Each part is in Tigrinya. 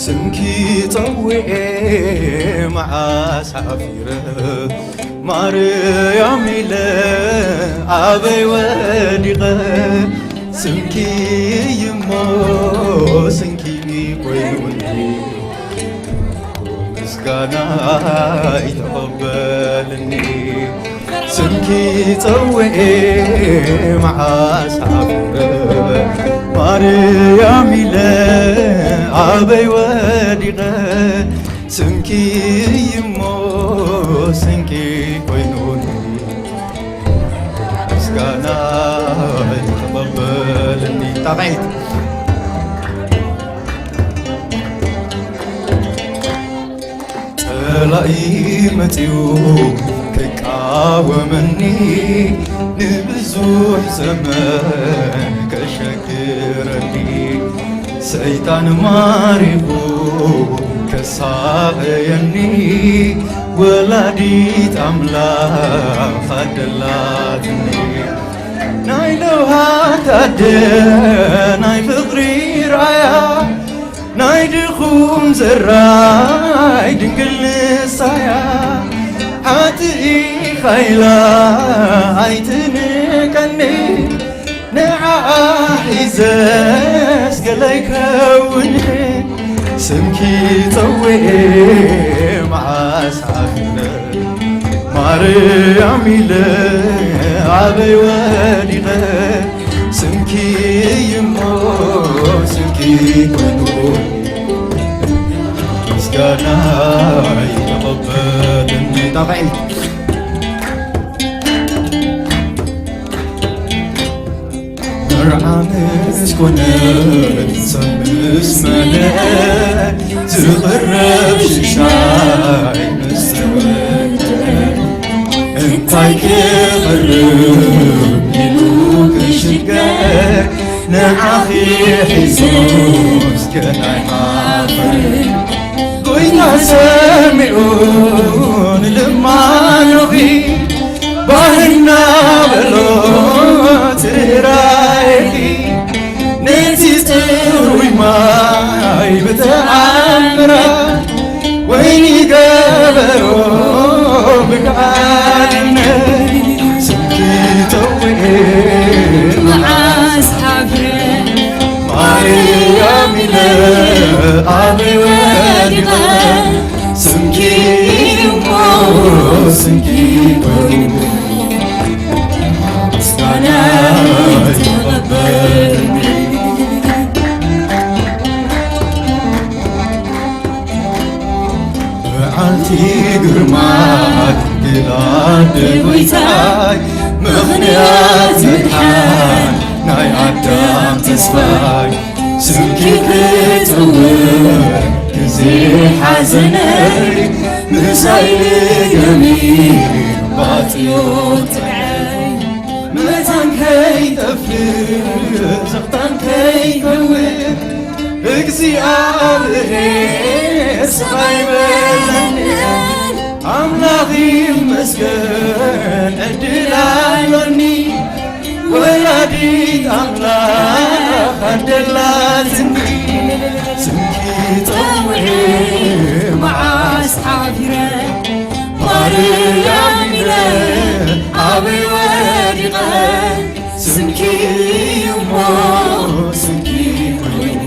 ስምኪ ጸዊዐ መዓስ ሓፊረ፣ ማርያም ኢለ ኣበይ ወዲቐ? ስምኪ እዩሞ ስንኪ ኮይኑኒ፣ ምስጋናይ ተቐበልኒ። ስምኪ ጸዊዐ መዓስ ሓፊረ፣ ማርያም ኢለ ኣበይ ወዲቐ? ስምኪ እዩሞ ስንቂ ኮይኑኒ፣ ምስጋናይ ተቐበልኒ። ጣቕዒት። ጸላኢ መጺኡ ክቃወመኒ፣ ንብዙሕ ዘመን ከሸግረኒ፣ ሰይጣን ማሪኹ ከሳቐየኒ፣ ወላዲት ኣምላኽ ኣደላትኒ። ናይ ለውሃት ኣደ ናይ ፍቕሪ ራያ፣ ናይ ድኹም ዘራይ ድንግል ንሳያ፣ ሓጥእ ኢኻ ኢላ ኣይትንቀኒ፣ ንዓኣ ሒዘስ ገለ ይከውን፣ ስምኪ ጸዊዐ መዓስ ሓፊረ፣ ማርያም ኢለ ኣበይ ወዲቐ? ስምኪ እዩሞ ስንቂ ኮይኑ፣ ምስጋናይ ተቐበልኒ። ጣቕዒት። መርዓ ምስ ኮነ፣ ሰብ ምስ መለአ፣ ዝቕረብ ሽሻይ ምስ ተወደአ፣ እንታይ ክቕርብ ኢሉ ክሽገር፣ ንዓኺ ሒዙስ ገና ኣይሓፍርን። ጎይታ ሰሚዑ ንልማኖኺ፣ ባህና በሎ ትራየኺ፣ ነቲ ጽሩይ ማይ ብተኣምራት፣ ወይኒ ገበሮ ብቃልነት፣ ስምኪ ጠውየ መዓስ ሓፍረ፣ ማርያም ኢለ ኣበይ ወዲቐ? ስምኪ እሞ ስምኪ በሉ፣ ምስጋና ይቐበል። በዓልቲ ግርማ ድንግል ኣደ ጎይታይ፣ ምኽንያት ምድሓን ናይ ኣዳም ተስፋይ፣ ስምኪ ክጽውዕ ግዜ ሓዘነይ፣ ምሳይ ልገሚ ባጽዮ ትብዐይ። መታን ከይጠፍእ ዘኽታን ከይከውን፣ እግዚኣብሔር ስቕ ኣይበለኒ። ኣምላኽ ይመስገን ዕድል ኣሎኒ፣ ወላዲት ኣምላኽ ኣደላትኒ። ስምኪ ጸውዒ መዓስ ሓፊረ፣ ማርያም ኢለ ኣበይ ወ ስምኪ እሞ ስምኪ ኮይኑ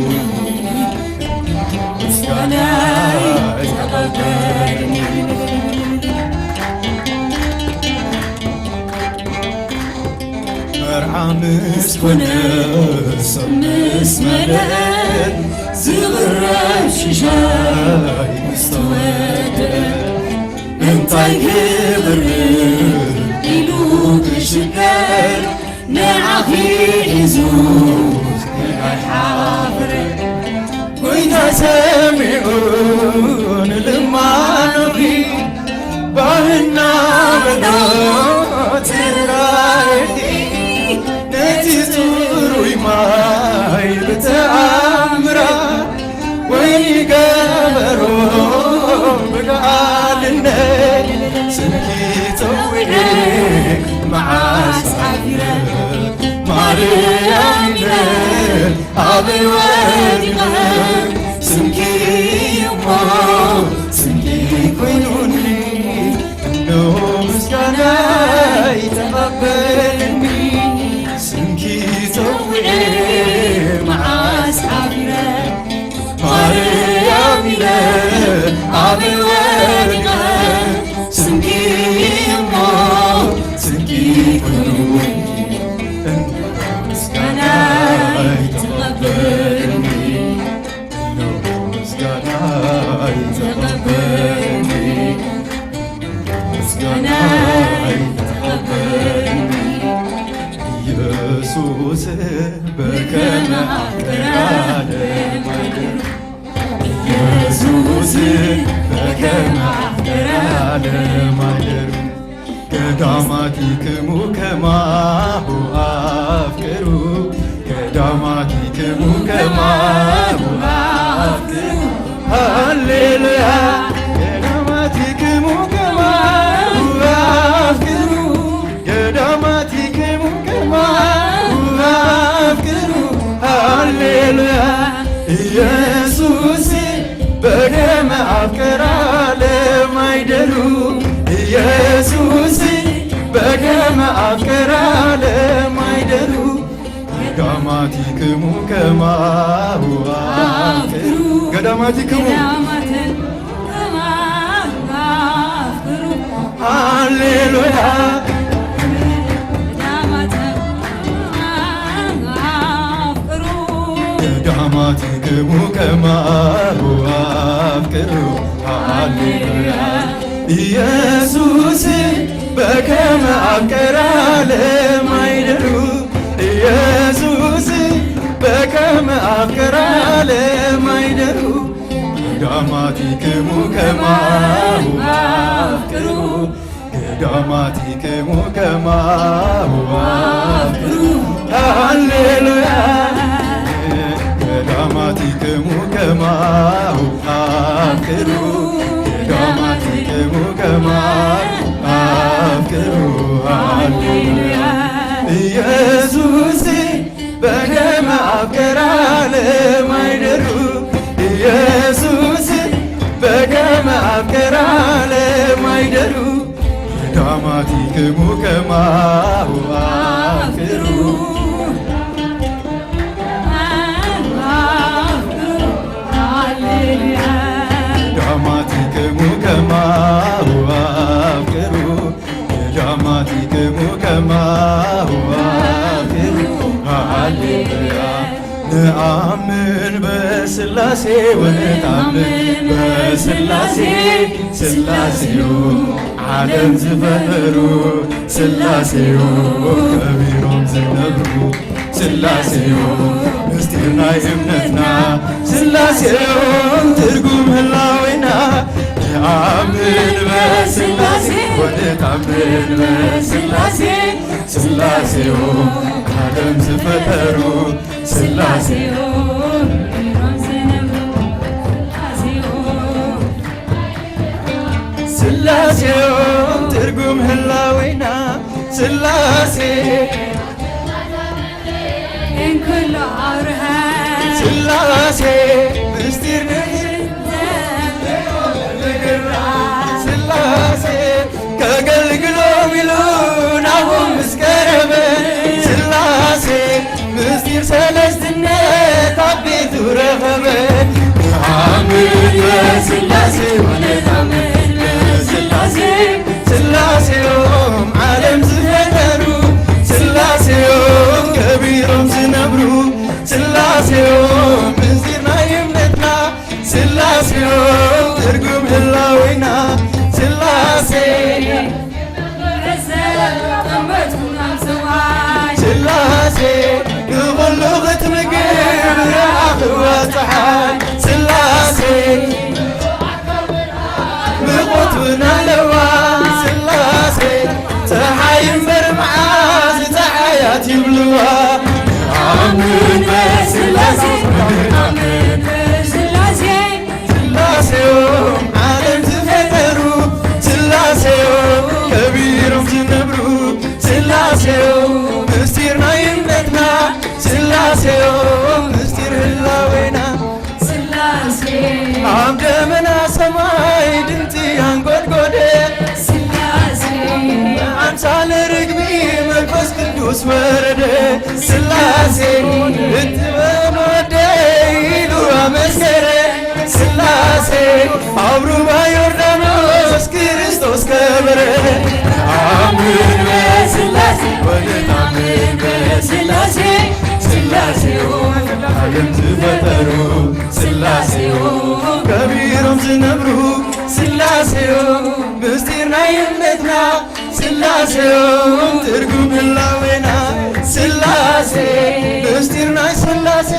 ምስጋና ይተቐበልኒ። መርዓ ምስ ኮነ ሰብ ምስ መለአ ዝቕረብ ሽሻይ ምስ ተወደአ እንታይ ክብር ኢሉ ክሽገር ንዓኺ ሒዙ ኣይሓፍር። ጎይታ ሰሚዑ ንልማኖኺ ባህና በሎ ተራረቂ ነቲ ጽሩይ ማይ ብተኣምራት ወይኒ ገበሮ ብቃልነት ስምኪ ጸዊዐ መዓስ ሓፊረ ማርያም ኢለ ኣበይ ወዲቐ ስምኪ እሞ ስምኪ ኮይኑኒ እነሆ ምስጋናይ ተቐበልኒ ስምኪ ጸዊዐ መዓስ ሓፊረ ማርያም ኢለ ኣበይ ወዲቐ ስምኪ እሞ ስምኪ ኩሉ ምስጋናይ ተቐበልኒ እነሆ ምስጋናይ ተቐበልኒ ምስጋናይ ተቐበልኒ ኢየሱስ በከመ ኣፍቀረ ዓለም ኢየሱስ በከመ ኣፍቀረ ዓለም ገዳማቲክሙ ከማሁ ኣፍቅሩ ገዳማቲክሙ ከማሁ ኣፍቅሩ ሃሌሉያ ገዳማቲክሙ ከማሁ ኣፍቅሩ ገዳማቲክሙ ከማሁ ኣፍቅሩ ሃሌሉያ ኢየሱስ በከመ ኣፍቀራ ለማይደሩ ኢየሱስ በከመ ኣፍቀራ ለማይደሩ ገዳማቲክሙ ከማሁ ኣፍቅሩ ገዳማቲክሙ ሃሌሉያ ገዳማቲክሙ ከማሁ ኣፍቅሩ ሃሌሉያ ኢየሱስ በከመ ኣፍቀራ ለማይደሩ ኢየሱስ በከመ ኣፍቀራ ለማይደሩ ገዳማቲክሙ ከማሁ ኣፍቅሩ ገዳማቲክሙ ከማሁ ኣፍቅሩ ሃሌሉያ ገዳማቲክሙ ከማሁ ኣፍቅሩ ገዳማቲክሙ ከማሁ ኣፍቅሩ ሃሌሉያ ኢየሱስ በከመ ኣፍቀራ ለማይደሩ ኢየሱስ በከመ ኣፍቀራ ለማይደሩ ገዳማቲክሙ ከማሁ ኣፍቅሩ ገዳማቲክሙ ከማሁ ኣፍቅሩ ገዳማቲክሙ ከማሁ ኣፍቅሩ ሃሌሉያ ንኣምን በስላሴ ወንታምን በስላሴ ስላሴዮ ዓለም ዝፈጠሩ ስላሴዮ ከቢሮም ዝነብሩ ስላሴዮ ምስጢር ናይ እምነትና ስላሴዮ ትርጉም ህላዌና ንኣምን በስላሴ ወንታምን በስላሴ ስላሴዮ ዓለም ዝፈጠሩ ስላሴዮ ስላሴዮ ትርጉም ህላዌና ስላሴ እንክሎ ኣውርሀ ስላሴ ምስጢር ንግራ ስላሴ ከገልግሎም ኢሉ ናብኡ ምስ ቀረበ ሰለስትነት ኣብ ቤቱ ረኸበ። ንኣምን በስላሴ ወነታምን በስላሴ፣ ስላሴዮም ዓለም ዝፈጠሩ፣ ስላሴዮም ከቢሮም ዝነብሩ፣ ስላሴዮም ምስጢር ናይ እምነትና፣ ስላሴዮም ትርጉም ህላዌና፣ ስላሴ ስላሴ ንኹሉ ክትምግብ ረኣኽዋ ፀሓይ፣ ስላሴ ብቑትብና ኣለዋ፣ ስላሴ ፀሓይ እምበር መዓዝ ፀዓያት ይብልዋ። ኣምን በስላሴ፣ ኣምን በስላሴ። ስላሴዮ ዓለም ዝፈጠሩ፣ ስላሴዮ ከቢሮም ዝነብሩ፣ ስላሴዮ ምስጢር ናይ እምነትና፣ ስላሴዮ ምስጢር ህላዌና። ስላሴ ኣብ ደመና ሰማይ ድምፂ ኣንጎድጎደ፣ ስላሴ ኣምሳለ ርግቢ መንፈስ ቅዱስ ወረደ፣ ስላሴ እትበም ወደይ ኢሉ ኣመስከረ። ስላሴ ኣብ ሩባ ዮርዳኖስ ክርስቶስ ከበረ። ኣምን በስላሴ ወንታምን በስላሴ፣ ስላሴዮ ዓለም ዝፈጠሩ፣ ስላሴዮ ከቢሮም ዝነብሩ፣ ስላሴዮ ምስጢር ናይ እምነትና፣ ስላሴዮም ትርጉም ህላዌና፣ ስላሴ ምስጢር ናይ ስላሴ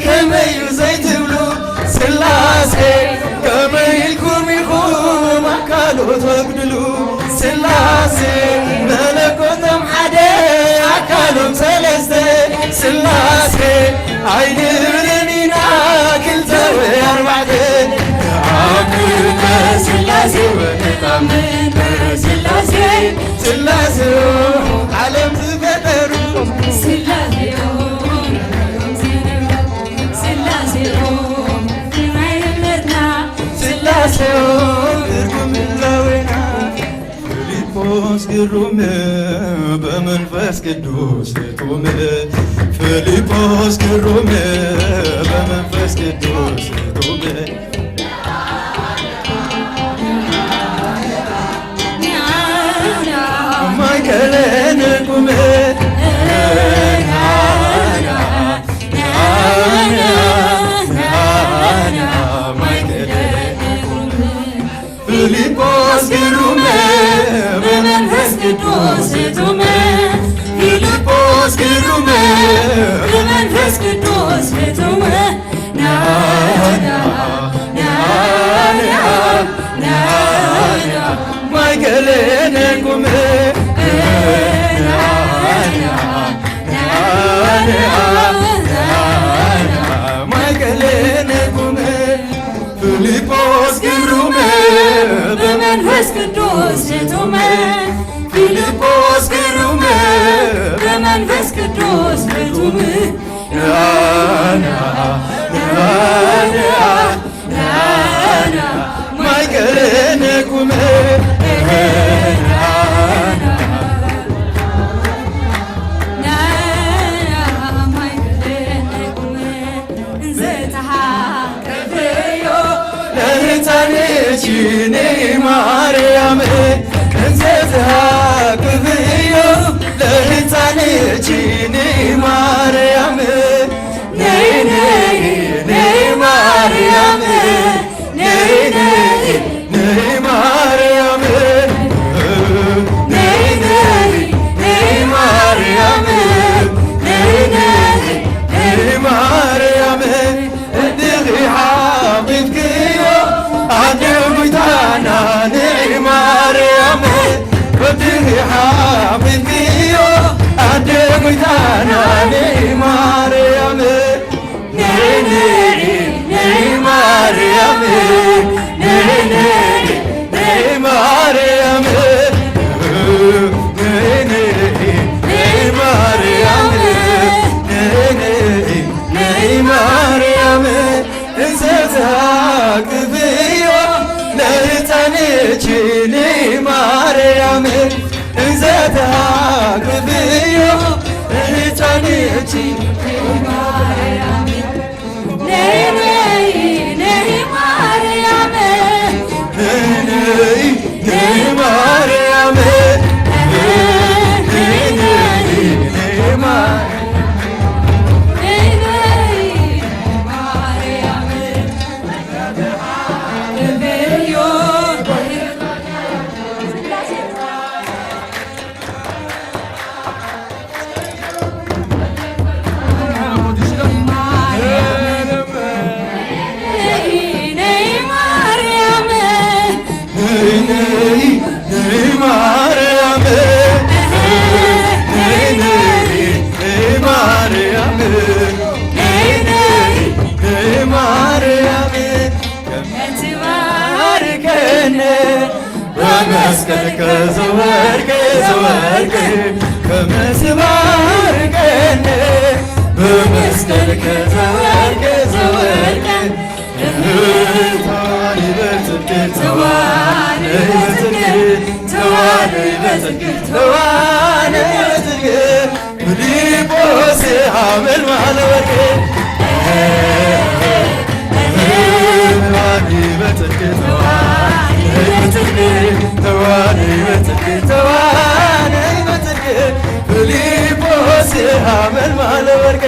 ከመይ እዩ ዘይትብሉ፣ ስላሴ ከመይ ኢልኩም ኢኹም ኣካሉ ተጉድሉ፣ ስላሴ መለኮቶም ሓደ ኣካሎም ሰለስተ፣ ስላሴ ኣይንብልን ኢና ክልተ ወይ ኣርባዕተ። ንኣምን በስላሴ ወንታምን በስላሴ፣ ስላሴዮ ዓለም ዝፈጠሩ፣ ስላሴዮ ስላሴዮ ናይ እምነትና፣ ስላሴዮ ትርጉም ህላዌና። ፊልጶስ ግሩም በመንፈስ ቅዱስ ህቱም፣ ፊልጶስ ግሩም በመንፈስ ቅዱስ ህቱም፣ ማእከለ ንቁም፣ ማእከለ ንቁም። ፊልጶስ ግሩም በመንፈስ ቅዱስ ህቱም፣ ፊልጶስ ግሩም በመንፈስ ቅዱስ ህቱም፣ ናና ናና ናና ማእከለ ንቁም፣ ናና ናና ናና ማእከለ ንቁም። ፊልጶስ ግሩም በመንፈስ ቅዱስ ህቱም፣ ፊልጶስ ግሩም በመንፈስ ቅዱስ ህቱም፣ ናና ናና ናና ማእከለ ንቁም፣ ናና ናና ማእከለ ንቁም። እንዘተሃቅፍዮ ለህፃንኪ ነይ ማርያም፣ እንዘተሃቅፍዮ ለህፃንኪ ነይ ማርያም፣ ነይ ነይ ነይ ማርያም፣ ነይ ነይ ነይ ማርያም፣ ነይ ነይ ነይ ማርያም፣ ነይ ነይ ነይ ማርያም፣ እንድኺ ሓቂፍክዮ ኣደ ጎይታና ነይ ማርያም፣ እንድኺ ሓቂፍክዮ ኣደ ጎይታና ነይ ማርያም። ነይ ነይ ነይ ማርያም፣ ነይ ነይ ነይ ማርያም፣ ነይ ነይ ነይ ማርያም፣ ነይ ነይ ነይ ማርያም፣ እንዘ ትሃቅፍዮ ለህፃንኪ ነይ ማርያም፣ እንዘ ትሃቅፍዮ ለህፃ ነይ ነይ ነይ ማርያም፣ ነይ ነይ ነይ ማርያም፣ ነይ ነይ ነይ ማርያም፣ ነይ ነይ ማርያም። ከመትባርከነ በመስቀልከ ዘወርቅ ዘወርቅ ከመትባርከነ በመስቀልከ ዘወርቅ ዘወርቅ ተዋነይ በጽድቅ ተዋነይ በጽድቅ ተዋነይ በጽድቅ ተዋነይ በጽድቅ ፊልጶስ ሐመልማለ ወርቅ ተዋነይ በጽድቅ ተዋነይ በጽድቅ ተዋነይ በጽድቅ ተዋነይ በጽድቅ ፊልጶስ ሐመልማለ ወርቅ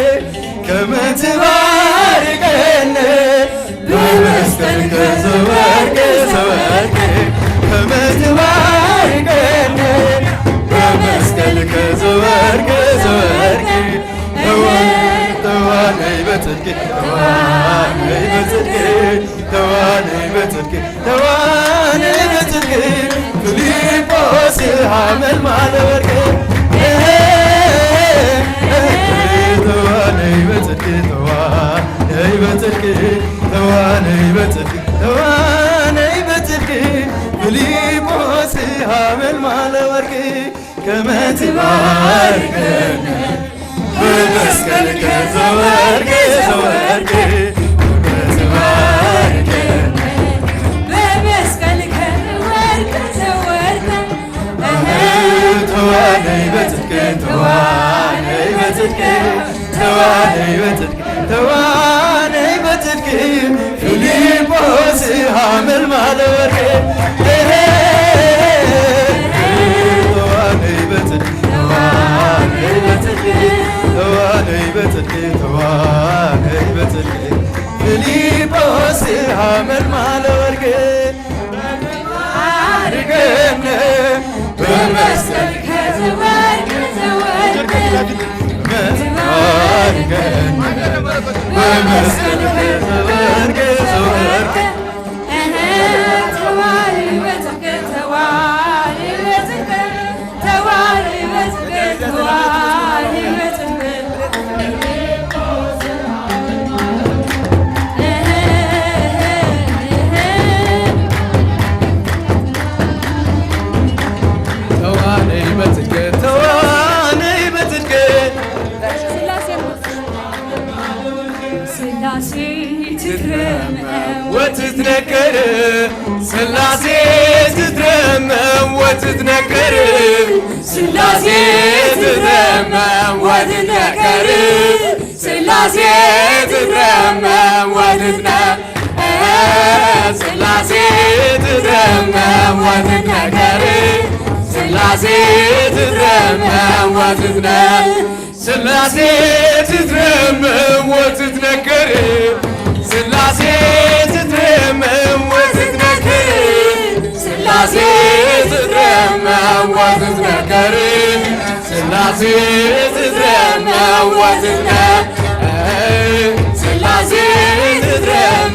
ከመትባርከነ በመስቀልከ ዘወርቅ ዘወርቅ ከመትባርከነ በመስቀልከ ዘወርቅ ዘወርቅ ተዋ- ተዋነይ በጽድቅ ተዋነይ በጽድቅ ተዋነይ በጽድቅ ተዋነይ በጽድቅ ፊልጶስ ሐመልማለ ወርቅ ተዋነይ በጽድቅ ተዋነይ በጽድቅ ተዋነይ በጽድቅ ተዋነይ በጽድቅ ፊልጶስ ሐመልማለ ወርቅ ከመትባርከነ በመስቀልከ ዘወርቅ ዘወርቅ ከመትባርከነ በመስቀልከ ዘወርቅ ዘወርቅ ተዋነይ በጽድቅ ተዋነይ በጽድቅ ተዋነይ በጽድቅ ተዋነይ በጽድቅ ፊልጶስ ሐመልማለ ወርቅ ተዋነይ በጽድቅ ተዋነይ በጽድቅ ተዋነይ በጽድቅ ተዋነይ በጽድቅ ፊልጶስ ሐመልማለ ወርቅ አድርገን በመስቀልከ ዘወርቅ ዘወርቅ አድርገን በመስቀልከ ዘወርቅ ዘወርቅ ተዋሪ በጽድቅ ተዋሪ በጽድቅ ተዋሪ በጽድቅ ተዋሪ በጽድቅ ተዋነይ በጽድቅ ተዋነይ በጽድቅ ስላሴ ትትረመም ወትትነከር ስላሴ ትትረመም ወትትነከር ስላሴ ትትረመም ወትትነከር ስላሴ ትትረመም ወትትነ ስላሴ ትትረመም ወትትነከር ስላሴ ትትረመም ወትትነ ስላሴ ትትረመም ወትትነከር ስላሴ ትትረመም ወትትነከር ስላሴ ትትረመም ወትትነከር ስላሴ ትትረመም ወትትነ ስላሴ ትትረመም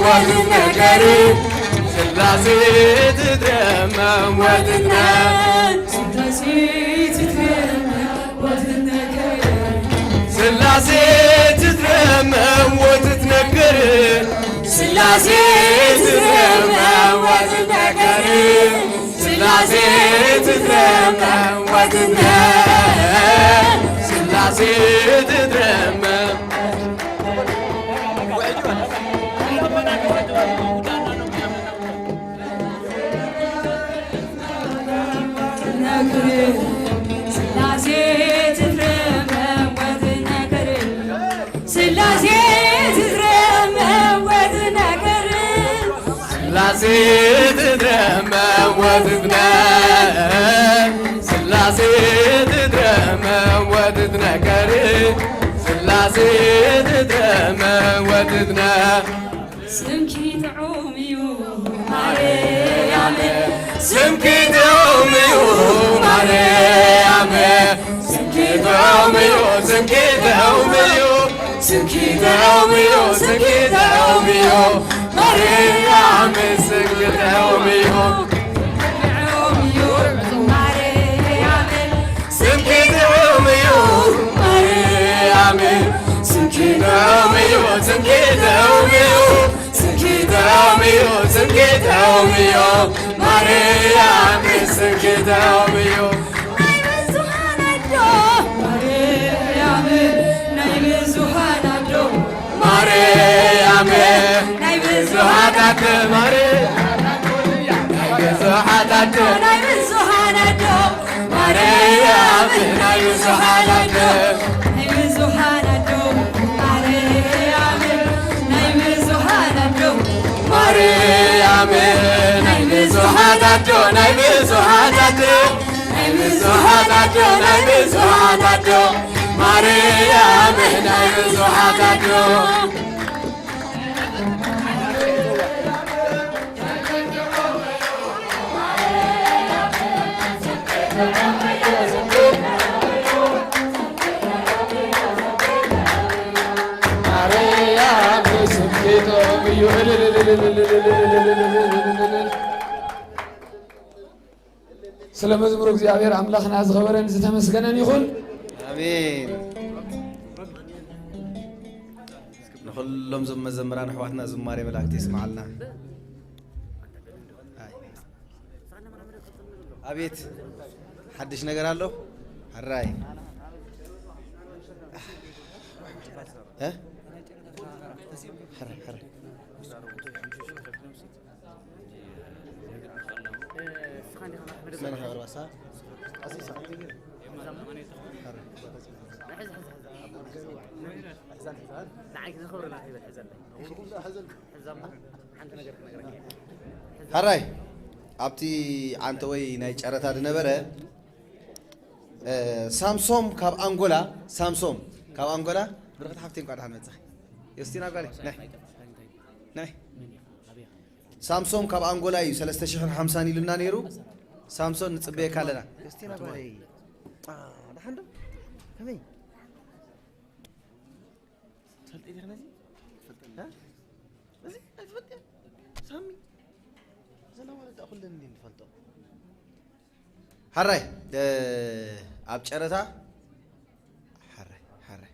ወትትነከር ስላሴ ትትረመም ወትትነ ስላሴ ትትረመም ወትትነከር ስላሴ ትትረመም ወትትነከር ስላሴ ትትረመም ወትትነከር ስላሴ ትትረመም ወትትነ ስላሴ ትትረመም ስላሴ ትትረመም ትድረመ ወትትነ ስላሴ ትድረመ ወትትነገር ስላሴ ትድረመ ወትትነ ስምኪ ጥዑም እዩ ማርያም፣ ስምኪ ጥዑም እዩ ማርያም፣ ስምኪ ጥዑም እዩ፣ ስምኪ ጥዑም እዩ፣ ስምኪ ጥዑም እዩ፣ ስምኪ ጥዑም እዩ ማርያም፣ ስምኪ ጥዑም እዩ። ጥዑም እዩ ማርያም፣ ስምኪ ጥዑም እዩ ማርያም፣ ስምኪ ጥዑም እዩ፣ ስምኪ ጥዑም እዩ፣ ስምኪ ጥዑም እዩ፣ ስምኪ ጥዑም እዩ ማርያም፣ ስምኪ ጥዑም እዩ። ናይ ብዙሃን ኣዶ ማርያም፣ ናይ ብዙሃን ኣዶ ማርያም፣ ናይ ብዙሃት ኣደ ማርያም፣ ናይ ብዙሃት ኣደ፣ ናይ ብዙሃን ኣዶ ማርያም፣ ናይ ብዙሃን ኣደ፣ ናይ ብዙሃን ኣዶ ማርያም፣ ናይ ብዙሃን ኣዶ ማርያም፣ ናይ ብዙሃት ኣዶ፣ ናይ ብዙሃት ኣደ፣ ናይ ብዙሃት ኣዶ፣ ናይ ብዙሃት ኣዶ ማርያም፣ ናይ ብዙሃት ኣዶ። ማርያም ስምኪ ጥዑም እዩ። ስለ መዝሙር እግዚኣብሔር ኣምላኽና ዝኸበረን ዝተመስገነን ይኹን። ኣሜን። ንኹሎም ዞም መዘምራን ኣሕዋትና ዝማሬ መላእክቲ ይስምዓልና። ኣቤት ሓድሽ ነገር ኣሎ። ሕራይ እ? ሕራይ፣ ሕራይ። መን ኢኻ ቅርባሳ? ኣዚዛ። ሕራይ። ንዓይ ክዘኽብር ኢና ክብል ሕዘለይ። ሕዘሞ ሓንቲ ነገር ክነግረካ እየ። ሕራይ ኣብቲ ዓንተወይ ናይ ጨረታ ዝነበረ እ፣ ሳምሶም ካብ ኣንጎላ፣ ሳምሶም ካብ ኣንጎላ፣ ብርኽቲ ሓፍተይ እንኳዕ ደሓን መጻኺ። ዮስቲና ጓለይ፣ ናይ፣ ናይ። ሳምሶም ካብ ኣንጎላ እዩ ሰለስተ ሽሕን ሓምሳን ኢሉና ነይሩ። ሳምሶን ንጽበየካ ኣለና። ዮስቲና ጓለይ። አ፣ ደሓን ዶ? ከመይ? ትፈልጥ ኢኻ ነዚ? እ? እዚ ኣይትፈልጥ እያ? ሳሚ። ዘላ ማለት ደኣ ኩለን እንድን ንፈልጦ። ሓራይ፣ እ፣ ኣብ ጨረታ ሓራይ፣ ሓራይ።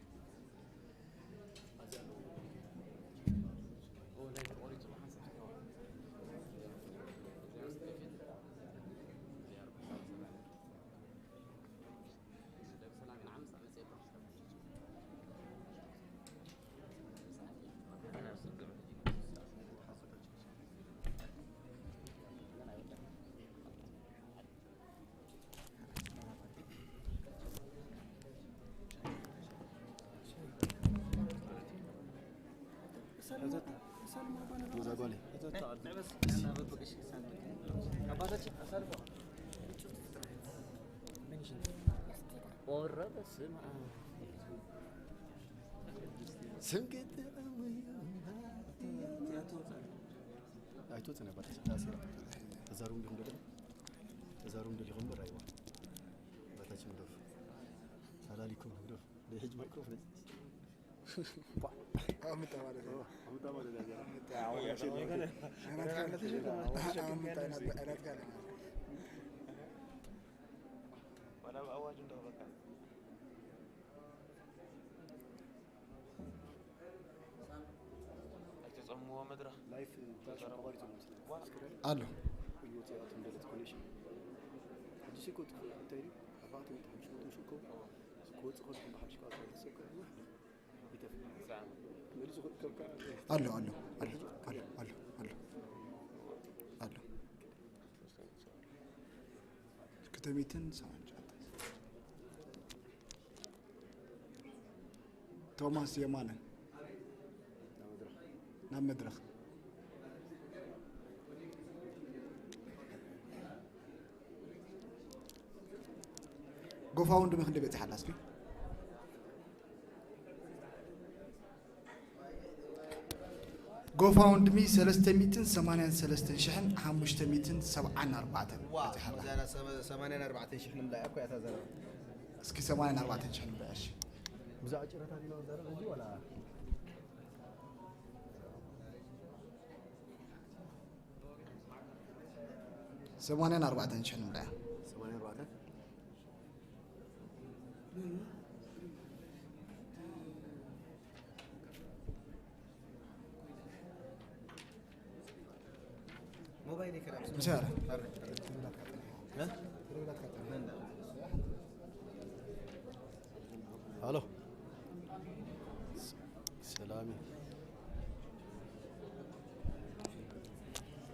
ኦረ በስመ አብ። ስም ገጠመው። ኣይትወፅእን ኣባታችን ዳሴራ። ተዛሩም ዲኹም ደለ? ተዛሩም ደሊኹም እምበር ኣይዋ። ኣባታችን ግደፉ። ሳላሊኩም ግደፉ። ናይ ሕጂ ማይክሮፎን። ኣምጣ ማለት እዩ። ኣምጣ ማለት እዩ። ኣምጣ፣ ኣዋሽ ኣምጣ፣ ኣምጣ፣ ኣምጣ፣ ኣምጣ። ዋላ ብኣዋጅ እንደው በቃ። ኣይተጸምዎ መድረኽ። ላይፍ ተቋሪጹ ነው መሰለኝ። ኣሎ። ህይወት ያው ትንደለት ኮኔክሽን። ሕጂ እኮ እንታይ እዩ? ኣርባዕተ ሚእቲ ሓሙሽተ መቶ ሽኮ ክወጽእ ከሎ ብሓሙሽተ ቃል ተሰከረ። ይጠፍእ። መሊሱ ከ-፣ ከ-፣ ከ-፣ ኣሎ፣ ኣሎ፣ ኣሎ፣ ኣሎ፣ ኣሎ፣ ኣሎ፣ ኣሎ። ክልተ ሚእትን ሰብዓን ትሽዓተ። ቶማስ የማነ ናብ መድረኽ። ጎፋውንድሚ ክንደይ በፂሓ ኣላ እስኪ? ጎፋውንድሚ ሰለስተ ሚእትን ሰማንያን ሰለስተን ሽሕን ሓሙሽተ ሚእትን ሰብዓን ኣርባዕተን በፂሓ ኣላ። ሰማንያን ኣርባዕተን ሽሕን እምዳ እኮ እያ እታ ዘረባ። እስኪ ሰማንያን ኣርባዕተን ሽሕን እምዳ እሺ። ብዛዕባ ጨረታ ዲና ዘረባ እዚ ዋላ ሰማንያን ኣርባዕተን ሽሕን እምዳ እያ። ሰማንያን ኣርባዕተን ሞባይል ይከዳ። ምሳራ። እ? ሃሎ። ሰላም።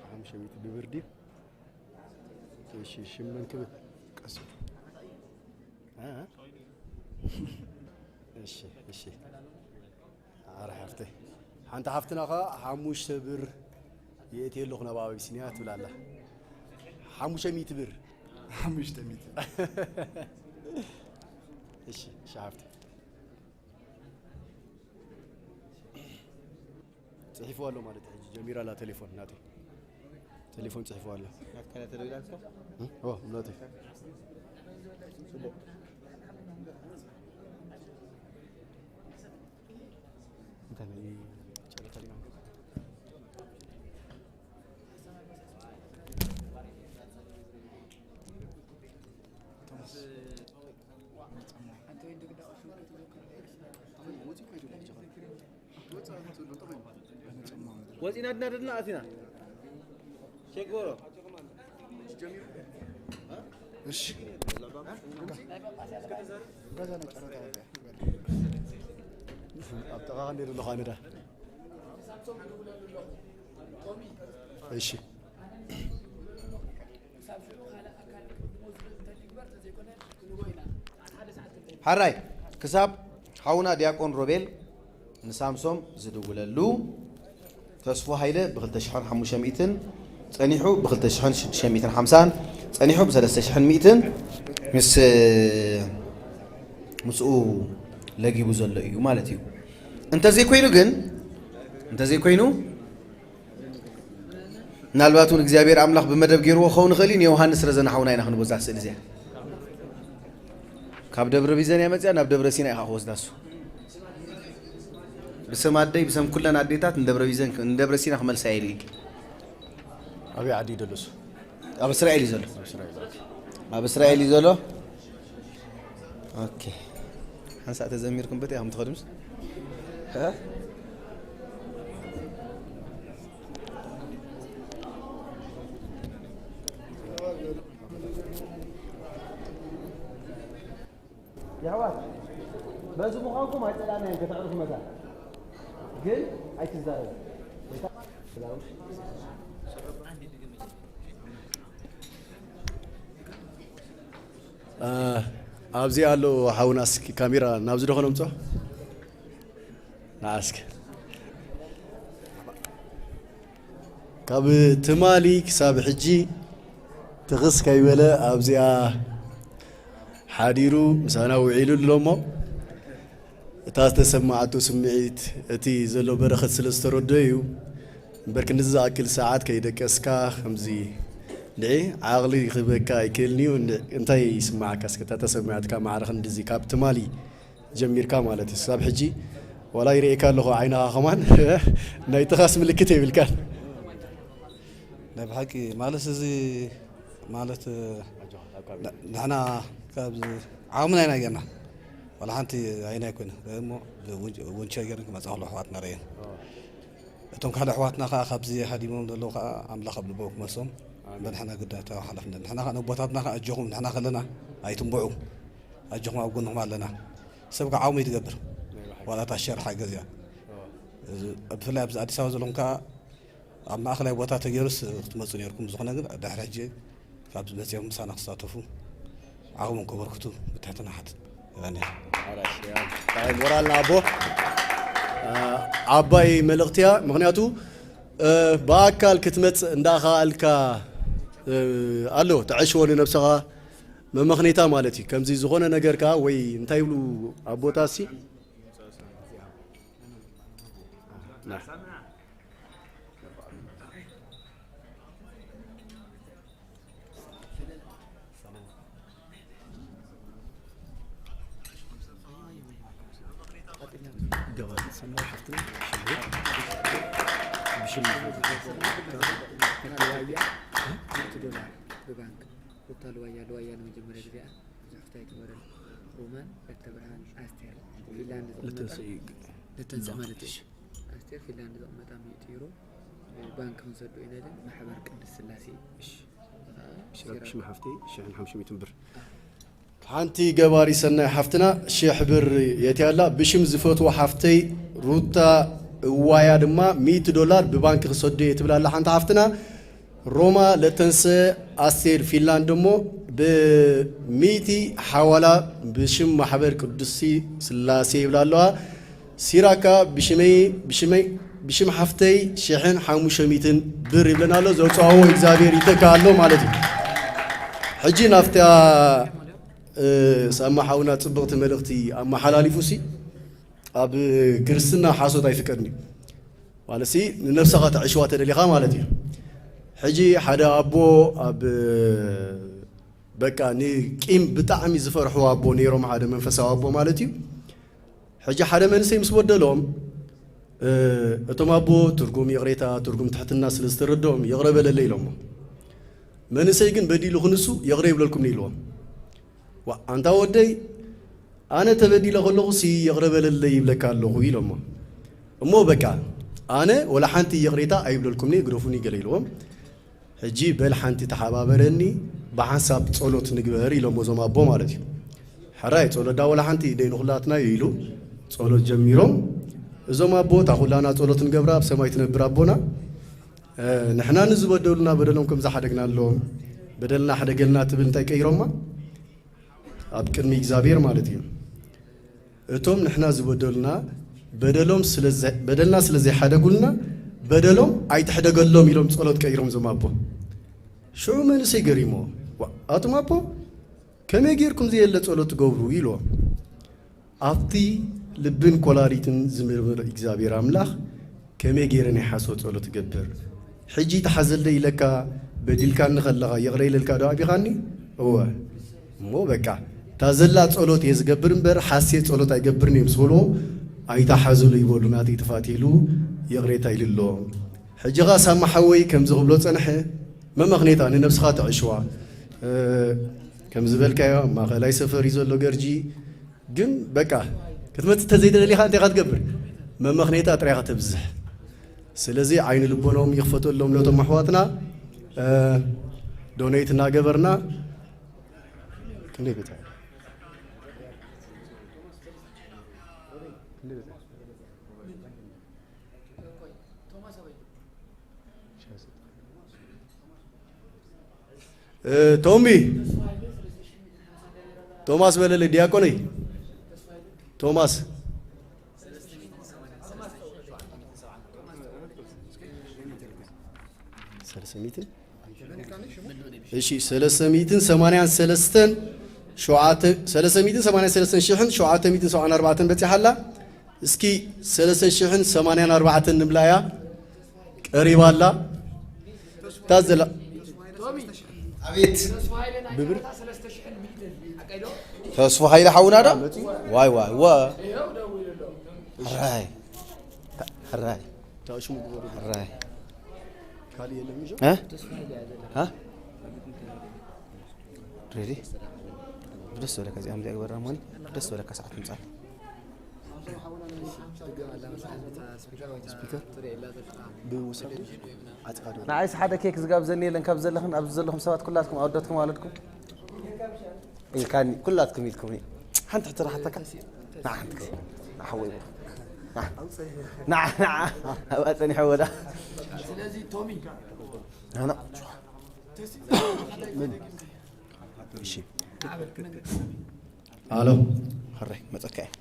ሓሙሽተ ሚእቲ ብብር ድዩ? እሺ፣ ሽም መን ክብል? ቀስ። እ? እሺ፣ እሺ። ኣረ ሓፍተይ፣ ሓንቲ ሓፍትና ኸዓ ሓሙሽተ ብር የእትየ ኣለኹ ናብ ኣቢሲንያ ትብል ኣላ። ሓሙሽተ ሚእቲ ብር። ሓሙሽተ ሚእቲ። እሺ፣ እሺ ሓፍተይ። ጽሒፉ ኣሎ ማለት ሕጂ ጀሚራ ኣላ ቴሌፎን ናተይ። ቴሌፎን ጽሒፉ ኣሎ። ናትካ እያ ተደዊላ እኮ። እ? ኦ፣ ናተይ። ጽቡቕ። እንታይ ነው? ጨረታ ዲና? ወፂና ድና ደድና ኣቲና ሸጎሮ። እሺ። ኣብ ጥቓ ክንደይ ዘለኻ ንዳ? እሺ። ሓራይ ክሳብ ሓውና ዲያቆን ሮቤል ንሳምሶም ዝድውለሉ፣ ተስፉ ሃይለ ብ ክልተ ሽሕን ሓሙሽተ ሚእትን ጸኒሑ ብ ክልተ ሽሕን ሽዱሽተ ሚእትን ሓምሳን ጸኒሑ ብ ሰለስተ ሽሕን ሚእትን ምስ ምስኡ ለጊቡ ዘሎ እዩ ማለት እዩ። እንተዘይኮይኑ ግን፣ እንተዘይኮይኑ ምናልባት እውን እግዚኣብሔር ኣምላኽ ብመደብ ገይርዎ ክኸውን ይኽእል እዩ። ንዮሃንስ ረዘነ ሓውና ኢና ክንቦ እዛ ስእሊ እዚኣ። ካብ ደብረ ቢዘን እያ መፅያ፣ ናብ ደብረ ሲና ኢኻ ክወስዳ እሱ። ብስም ኣደይ፣ ብስም ኩለን ኣዴታት ንደብረ ቢዘን፣ ንደብረ ሲና ክመልሳ ኢሉ እዩ። ኣበይ ዓዲ እዩ ዘሎ እሱ? ኣብ እስራኤል እዩ ዘሎ። ኣብ እስራኤል። ኣብ እስራኤል እዩ ዘሎ። ኦኬ። ሓንሳእ ተዘሚርኩም በቲ ኢኹም ትኸዱ ምስ? እ? የሕዋት፣ በዚ ምዃንኩም ኣይጸላእናዮን ከተዕርፉ መታን። ግን ኣይትዛረቡ። እ፣ ኣብዚ ኣሎ ሓውና፣ እስኪ ካሜራ ናብዚ ዶ ከነምጽኦ? ንዓ እስኪ። ካብ ትማሊ ክሳብ ሕጂ ትኽስ ከይበለ ኣብዚኣ ሓዲሩ ምሳና ውዒሉ ኣሎ እሞ፣ እታ ዝተሰማዓቱ ስምዒት፣ እቲ ዘሎ በረኸት ስለ ዝተረድኦ እዩ። እምበር ክንድዚ ዝኣክል ሰዓት ከይደቀስካ ከምዚ፣ እንድዒ፣ ዓቕሊ ክህበካ ኣይክእልን እዩ። እንድ-፣ እንታይ ይስምዓካ እስከ? እታ ተሰሚዓትካ ማዕረ ክንድዚ ካብ ትማሊ ጀሚርካ ማለት እዩ። ክሳብ ሕጂ ዋላ ይርእየካ ኣለኹ ዓይንኻ ከማን ናይ ትኻስ ምልክት የብልካን። ናይ ብሓቂ ማለት እዚ ማለት፣ ን-፣ ንሕና ካብ ዓቕምና ኢና ጌርና። ዋላ ሓንቲ ዓይና ኣይኮነ እሞ ብውንቸ-፣ ውንቸል ጌርና ክመጻ ከሎ ኣሕዋትና ረእየን። እቶም ካልእ ኣሕዋትና ከኣ ካብዚ ሃዲሞም ዘለዉ ከኣ ኣምላኽ ኣብ ልቦም ክመልሶም። ኣሜን። ንሕና ግዳ ተሓላፍነት። ንሕና ከኣ ነቦታትና ከኣ ኣጆኹም ንሕና ከለና ኣይትንብዑ። ኣጆኹም ኣብ ጎንኹም ኣለና። ሰብ ከኣ ዓቕሙ እዩ ዝገብር። ናይ ብሓቂ። ዋላ እታ ሸር ሓገዝ እያ። ኦ። እዚ ብፍላይ ኣብዚ ኣዲስ ኣበባ ዘለኹም ከኣ ኣብ ማእከላይ ቦታ ተገይሩስ ክትመጹ ነይርኩም። ዝኾነ ግን ድሕሪ ሕጂ ካብዚ መጺኦም ምሳና ክሳተፉ ዓቕሞም ከበርክቱ ብትሕትና ሓትት። የቐንየልና። ኣራሽ፣ ያ፣ ብጣዕሚ ሞራልና ኣቦ። እ፣ ዓባይ መልእኽቲ እያ። ምኽንያቱ፣ እ፣ ብኣካል ክትመጽእ እንዳኸኣልካ፣ እ፣ ኣሎ፣ ተዕሽዎ ንነብስኻ፣ መመኽኔታ ማለት እዩ። ከምዚ ዝኾነ ነገር ከኣ ወይ እንታይ ይብሉ ኣቦታሲ? ብባንክ ሩታ ልዋያ ንመጀመርያ ግዜኣ ብዙሕ ፍታይ ትበረል ሮማን ለተብርሃን ኣስቴር ፊንላንድ ዘቕመጣ ልተንስእ ማለት እዩ። ኣስቴር ፊንላንድ ዘቕመጣ ሚእቲ ዩሮ ብባንክ ክንሰዶ ኢና ኢለን ማሕበር ቅድስት ስላሴ ሽረብሽ መሓፍቲ ሽሕን ሓምሽሚትን ብር ሓንቲ ገባሪ ሰናይ ሓፍትና ሽሕ ብር የትያላ ብሽም ዝፈትዎ ሓፍተይ ሩታ እዋያ ድማ ሚእቲ ዶላር ብባንክ ክሰዶ እየ ትብላላ ሓንቲ ሓፍትና ሮማ ለተንሰ ኣስቴር ፊንላንድ እሞ ብሚእቲ ሓዋላ ብሽም ማሕበር ቅዱሲ ስላሴ ይብላ ኣለዋ። ሲራካ ብሽመይ ብሽመይ ብሽም ሓፍተይ ሽሕን ሓሙሽተ ሚእትን ብር ይብለና ኣሎ። ዘውፅኣዎ እግዚኣብሔር ይተካ ኣሎ ማለት እዩ። ሕጂ ናፍታ ሳማ ሓውና ፅብቕቲ መልእኽቲ ኣመሓላሊፉ ሲ ኣብ ክርስትና ሓሶት ኣይፍቀድን እዩ። ማለት ሲ ንነብስኻ ተዕሽዋ ተደሊኻ ማለት እዩ። ሕጂ ሓደ ኣቦ ኣብ በቃ ንቂም ብጣዕሚ ዝፈርሕዎ ኣቦ ነይሮም ሓደ መንፈሳዊ ኣቦ ማለት እዩ። ሕጂ ሓደ መንእሰይ ምስ በደሎም እቶም ኣቦ ትርጉም ይቕሬታ ትርጉም ትሕትና ስለ ዝተረድኦም ይቕረ በለለይ ኢሎሞ። መንእሰይ ግን በዲሉ ክንሱ ይቕረ ይብለልኩም ኢልዎም። ዋ ኣንታ ወደይ ኣነ ተበዲለ ከለኹ ሲ ይቕረ በለለይ ይብለካ ኣለኹ ኢሎሞ። እሞ በቃ ኣነ ወላ ሓንቲ ይቕሬታ ኣይብለልኩምኒ ግደፉኒ ገለ ኢልዎም። ሕጂ በል ሓንቲ ተሓባበረኒ ብሓንሳብ ጸሎት ንግበር ኢሎሞ እዞም ኣቦ ማለት እዩ። ሕራይ ጸሎት ዳ ወላ ሓንቲ ደይ ንኹላትና እዩ ኢሉ ጸሎት ጀሚሮም። እዞም ኣቦ እታ ኩላና ጸሎት ንገብራ ኣብ ሰማይ ትነብር ኣቦና ንሕና ንዝበደሉና በደሎም ከም ዝሓደግናሎም በደልና ሕደገልና ትብል እንታይ ቀይሮማ ኣብ ቅድሚ እግዚኣብሔር ማለት እዩ። እቶም ንሕና ዝበደሉና በደሎም በደልና ስለ ዘይሓደጉልና በደሎም ኣይትሕደገሎም ኢሎም ጸሎት ቀይሮም እዞም ኣቦ። ሽዑ መንእሰይ ገሪሞ ኣቶም ኣቦ ከመይ ጌርኩም ዘየለ ጸሎት ትገብሩ ኢልዎም። ኣብቲ ልብን ኮላሪትን ዝምርምር እግዚኣብሔር ኣምላኽ ከመይ ገይረ ናይ ሓሶት ጸሎት እገብር? ሕጂ ተሓዘለይ ኢለካ በዲልካኒ ከለኻ ይቕረ ኢለልካ ዶ ኣቢኻኒ? እወ። እሞ በቃ እታ ዘላ ጸሎት እየ ዝገብር እምበር ሓሴት ጸሎት ኣይገብርን እየ ምስ በልዎ ኣይተሓዘሉ ይበሉ ናተይ ጥፋት ኢሉ ይቕሬታ ኢሉ ኣሎ። ሕጂ ኸኣ ሳማ ሓወይ ከምዚ ክብሎ ጸንሐ መመኽኔታ ንነብስኻ ተዕሽዋ ከም ዝበልካዮ ማእኸላይ ሰፈር እዩ ዘሎ ገርጂ ግን በቃ ክትመፅእ ተዘይተደሊኻ እንታይ ኢኻ ትገብር መመኽኔታ ጥራይ ኢኻ ተብዝሕ ስለዚ ዓይኒ ልቦኖም ይኽፈተሎም ነቶም ኣሕዋትና ዶኔት እናገበርና ክንደይ ቤት ቶሚ ቶማስ በለለይ ዲያቆነይ ቶማስ ሰለስተ ሚእትን እሺ ሰለስተ ሚእትን ሰማንያን ሰለስተን ሸውዓተ ሰለስተ ሚእትን ሰማንያን ሰለስተን ሽሕን ሸውዓተ ሚእትን ሰብዓን ኣርባዕተን በፂሓ ኣላ እስኪ ሰለስተ ሽሕን ሰማንያን ኣርባዕተን ንብላያ ቀሪባ ኣላ እታ ዘላ ኣቤት ብብር ተስፉ ሃይለ ሓውና ዶ ዋይ ዋይ ወ ሕራይ ሕራይ ታሽሙ ግበሩ ሕራይ ካልእ የለን እዩ እ? እ? ሬዲ ደስ በለካ እዚኣ ምዚኣ ግበራ ማን ደስ በለካ ሰዓት ምጻል ስፒከር ብውሳድ ዓጽቃ ዶ ንዓይስ ሓደ ኬክ ዝጋብዘኒ የለን ካብ ዘለኽን ኣብዚ ዘለኹም ሰባት ኩላትኩም ኣወዳትኩም ኣወለድኩም ኢልካኒ ኩላትኩም ኢልኩምኒ ሓንቲ ሕቶ ረሓተካ ንዓ ሓንቲ ግዜ ንሓወይ ንዓ ንዓ ኣብኣ ጸኒሐ ወዳ ስለዚ ቶሚ ኣና እሺ ኣሎ ሕራይ መጸካ እየ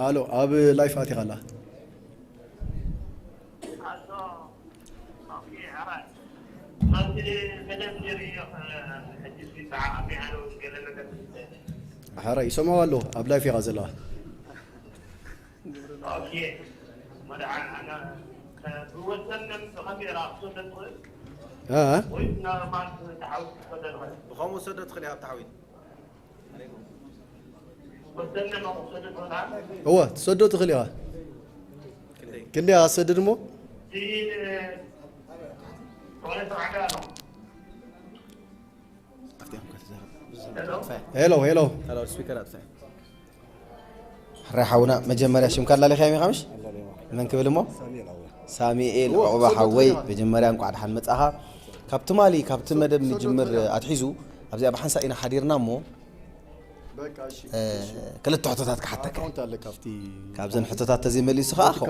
ኣሎ ኣብ ላይፍ ኣቲኻ ኣላ ኣቶ ኦኬ፣ ሕራይ። ሓንቲ መደብ ነይሩ እዮ፣ እ፣ ሕጂ ሕራይ ይሰምዑ ኣለዉ። ኣብ ላይፍ ኢኻ ዘለኻ። እ? ብኸምኡ ሰዶ ትኽእል ኢኻ ኣብቲ ሓዊት። እወ ትሰዶ ትኽእል ኢኻ። ክንደይ ኢኻ ትሰድድ እሞ? ሄሎ ሄሎ። ሕራይ ሓውና፣ መጀመርያ ሽምካ ኣላሊኻዮም ኢኻ ምሽ? መን ክብል እሞ? ሳሙኤል ዑቕባ ሓወይ፣ መጀመርያ እንቋዕ ደሓን መጻኻ። ካብ ትማሊ ካብቲ መደብ ንጅምር ኣትሒዙ ኣብዚኣ ብሓንሳእ ኢና ሓዲርና እሞ፣ እ፣ ክልተ ሕቶታት ክሓተካ። ካብዘን ሕቶታት ተዘይመሊሱ ኸዓ ክኸ-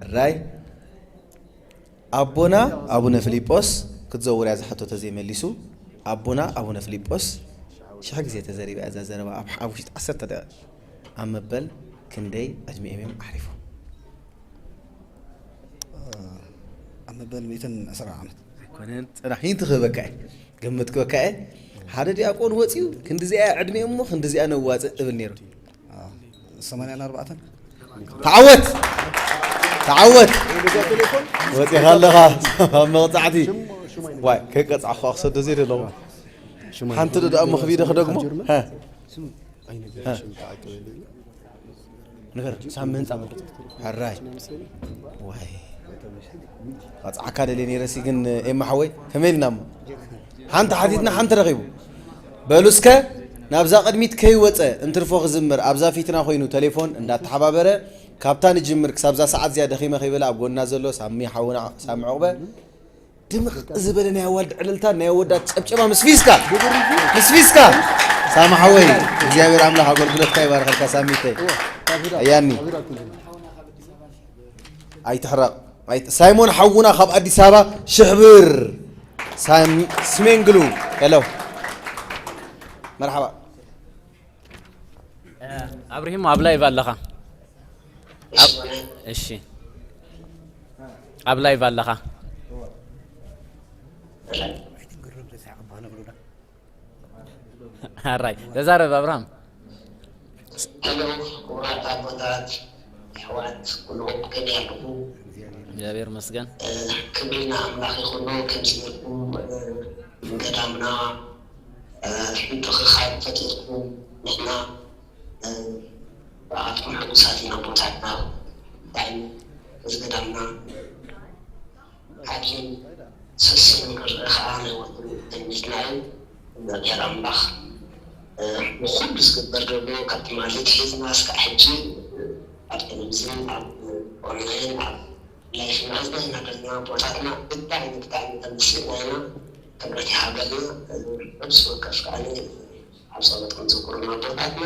ሕራይ ኣቦና ኣቡነ ፊሊጶስ ክትዘውር እያ ዝሓቶ ተዘይመሊሱ። ኣቦና ኣቡነ ፊሊጶስ ሽሕ ግዜ ተዘሪባ እያ እዛ ዘረባ ኣብ፣ ኣብ ውሽጢ ዓሰርተ ደቂቕ። ኣብ መበል ክንደይ ዕድሚኦም እዮም ዓሪፎም? ኣብ መበል ሚእትን ዕስራን ዓመት። ኣይኮነን፣ ጽናሕ ሂንት ክህበካ እየ። ግምት ክህበካ እየ። ሓደ ዲያቆን ወጺኡ ክንድዚኣ ዕድሚኦም እሞ ክንድዚኣ ነዋጽእ እብል ነይሩ። ሰማንያን ኣርባዕተን። ተዓወት! ተዓወት! ወጺኻ ኣለኻ ኣብ መቕጻዕቲ። ዋይ፣ ከይቀጻዕኹ ክሰዶ ዘይደለኹ። ሓንቲ ዶ ደኣ መኽቢደ ክደግሞ? ሃ። ሃ። ንገር፣ ሳሚ ህንጻ መርጽ። ሕራይ። ዋይ። ቀጽዓካ ደልየ ነይረሲ ግን ኤማ ሓወይ፣ ከመይ ኢልና እሞ? ሓንቲ ሓቲትና ሓንቲ ረኺቡ። በሉ እስከ ናብዛ ቅድሚት ከይወጸ እንትርፎ ክዝምር ኣብዛ ፊትና ኮይኑ ቴሌፎን እንዳተሓባበረ ካብታ ንጅምር ክሳብዛ ሰዓት እዚኣ ደኺመ ከይበለ ኣብ ጎንና ዘሎ ሳሚ ሓውና ሳሚ ዑቕበ ድምቕ ዝበለ ናይ ኣዋልድ ዕልልታ ናይ ኣወዳት ጨብጨባ ምስ ፊስካ ምስ ፊስካ ሳሚ ሓወይ እግዚኣብሔር ኣምላኽ ኣገልግሎትካ ይባርኸልካ ሳሚተይ ኣያኒ ኣይትሕረቕ ኣይት- ሳይሞን ሓውና ካብ ኣዲስ ኣበባ ሽሕ ብር ሳም- ስሜን ግሉ ሄሎ መርሓባ ኣብርሂም ኣብ ላይቭ ኣለኻ? ኣብ- እሺ ኣብ ላይቭ ኣለኻ? ኣራይ ተዛረብ ኣብርሃም። ሄሎ ክቡራት ኣቦታት ኣሕዋት ኩልኹም ከመይ ኣለኹም? እግዚኣብሔር ይመስገን። ክብሪ ንኣምላኽ ይኹኖ ከምዚ ኢልኩም ንገዳምና ምትኽኻብ ፈጢርኩም ንሕና ብኣኹም ሕጉሳት ኢና ኣቦታትና ብጣዕሚ እዚ ገዳምና ዓብይን ሰስንን ክረአ ከዓ ናይ ወትሩ ትምኒትና እዩ። እግዚኣብሔር ኣምላኽ ንኹሉ ዝግበር ዘሎ ካብ ትማሊ ኣትሒዝና እስካዕ ሕጂ ኣብ ቴሌቪዝን ኣብ ኦንላይን ኣብ ላይፍ እናሃዝና ኢና ዘለና ኣቦታትና ብጣዕሚ ብጣዕሚ ተመሲጥና ኢና ክብረት ይሃበልና ነብሲ ወከፍ ከዓ ኣብ ጸሎትኩም ዘክሩና ኣቦታትና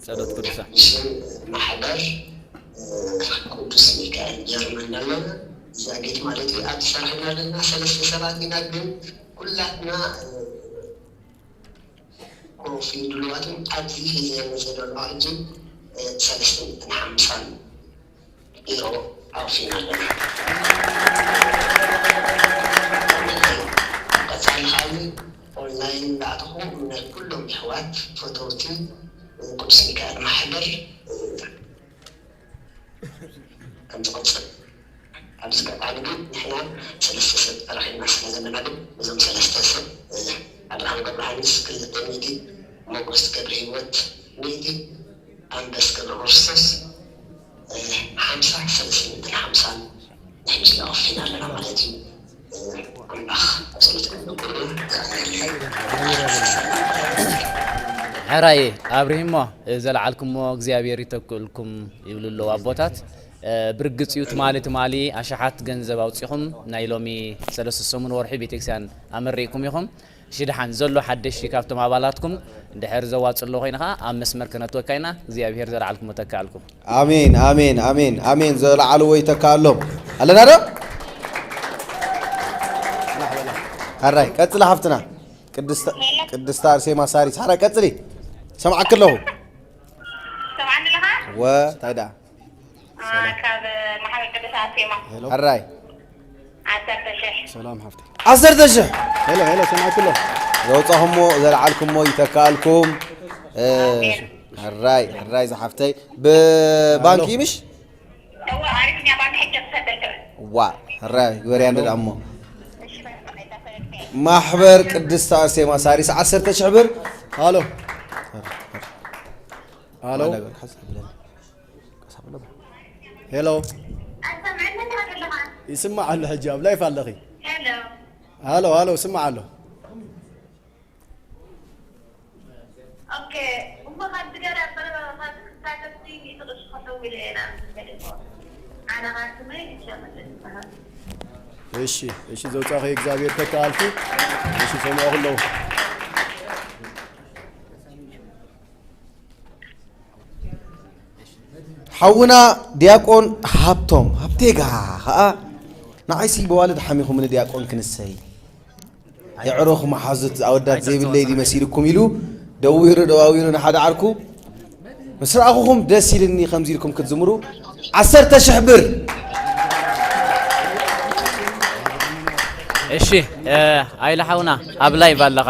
ጸሎት ቅዱሳን ብሽም ማሕበር ቅዱስ ሚካኤል ጀርመን ኣለና እዛ ቤት ማለት እዩ ኣብዚ ሰራሕና ኣለና ሰለስተ ሰባት ኢና ግን ኩላትና ኮፊ ድሉዋትን ኣብዚ ሒዘ መዘ ዘለኹ ሕጂ ሰለስተ ሚእትን ሓምሳን ቢሮ ኣውፊና ኣለና። ቀፃሊ ከዓ ኦንላይን እንዳኣተኹ ናይ ኩሎም ኣሕዋት ፈተውቲ ቅዱስ ሚካኤል ማሕበር ከምዝቐፅል ኣብዚ ቀፃሊ ግን ንሕና ሰለስተ ሰብ ተረኺብና ስለ ዘለና ግን እዞም ሰለስተ ሰብ ኣብርሃም ገብረሃንስ ክልተ ሚእቲ ሞጎስ ገብረሂወት ሚእቲ ኣንበስ ገብረክርስቶስ ሓምሳ ሰለስተ ሚእትን ሓምሳን ናይ ሕጂ ኣወፊና ኣለና ማለት እዩ። ኣምላኽ ኣብ ጸሎት ክንገብር ሕራይ ኣብርሂ እሞ ዘለዓልኩሞ እግዚኣብሔር ይተክእልኩም ይብሉ ኣለዉ ኣቦታት። ብርግጽ እዩ ትማሊ ትማሊ ኣሽሓት ገንዘብ ኣውጺኹም ናይ ሎሚ ሰለስተ ሰሙን ወርሒ ቤተክርስትያን ኣመሪቕኩም ኢኹም። እሺ ደሓን ዘሎ ሓደሽቲ ካብቶም ኣባላትኩም እንድሕር ዘዋጽእ ኣሎ ኮይንኻ ኣብ መስመር ከነትወካ ኢና እግዚኣብሄር ዘልዓልኩም ተካኣልኩም ኣሜን ኣሜን ኣሜን ኣሜን ዘለዓልዎ ይተካኣሎም ኣለና ዶ ሓራይ ቀጽሊ ሓፍትና ቅድስተ ቅድስተ ኣርሴማ ሳሪስ ሓራይ ቀጽሊ ሰምዓኪ ኣለኹ ሰምዓኒ ኣለኻ ወ እንታይ ደኣ ካብ ማሕበር ቅዱስ ኣርሴማ ሄሎ ሕራይ ዓሰርተ ሽሕ። ሰላም ሓፍተይ። ዓሰርተ ሽሕ። ሄሎ፣ ሄሎ፣ ሰማዕኩ ኣሎ። ዘውጻኹሞ፣ ዘልዓልኩሞ ይተካኣልኩም። እ፣ ኣሜን። ሕራይ፣ ሕራይ ዝሓፍተይ። ብባንኪ ኣሎ። ምሽ? እዋ፣ ኣሪፍ እያ፣ ባንኪ ሕጂ ክሰደልክ። ዋ፣ ሕራይ፣ ግበርያ እንደ ዳሞ። እሺ፣ በቃ፣ በቃ፣ በቃ። ማሕበር ቅድስት ኣርሴማ ሳሪስ ዓሰርተ ሽሕ ብር። ኣሎ። ኣሎ። ዋላ ገር ሓሳብ ብለን። ቀስ ብሎ። ሄሎ። ይስማዕ ኣሎ፣ ሕጂ ኣብ ላይፍ ኣለኺ። ሄሎ። ሃሎ፣ ሃሎ፣ ስማዕ ኣሎ። ኦኬ፣ እሞ ካብዚ ገለ ኣብ በረባ፣ ካብዚ ክሳተፍቲ ሚእቲ ቅርሺ ክኸውን ኢለ ኢና ንፈልጦ። ኣነ ካብ ስመይ እሸመለ ዝበሃል። እሺ፣ እሺ፣ ዘውጻኺ እግዚኣብሔር ተካኣልኪ። እሺ፣ ሰማዕኹ ኣለኹ። ሓውና ዲያቆን ሃብቶም ሃብቴጋ ኸኣ ንዓይሲ ብዋልድ ሓሚኹምኒ ዲያቆን ክንሰይ የዕሩኽ መሓዙት ኣወዳት ዘይብለይ ድዩ መሲልኩም ኢሉ ደዊሩ ደዋዊሩ ንሓደ ዓርኩ ምስ ረኣኹኹም ደስ ኢልኒ ከምዚ ኢልኩም ክትዝምሩ ዓሰርተ ሽሕ ብር። እሺ፣ እ፣ ኣይለ ሓውና ኣብ ላይቭ ኣለኻ፣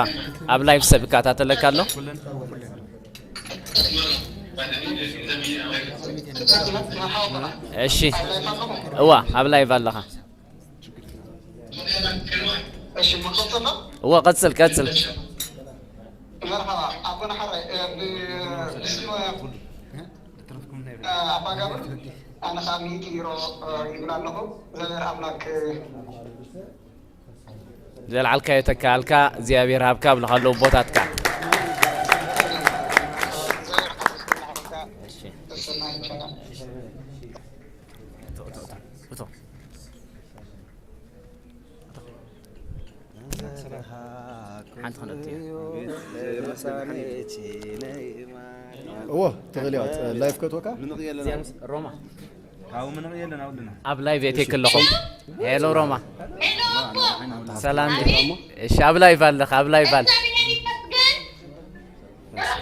ኣብ ላይቭ ሰብ ይከታተለካ ኣሎ። እሺ። እዋ፣ ኣብ ላይቭ ኣለኻ። እሺ፣ መኸተና? እዋ፣ ቀጽል፣ ቀጽል። መርሓባ፣ ኣቦና ሓራይ፣ እ፣ ብ-፣ ብስመ፣ እ፣ ኣባ ጋብር፣ ኣነ ኸኣ ሚእቲ ዩሮ፣ እ፣ ይብል ኣለኹ። እግዚኣብሔር ኣምላክ፣ እ፣ ዘልዓልካዮ ተካኣልካ እግዚኣብሔር ሃብካ ብለኻ ኣለዉ ቦታትካ። እሺ። ሓንቲ ክነእቱ እየ። እዎ፣ ትኽእል እያ። ላይፍ ከትወካ? እዚኣ ምስ ሮማ። ካብኡ ምንቕ የለን ኣብ ሉና። ኣብ ላይቭ የቴክ ኣለኹ። ሄሎ ሮማ። ሰላም ዲ? እሺ፣ ኣብ ላይቭ ኣለኻ፣ ኣብ ላይቭ ኣለ።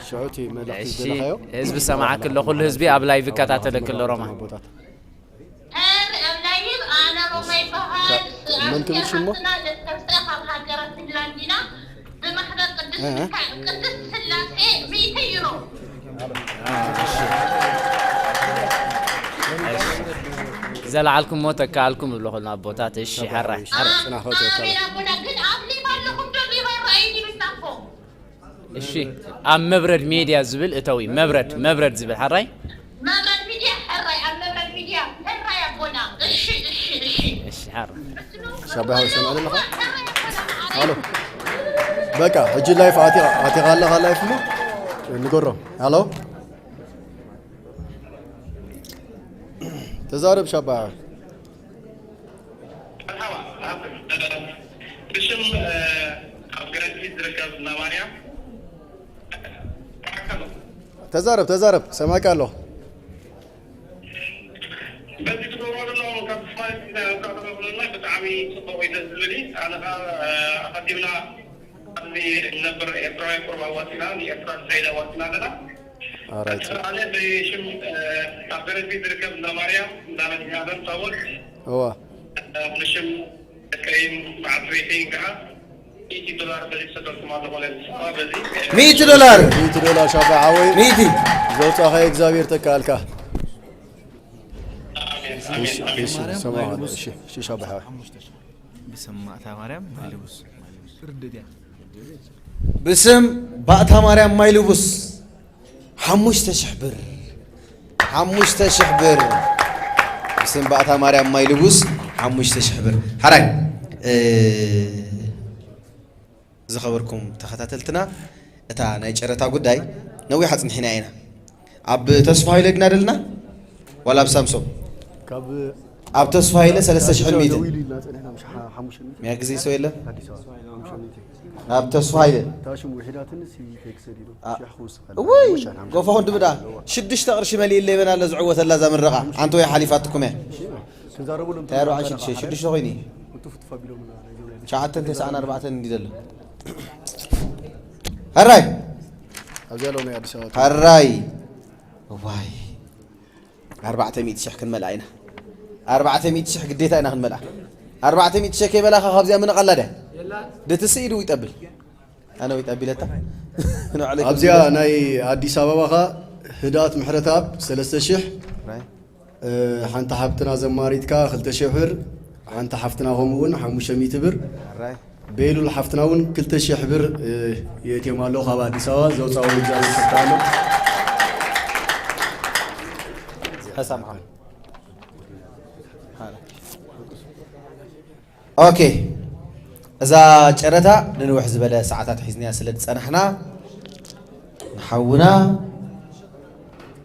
ሽዑ እቲ መልእኽቲ እሺ፣ ዝደለኻዮ? ህዝቢ ሰማዓክ ኣሎ፣ ኩሉ ህዝቢ ኣብ ላይቭ ይከታተለክ ኣሎ ሮማ። ኣቦታት። ሄር ኣብ ላይቭ ኣነ ሮማ ይበሃል። መን ትብል ሽሙ? ሓፍትና ደስ ተስፋ ካብ ሃገረ ፊንላንድ ኢና። ብማሕበር ቅድስት እ? ሚካኤል ቅድስት ስላሴ ሚእቲ ዩሮ። እሺ። ዘለዓልኩሞ ተካኣልኩም እብሎ ከሎ ኣቦታት፣ እሺ፣ ሓራይ፣ ሓራይ። ጽናሕ ከውጽእ ከሎ። ኣሜን ኣቦና፣ ግን ኣብ ሊቭ ኣለኹም ዶ? ሊቭ ኣይረኣይን ይብል ናፎ። እሺ፣ ኣብ መብረድ ሜድያ ዝብል እተዊ፣ መብረድ፣ መብረድ ዝብል ሓራይ። መብረድ ሚድያ ሕራይ፣ ኣብ መብረድ ሚድያ ሕራይ ኣቦና። እሺ፣ እሺ፣ እሺ። እሺ፣ ሓራይ። ሻባይ ሓወይ፣ ሰምዕ ዘለኻ? ኣሎ። በቃ፣ ሕጂ ላይፍ ኣቲ-፣ ኣቲኻ ኣለኻ ላይፍ እሞ ንገሮም። ኣሎ። ተዛረብ ሻባይ ሓወይ። መርሓባ፣ ኣብ፣ ብሽም፣ እ፣ ኣብ ገረንፊት ዝርከብ እንዳ ማርያም ተዘራረብ፣ ተዘራረብ፣ ሰማዕካ ኣለኹ። በዚ ትገብሮ ዘለኹም ካብ ትፋል እኳ ተቐብሉና ብጣዕሚ ጽቡቕ እዩ፣ ደስ ዝብል እዩ። ኣነ ኸኣ፣ እ፣ ኣቐዲምና ኣብዚ እንነብር ኤርትራውያን ቁሩብ ኣዋጺና፣ ንኤርትራ ዝኸይድ ኣዋጺና ኣለና። ኣራይት። ኣነ ብሽም፣ እ፣ ኣብ ገረንፊት ዝርከብ እንዳ ማርያም፣ እንዳ መድኃኔዓለም ታቦት፣ እዋ። እ፣ ብሽም ደቀይን በዓልቲ ቤተይን ከዓ ሚእቲ ዶላር በዚ ዝሰደልኩም ኣለኹ ነዚ ሰዓት በዚ። ሚእቲ ዶላር። ሚእቲ ዶላር ሻባ ሓወይ። ሚእቲ። ዘውጻኻዮ እግዚኣብሔር ተካኣልካ። ኣሜን፣ ኣሜን፣ እሺ፣ ኣሜን። እሺ፣ ሰማዕካ፣ እሺ፣ እሺ፣ ሻባ ሓወይ። ብስም ባእታ ማርያም ማይልቡስ። ብስም ባእታ ማርያም ማይልቡስ። ሓሙሽተ ሽሕ ብር። ሓሙሽተ ሽሕ ብር። ብስም ባእታ ማርያም ማይ ልቡስ ሓሙሽተ ሽሕ ብር። ሓራይ፣ እ፣ ዝኸበርኩም ተኸታተልትና፣ እታ ናይ ጨረታ ጉዳይ ነዊሕ ኣጽኒሕና ኢና። ኣብ ተስፋ ሃይለ ድና ደልና? ዋላ ኣብ ሳምሶም? ካብ ኣብ ተስፋ ሃይለ ሰለስተ ሽሕን ሚእትን። ደዊሉ ኢልና ጸኒሕና፣ ምሽ ሓ-፣ ሓሙሽተ ሚእቲ። ሚያ ግዜ ሰው የለን? ኣዲስ ኣበባ፣ ሓሙሽተ ሚእቲ። ኣብ ተስፋ ሃይለ። እታ ሽም ውሒዳትንስ ቴክስ ሰዲዱ። አ-፣ ሽሕ ክውስኸልና። እውይ! ወሻን ሓሙሽተ። ጎፋ ወንድምዳ፣ ሽዱሽተ ቅርሺ መሊእለይ በላ፣ ለዝዕወተላ እዛ ምረቓ። ሓንቲ ወይ ሓሊፋትኩም እያ። ክንዛረበሎም እንታይ ኣርባዓ ሽዱሽተ፣ ሽዱሽተ ኮይኑ እዩ። እቱ ፍትፋ ቢሎም ናይ ዞም ናይ ሸዓተን ተስዓን ኣርባዕተን እንዲ ዘሎ። ሕራይ! ኣብዚ ያለው ናይ ኣዲስ ኣበባ። ሕራይ! እዋይ! ኣርባዕተ ሚእቲ ሽሕ ክንመልኣ ኢና። ኣርባዕተ ሚእቲ ሽሕ ግዴታ ኢና ክንመልኣ። ኣርባዕተ ሚእቲ ሸ ከይበላኻ ካብዚኣ ምንቐላ ድያ? ድትስኢ ድው ይጠብል? ኣነ ወይ ጠቢለታ? ንባዕለይ ኣብዚኣ ናይ ኣዲስ ኣበባኻ ህድኣት ምሕረተኣብ ሰለስተ ሽሕ፣ ራይ። እ፣ ሓንቲ ሓፍትና ዘማሪትካ ክልተ ሽሕ ብር፣ ሓንቲ ሓፍትና ከምኡ እውን ሓሙሽተ ሚእቲ ብር፣ ራይ። ቤሉል ሓፍትና እውን ክልተ ሽሕ ብር፣ እ፣ የእትዮም ኣለዉ። ካብ ኣዲስ ኣበባ ዘውፃኡ እግዚኣብሔር ይስጥካ ኣሎ። ሕሳም ሓም። ኦኬ፣ እዛ ጨረታ ንንውሕ ዝበለ ሰዓታት ሒዝናያ ስለ ዝጸናሕና፣ ንሓውና፣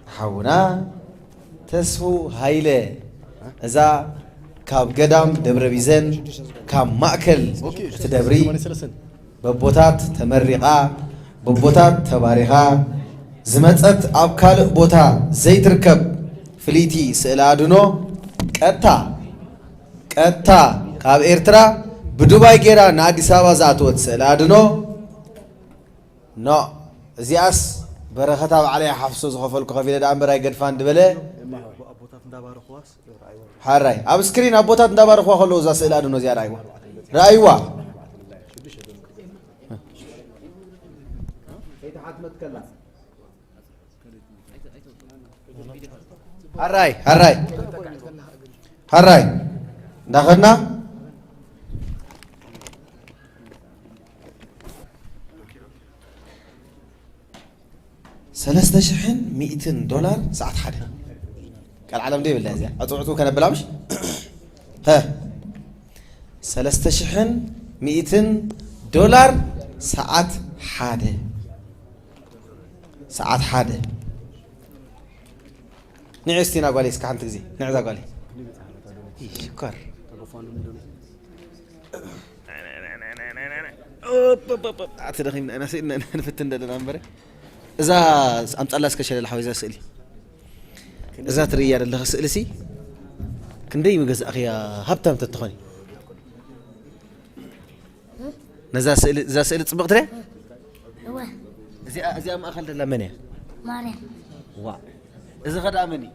ንሓውና ተስፉ ሃይለ፣ እዛ ካብ ገዳም ደብረ ቢዘን፣ ካብ ማእከል እቲ ደብሪ፣ በቦታት ተመሪቓ፣ በቦታት ተባሪኻ ዝመጸት፣ ኣብ ካልእ ቦታ ዘይትርከብ ፍልይቲ ስእለ ኣድኖ፣ ቀጥታ፣ ቀጥታ ካብ ኤርትራ ብዱባይ ጌራ ንኣዲስ ኣበባ ዝኣተወት ስእለ ኣድኖ፣ ኖ፣ እዚኣስ በረኸታ ባዕለይ ሓፍሶ ዝኸፈልኩ ከፊለ ደኣ እምበር ኣይገድፋን ድበለ። ሓራይ፣ ኣብ ስክሪን ኣቦታት እንዳባረኽዋ ከለዉ እዛ ስእሊ ኣድኖ እዚኣ ረኣይዋ። ረኣይዋ። ሓራይ፣ ሓራይ። ሓራይ። እንዳኸድና ሰለስተ ሽሕን ሚእትን ዶላር ሰዓት ሓደ። ቃል ዓለም ዶ ይብላ እዚኣ? ዕጹ ዕጹ ከነብላ ምሽ? ሀ። ሰለስተ ሽሕን ሚእትን ዶላር ሰዓት ሓደ። ሰዓት ሓደ። ንዒ እስቲ ና ጓለይ እስከ ሓንቲ ግዜ። ንዒ እዛ ጓለይ። ይህ ሽኮር። ኦፕ፣ ኦፕ፣ ኦፕ፣ ኦፕ። ኣቲ ደኺምና ኢና ስኢልና ኢና ንፍትን ዘለና እምበር። እዛ ኣምጻላ እስከ ሸለል ሓወይ እዛ ስእሊ። እዛ ትርእያ ዘለኻ ስእሊ ሲ ክንደይ ምገዛእኽያ ሃብታም ተትኾኒ። ነዛ ስእሊ፣ እዛ ስእሊ ጽብቕቲ ድያ? እወ። እዚኣ፣ እዚኣ ማእከል ዘላ መን እያ? ማርያም። ዋ። እዚ ኸ ደኣ መን እዩ?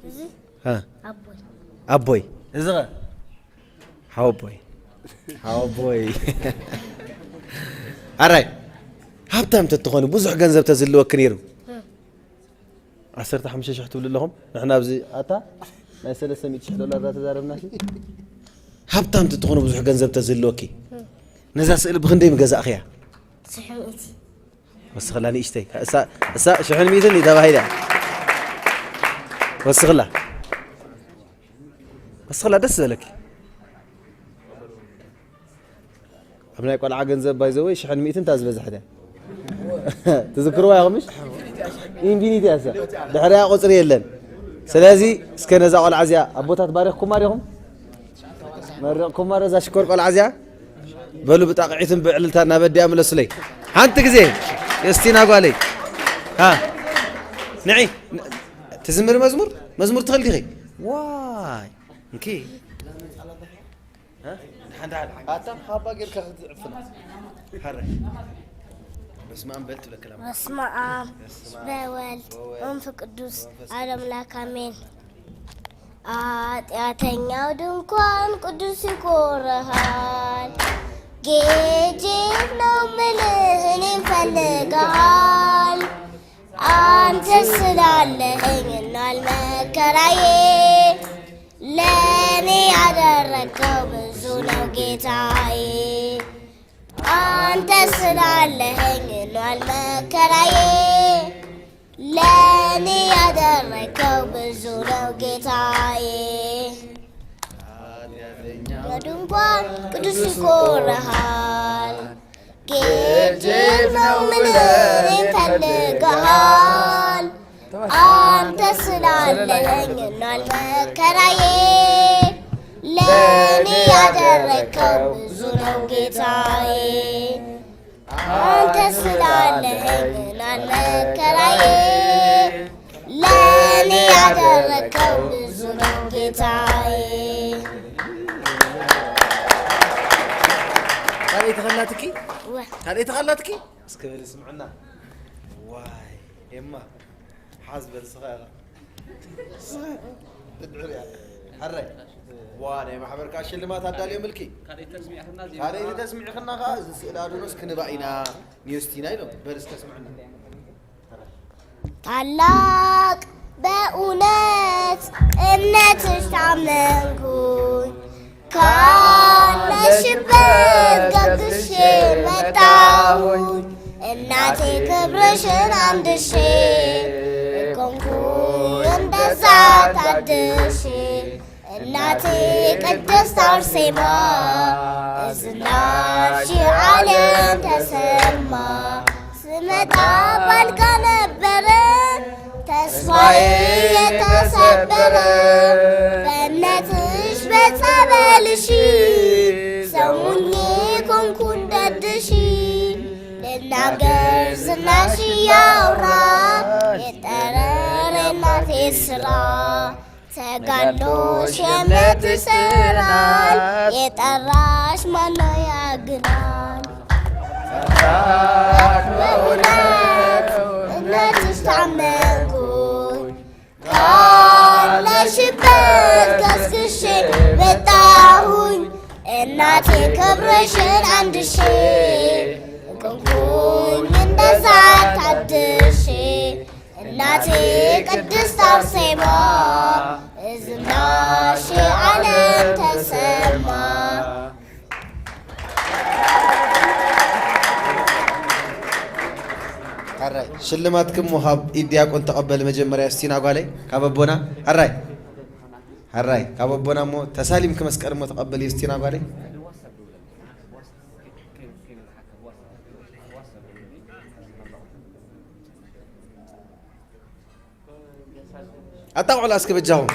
እዚ ሃ። ኣቦይ። ኣቦይ። እዚ ኸ? ሓወቦይ። ሓወቦይ። ኣራይ። ሃብታም ተትኾኒ፣ ብዙሕ ገንዘብ ተዝህልወኪ ነይሩ። እም። ዓሰርተ ሓሙሽተ ሽሕ ትብሉ ኣለኹም። ንሕና ኣብዚ ኣታ ናይ ሰለስተ ሚእቲ ሽሕ ዶላር ዳ ተዛረብና ሲ። ሃብታም ትትኾኑ ብዙሕ ገንዘብ ተዝህልወኪ። እም። ነዛ ስእሊ ብኽንደይ ምገዛእኽያ? ሽሕ ሚእቲ። ወስኽላ ንእሽተይ። እሳ፣ እሳ ሽሕን ሚእትን እዩ ተባሂላ። ወስኽላ። ወስኽላ ደስ ዝበለኪ። ኣብ ናይ ቆልዓ ገንዘብ ባይዘወይ ሽሕን ሚእትን እታ ዝበዝሐት እያ። ትዝክርዋ ኢኹም ምሽ? ኢንፊኒቲ እያ እሳ። ድሕሪያ ቁጽሪ የለን። ስለዚ እስከ ነዛ ቆልዓ እዚኣ ኣቦታት ባሪኽኩማ ዲኹም? መሪቕኩማ ዶ እዛ ሽኮር ቆልዓ እዚኣ? በሉ ብጣቕዒትን ብዕልልታ እናበዲኣ ምለሱለይ። ሓንቲ ግዜ የስቲና ጓለይ። ሃ። ንዒ። ትዝምሪ መዝሙር? መዝሙር ትኽእል ዲኺ? ዋይ። እንኪ። ሃ? ሓንቲ ሓንቲ። ኣታ ካባ ጌርካ ክትዕፍና። ሃረ። በስመ ኣብ በል ትብለክላ። በስመ ኣብ በስመ ኣብ ወወልድ ወወልድ ወመንፈስ ቅዱስ ወመንፈስ ኣሐዱ ቅዱስ። ኣምላክ ኣሜን። ኃጢአተኛው ድንኳን ቅዱስ ይኮረሃል። ጌጄ ነው ምልህን ይፈልግሃል። አንተ ስላለኸኝ ሆኗል መከራዬ። ለእኔ ያደረግከው ብዙ ነው ጌታዬ። አንተ ስላለኸኝ ሆኗል መከራዬ። ለእኔ ያደረግከው ብዙ ነው ጌታዬ። በድንኳን ቅዱስ ይኮረሃል። ጌጅብ ነው ምልህን ይፈልግሃል። አንተ ስላለኸኝ ሆኗል መከራዬ። ለእኔ ያደረግከው ብዙ ነው ጌታዬ። አንተ ስላለኸኝ ሆኗል መከራዬ። ለእኔ ያደረግከው ብዙ ነው ጌታዬ። ካልኣይቲ ኸላትኪ? እወ። ካልኣይቲ ኸላትኪ? እስከ በል ስምዕና። ዋይ፣ ኤማ፣ ሓዝ በል ስኻ ኢኻ። ስኻ፣ ብድዕር እያ። ሓራይ። ዋ፣ ናይ ማሕበር ከዓ ሽልማት ኣዳልዮምልኪ። ካልኣይቲ ተስሚዕኽና ዜማ። ካልኣይቲ ተስሚዕኽና ከዓ፣ እዚ ስእሊ ኣዶኖስ ክንባእ ኢና፣ ንዮስቲና ኢሎም። በል እስከ ስምዕና። ታላቅ በእውነት እምነትሽ ታመንኩኝ፣ ካለሽበት ገስግሼ መጣሁኝ። እናቴ ክብርሽን አንድሼ፣ ቆምኩኝ እንደዛ ታድሼ። እናቴ ቅድስት አርሴማ፣ ዝናሽ ዓለም ተሰማ። ስመጣ ባልጋ ነበረ፣ ተስፋዬ የተሰበረ። በእምነትሽ በጸበልሽ፣ ሰው ሆኜ ኮንኩ እንደድሽ። ልናገር ዝናሽ እያወራ፣ የጠረረ እናቴ ስራ። ተጋድሎሽ የእምነት ይሰራል፣ የጠራሽ ማነው ያግዳል? በእውነት እምነትሽ ታመንኩኝ፣ ካለሽበት ገስግሼ መጣሁኝ። እናቴ ክብርሽን አንድሼ፣ ቆምኩኝ እንደዛ ታድሼ። እናቴ ቅድስት አርሴማ፣ ዝናሽ ዓለም ተሰማ። ሕራይ፣ ሽልማትክሞ ካብ ኢድ ዲያቆን ተቐበል። መጀመርያ ዮስቲና ጓለይ፣ ካብ ኣቦና። ሕራይ፣ ሕራይ፣ ካብ ኣቦና እሞ ተሳሊምኪ መስቀል እሞ ተቐበል ዮስቲና ጓለይ። ኣጣቕዑላ እስኪ በጃኹም።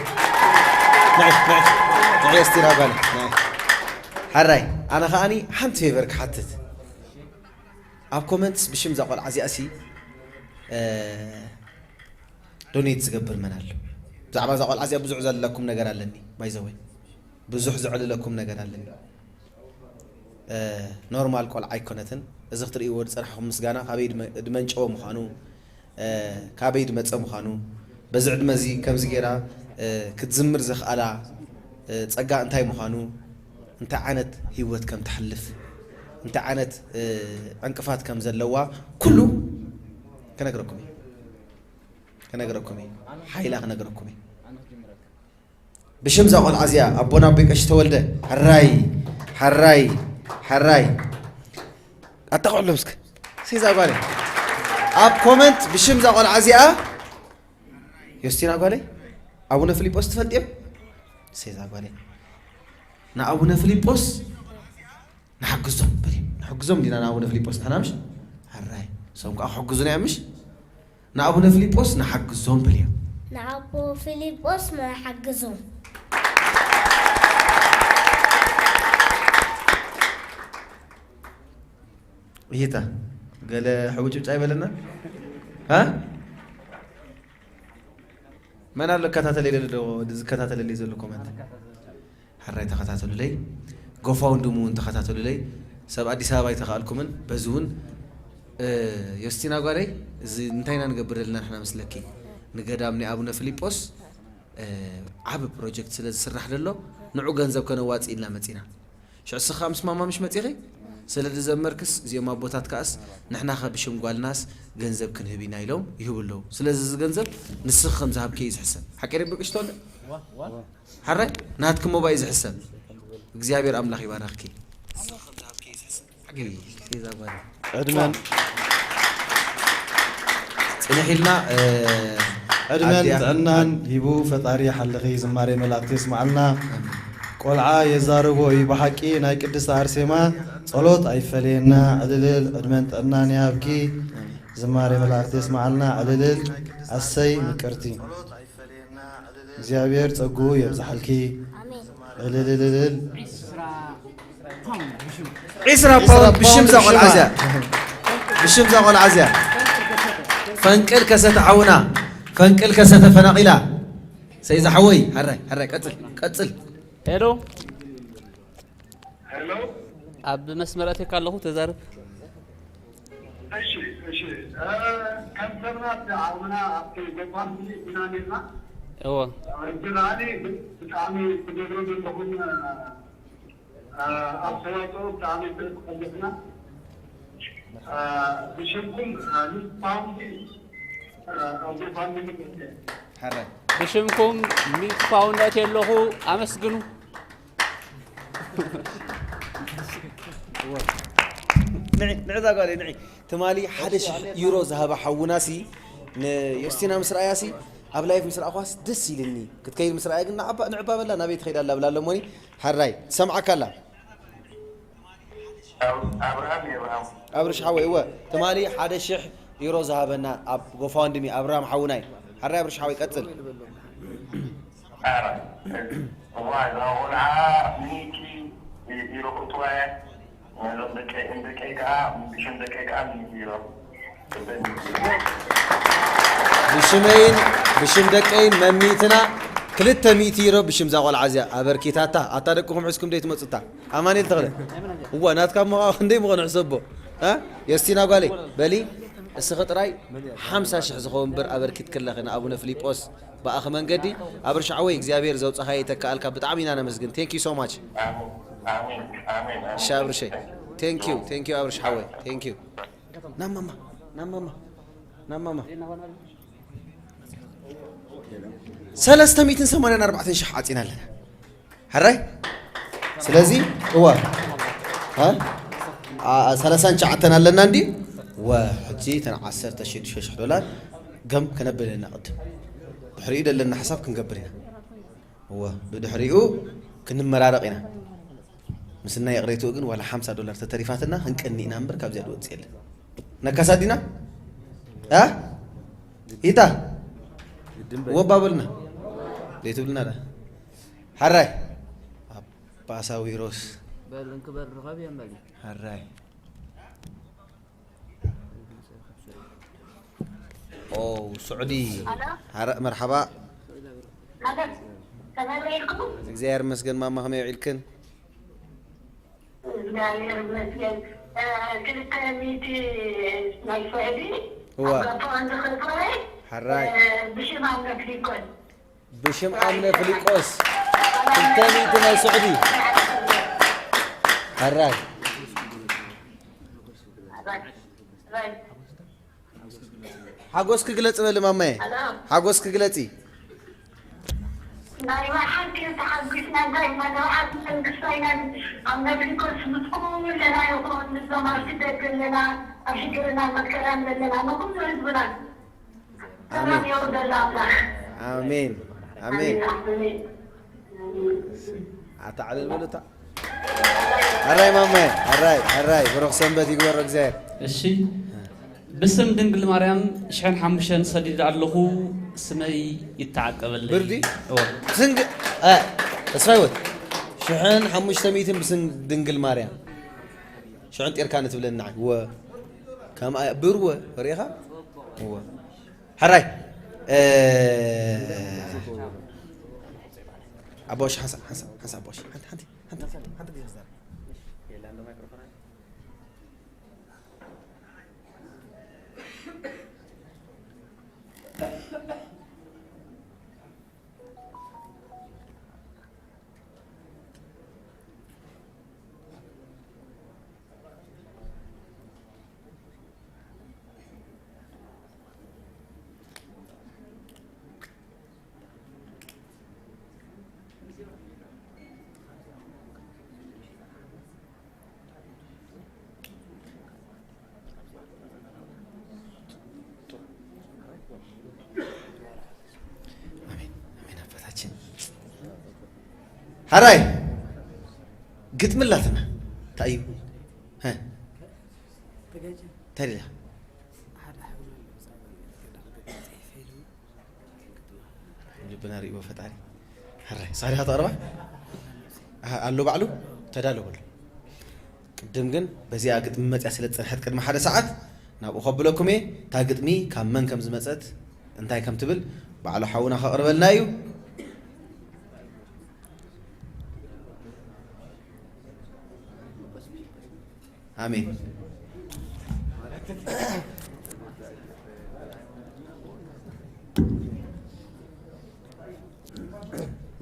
ንዒ፣ ንዒ፣ ንዒ፣ እስቲ ራባኒ፣ ንዒ። ሕራይ፣ ኣነ ኸኣኒ ሓንቲ ፌቨር ክሓትት። ኣብ ኮመንትስ ብሽም እዛ ቆልዓ እዚኣ ሲ፣ እ፣ ዶኔት ዝገብር መን ኣሎ? ብዛዕባ እዛ ቆልዓ እዚኣ ብዙሕ ዘለኩም ነገር ኣለኒ፣ ባይ ዘ ወይ። ብዙሕ ዘዕልለኩም ነገር ኣለኒ። እ፣ ኖርማል ቆልዓ ኣይኮነትን። እዚ ክትርእይዎ ዝጸናሕኩም ምስጋና ካበይ ድመ-፣ ድመንጨወ ምዃኑ፣ እ፣ ካበይ ድመጸ ምዃኑ፣ በዚ ዕድመ እዚ ከምዚ ጌራ፣ እ፣ ክትዝምር ዘኽኣላ፣ እ፣ ጸጋ እንታይ ምዃኑ፣ እንታይ ዓይነት ህይወት ከም ትሓልፍ፣ እንታይ ዓይነት፣ እ፣ ዕንቅፋት ከም ዘለዋ፣ ኩሉ ክነግረኩም እየ። ክነግረኩም እየ። ሓይላ ክነግረኩም እየ። ብሽም እዛ ቆልዓ እዚኣ፣ ኣቦና ኣቦይ ቀሺ ተወልደ፣ ሕራይ፣ ሕራይ፣ ሕራይ። ኣጣቕዑሎም እስከ። ሴዛ ጓለይ። ኣብ ኮመንት ብሽም እዛ ቆልዓ እዚኣ፣ ዮስቲና ጓለይ፣ ኣቡነ ፊሊጶስ ትፈልጥዮም? ሴዛ ጓለይ። ንኣቡነ ፊሊጶስ ንሓግዞም በልዮም። ንሕግዞም ዲና ንኣቡነ ፊሊጶስ ንሕና ምሽ? ሕራይ። እሶም ከዓ ክሕግዙና እዮም ምሽ? ንኣቡነ ፊሊጶስ ንሓግዞም በልዮም። ንኣቦ ፊሊጶስ ንሓግዞም። ይታ ገለ ሕውጭውጫ ይበለና? ሃ? መን ኣሎ እከታተለለይ ዘሎ፣ ዝከታተለለይ ዘሎ ኮመንት? ሕራይ ተኸታተሉለይ። ጎፋውንድም እውን ተኸታተሉለይ። ሰብ ኣዲስ ኣበባ ኣይተኻእልኩምን። በዚ እውን፣ እ፣ ዮስቲና ጓለይ፣ እዚ እንታይ ኢና ንገብር ዘለና ንሕና ምስለኪ? ንገዳም ናይ ኣቡነ ፊሊጶስ፣ እ፣ ዓቢ ፕሮጀክት ስለ ዝስራሕ ዘሎ፣ ንዑ ገንዘብ ከነዋጽእ ኢልና መጺና። ሽዑ እስኻ ምስ ማማ ምሽ መጺኺ? ስለ ዝዘመርክስ፣ እዚኦም ኣቦታት ከኣስ፣ ንሕና ኸ ብሽም ጓልናስ ገንዘብ ክንህብ ኢና ኢሎም ይህቡ ኣለዉ። ስለዚ እዚ ገንዘብ ንስኺ ከም ዝሃብኪ እዩ ዝሕሰብ። ሓቂ ደበቅሽ ተወልደ? ሓራይ? ናትኪ ሞባይል ዝሕሰብ። እግዚኣብሔር ኣምላኽ ይባረኽኪ። ሓቂ እዩ። ኬዛ ጓል። ዕድመን ጽንሕ ኢልና፣ እ፣ ዕድመን ኣድያ። ጥዕናን ሂቡ ፈጣሪ ሓልኺ ዝማሬ መላእክቲ የስማዓልና። ኣሜን። ቆልዓ የዛርቦ እዩ ብሓቂ ናይ ቅድስቲ ኣርሴማ ጸሎት ኣይፈለየና። ዕልልል ዕድመን ጥዕናን ይሃብኪ። ኣሜን። ዝማሬ መላእክቲ የስማዓልና። ዕልልል ኣሰይ ምቅርቲ። እግዚኣብሔር ጸግኡ የብዝሓልኪ። ኣሜን። ዕልልልልል። ዒስራ ፓውንድ ብሽም እዛ ቆልዓ እዚኣ። ብሽም እዛ ቆልዓ እዚኣ። ፈንቅል ከሰተ ሓውና። ፈንቅል ከሰተ ፈናቒላ። ሰይ ዝሓወይ፣ ሕራይ፣ ሕራይ፣ ቀጽል፣ ቀጽል። ሄሎ። ሄሎ። ኣብ መስመር ኣትየካ ኣለኹ፣ ተዛረብ። እሺ፣ እሺ። እ፣ ከም ሰብናት ዓቕምና ኣብቲ ገባር ኢና ነርና። እወ። ኦሪጂናሊ ብጣዕሚ ትገብሩ ዘለኹም ኣስተዋፅኦ ብጣዕሚ ተቐለጥና። ብሽምኩም ሚስ ፋውንዲ ኣብ ፋሚሊ ሕረ ብሽምኩም ሚስ ፋውንድ ኣትየ ኣለኹ። ኣመስግኑ። ንዒ ንዕዛ ጓለይ ንዒ ትማሊ ሓደ ሽሕ ዩሮ ዝሃበ ሓውናሲ ንዮስቲና ምስ ረኣያሲ ኣብ ላይፍ ምስ ረኣኳስ ደስ ኢልኒ ክትከይድ ምስ ረኣያ ግን ንዓባ ንዕባ በላ ናበይ ትኸይድ ኣላ ብላ ኣለሞኒ ሓራይ ትሰምዓካ ኣላ ኣብርሃም የብርሃም ኣብርሽ ሓወይ እወ ትማሊ ሓደ ሽሕ ዩሮ ዝሃበና ኣብ ጎፋወንድሚ ኣብርሃም ሓውናይ ሓራይ ኣብርሽ ሓወይ ቀጽል ኧረ እዋ እዛ ቆልዓ ሚኪ ኢሉ ክእትዋ እየ ነዞም ደቀይ እንደቀይ ከዓ ብሽም ደቀይ ከዓ ሚኪ ኢሎ ብሽመይን ብሽም ደቀይን መሚትና ክልተ ሚእቲ ዩሮ ብሽም እዛ ቆልዓ እዚኣ ኣበርኪታታ ኣታ ደቅኹም ሒዝኩም ደይ ትመፁታ ኣማኒኤል ተኽለ እዋ ናትካ ምዃ ክንደይ ምኾነ ሕሰቦ እ የስቲና ጓለይ በሊ እስኺ ጥራይ ሓምሳ ሽሕ ዝኸውን ብር ኣበርኪትክለኺ ንኣቡነ ፊሊጶስ ብኣኺ መንገዲ ኣብርሽ ሓወይ እግዚኣብሔር ዘውፀኻዮ ይተክኣልካ ብጣዕሚ ኢና ነመስግን thank you so much ኣሜን ኣሜን ኣሜን እሺ ኣብርሸይ thank you thank you ኣብርሽ ሓወይ thank you ናብ ማማ ናብ ማማ ናብ ማማ ሰለስተ ሚእትን ሰማንያን ኣርባዕተን ሽሕ ዓፂና ኣለና ሕራይ ስለዚ እዋ እ? አ- ሰላሳን ትሽዓተን ኣለና እንዲ ወ ሕጂ ተን ዓሰርተ ሽዱሽተ ሽሕ ዶላር ገም ከነብል ኢና ቅድም ድሕሪኡ ዘለና ሓሳብ ክንገብር ኢና እወ ብድሕሪኡ ክንመራረቕ ኢና ምስና ይቕሬትኡ ግን ዋላ ሓምሳ ዶላር ተተሪፋትና ክንቀኒ ኢና እምበር ካብዚኣ ድወፅእ የለን ነካሳ ዲና እ? ኢታ ወባ በልና ዘይትብልና ዳ ሓራይ ኣባሳዊሮስ በል እንክበር ርኸብ እዮም በል ሓራይ ኦ ስዑዲ ሓረ መርሓባ ማለት ተመለይኩም እግዚኣብሔር መስገን ማማ ከመይ ውዒልክን እግዚኣብሔር ይመስገን። ክልተ ሚእቲ ናይ ስዑዲ እዋ። ኣብ ጋፋ እንዝኽርኮይ ሓራይ ብሽም ኣምለክ ይኮን ብሽም ኣምነ ፍሊቆስ ክልተ ሚእቲ ናይ ስዑዲ ሓራይ ሓጎስ ክግለጽ በሊ ማማየ ሓጎስ ክግለጺ ናይ ብሓቂ ተሓጒስና እንታይ መደባሓት መንግስታይናን ኣብ መድሪኮስ ምስ ኩለና ይኹን ምስዞም ኣብ ስደት ዘለና ኣብ ሽግርና መከራን ዘለና ንኩሉ ህዝብና ሰላም የውርደላ ኣምላኽ ኣሜን ኣሜን ኣሜን ኣታ ዕልል በሉታ ሕራይ ማማየ ሕራይ ሕራይ ብሩኽ ሰንበት ይግበሮ እግዚኣብሔር እሺ ብስም ድንግል ማርያም ሽሕን ሓሙሽተን ሰዲድ ኣለኹ ስመይ ይተዓቀበለይ ብርዲ እወ ስንግ ተስፋ ህይወት ሽሕን ሓሙሽተ ሚእትን ብስም ድንግል ማርያም ሽሕን ጢርካ ንትብለኒ ንዓይ ወ ከምኣ ብር ወ ሪኢኻ ወ ሕራይ ኣቦሽ ሓንሳ ሓንሳ ሓንሳ ኣቦሽ ሓንቲ ሓንቲ ሓንቲ ሓንቲ ግዜ ክዛረብ ኣሜን ኣሜን ኣባታችን ሓራይ ግጥሚ ኣላትና እንታይ እዩ እንታይ ሌላ ልብና ርእይዎ ፈጣሪ ሕራይ ሳሪኻ ተቕርባ ኣሎ ባዕሉ ተዳሎ በሎ ቅድም ግን በዚኣ ግጥሚ መፅያ ስለ ዝፀንሐት ቅድሚ ሓደ ሰዓት ናብኡ ከብለኩም እየ እታ ግጥሚ ካብ መን ከም ዝመፀት እንታይ ከም ትብል ባዕሉ ሓውና ከቕርበልና እዩ ኣሜን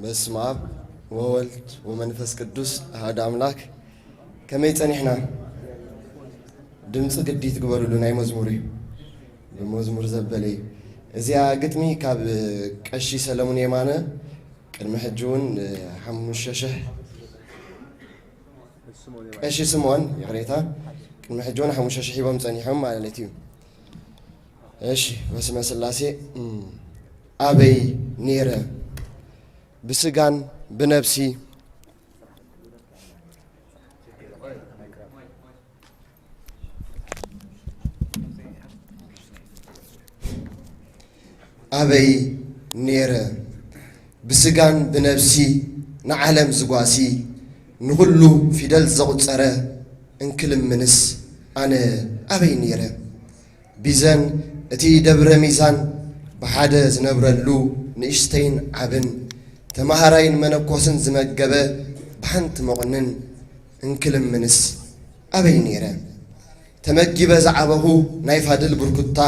በስመ አብ ወወልድ ወመንፈስ ቅዱስ አሐዱ አምላክ። ከመይ ጸኒሕና? ድምፂ ግዲ ትግበሩሉ ናይ መዝሙር እዩ። ብመዝሙር ዘበለ እዩ። እዚኣ ግጥሚ ካብ ቀሺ ሰለሙን የማነ ቅድሚ ሕጂ እውን ሓሙሽተ ሽሕ ቀሺ ስምኦን፣ ይቕሬታ፣ ቅድሚ ሕጂ እውን ሓሙሽተ ሽሕ ሂቦም ጸኒሖም ማለት እዩ። እሺ፣ በስመ ስላሴ። እም፣ ኣበይ ኔረ ብስጋን ብነብሲ ኣበይ ኔረ ብስጋን ብነብሲ ንዓለም ዝጓሲ ንኹሉ ፊደል ዘቑጸረ እንክልምንስ ኣነ ኣበይ ኔረ? ቢዘን እቲ ደብረ ሚዛን ብሓደ ዝነብረሉ ንእሽተይን ዓብን ተማሃራይን መነኮስን ዝመገበ ብሓንቲ መቑንን እንክልምንስ ኣበይ ኔረ? ተመጊበ ዝዓበኹ ናይ ፋድል ብርኩታ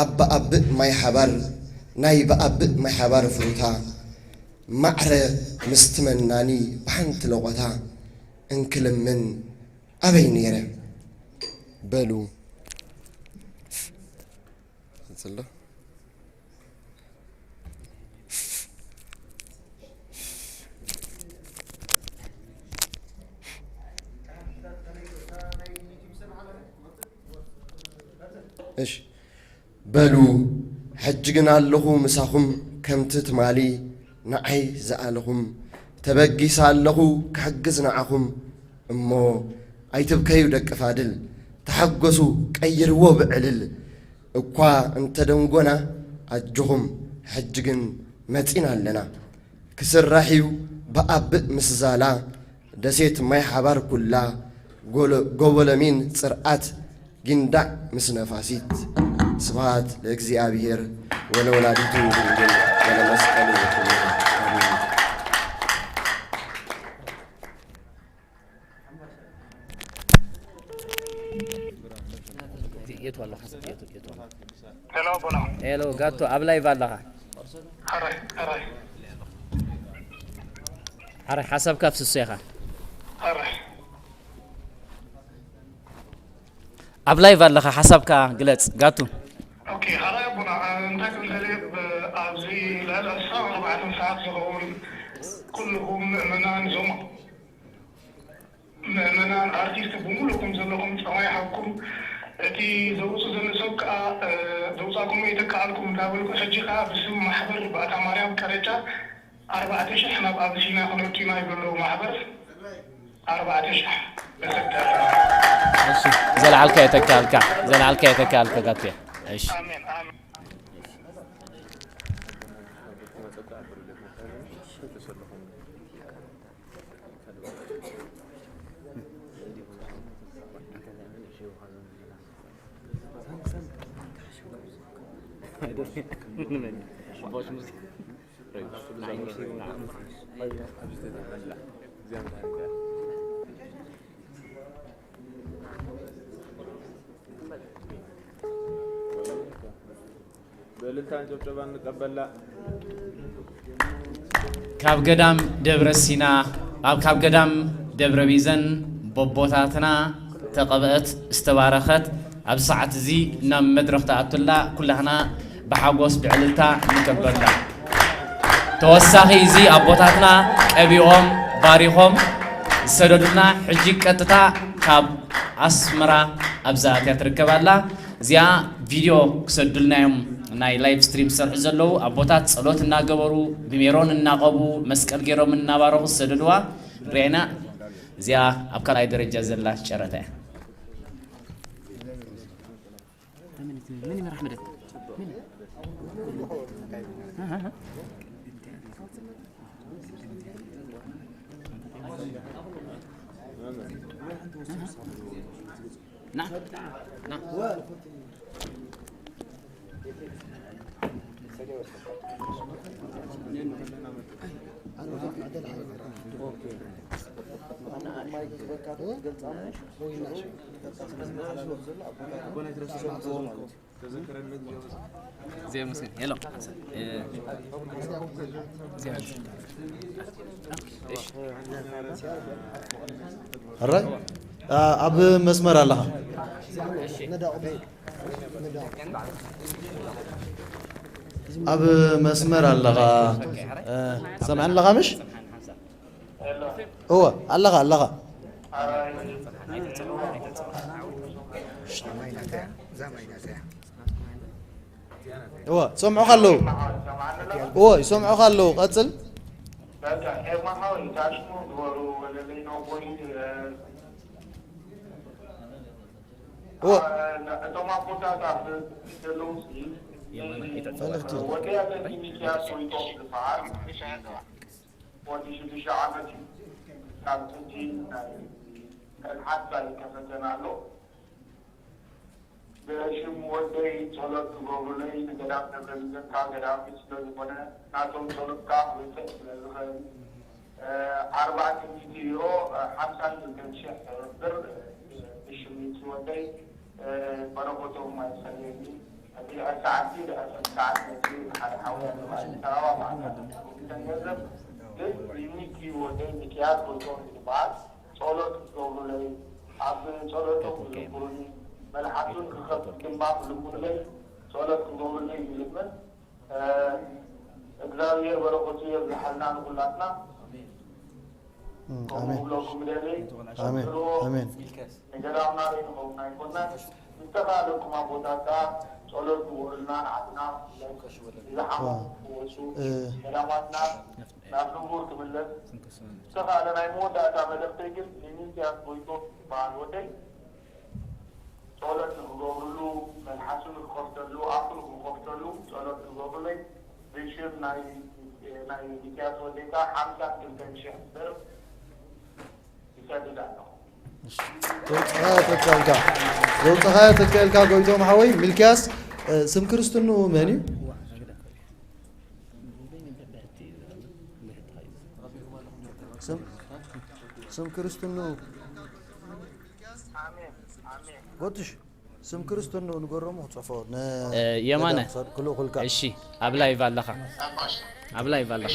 ኣብ ብኣብእ ማይ ሓባር ናይ ብኣብእ ማይ ሓባር ፍሩታ ማዕረ ምስቲ መናኒ ብሓንቲ ለቖታ እንክልምን ኣበይ ኔረ? በሉ። ቀጽሎ። እሺ፣ በሉ፣ ሕጂ ግን ኣለኹ ምሳኹም፣ ከምቲ ትማሊ ንዓይ ዝኣለኹም፣ ተበጊሰ ኣለኹ ክሕግዝ ንዓኹም። እሞ ኣይትብከዩ ደቂ ፋድል፣ ተሓጎሱ ቀይርዎ ብዕልል። እኳ እንተደንጎና ኣጆኹም፣ ሕጂ ግን መጺና ኣለና። ክስራሕ እዩ ብኣብእ ምስ ዛላ፣ ደሴት ማይ ሓባር ኩላ፣ ጎሎ-፣ ጎቦለሚን ጽርዓት ጊንዳዕ ምስ ነፋሲት። ስብሐት ለእግዚኣብሔር ወለወላዲቱ ድንግል ወለመስቀሉ ክቡር። ኣሜን። የት ኣለኻ? የት፣ የት ኣለኻ? ሄሎ፣ ቦላ። ሄሎ፣ ጋቶ፣ ኣብ ላይቭ ኣለኻ? ኣራይ፣ ኣራይ። ኣራይ፣ ሓሳብካ ኣፍስሶ ኢኻ። ኣራይ። ኣብ ላይቭ ኣለኻ፣ ሓሳብካ ግለጽ፣ ጋቱ። ኦኬ፣ ኣራይ ኣቦና፣ እንታይ ክብል ደልየ፣ ብ-፣ ኣብዚ ልዕሊ ዕስራን ኣርባዕተን ሰዓት ዝኸውን ኩልኹም ምእመናን ዞማ ምእመናን ኣርቲስት ብምሉእኩም ዘለኹም ጸማ ይሃብኩም። እቲ ዘውጽእ ዘሎ ሰብ ከኣ፣ እ፣ ዘውጻእኩሞ ይተክኣልኩም እንዳበልኩ፣ ሕጂ ከኣ ብስም ማሕበር ባእታ ማርያም ቀረጫ ኣርባዕተ ሽሕ ናብ ኣብሲና ክነቱ ኢና ይብሉ ኣለዉ ማሕበር ኣርባዕተ ሽሕ በሰደር። እሺ፣ ዘልዓልካ የተካልካ፣ ዘልዓልካ የተካልካ ጋትያ። እሺ። ኣሜን፣ ኣሜን። ብእልልታን ጭብጨባን ንቀበላ። ካብ ገዳም ደብረ ሲና፣ ኣብ፣ ካብ ገዳም ደብረ ቢዘን በቦታትና ተቐብአት፣ ዝተባረኸት፣ ኣብ ሰዓት እዚ ናብ መድረኽ ተኣቱላ ኩላህና ብሓጎስ ብዕልልታ ንቀበላ። ተወሳኺ እዚ ኣቦታትና ቀቢኦም ባሪኾም ዝሰደዱልና፣ ሕጂ ቀጥታ ካብ ኣስመራ ኣብዛ ኣትያ ትርከብ ኣላ። እዚኣ ቪድዮ ክሰዱልና እዮም፣ ናይ ላይቭ ስትሪም ዝሰርሑ ዘለዉ ኣቦታት ጸሎት እናገበሩ፣ ብሜሮን እናቐቡ፣ መስቀል ገይሮም እናባረኹ ዝሰደድዋ ንሪኣ ኢና። እዚኣ ኣብ ካልኣይ ደረጃ ዘላ ጨረታ እያ። መን ይመራሕ መደብ? መን? ና፣ ና። እግዚኣብሔር ይመስገን። ሄሎ። እ፣ እግዚኣብሔር ይመስገን። እሺ። ሕራይ፣ ኣ-፣ ኣብ መስመር ኣለኻ። ኣብ መስመር ኣለኻ። እ፣ ሰምዐኒ ኣለኻ ምሽ? እወ፣ ኣለኻ፣ ኣለኻ። እወ፣ ይሰምዑኻ ኣለዉ። እወ፣ ይሰምዑኻ ኣለዉ። ቀጽል። እወ። እቶም ኣቦታት ኣብ ዘለዉ መልእኽቲ። ወዲ ኣለኒ ሚኪያስ ወይጦም ዝበሃል ወዲ ሽዱሽተ ዓመት እዩ። ካብ ጥንቲ ናይ መልሓሳ ይከፈተና ኣሎ። ብሽም ወደይ ጸሎት ክገብሩለይ ንገዳም ደብረ ሚዛን ካብ ገዳም ስለ ዝኾነ ናቶም ጸሎት ከዓ ክበጽሕ ስለ ዝኽእል፣ እ፣ ኣርባዕተ ሚእቲ ዩሮ፣ እ፣ ሓምሳን ክልተን ሽሕ ብር፣ እ፣ ብሽም እቲ ወደይ፣ እ፣ በረኸቶም ኣይፈለየኒ። እቲ ልዕል ሰዓት ልዕል ሰዓት መፅኡ ሓደ ሓውያ ድማ ኣዲስ ኣበባ ማለት እዩ። ክልተ ገንዘብ ግን ሚኪ ወደይ ሚኪያስ ጎይቶም ዝበሃል ጸሎት ክገብሩለይ፣ ኣብ ጸሎቶም ክዝክሩኒ፣ መልሓሱን ክኸፍት ድማ ክልምኑለይ፣ ጸሎት ክገብሩለይ ይልምን። እ፣ እግዚኣብሔር በረኸቱ የብዝሓልና ንኹላትና። እም፣ ከምኡ ኣሜን። ክብለኩም ደሊ፣ ኣሜን፣ ቀጽልዎ። ኣሜን። ንገዳምና ዘይንኸውን ኣይኮናን። ዝተኻለኩም ኣቦታት ከዓ ጸሎት ግበሩልና፣ ንዓድና ዝሓመሙ ዋ። ክወጹ፣ እ። ገዳማትና ናብ ንቡር ክምለስ። ዝተኻለ ናይ መወዳእታ መልእኽተይ ግን ንሚኪያስ ጎይቶ ዝበሃል ወደይ ጸሎት ንክገብሩሉ፣ መልሓሱ ንክኸፍተሉ፣ ኣፉ ንክኸፍተሉ ጸሎት ክገብሩለይ ብሽም ናይ፣ ናይ ሚኪያስ ወደይ ከዓ ሓምሳን ክልተን ሽሕ ብር ይሰድድ ኣለኹ። እሺ። ዘውፅኻዮ ተካልካ፣ ዘውፅኻዮ ተካልካ ጎይቶም ሓወይ። ሚልኪያስ፣ እ፣ ስም ክርስትንኡ መን እዩ? ስም፣ ስም ክርስትንኡ ጎትሽ፣ ስም ክርስትንኡ ንገሮም ክጽፎ ን-፣ እ፣ የማነ። ክልእኹልካ። እሺ፣ ኣብ ላይቭ ኣለኻ። ኣብ ላይቭ ኣለኻ።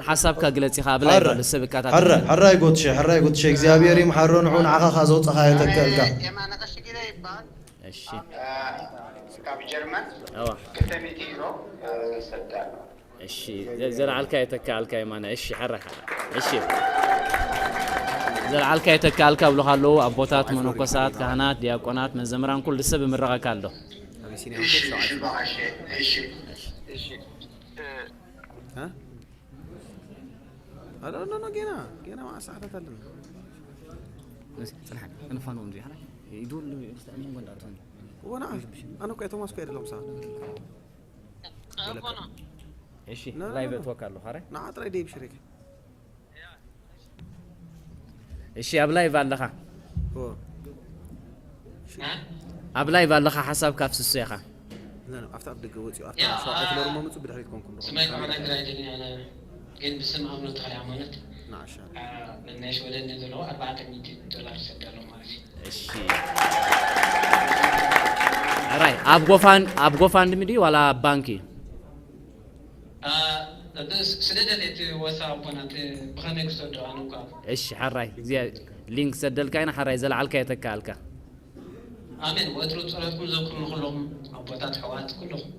ሓሳብካ ግለጽ ኢኻ፣ ኣብ ላይቭ ሕረ፣ ኣሎ ሰብ እካታት። ሕረ፣ ሕራይ ጎትሸ፣ ሕራይ ጎትሸ፣ እግዚኣብሔር ይምሓሮ፣ ንዑ ንዓኻ ኻብ ዘውጻኻዮ ተክአልካ። የማነ ቀሺ ጊደ ይበሃል። እሺ። እ፣ ካብ ጀርመን እዋ። ክልተ ሚእቲ ዩሮ፣ እ፣ ሰዳሉ። እሺ፣ ዘ-፣ ዘልዓልካ የተካኣልካ የማነ። እሺ፣ ሕራይ፣ ሕራይ። እሺ። ዘልዓልካ የተካኣልካ ብሎኻ ኣለዉ፣ ኣቦታት፣ መነኮሳት፣ ካህናት፣ ዲያቆናት፣ መዘምራን፣ ኩሉ ሰብ ይምረቐካ ኣሎ። ኣቢሲንያ እሺ፣ እሺ፣ በቃ፣ እሺ፣ እሺ፣ እሺ። እ? ኣሎ፣ ኖ፣ ኖ፣ ጌና፣ ጌና መዓት ሰዓታት ኣለና። እሺ፣ ጽንሓ፣ ክንፋንዎም እዚ፣ ሕራይ። ይድውል፣ ይስተኣምን፣ ወንዳ፣ ኣቶኒ። ወና፣ ኣነ እኮ፣ ቶማስ እኮ የደሎም ሰዓት። እሺ፣ ና፣ ና፣ ላይቭ ና። እትወካ ኣለኹ፣ ኣረ? ንዓ ጥራይ ደይ ብሽሪክ። እሺ፣ ኣብ ላይቭ ኣለኻ። እዎ። እሺ። ኣብ ላይቭ ኣለኻ፣ ሓሳብ ካብ ስሱ ኢኻ። ና፣ ና፣ ኣብታ ኣብ ደገ ወፂኡ፣ ኣብታ ያ፣ ሸውዓይ ፍሎር እሞ ምፁ፣ ብድሕሪት ኮንኩም ዶ። ስመይ ክዕነ ግራይ ድልኒ ኣነ፣ ግን ብስም ኣምኖት ተኽለ ሃይማኖት፣ ንዓሻ። አ፣ ነናይ ሽወደን ዘለዉ ኣርባዕተ ሚእቲ ዶላር ይሰደሎም ማለት እዩ። እሺ። ሕራይ፣ ኣብ ጎፋን-፣ ኣብ ጎፋንድሚ ድዩ ዋላ ኣብ ባንክ እዩ? አ፣ ስ-፣ ስደደለይ እቲ ወሳ ኣቦና፣ እቲ ብኸመይ ክሰዶ ኣነ እኳ። እሺ፣ ሕራይ፣ እግዚኣብሔር ሊንክ ሰደልካ ኢና፣ ሕራይ፣ ዘለዓልካ የተካኣልካ። ኣሜን። ወትሩ ጸሎትኩም ዘክሩኒ ኩለኹም ኣቦታት፣ ኣሕዋት፣ ኩለኹም።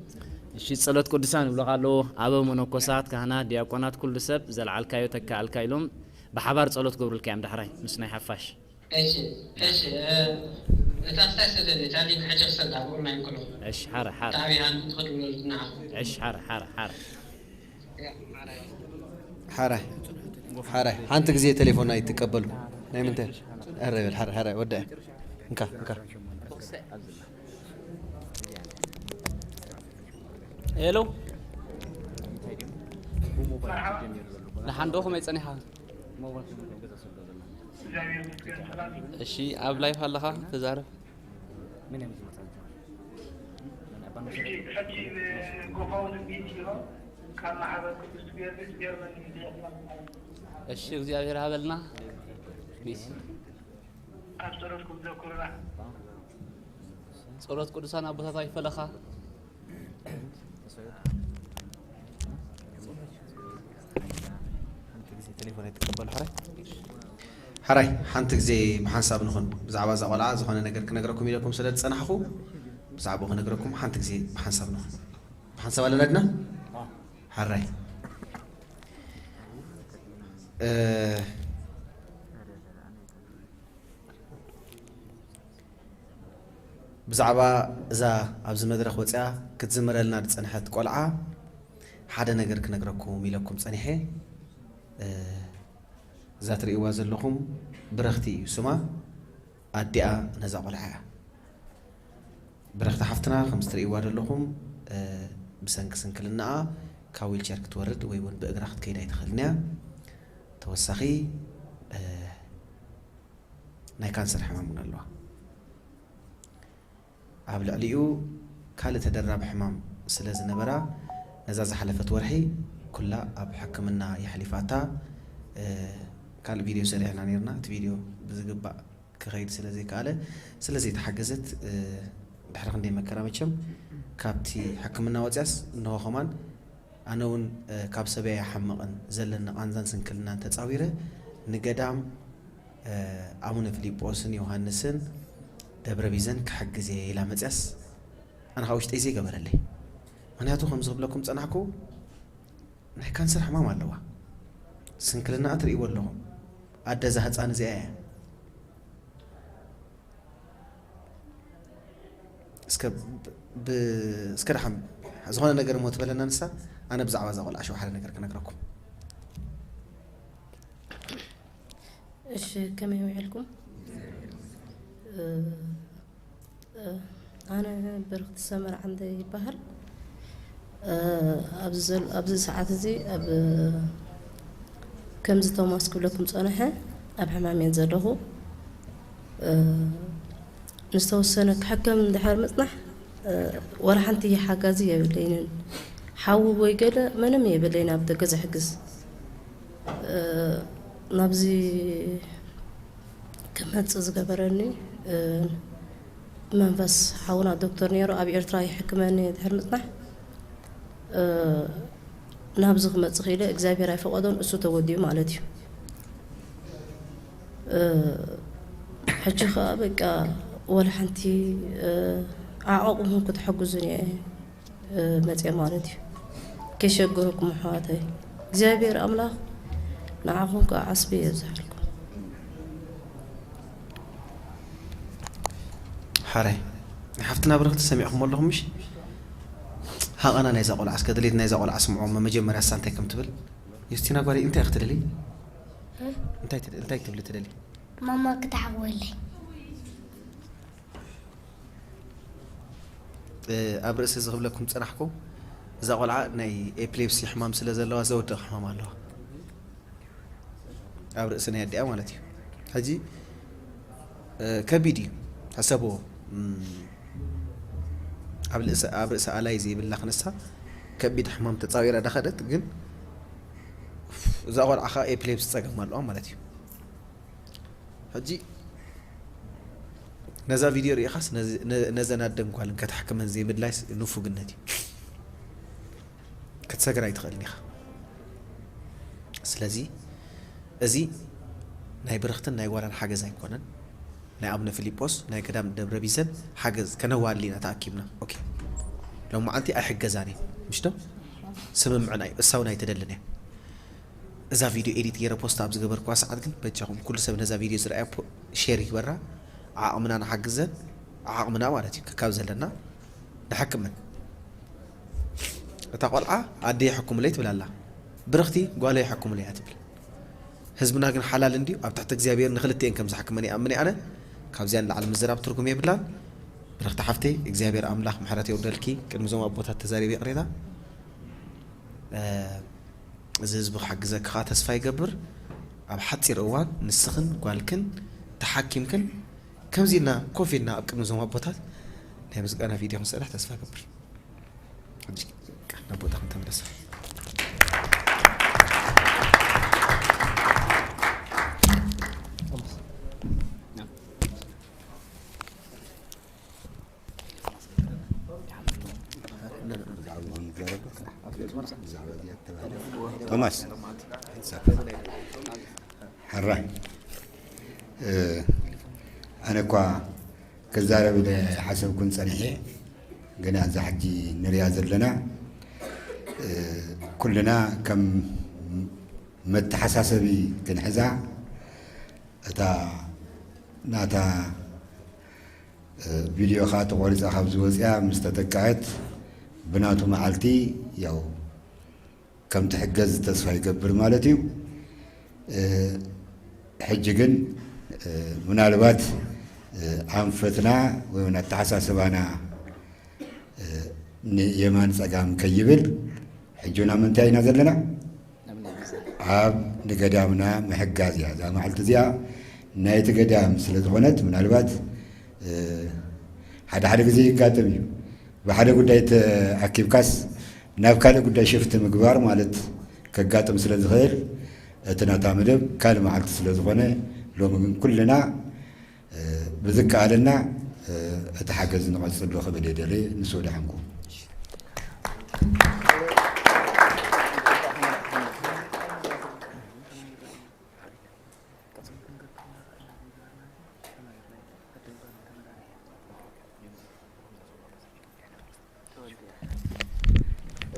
እሺ፣ ጸሎት ቅዱሳን ይብሉኻ ኣለዉ። ኣበው መነኮሳት፣ ካህናት፣ ዲያቆናት፣ ኩሉ ሰብ ዘለዓልካዮ ተካኣልካ ኢሎም ብሓባር ጸሎት ገብሩልካ እዮም ዳሕራይ ምስ ናይ ሓፋሽ። እሺ፣ እሺ፣ እ፣ እታ ስታይ ሰደድ፣ እታ ሊንክ ሕጂ ክሰዳ፣ ብኡ ናይ እንክሎ። እሺ፣ ሓረ፣ ሓረ። እታ ኣብይ ሃንዱ ትኸድ ብሎ ዝናዓኹ። እሺ፣ ሓረ፣ ሓረ፣ ሓረ። ሓረ፣ ሓረ። ሓንቲ ግዜ ቴሌፎን ኣይትቀበሉ። ናይ ምንታይ? ኣረ በል፣ ሓረ፣ ሓረ፣ ወደ። እንካ፣ እንካ። ሄሎ። ደሓን ዶ? ከመይ ጸኒኻ? እሺ፣ ኣብ ላይፍ ኣለኻ? ተዛረብ። ሕጂ፣ ሕጂ ብጎፋውድን ቪድዮ ካብ ማሕበር ቅዱስ ጊዮርጊስ ጀርመን ይደውል። እሺ፣ እግዚኣብሔር ሃበልና። ፕሊስ። ኣብ ጸሎትኩም ዘኩሩና። ጸሎት ቅዱሳን ኣቦታት ኣይፈለኻ። ሓንቲ ግዜ ቴሌፎን ኣይትቀበሉ፣ ሕራይ? ሕራይ፣ ሓንቲ ግዜ ብሓንሳብ ንኹን። ብዛዕባ እዛ ቆልዓ ዝኾነ ነገር ክነግረኩም ኢለኩም ስለ ዝጸናሕኹ፣ ብዛዕባኡ ክነግረኩም ሓንቲ ግዜ ብሓንሳብ ንኹን። ብሓንሳብ ኣለና ድና? ሕራይ። እ፣ ብዛዕባ እዛ ኣብዚ መድረኽ ወፂኣ ክትዝምረልና ዝፀንሐት ቆልዓ ሓደ ነገር ክነግረኩም ኢለኩም ፀኒሐ። እ፣ እዛ ትርእይዋ ዘለኹም ብረኽቲ እዩ ስማ፣ ኣዲኣ ነዛ ቆልዓ እያ። ብረኽቲ ሓፍትና ከምዚ ትርእይዋ ዘለኹም፣ እ፣ ብሰንኪ ስንክልናኣ ካብ ዊልቸር ክትወርድ ወይ እውን ብእግራ ክትከይድ ኣይትኽእልን እያ። ተወሳኺ፣ እ፣ ናይ ካንሰር ሕማም እውን ኣለዋ። ኣብ ልዕሊኡ ካልእ ተደራቢ ሕማም ስለ ዝነበራ፣ ነዛ ዝሓለፈት ወርሒ ኩላ ኣብ ሕክምና የሕሊፋታ። እ፣ ካልእ ቪድዮ ሰሪሕና ነይርና። እቲ ቪድዮ ብዝግባእ ክኸይድ ስለ ዘይከኣለ፣ ስለ ዘይተሓገዘት፣ እ፣ ድሕሪ ክንደይ መከራ መቸም ካብቲ ሕክምና ወፂኣስ እንሆ ከማን ኣነ እውን፣ እ፣ ካብ ሰበይ ኣይሓምቕን፣ ዘለኒ ቃንዛን ስንክልናን ተፃዊረ ንገዳም፣ እ፣ ኣቡነ ፊሊጶስን ዮሃንስን ደብረ ቢዘን ክሕግዝ እየ ኢላ መፅያስ፣ ኣነ ካብ ውሽጠይ ዘይገበረለይ። ምኽንያቱ ከምዚ ክብለኩም ፀናሕኩ፣ ናይ ካንሰር ሕማም ኣለዋ። ስንክልናኣ ትርእይዎ ኣለኹም። ኣደ እዛ ህፃን እዚኣ እያ። እስከ ብ-፣ ብ-፣ እስከ ደሓን ዝኾነ ነገር እሞ ትበለና ንሳ። ኣነ ብዛዕባ እዛ ቆልዓ ሽው ሓደ ነገር ክነግረኩም። እሺ፣ ከመይ ውዒልኩም? እ፣ እ፣ ኣነ ብርኽቲ ሰመር ዓንደ ይበሃል። እ፣ ኣብዚ ዘል-፣ ኣብዚ ሰዓት እዚ ኣብ ከምዚ ቶማስ ክብለኩም ጸንሐ ኣብ ሕማም እየ ዘለኹ። እ፣ ንዝተወሰነ ክሕከም እንድሕር ምጽናሕ፣ እ፣ ወላ ሓንቲ ሓጋዚ የብለይንን። ሓዊ ወይ ገለ ምንም የብለይን ኣብ ደገ ዝሕግዝ። እ፣ ናብዚ ክመጽእ ዝገበረኒ፣ እ፣ መንፈስ ሓውና ዶክተር ነይሩ ኣብ ኤርትራ ይሕክመኒ ድሕር ምጽናሕ፣ እ፣ ናብዚ ክመጽእ ክኢለ እግዚኣብሔር ኣይፈቐዶን፣ እሱ ተወዲኡ ማለት እዩ። እ፣ ሕጂ ኸኣ በቃ ወላ ሓንቲ፣ እ፣ ዓቐቕኹም ክትሕግዙን እየ፣ እ፣ መጽየ ማለት እዩ። ከይሸግረኩም ኣሕዋተይ፣ እግዚኣብሔር ኣምላኽ ንዓኹም ከኣ ዓስቢ የብዝሓልኩም። ሓራይ፣ ሓፍትና ብርኽቲ ሰሚዕኹም ኣለኹም ምሽ? ሃቐና ናይዛ ቆልዓ፣ እስከ ድሌት ናይዛ ቆልዓ ስምዕዎ፣ መጀመርያ እሳ እንታይ ከም ትብል። ዩስቲና ጓለይ፣ እንታይ ክትደሊ? እ? እንታይ ትደ-፣ እንታይ ክትብሊ ትደሊ? ማማ ክትሓቕወለይ። እ፣ ኣብ ርእሲ እዚ ክብለኩም ዝጸናሕኩ፣ እዛ ቆልዓ ናይ ኤፕሌፕሲ ሕማም ስለ ዘለዋ ዘወድቕ ሕማም ኣለዋ። ኣብ ርእሲ ናይ ኣዲኣ ማለት እዩ። ሕጂ፣ እ፣ ከቢድ እዩ። ሕሰብዎ። እም፣ ኣብ ልእሲ-፣ ኣብ ርእሲ ኣላይ ዘይብላ ክንሳ ከቢድ ሕማም ተጻዊራ ዳኸደት፣ ግን እዛ ቆልዓ ኸኣ ኤፕሌፕሲ ጸገም ኣለዋ ማለት እዩ። ሕጂ ነዛ ቪድዮ ርኢኻስ ነዚ-፣ ነ-፣ ነዘን ኣደን ጓልን ከተሕክመን ዘይምድላይስ ንፉግነት እዩ። ክትሰግር ኣይትኽእልን ኢኻ። ስለዚ እዚ ናይ ብርኽትን ናይ ጓላን ሓገዝ ኣይኮነን። ናይ ኣቡነ ፊሊጶስ ናይ ገዳም ደብረ ቢዘን ሓገዝ ከነዋልድ ኢና ተኣኪብና። ኦኬ። ሎማዓንቲ ኣይሕገዛን እየን። ምሽ ዶ? ስምምዕና እዩ። እሳ እውን ኣይትደልን እያ። እዛ ቪድዮ ኤዲት ገይረ ፖስት ኣብ ዝገበርኩዋ ሰዓት ግን በጃኹም ኩሉ ሰብ ነዛ ቪድዮ ዝረኣያ ፖ-፣ ሼር ይግበራ። ዓቕምና ንሓግዘን። ዓቕምና ማለት እዩ። ከካብ ዘለና ንሓክመን። እታ ቆልዓ ኣደይ ይሕኩምለይ ትብል ኣላ። ብርኽቲ ጓለይ ይሕኩምለይ እያ ትብል። ህዝብና ግን ሓላል እንድዩ፣ ኣብ ትሕቲ እግዚኣብሔር ንኽልቲኤን ከም ዝሓክመን ይኣምን እየ ኣነ። ካብዚኣ ንላዕሊ ምዝራብ ትርጉም የብላን። ብርኽቲ ሓፍተይ፣ እግዚኣብሔር ኣምላኽ ምሕረት የውርደልኪ። ቅድሚ እዞም ኣቦታት ተዛሪበ ይቕሬታ። እ፣ እዚ ህዝቢ ክሓግዘኪ ኸኣ ተስፋ ይገብር። ኣብ ሓጺር እዋን ንስኽን ጓልክን ተሓኪምክን ከምዚ ኢልና ኮፍ ኢልና ኣብ ቅድሚ እዞም ኣቦታት ናይ ምስጋና ቪድዮ ክንሰርሕ ተስፋ እገብር። ናብ ቦታ ክንተመለስ። ቶማስ፣ ሕራይ፣ እ፣ ኣነ እኳ ክዛረብ ኢለ ሓሰብኩን ጸኒሐ፣ ግን ኣዛ ሕጂ ንሪኣ ዘለና፣ እ፣ ኩልና ከም መተሓሳሰቢ ክንሕዛ፣ እታ ናታ፣ እ፣ ቪድዮ ኸኣ ተቖሪጻ ካብ ዝወጽያ ምስ ተተክዐት፣ ብናቱ መዓልቲ ያው ከም ትሕገዝ ተስፋ ይገብር ማለት እዩ። እ፣ ሕጂ ግን፣ እ፣ ምናልባት፣ እ፣ ኣንፈትና ወይ እውን ኣተሓሳስባና፣ እ፣ ንየማን ጸጋም ከይብል፣ ሕጂ እውን ኣብ ምንታይ ኢና ዘለና? ኣብ ንገዳምና ምሕጋዝ እያ። እዛ መዓልቲ እዚኣ ናይቲ ገዳም ስለ ዝኾነት፣ ምናልባት፣ እ፣ ሓደ ሓደ ግዜ ይጋጥም እዩ። ብሓደ ጉዳይ ተኣኪብካስ ናብ ካልእ ጉዳይ ሽፍት ምግባር ማለት ከጋጥም ስለ ዝኽእል፣ እቲ ናታ መደብ ካልእ መዓልቲ ስለ ዝኾነ፣ ሎሚ ግን ኩልና፣ እ፣ ብዝከኣለና፣ እ፣ እቲ ሓገዝ ንቐጽሎ ክብል እየ ደልየ። ንሱ ወደሓንኩም።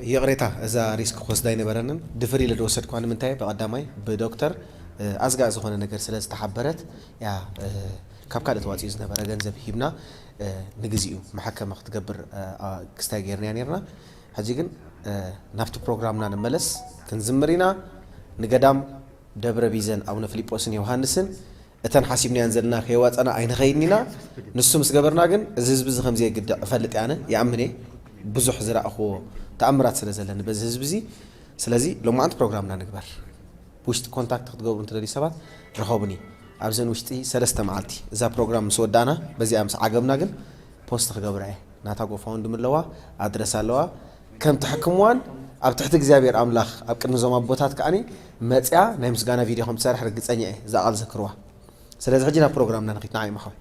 ይቕሬታ፣ እዛ ሪስክ ክወስዳ ኣይነበረንን። ድፍር ኢለ ዝወሰድኳ ንምንታይ? ብቐዳማይ ብዶክተር፣ እ፣ ኣዝጋእ ዝኾነ ነገር ስለ ዝተሓበረት እያ፣ እ፣ ካብ ካልእ ተዋፂኡ ዝነበረ ገንዘብ ሂብና፣ እ፣ ንግዚኡ መሓከመ ክትገብር፣ እ፣ ኣ-፣ ክስታይ ጌርናያ ኔርና። ሕጂ ግን፣ እ፣ ናብቲ ፕሮግራምና ንመለስ። ክንዝምር ኢና። ንገዳም ደብረ ቢዘን ኣቡነ ፊልጶስን ዮሃንስን እተን ሓሲብናየን ዘለና ከየዋጸና ኣይንኸይድን ኢና። ንሱ ምስ ገበርና ግን እዚ ህዝቢ እዚ ከም ዘየግድዕ እፈልጥ እየ፣ ኣነ ይኣምን እየ። ብዙሕ ዝረኣኽዎ ተኣምራት ስለ ዘለኒ በዚ ህዝቢ እዚ። ስለዚ ሎማዓንቲ ፕሮግራምና ንግበር። ብውሽጢ ኮንታክት ክትገብሩ እንትደልዩ ሰባት ርኸቡኒ። ኣብዘን ውሽጢ ሰለስተ መዓልቲ እዛ ፕሮግራም ምስ ወዳእና፣ በዚኣ ምስ ዓገብና ግን ፖስት ክገብራ እየ። ናታ ጎፋውንድሚ ኣለዋ፣ ኣድረስ ኣለዋ። ከም ትሕክምዋን ኣብ ትሕቲ እግዚኣብሔር ኣምላኽ ኣብ ቅድሚ እዞም ኣቦታት ከኣኒ መጽያ ናይ ምስጋና ቪድዮ ከም ትሰርሕ ርግጸኛ እየ። እዛ ቃል ዘክርዋ። ስለዚ ሕጂ ናብ ፕሮግራምና ንኺድ፣ ንዓይ መሓው።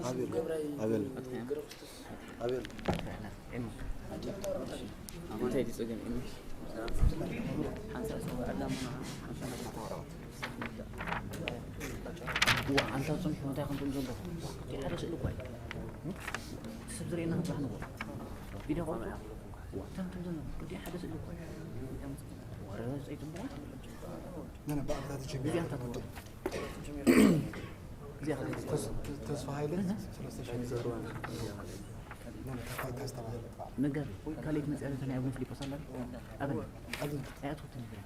ኣቤል፣ ኣቤል፣ ኣቤል። እንታይ ድዩ ጸገም? ሓንሳእ ሰው ኣዳም ዋ፣ ኣንታ ጽንሑ እንታይ ከም ትብል ዘለኹ? ሓደ ስእሊ እኮ እዩ። እቲ ሰብ ዝርእየና ክብራሕ ንጎ። ቪድዮ ቆርጡ። ዋ፣ እንታይ ከም ትብል ዘለኹ? እቲ ሓደ ስእሊ እኮ እዩ። ወረ ዘይጽቡቕ። ነ፣ ነ፣ ብኣግታት ጅምር። እዚኣ እንታይ ትብሎ? እዚኣ ተስ-፣ ተስፋ ሃይለ ሰለስተ ሺህ። ነ፣ ነ፣ ተስፋ ካስተባህለ። መጋቢ፣ ካልኣይቲ መጽኣ ዘተና ኣቡነ ፊልጶስ ኣላ። ኣበል። ኣበል። ኣያት ወተን ይብላ።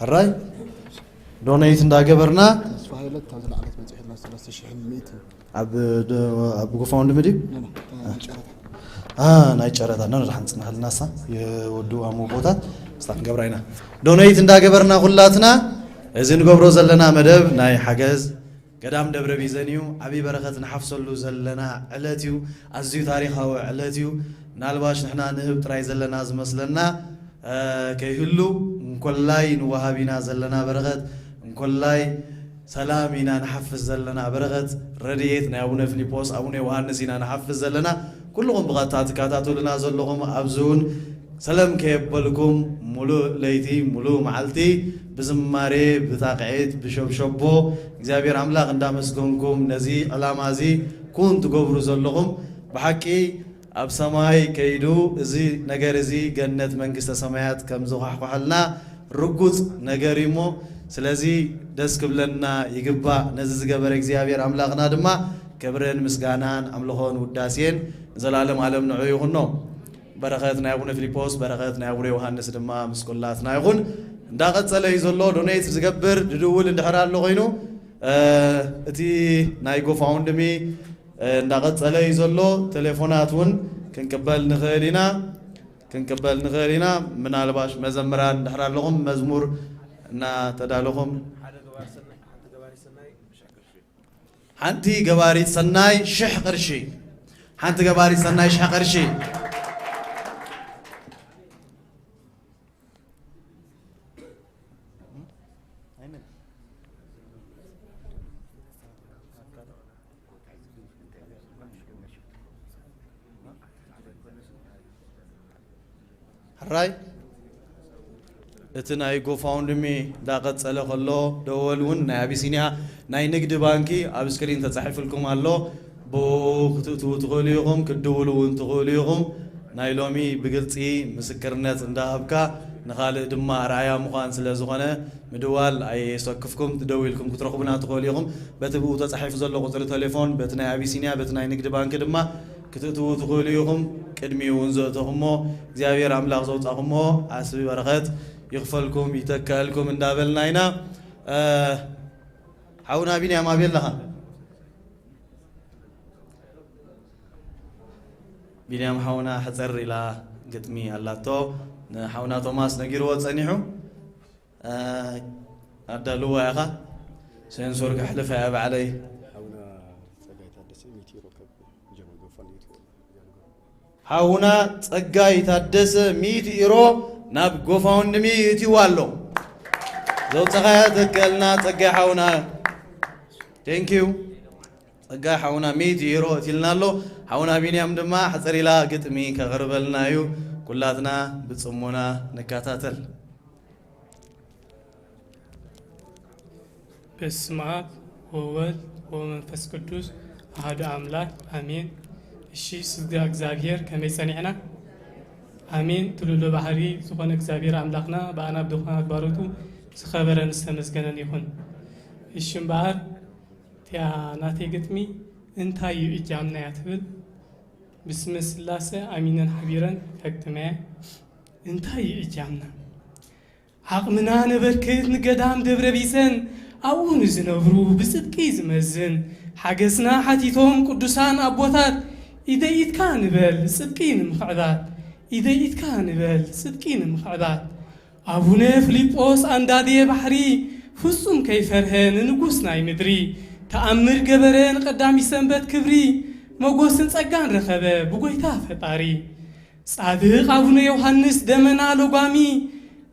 ሕራይ ዶኔት እንዳገበርና ተስፋ ሃይለ እታ ዝለዓለት በፂሑ ድማ ሰለስተ ሽሕን ሚእትን ኣብ ዶ-፣ ኣብ ጎፋውንድሚ ድዩ? ኖ፣ ኖ፣ ናይ ጨረታ። አ፣ ናይ ጨረታ። ኖ፣ ኖ፣ ሓንፅና ሃልናሳ የወዱ ኣሞ ቦታት ስታ ክንገብራ ኢና። ዶኔት እንዳገበርና ኩላትና እዚ ንገብሮ ዘለና መደብ ናይ ሓገዝ ገዳም ደብረ ቢዘን እዩ። ዓብዪ በረኸት ንሓፍሰሉ ዘለና ዕለት እዩ። ኣዝዩ ታሪኻዊ ዕለት እዩ። ምናልባሽ ንሕና ንህብ ጥራይ ዘለና ዝመስለና፣ እ፣ ከይህሉ፣ እንኮላይ ንወሃብ ኢና ዘለና በረኸት፣ እንኮላይ ሰላም ኢና ንሓፍስ ዘለና በረኸት፣ ረድኤት ናይ ኣቡነ ፊልጶስ፣ ኣቡነ ዮሃንስ ኢና ንሓፍስ ዘለና። ኩልኹም ብቐጥታ ትከታተሉና ዘለኹም ኣብዚ እውን ሰለም ከየበልኩም፣ ሙሉእ ለይቲ፣ ሙሉእ መዓልቲ ብዝማሬ፣ ብጣቕዒት፣ ብሸብሸቦ እግዚኣብሔር ኣምላኽ እንዳመስገንኩም፣ ነዚ ዕላማ እዚ ኩን ትገብሩ ዘለኹም፣ ብሓቂ ኣብ ሰማይ ከይዱ እዚ ነገር እዚ ገነት መንግስተ ሰማያት ከም ዝኳሕኳሐልና ርጉጽ ነገር እዩ እሞ፣ ስለዚ ደስ ክብለና ይግባእ። ነዚ ዝገበረ እግዚኣብሔር ኣምላኽና ድማ ክብርን ምስጋናን ኣምልኾን ውዳሴን ንዘላለም ዓለም ንዑ ይኹኖ። በረኸት ናይ ኣቡነ ፊልጶስ፣ በረኸት ናይ ኣቡነ ዮሃንስ ድማ ምስ ኩላትና ይኹን። እንዳቐጸለ እዩ ዘሎ። ዶኔት ዝገብር ድድውል እንድሕር ኣሎ ኮይኑ፣ እ፣ እቲ ናይ ጎፋውንድሚ፣ እ፣ እንዳቐጸለ እዩ ዘሎ። ቴሌፎናት እውን ክንቅበል ንኽእል ኢና፣ ክንቅበል ንኽእል ኢና። ምናልባሽ መዘምራን እንድሕር ኣለኹም መዝሙር እናተዳለኹም። ሓንቲ ገባሪት ሰናይ ሽሕ ቅርሺ። ሓንቲ ገባሪት ሰናይ ሽሕ ቅርሺ። ሕራይ፣ እቲ ናይ ጎፋውንድሚ እንዳቐጸለ ከሎ፣ ደወል እውን ናይ ኣቢሲንያ ናይ ንግዲ ባንኪ ኣብ ስክሪን ተጻሒፍልኩም ኣሎ። ብኡ ክትእትዉ ትኽእሉ ኢኹም፣ ክትድውሉ እውን ትኽእሉ ኢኹም። ናይ ሎሚ ብግልጺ ምስክርነት እንዳሃብካ ንኻልእ ድማ ኣርኣያ ምዃን ስለ ዝኾነ፣ ምድዋል ኣየሰክፍኩም፣ ደዊልኩም ክትረኽቡና ትኽእሉ ኢኹም። በቲ ብኡ ተጻሒፉ ዘሎ ቁጽሪ ቴሌፎን፣ በቲ ናይ ኣቢሲንያ፣ በቲ ናይ ንግዲ ባንኪ ድማ ክትእትዉ ትኽእሉ ኢኹም። ቅድሚኡ እውን ዘእተኹሞ እግዚኣብሔር ኣምላኽ ዘውጻኹሞ ዓስቢ በረኸት ይኽፈልኩም፣ ይተከኣልኩም እንዳበልና ኢና። እ፣ ሓውና ቢንያም ኣበይ ኣለኻ? ቢንያም ሓውና ሕጽር ኢላ ግጥሚ ኣላቶ። ንሓውና ቶማስ ነጊርዎ ጸኒሑ። እ፣ ኣዳልዋ ኢኻ። ሴንሱር ከሕልፋ እያ ባዕለይ። ሓውና ጸጋይ ታደሰ ሚእቲ ዩሮ ካብ ጀማል ጎፋንድሚ ይእትዎ። ሓውና ጸጋይ ታደሰ ሚእቲ ዩሮ ናብ ጎፋውንድሚ ይእትይዋ ኣሎ። ዘውጸኻያ ተከልና ጸጋይ ሓውና። Thank you። ጸጋይ ሓውና ሚእቲ ዩሮ እትልና ኣሎ። ሓውና ቢንያም ድማ ሕጽር ኢላ ግጥሚ ከቕርበልና እዩ። ኩላትና ብጽሞና ንከታተል። በስመ አብ ወወልድ ወመንፈስ ቅዱስ አሐዱ አምላክ አሜን። እሺ፣ ስግዳ እግዚኣብሔር ከመይ ጸኒዕና? ኣሜን። ትልሉ ባህሪ ዝኾነ እግዚኣብሔር ኣምላኽና ብኣና ብድኾነ ኣግባሮቱ ዝኸበረን ዝተመስገነን ይኹን። እሺ እምበኣር፣ እቲኣ ናተይ ግጥሚ እንታይ እዩ እጃምና እያ ትብል። ብስመ ስላሴ ኣሚነን ሓቢረን ከግጥመያ። እንታይ እዩ እጃምና? ዓቕምና ነበርክት ንገዳም ደብረ ቢዘን፣ ኣብኡ ንዝነብሩ ብጽድቂ ዝመዝን። ሓገዝና ሓቲቶም ቅዱሳን ኣቦታት፣ ኢደይ ኢድካ ንበል ጽድቂ ንምኽዕባት፣ ኢደይ ኢድካ ንበል ጽድቂ ንምኽዕባት። ኣቡነ ፊልጶስ ኣንዳዴ ባሕሪ፣ ፍጹም ከይፈርሀ ንንጉስ ናይ ምድሪ፣ ተኣምር ገበረ ንቀዳሚት ሰንበት ክብሪ፣ መጎስን ጸጋን ረኸበ ብጎይታ ፈጣሪ። ጻድቕ ኣቡነ ዮሃንስ ደመና ለጓሚ፣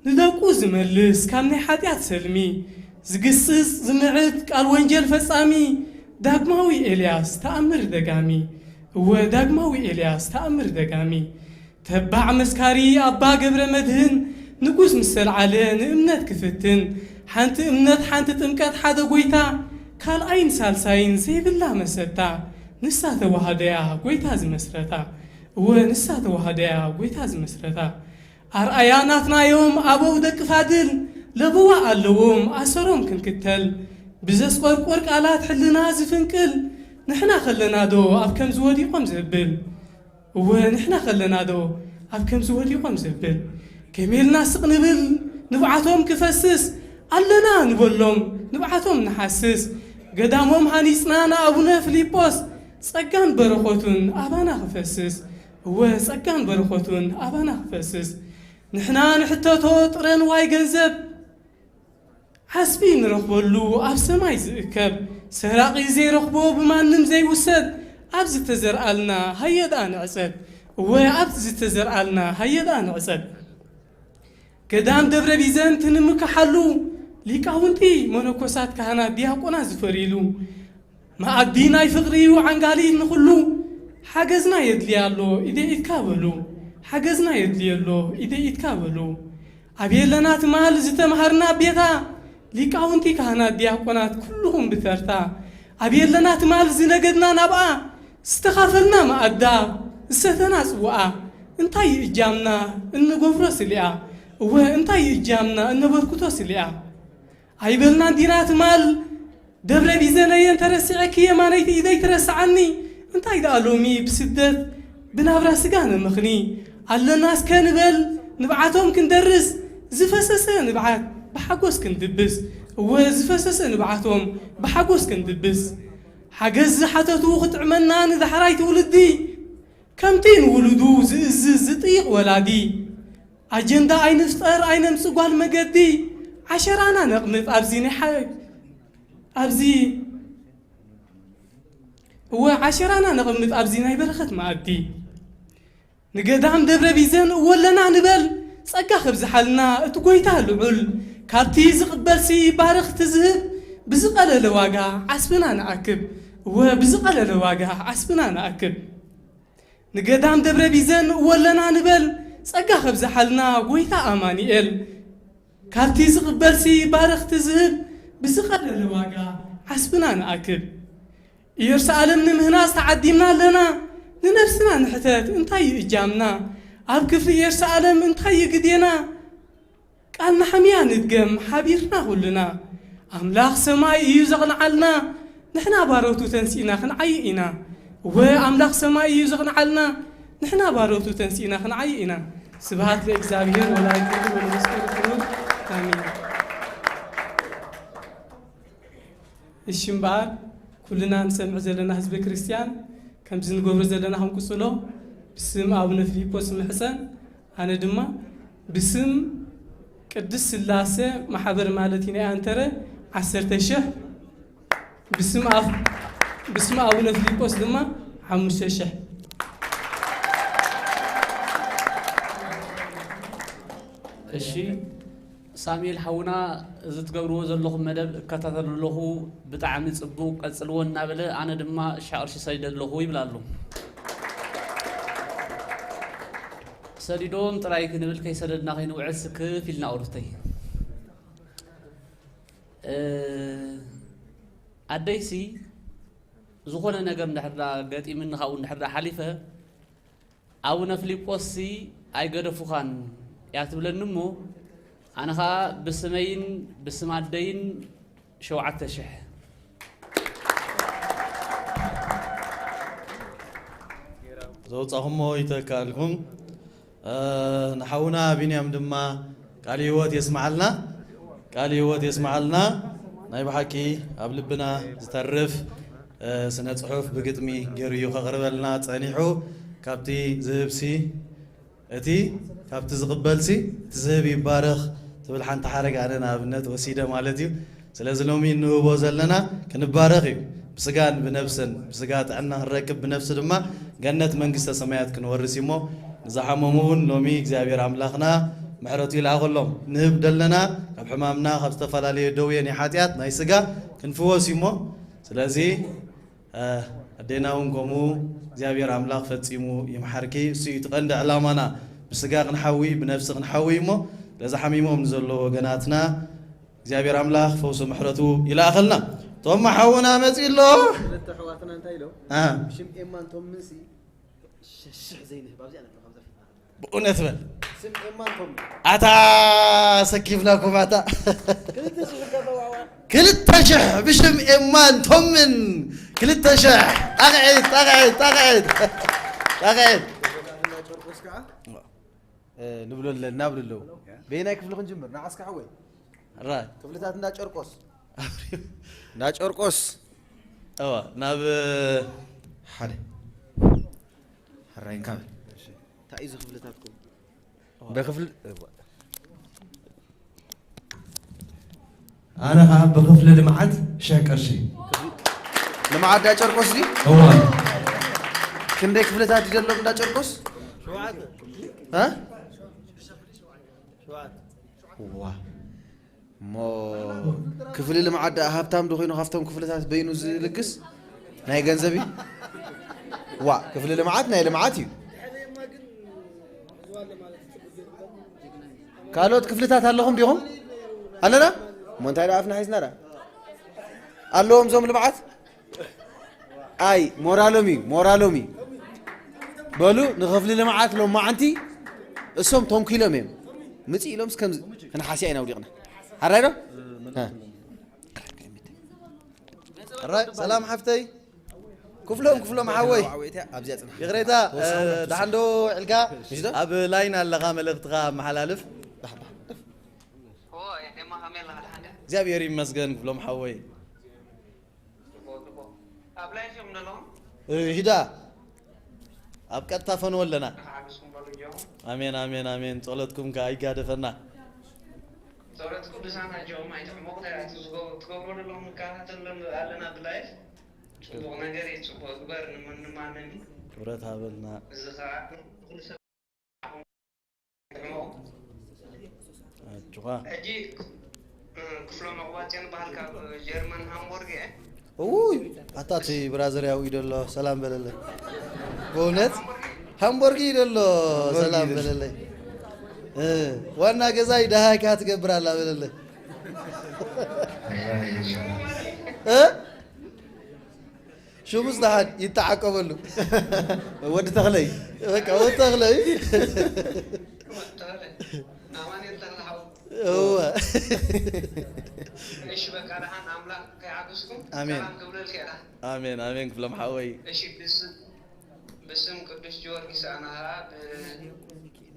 ንደቁ ዝመልስ ካብ ናይ ሓጢኣት ሰልሚ፣ ዝግስጽ ዝምዕድ ቃል ወንጀል ፈጻሚ፣ ዳግማዊ ኤልያስ ተኣምር ደጋሚ። እወ ዳግማዊ ኤልያስ ተኣምር ደጋሚ። ተባዕ መስካሪ ኣባ ገብረ መድህን፣ ንጉስ ምስ ሰልዓለ ንእምነት ክፍትን። ሓንቲ እምነት ሓንቲ ጥምቀት ሓደ ጎይታ፣ ካልኣይን ሳልሳይን ዘይብላ መሰታ። ንሳ ተዋህደያ ጎይታ ዝመስረታ። እወ ንሳ ተዋህደያ ጎይታ ዝመስረታ። ኣርኣያ ናትናዮም ኣበው ደቂ ፋድል፣ ለበዋ ኣለዎም ኣሰሮም ክንክተል። ብዘስቆርቆር ቃላት ሕልና ዝፍንቅል፣ ንሕና ከለና ዶ ኣብ ከምዚ ወዲቖም ዘብል? እወ ንሕና ከለና ዶ ኣብ ከምዚ ወዲቖም ዘብል? ከመይ ኢልና ስቕ ንብል ንብዓቶም ክፈስስ? ኣለና ንበሎም ንብዓቶም ንሓስስ። ገዳሞም ሃኒጽና ንኣቡነ ፊልጶስ፣ ጸጋን በረኸቱን ኣባና ክፈስስ። እወ ጸጋን በረኸቱን ኣባና ክፈስስ። ንሕና ንሕተቶ ጥረ ንዋይ ገንዘብ፣ ዓስቢ ንረኽበሉ ኣብ ሰማይ ዝእከብ። ሰራቒ ዘይረኽቦ ብማንም ዘይውሰድ፣ ኣብ ዝተዘርኣልና ሃየ ደኣ ንዕጸድ። እወ ኣብ ዝተዘርኣልና ሃየ ደኣ ንዕጸድ። ገዳም ደብረ ቢዘን ትንምክሓሉ፣ ሊቃውንቲ መነኮሳት ካህናት ዲያቆናት ዝፈርይሉ፣ መኣዲ ናይ ፍቕሪ እዩ ዓንጋሊ ንኹሉ። ሓገዝና የድልያ ኣሎ ኢደ ኢድካ በሉ፣ ሓገዝና የድልየ ኣሎ ኢደ ኢድካ በሉ። ኣብ የለና ትማል ዝተምሃርና ቤታ፣ ሊቃውንቲ ካህናት ዲያቆናት ኩልኹም ብተርታ። ኣብ የለና ትማል ዝነገድና ናብኣ፣ ዝተኻፈልና መኣዳ፣ ዝሰተና ጽዋኣ። እንታይ እዩ እጃምና እንገብሮ ስሊኣ? እወ እንታይ እዩ እጃምና እነበርክቶ ስሊኣ? ኣይበልናን ዲና ትማል ደብረ ቢዘነየን ተረሲዐኪ የማነይቲ ኢደይ ትረስዓኒ። እንታይ ደኣ ሎሚ ብስደት ብናብራ ስጋ ነመኽኒ። ኣለና እስከ ንበል ንብዓቶም ክንደርስ፣ ዝፈሰሰ ንብዓት ብሓጎስ ክንድብስ። እወ ዝፈሰሰ ንብዓቶም ብሓጎስ ክንድብስ። ሓገዝ ዝሓተቱ ክጥዕመና ንዳሕራይ ትውልዲ፣ ከምቲ ንውሉዱ ዝእዝዝ ዝጥይቕ ወላዲ። ኣጀንዳ ኣይንፍጠር ኣይነምጽእ ጓል መገዲ፣ ዓሸራና ነቕምጥ ኣብዚ ናይ ሓ-፣ ኣብዚ እወ ዓሸራና ነቐምጥ ኣብዚ ናይ በረኸት መኣዲ። ንገዳም ደብረ ቢዘን እወ ኣለና ንበል፣ ጸጋ ከብዝሓልና እቲ ጎይታ ልዑል። ካብቲ ዝቕበልሲ ባርኽ ትዝህብ፣ ብዝቐለለ ዋጋ ዓስብና ንኣክብ። እወ ብዝቐለለ ዋጋ ዓስብና ንኣክብ። ንገዳም ደብረ ቢዘን እወ ኣለና ንበል፣ ጸጋ ከብዝሓልና ጎይታ ኣማኑኤል። ካብቲ ዝቕበልሲ ባርኽ ትዝህብ፣ ብዝቐለለ ዋጋ ዓስብና ንኣክብ። ኢየሩሳሌም ንምህናጽ ተዓዲምና ኣለና፣ ንነብስና ንሕተት እንታይ እዩ እጃምና? ኣብ ክፍሊ ኢየሩሳሌም እንታይ እዩ ግዴና? ቃል ነሕምያ ንድገም ሓቢርና ኩልና፣ ኣምላኽ ሰማይ እዩ ዘቕንዓልና፣ ንሕና ባሮቱ ተንሲእና ክንዓዪ ኢና። እወ ኣምላኽ ሰማይ እዩ ዘቕንዓልና፣ ንሕና ባሮቱ ተንሲእና ክንዓዪ ኢና። ስብሃት ለእግዚኣብሔር ወላዲቱ ወለመስቀሉ ክቡር። ኣሜን። እሺ እምበኣር ኩልና ንሰምዕ ዘለና ህዝበ ክርስቲያን ከምዚ ንገብሮ ዘለና ክንቅጽሎ ብስም ኣቡነ ፊልጶስ ምሕጸን ኣነ ድማ ብስም ቅድስት ስላሴ ማሕበር ማለት እዩ ናይ ኣንተረ ዓሰርተ ሽሕ ብስም ኣፍ-፣ ብስም ኣቡነ ፊልጶስ ድማ ሓሙሽተ ሽሕ። እሺ ሳሙኤል ሓውና እዚ ትገብርዎ ዘለኹም መደብ እከታተሎ ኣለኹ ብጣዕሚ ጽቡቕ ቀጽልዎ እናበለ ኣነ ድማ ሽሕ ቅርሺ ሰዲደ ኣለኹ ይብል ኣሎ። ሰዲዶም ጥራይ ክንብል ከይሰደድና ከይንውዕል ስክፍ ኢልና ቁርብተይ። እ፣ ኣደይሲ ዝኾነ ነገር እንድሕር ደኣ ገጢምኒ ካብኡ እንድሕር ደኣ ሓሊፈ ኣቡነ ፊልጶስሲ ኣይገደፉኻን እያ ትብለኒ እሞ ኣነ ኸኣ ብስመይን ብስም ኣደይን ሸውዓተ ሽሕ። ዘውጻኹሞ ይተካልኩም። እ፣ ንሓውና ቢንያም ድማ ቃል ህይወት የስምዓልና፣ ቃል ህይወት የስምዓልና። ናይ ብሓቂ ኣብ ልብና ዝተርፍ፣ እ፣ ስነ ጽሑፍ ብግጥሚ ገይሩ እዩ ከቕርበልና ጸኒሑ። ካብቲ ዝህብሲ እቲ፣ ካብቲ ዝቕበልሲ እቲ ዝህብ ይባረኽ ትብል ሓንቲ ሓረግ ኣነ ንኣብነት ወሲደ ማለት እዩ። ስለዚ ሎሚ እንህቦ ዘለና ክንባረኽ እዩ። ብስጋን ብነብስን፣ ብስጋ ጥዕና ክንረክብ፣ ብነብሲ ድማ ገነት መንግስተ ሰማያት ክንወርስ እዩ እሞ፣ ንዝሓመሙ እውን ሎሚ እግዚኣብሔር ኣምላኽና ምሕረቱ ይልኣኸሎም። ንህብ ደለና ካብ ሕማምና፣ ካብ ዝተፈላለየ ደዌ ናይ ሓጢኣት፣ ናይ ስጋ ክንፍወስ እዩ እሞ፣ ስለዚ፣ እ፣ ኣዴና እውን ከምኡ እግዚኣብሔር ኣምላኽ ፈጺሙ ይምሓርኪ። እሱ እዩ እቲ ቀንዲ ዕላማና። ብስጋ ክንሓዊ፣ ብነብሲ ክንሓዊ እዩ እሞ፣ ስለዚ ሓሚሞም ንዘለዉ ወገናትና እግዚኣብሔር ኣምላኽ ፈውሲ ምሕረቱ ይልኣኸልና። ቶም ሓውና መጺኡ ኣሎ። ክልተ ኣሕዋትና እንታይ ኢሎም? አ። ብሽም ኤማን ቶምንሲ ሽሕ ዘይንህብ ኣብዚኣ ነብሎ፣ ካብዛ ፊትና። ብእውነት በል። ስም ኤማን ቶምን። ኣታ ሰኪፍናኩም ኣታ። ክልተ ሽሕ እካ ተዋዕዋ። ክልተ ሽሕ ብሽም ኤማን ቶምን። ክልተ ሽሕ። ጣቕዒት፣ ጣቕዒት፣ ጣቕዒት። ጣቕዒት። ጨርቆስ ከዓ፣ እ፣ ንብሎ ኣለና፣ ንብሎ ኣለዉ። በየናይ ክፍሊ ክንጅምር? ንዓስካ ሓወይ። ራይ። ክፍልታት እንዳ ጨርቆስ። እንዳ ጨርቆስ። እዋ፣ ናብ ሓደ። ሕራይ እንካ በል። እንታይ እዩ እዚ ክፍልታትኩም? ብክፍሊ፣ ኣነ ኸዓ ብክፍሊ ልምዓት ሽሕ ቅርሺ። ልምዓት እንዳ ጨርቆስ ድዩ? እዋ። ክንደይ ክፍልታት ድዩ ዘለዎም እንዳ ጨርቆስ? እ? እዋ። እሞ ክፍሊ ልምዓት ደኣ ሃብታም ዶ ኮይኑ ካብቶም ክፍልታት በይኑ ዝልግስ ናይ ገንዘብ እዩ? ዋ፣ ክፍሊ ልምዓት ናይ ልምዓት እዩ። ካልኦት ክፍልታት ኣለኹም ዲኹም? ኣለና? እሞ እንታይ ደኣ ኣፍና ሒዝና ደኣ? ኣለዎም እዞም ልምዓት? ኣይ፣ ሞራሎም እዩ፣ ሞራሎም እዩ። በሉ፣ ንኽፍሊ ልምዓት ሎማዓንቲ እሶም ተንኪሎም እዮም። ምጽእ ኢሎምስ ከምዚ ክንሓስያ ኢና ውዲቕና። ሓራይ ዶ? እ። ራይ፣ ሰላም ሓፍተይ። ክፍሎም፣ ክፍሎም ሓወይ። ይቕሬታ፣ እ፣ ደሓን ዶ ውዒልካ? ኣብ ላይን ኣለኻ፣ መልእኽትኻ ኣመሓላልፍ። እግዚኣብሔር ይመስገን ክፍሎም ሓወይ። እ፣ ሂዳ ኣብ ቀጥታ ፈንዎ ኣለና። ኣሜን፣ ኣሜን፣ ኣሜን። ጸሎትኩም ከኣ ኣይጋደፈና። ጸሎት ቅዱሳን ኣጆኹም ኣይትሕመቑ። እንታይ ትዝገ-፣ ትገብሮ ዘለኹም ንከታተል ኣለና ብላይፍ። ጽቡቕ ነገር እዩ፣ ጽቡቕ ግበር፣ ንመን ንማንን እዩ። ክብረት ሃበልና። እዚ ኸኣ ኩሉ ሰብ ሕመቑ። ኣጆኻ። ሕጂ፣ እ፣ ክፍሎም ኣቕባጽዮን በሃል ካብ ጀርመን ሃምቦርግ እየ። እውይ፣ ኣታ እቲ ብራዘር ያው እዩ ደሎ፣ ሰላም በለለይ። በእውነት ሃምቦርግ እዩ ደሎ፣ ሰላም በለለይ። እ፣ ዋና ገዛይ ደሃይካ ትገብር ኣላ በለለይ። እ? ሽሙስ ደሓን ይተዓቀበሉ። ወዲ ተኽለይ። በቃ ወዲ ተኽለይ። ኣማኑኤል ተኽለ ሓው። እወ። እሺ፣ በቃ ደሓን ኣምላኽ ከይዓግስኩም ኣሜን። ሰላም ክብለልካ እየ ደሓን። ኣሜን፣ ኣሜን ክፍሎም ሓወይ። እሺ፣ ብስ-፣ ብስም ቅዱስ ጊዮርጊስ ኣነ ኸኣ ብ-፣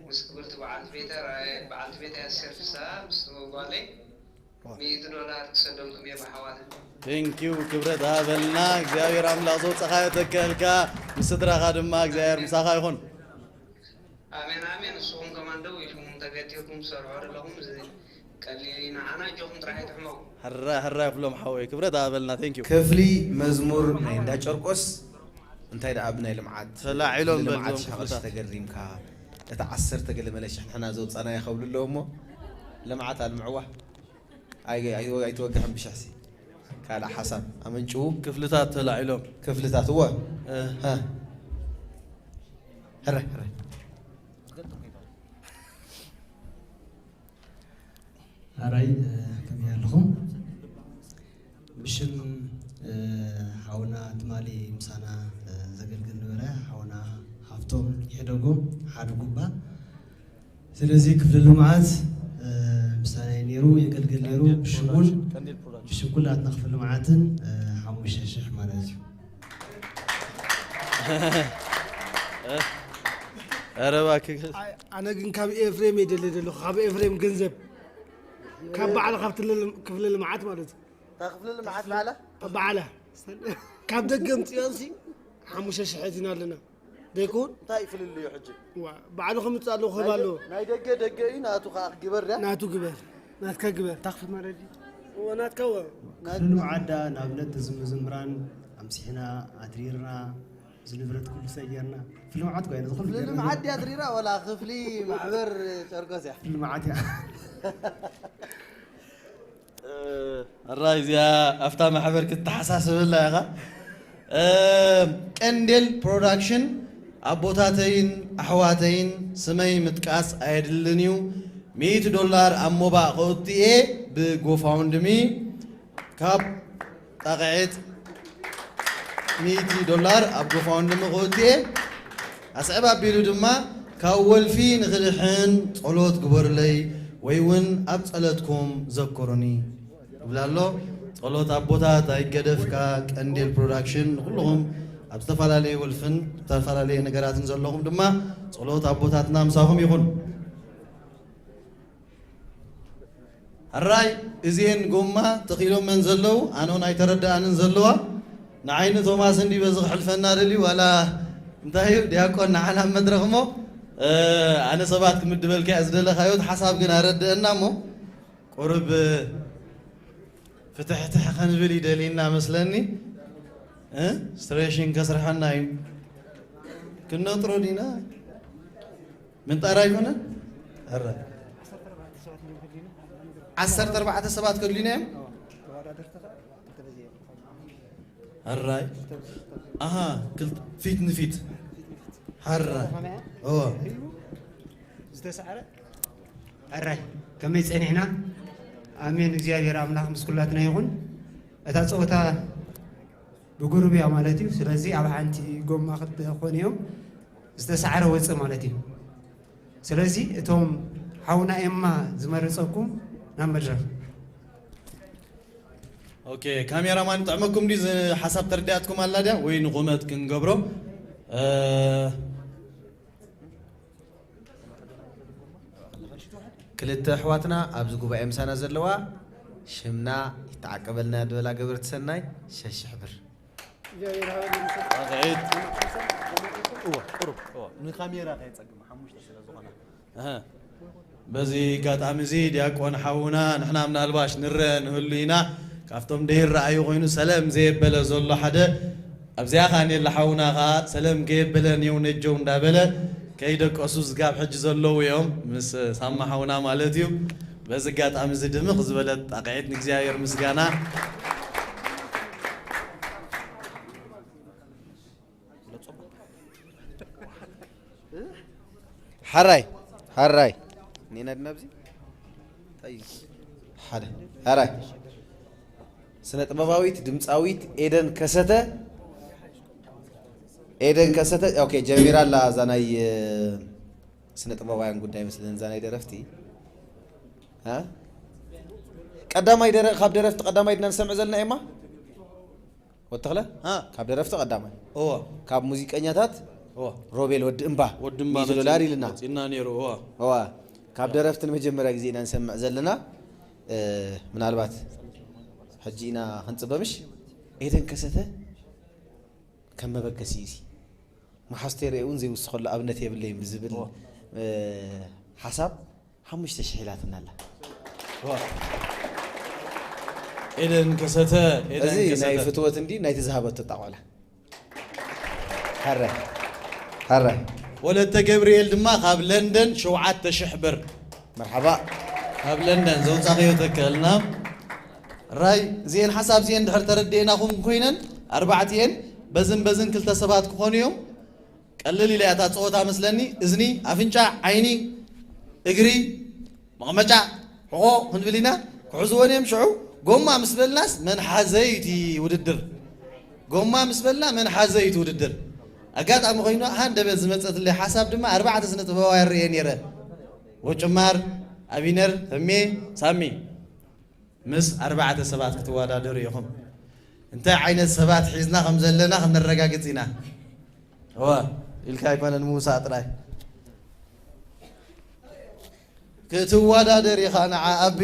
ምስ ክብርቲ በዓልቲ ቤተ ራእየ-፣ በዓልቲ ቤተ ኣስቴር ፍስሃ ምስ ጓለይ ሚእቲ ዶላር ክሰደልኩም እየ ብሓዋት። Thank you፣ ክብረት ሃበልና። እግዚኣብሔር ኣምላኽ ዘውፀኻዮ ተከልካ፣ ምስ ስድራኻ ድማ እግዚኣብሔር ምሳኻ ይኹን። ኣሜን፣ ኣሜን። ንስኹም ከማን ደው ኢልኩም ተገቲርኩም ትሰርሑ ዘለኹም፣ እዚ ቀሊል እዩ። ንዓና ኣጆኹም ጥራሕ ኣይትሕመቑ። ሕራይ፣ ሕራይ ክፍሎም ሓወይ፣ ክብረት ሃበልና። Thank you። ክፍሊ መዝሙር ናይ እንዳ ጨርቆስ እንታይ ደኣ ብናይ ልምዓት፣ ተላዒሎም ክፍሊ በል ልምዓት እዞም ሽሓቕርሲ ክፍልታት። ተገሪምካ፣ እቲ ዓሰርተ ገለ መለ ሽሕ ንሕና ዘውጻናዮ ከብሉ ኣለዎ እሞ፣ ልምዓት ኣልምዕዋ። ኣይ-፣ ኣይ-፣ ኣይትወግሕን ብሽሕሲ። ካልእ ሓሳብ ኣመንጭዉ። ክፍልታት ተላዒሎም። ክፍልታት፣ እወ። እ። ሃ። ሕረ፣ ሕረ። ኣራይ፣ እ፣ ከመይ ኣለኹም? ብሽም፣ እ፣ ሓውና ትማሊ ምሳና፣ እ፣ ዘገልግል ነበረ፣ ሓውና ሃፍቶም ይሕደጎ፣ ሓዱ ጉባ። ስለዚ ክፍሊ ልምዓት፣ እ፣ ምሳና እዩ ነይሩ፣ የገልግል ነይሩ፣ ብሽሙን ብሽም ኩላትና ክፍሊ ልምዓትን፣ እ፣ ሓሙሽተ ሽሕ ማለት እዩ። ኧረ እባክህ። ኣይ፣ ኣነ ግን ካብ ኤፍሬም እየ ደልየ ዘለኹ፣ ካብ ኤፍሬም ገንዘብ። ካብ ባዕልኻ ክፍሊ ልም-፣ ክፍሊ ልምዓት ማለት እዩ። እታ ክፍሊ ልምዓት ባዕላ? ባዕላ። ካብ ደገ ኣምፂኦምሲ ሓሙሽተ ሽሕ ኣእቲና ኣለና። ደይኮን? እንታይ እዩ ፍልልዩ ሕጂ? ዋ፣ ባዕሉ ከምፅእ ኣለዎ ክህብ ናይ ደ-፣ ኣለዎ። ናይ ደገ ደገ እዩ፣ ናቱ ከዓ ክግበር ድያ? ናቱ ግበር። ናትካ ግበር። እታ ክፍሊ ማለት ድዩ? እዎ፣ ናትካ እዎ። ክፍሊ ልምዓት ደኣ ንኣብነት እዚ ምዝምራን ኣምሲሕና፣ ኣትሪርና፣ እዚ ንብረት ኩሉ ሰጊርና። ክፍሊ ልምዓት እኮ እያ፣ ነዚ ኩሉ ክፍሊ ጌርና ልምዓት ነበር። ድያ ኣትሪራ ወላ ክፍሊ ማሕበር ጨርቆስ እያ? ክፍሊ ልምዓት እያ። እ፣ ኣራይ እዚኣ ኣብታ ማሕበር ክትተሓሳስበላ ኢኻ። እ፣ ቀንዴል ፕሮዳክሽን ኣቦታተይን ኣሕዋተይን ስመይ ምጥቃስ ኣየድልን እዩ። ሚእቲ ዶላር ኣብ ሞባእ ከእቱ እየ ብጎፋውንድሚ ካብ ጣቕዒት ሚእቲ ዶላር ኣብ ጎፋውንድሚ ከእቱ እየ። ኣስዕብ ኣቢሉ ድማ ካብ ወልፊ ንኽድሕን ጸሎት ግበሩለይ ወይ እውን ኣብ ጸለትኩም ዘክሩኒ ይብል ኣሎ። ጸሎት ኣቦታት ኣይገደፍካ። ቀንዴል ፕሮዳክሽን ንኹልኹም ኣብ ዝተፈላለየ ወልፍን ዝተፈላለየ ነገራትን ዘለኹም ድማ ጸሎት ኣቦታትና ምሳኹም ይኹን። ሕራይ እዚኤን ጎማ ተኺሎመን ዘለዉ ኣነ እውን ኣይተረድኣንን ዘለዋ። ንዓይኒ ቶማስ እንዲ በዚ ክሕልፈና ደልዩ ዋላ እንታይ እዩ ዲያቆን ንዓና ኣብ መድረኽ እሞ፣ እ፣ ኣነ ሰባት ክምድበልካ እየ ዝደለኻዮ፣ እቲ ሓሳብ ግን ኣረድአና እሞ ቁሩብ ፍትሕትሕ ከንብል ይደልየና መስለኒ። እ? ስትሬሽን ከስርሐና እዩ። ክነጥሮ ዲና? ምንጣር ኣይኮነን? ኧረ። ዓሰርተ ኣርባዕተ ሰባት ከድልዩና እዮም? ሕራይ። ኣሃ፣ ክልተ፣ ፊት ንፊት። ሕራይ። እወ። ዝተሳዕረ? ሕራይ። ከመይ ጸኒሕና? ኣሜን። እግዚኣብሔር ኣምላኽ ምስ ኩላትና ይኹን። እታ ጸወታ ብጉሩብ እያ ማለት እዩ። ስለዚ ኣብ ሓንቲ ጎማ ክልተ ክኾኑ እዮም። ዝተሳዕረ ወጽእ ማለት እዩ። ስለዚ እቶም ሓውና ኤማ ዝመረጸኩም ናብ መድረኽ። ኦኬ፣ ካሜራማን፣ ጥዕመኩም ድዩ? እዚ ሓሳብ ተረዲኣትኩም ኣላ ድያ? ወይ ንቑመት ክንገብሮ? እ፣ ክልተ ኣሕዋትና ኣብዚ ጉባኤ ምሳና ዘለዋ፣ ሽምና ይተዓቀበልና ዝበላ ገበርቲ ሰናይ፣ ሸሽሕ ብር። እግዚኣብሔር ይሃበልና። ራግዒት። እወ፣ ቁሩብ፣ እወ፣ ንካሜራ ከየጸግም፣ ሓሙሽተ ስለ ዝኾና። እህ። በዚ ኣጋጣሚ እዚ ዲያቆን ሓውና፣ ንሕና ምናልባሽ ንረአ ንህሉ ኢና፣ ካብቶም ደይረኣዩ ኮይኑ ሰለም ዘየበለ ዘሎ ሓደ፣ ኣብዚኣ ኸኣ ኔላ ሓውና ኸኣ ሰለም ከየበለ ኔው ነጀው እንዳበለ ከይደቀሱ ዝጋብ ሕጂ ዘለዉ እዮም፣ ምስ ሳማ ሓውና ማለት እዩ። በዚ ኣጋጣሚ እዚ ድምቕ ዝበለት ጣቕዒት ንእግዚኣብሔር ምስጋና። ሓራይ ሓራይ ኔና ድና ኣብዚ እንታይ ሓደ ሓራይ ስነ ጥበባዊት ድምፃዊት ኤደን ከሰተ ኤደን ከሰተ። ኦኬ፣ ጀሚራ ኣላ እዛ ናይ እ፣ ስነ ጥበባውያን ጉዳይ መስለን እዛ ናይ ደረፍቲ እ? ቀዳማይ ደረ ካብ ደረፍቲ ቀዳማይ ድና ንሰምዕ ዘለና ኤማ ወተኽለ እ፣ ካብ ደረፍቲ ቀዳማይ እወ፣ ካብ ሙዚቀኛታት እወ። ሮቤል ወዲ እምባ ወዲ እምባ ሚእቲ ዶላር ኢልና መፂና ነይሩ። እወ። እዋ ካብ ደረፍቲ ንመጀመርያ ግዜ ኢና ንሰምዕ ዘለና እ፣ ምናልባት ሕጂ ኢና ክንፅበ ምሽ ኤደን ከሰተ ከም መበገሲ እዩ እዚ መሓስቴር እውን ዘይውስኸሉ ኣብነት የብለይን ብዝብል እወ። እ፣ ሓሳብ ሓሙሽተ ሽሕ ኢላትና ኣላ እወ። ኤደን ከሰተ፣ ኤደን እዚ ናይ ከሰተ። ፍትወት እንዲ ናይቲ ዝሃበቶ ጣቆላ ሓረ ሓረ ወለተ ገብርኤል ድማ ካብ ለንደን ሸውዓተ ሽሕ ብር። መርሓባ ካብ ለንደን ዘውፃእኽዮ ተክእልና። ራይ እዚኤን ሓሳብ እዚኤን ድሕር ተረዲእናኹም ኮይነን ኣርባዕቲኤን በዝን በዝን ክልተ ሰባት ክኾኑ እዮም። ቀልል ኢላ እያ እታ ፀወታ መስለኒ። እዝኒ፣ ኣፍንጫ፣ ዓይኒ፣ እግሪ፣ መቐመጫ፣ ሕቖ ክንብል ኢና። ክሕዝወን እዮም ሽዑ። ጎማ ምስ በልናስ መን ሓዘ እዩ እቲ ውድድር። ጎማ ምስ በልና መን ሓዘ እዩ እቲ ውድድር። ኣጋጣሚ ኮይኑ ሃንደበት ዝመፀትለይ ሓሳብ ድማ ኣርባዕተ ስነ ጥበባውያን ርእየ ነይረ። ወጭማር፣ ኣቢነር፣ ተሜ፣ ሳሚ። ምስ ኣርባዕተ ሰባት ክትወዳደሩ ኢኹም። እንታይ ዓይነት ሰባት ሒዝና ከም ዘለና ክንረጋግጽ ኢና። እወ ኢልካ ኣይኮነን ምውሳእ ጥራይ። ክትወዳደር ኢኻ ንዓ ኣቢ።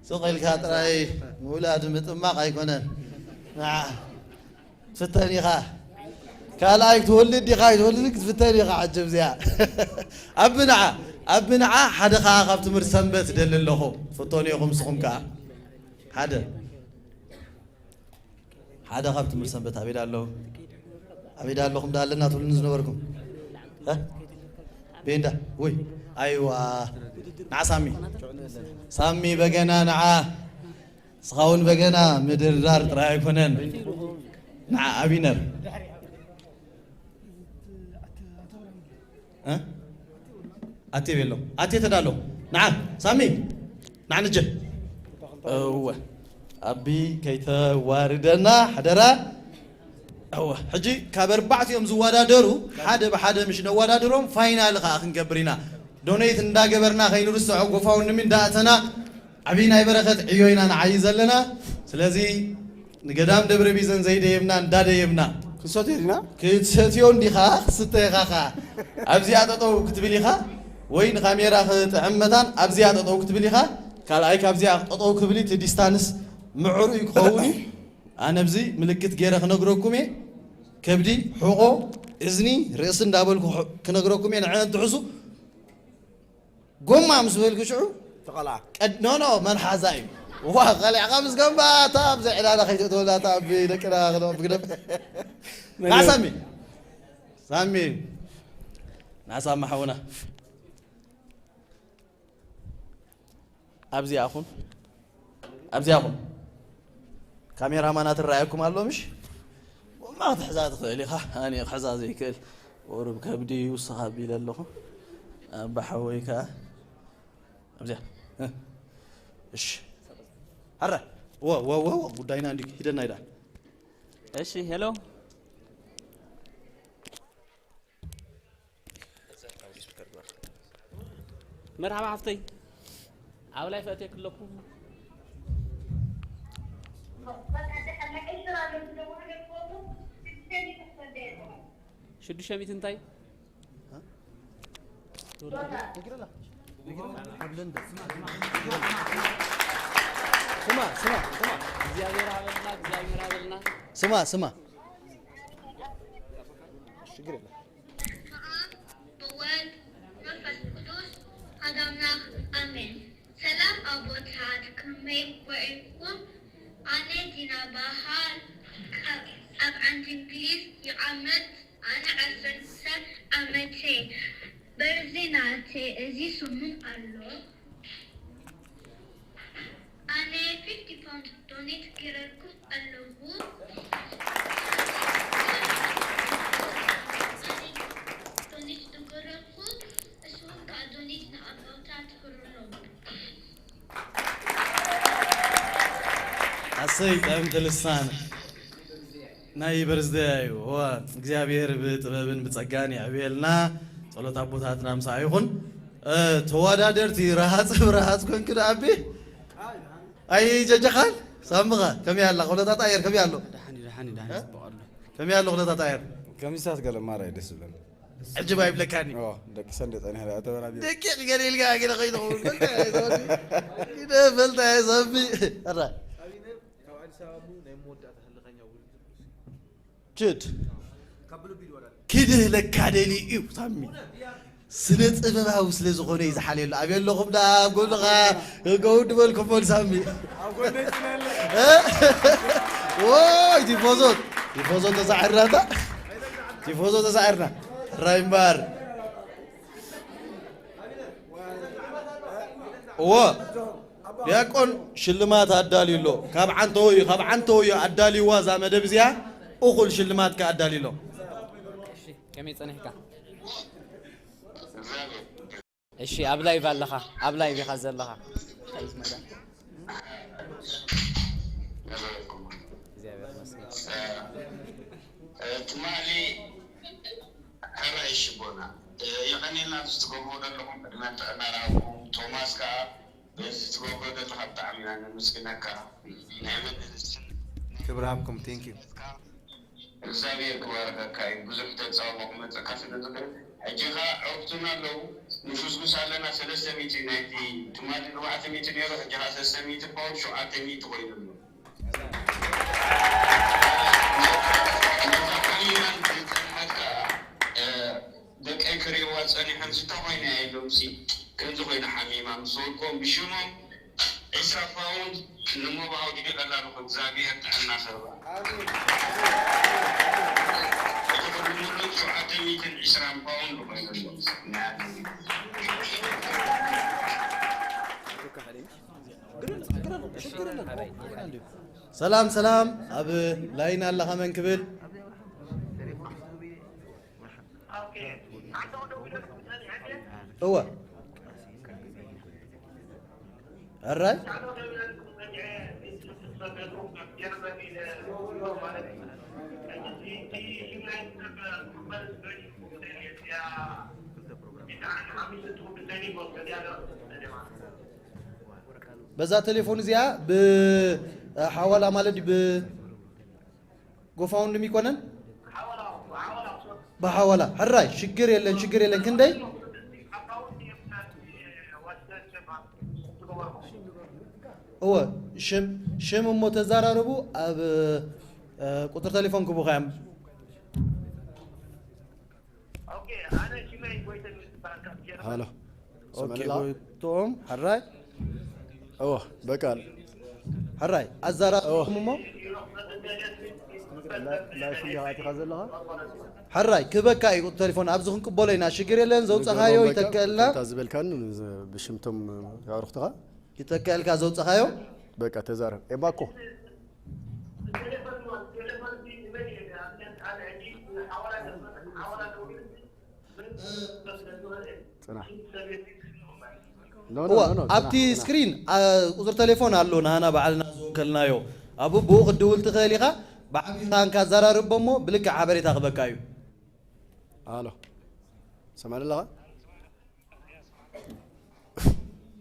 ስቕ ኢልካ ጥራይ ምውላድ ምጥማቕ ኣይኮነን። ንዓ ትፍተን ኢኻ። ካልኣይ ክትወልድ ዲኻ ኣይትወልድ ክትፍተን ኢኻ። ዓጀብ እዚኣ። ኣቢ ንዓ፣ ኣቢ ንዓ ሓደ ኸዓ ካብ ትምህርቲ ሰንበት ደሊ ኣለኹ። ፍተኑ ኢኹም ንስኹም ከኣ። ሓደ። ሓደ ካብ ትምህርቲ ሰንበት ኣበይ ዳ ኣሎ? ኣበይ ዳ ኣለኹም ዳ ኣለና ትብሉኒ ዝነበርኩም? እ? ቤንዳ፣ ውይ፣ ኣይዋ። ንዓ ሳሚ። ሳሚ በገና ንዓ። ንስኻ እውን በገና ምድርዳር ጥራይ ኣይኮነን። ንዓ ኣቢነር። እ? ኣቴ ቤሎ። ኣቴ ተዳሎ። ንዓ ሳሚ። ንዓ ንጀ። እወ። ኣቢ ከይተዋርደና ሓደራ። እወ። ሕጂ ካብ ኣርባዕቲኦም ዝወዳደሩ ሓደ ብሓደ ምሽ ነወዳድሮም ፋይናል ኸዓ ክንገብር ኢና። ዶኔት እንዳገበርና ከይንርስዖ ጎፋውንድሚ እንዳእተና ዓብዪ ናይ በረኸት ዕዮ ኢና ንዓዪ ዘለና። ስለዚ ንገዳም ደብረ ቢዘን ዘይደየብና እንዳደየብና ክንሰትዮ ዲና? ክትሰትዮ እንዲኻ ክስተ ኢኻ ኸዓ ኣብዚኣ ጠጠው ክትብል ኢኻ ወይ ንካሜራ ክጥዕም መታን ኣብዚኣ ጠጠው ክትብል ኢኻ። ካልኣይ ካብዚኣ ጠጠው ክብል እቲ ዲስታንስ ምዕሩይ ክኸውን እዩ። ኣነ ኣብዚ ምልክት ገይረ ክነግረኩም እየ። ከብዲ፣ ሕቖ፣ እዝኒ፣ ርእሲ እንዳበልኩ ክነግረኩም እየ። ንዕን ትሕሱ ጎማ ምስ በልኩ ሽዑ ተቐልዓ። ቀድ- ኖ ኖ መን ሓዛ እዩ ዋ ቀሊዕካ ምስ ገንባ እታ ኣብዚ ዕላላ ከይትእትወላ እታ ኣብ ደቅና ክነቕፍ ግደፍ። ንዓ ሳሚ ሳሚ ንዓ ሳሚ ሓውና ኣብዚኣ ኹን ኣብዚኣ ኹን ካሜራማናት ይረኣየኩም ኣሎ ምሽ? ጎማ ክትሕዛ ትኽእል ኢኻ። ኣነ ክሕዛ ዘይክእል ቁሩብ ከብዲ ይውስኻ ኣቢለ ኣለኹ። ኣባ ሓወይ ከኣ ኣብዚኣ እሺ። ኣረ ወ ወ ወ ጉዳይና እንዲ ሂደና ኢዳ። እሺ ሄሎ መርሓባ ሓፍተይ ኣብ ላይፍ ኣትየ ክለኩም ሽዱሽተ ሚእቲ እንታይ? ስማ፣ ስማ፣ ስማ። እግዚኣብሔር ሃበልና፣ እግዚኣብሔር ሃበልና። ስማ፣ ስማ። ሽግር የለም። ብወልድ መንፈስ ቅዱስ ሓደ ኣምላኽ ኣሜን። ሰላም ኣቦታት፣ ከመይ ውዒልኩም? ኣነ ዲና በሃል፣ ካብ፣ ኣብ ዓዲ እንግሊዝ ይቐመጥ። ኣነ ዓሰርተ ዓመተይ። በርዚ ናተይ እዚ ሰሙን ኣሎ። ኣነ ፊፍቲ ፓውንድ ዶኔት ገይረልኩም ኣለኹ። ዶኔት ዝገረልኩ፣ ንስኹም ከኣ ዶኔት ንኣቦታት ግበሩሎም። ኣሰይ ጥዕምቲ ልሳን። ናይ በርዝደይ እዩ። እዋ፣ እግዚኣብሔር ብጥበብን ብጸጋን የዕብየልና። ጸሎት ኣቦታትና ምሳኣ ይኹን። እ፣ ተወዳደርቲ ረሃጽ ብረሃጽ ኮንክ ደኣቢ። ኣይ ጀጀኻል ሳምኻ ከመይ ኣላ? ኩነታት ኣየር ከመይ ኣሎ? ደሓን እዩ፣ ደሓን እዩ፣ ደሓን እዩ፣ እ? ጽቡቕ ኣሎ። ከመይ ኣሎ ኩነታት ኣየር? ከሚሳት ገለ ማራ እዩ ደስ ዝብለኒ። ዕጅብ ኣይብለካኒ። ኦ፣ ደቂ ሰንደ ጸኒሐ ደኣ ተበራቢሩ። ደቂቕ ገለ ኢልካ ገለ ከይትኸውን። ፈልጣ እየ ሳሚ። ኪደ ፈልጣ እየ ሳሚ። ኣራ። ኣቢነ፣ ካብ ኣዲስ ኣበባ እሞ ናይ መወዳእታ ህልኸኛ ውድድር። ችድ። ካብ ብልቢ ይወዳደር። ኪድህ ለካ ደሊ እዩ ሳሚ። ስነ ጥበባዊ ስለ ዝኾነ እዩ ዝሓልየሉ። ኣብ የለኹም ዳ ኣብ ጎንኻ ገው ድበልኩሞ ሳሚ። ኣብ ጎነይ ስለ ያለ። እ? ወይ ቲፎዞ፣ ቲፎዞ ተሳዕርና እታ። ቲፎዞ ተሳዕርና። ራይ እምበር። እዎ፣ ዲያቆን ሽልማት ኣዳልዩ ኣሎ። ካብ ዓንተወዩ፣ ካብ ዓንተወዩ ኣዳልይዋ እዛ መደብ እዚኣ፣ እኹል ሽልማት ከኣ ኣዳልዩ ኣሎ። እሺ፣ ከመይ ጸኒሕካ? እሺ፣ ኣብ ላይቭ ኣለኻ፣ ኣብ ላይቭ ኢኻ ዘለኻ። እግዚኣብሔር ይመስገን። ትማሊ ሕራይ ሽቦና፣ የቐኔልና፣ እዚ ትገብርዎ ዘለኹም ዕድመን ጥዕናን ይሃብኩም። ቶማስ ከኣ በዚ ትገብሮ ዘለኻ ብጣዕሚ ኢና ነመስግነካ። ናይ መድህን ክብሪ ሃብኩም። Thank you። እግዚኣብሔር ክባርኸካ እዩ። ብዙሕ ተጻውሞ ክመጸካ ስለ ዝኽእል። ሕጂ ኸኣ ዕርክቱና ኣለዉ። ንፍስጉስ ኣለና ሰለስተ ሚእቲ ናይቲ ትማሊ ኣርባዕተ ሚእቲ ነይሩ፣ ሕጂ ኸኣ ሰለስተ ሚእቲ ፓውንድ ሸውዓተ ሚእቲ ኮይኑ ኣሎ። ነዛ ቃል ኪዳን ዝጸንሐት ከኣ፣ እ፣ ደቀይ ክርእይዋ ጸኒሖም፣ ስታ ኮይና እያ ኢሎምሲ፣ ከምዚ ኮይና ሓሚማ ምስ ወድቆም ብሽሞም ዒስራ ፓውንድ ንሞባእ ኣውዲቐላ ኣለኹ። እግዚኣብሔር ጥዕና ክህባ። ኣሜን። እቲ ኩሉ ሙሉእ ሸውዓተ ሚእትን ዕስራን ፓውንድ ኮይኑ ኣሎ። ናይ ኣሜን። ሰላም ሰላም፣ ኣብ ላይን ኣለኻ መን ክብል? እወ። ሕራይ? በዛ ቴሌፎን እዚኣ ብሓዋላ ማለት ብ ጎፋውንድሚ ይኮነን? ብሓዋላ። ሕራይ፣ ሽግር የለን፣ ሽግር የለን። ክንደይ? እወ፣ ሽም፣ ሽም እሞ ተዛራረቡ። ኣብ፣ እ፣ ቁጽሪ ቴሌፎን ክቡኻ እዮም። ሃሎ። ኦኬ፣ ሰመለላ? ጎይቶም፣ ሕራይ? እወ፣ በቃ። ሕራይ፣ ኣዛራርብኩም እሞ? ላ-፣ ላይፍ እንዲኻ ኣቲኻ ዘለኻ? ሕራይ፣ ክበካ እዩ ቁጽሪ ቴሌፎን። ኣብዚ ክንቅበሎ ኢና። ሽግር የለን፣ ዘውጻኻዮ ንገሮም በቃ፣ ይተከልና። ከምታ ዝበልካኒ፣ ብሽምቶም ኣዕሩኽትኻ? ይተከልካ ዘውጻኻዮ? በቃ፣ ተዛረብ። ኤማ እኮ። ጽናሕ። ኖ፣ ኖ፣ እዋ፣ ኖ፣ ኖ፣ ኣብቲ ጽናሕ፣ ጽናሕ። ስክሪን፣ አ፣ ቁጽሪ ቴሌፎን ኣሎ፣ ናህና ባዕልና ዝወከልናዮ። ኣብ ብኡ ክትድውል ትኽእል ኢኻ። ብዓብይኻ እንካ ኣዘራርቦ እሞ ብልክዕ ሓበሬታ ክበካ እዩ። ኣሎ። ሰማዕ ኣለኻ?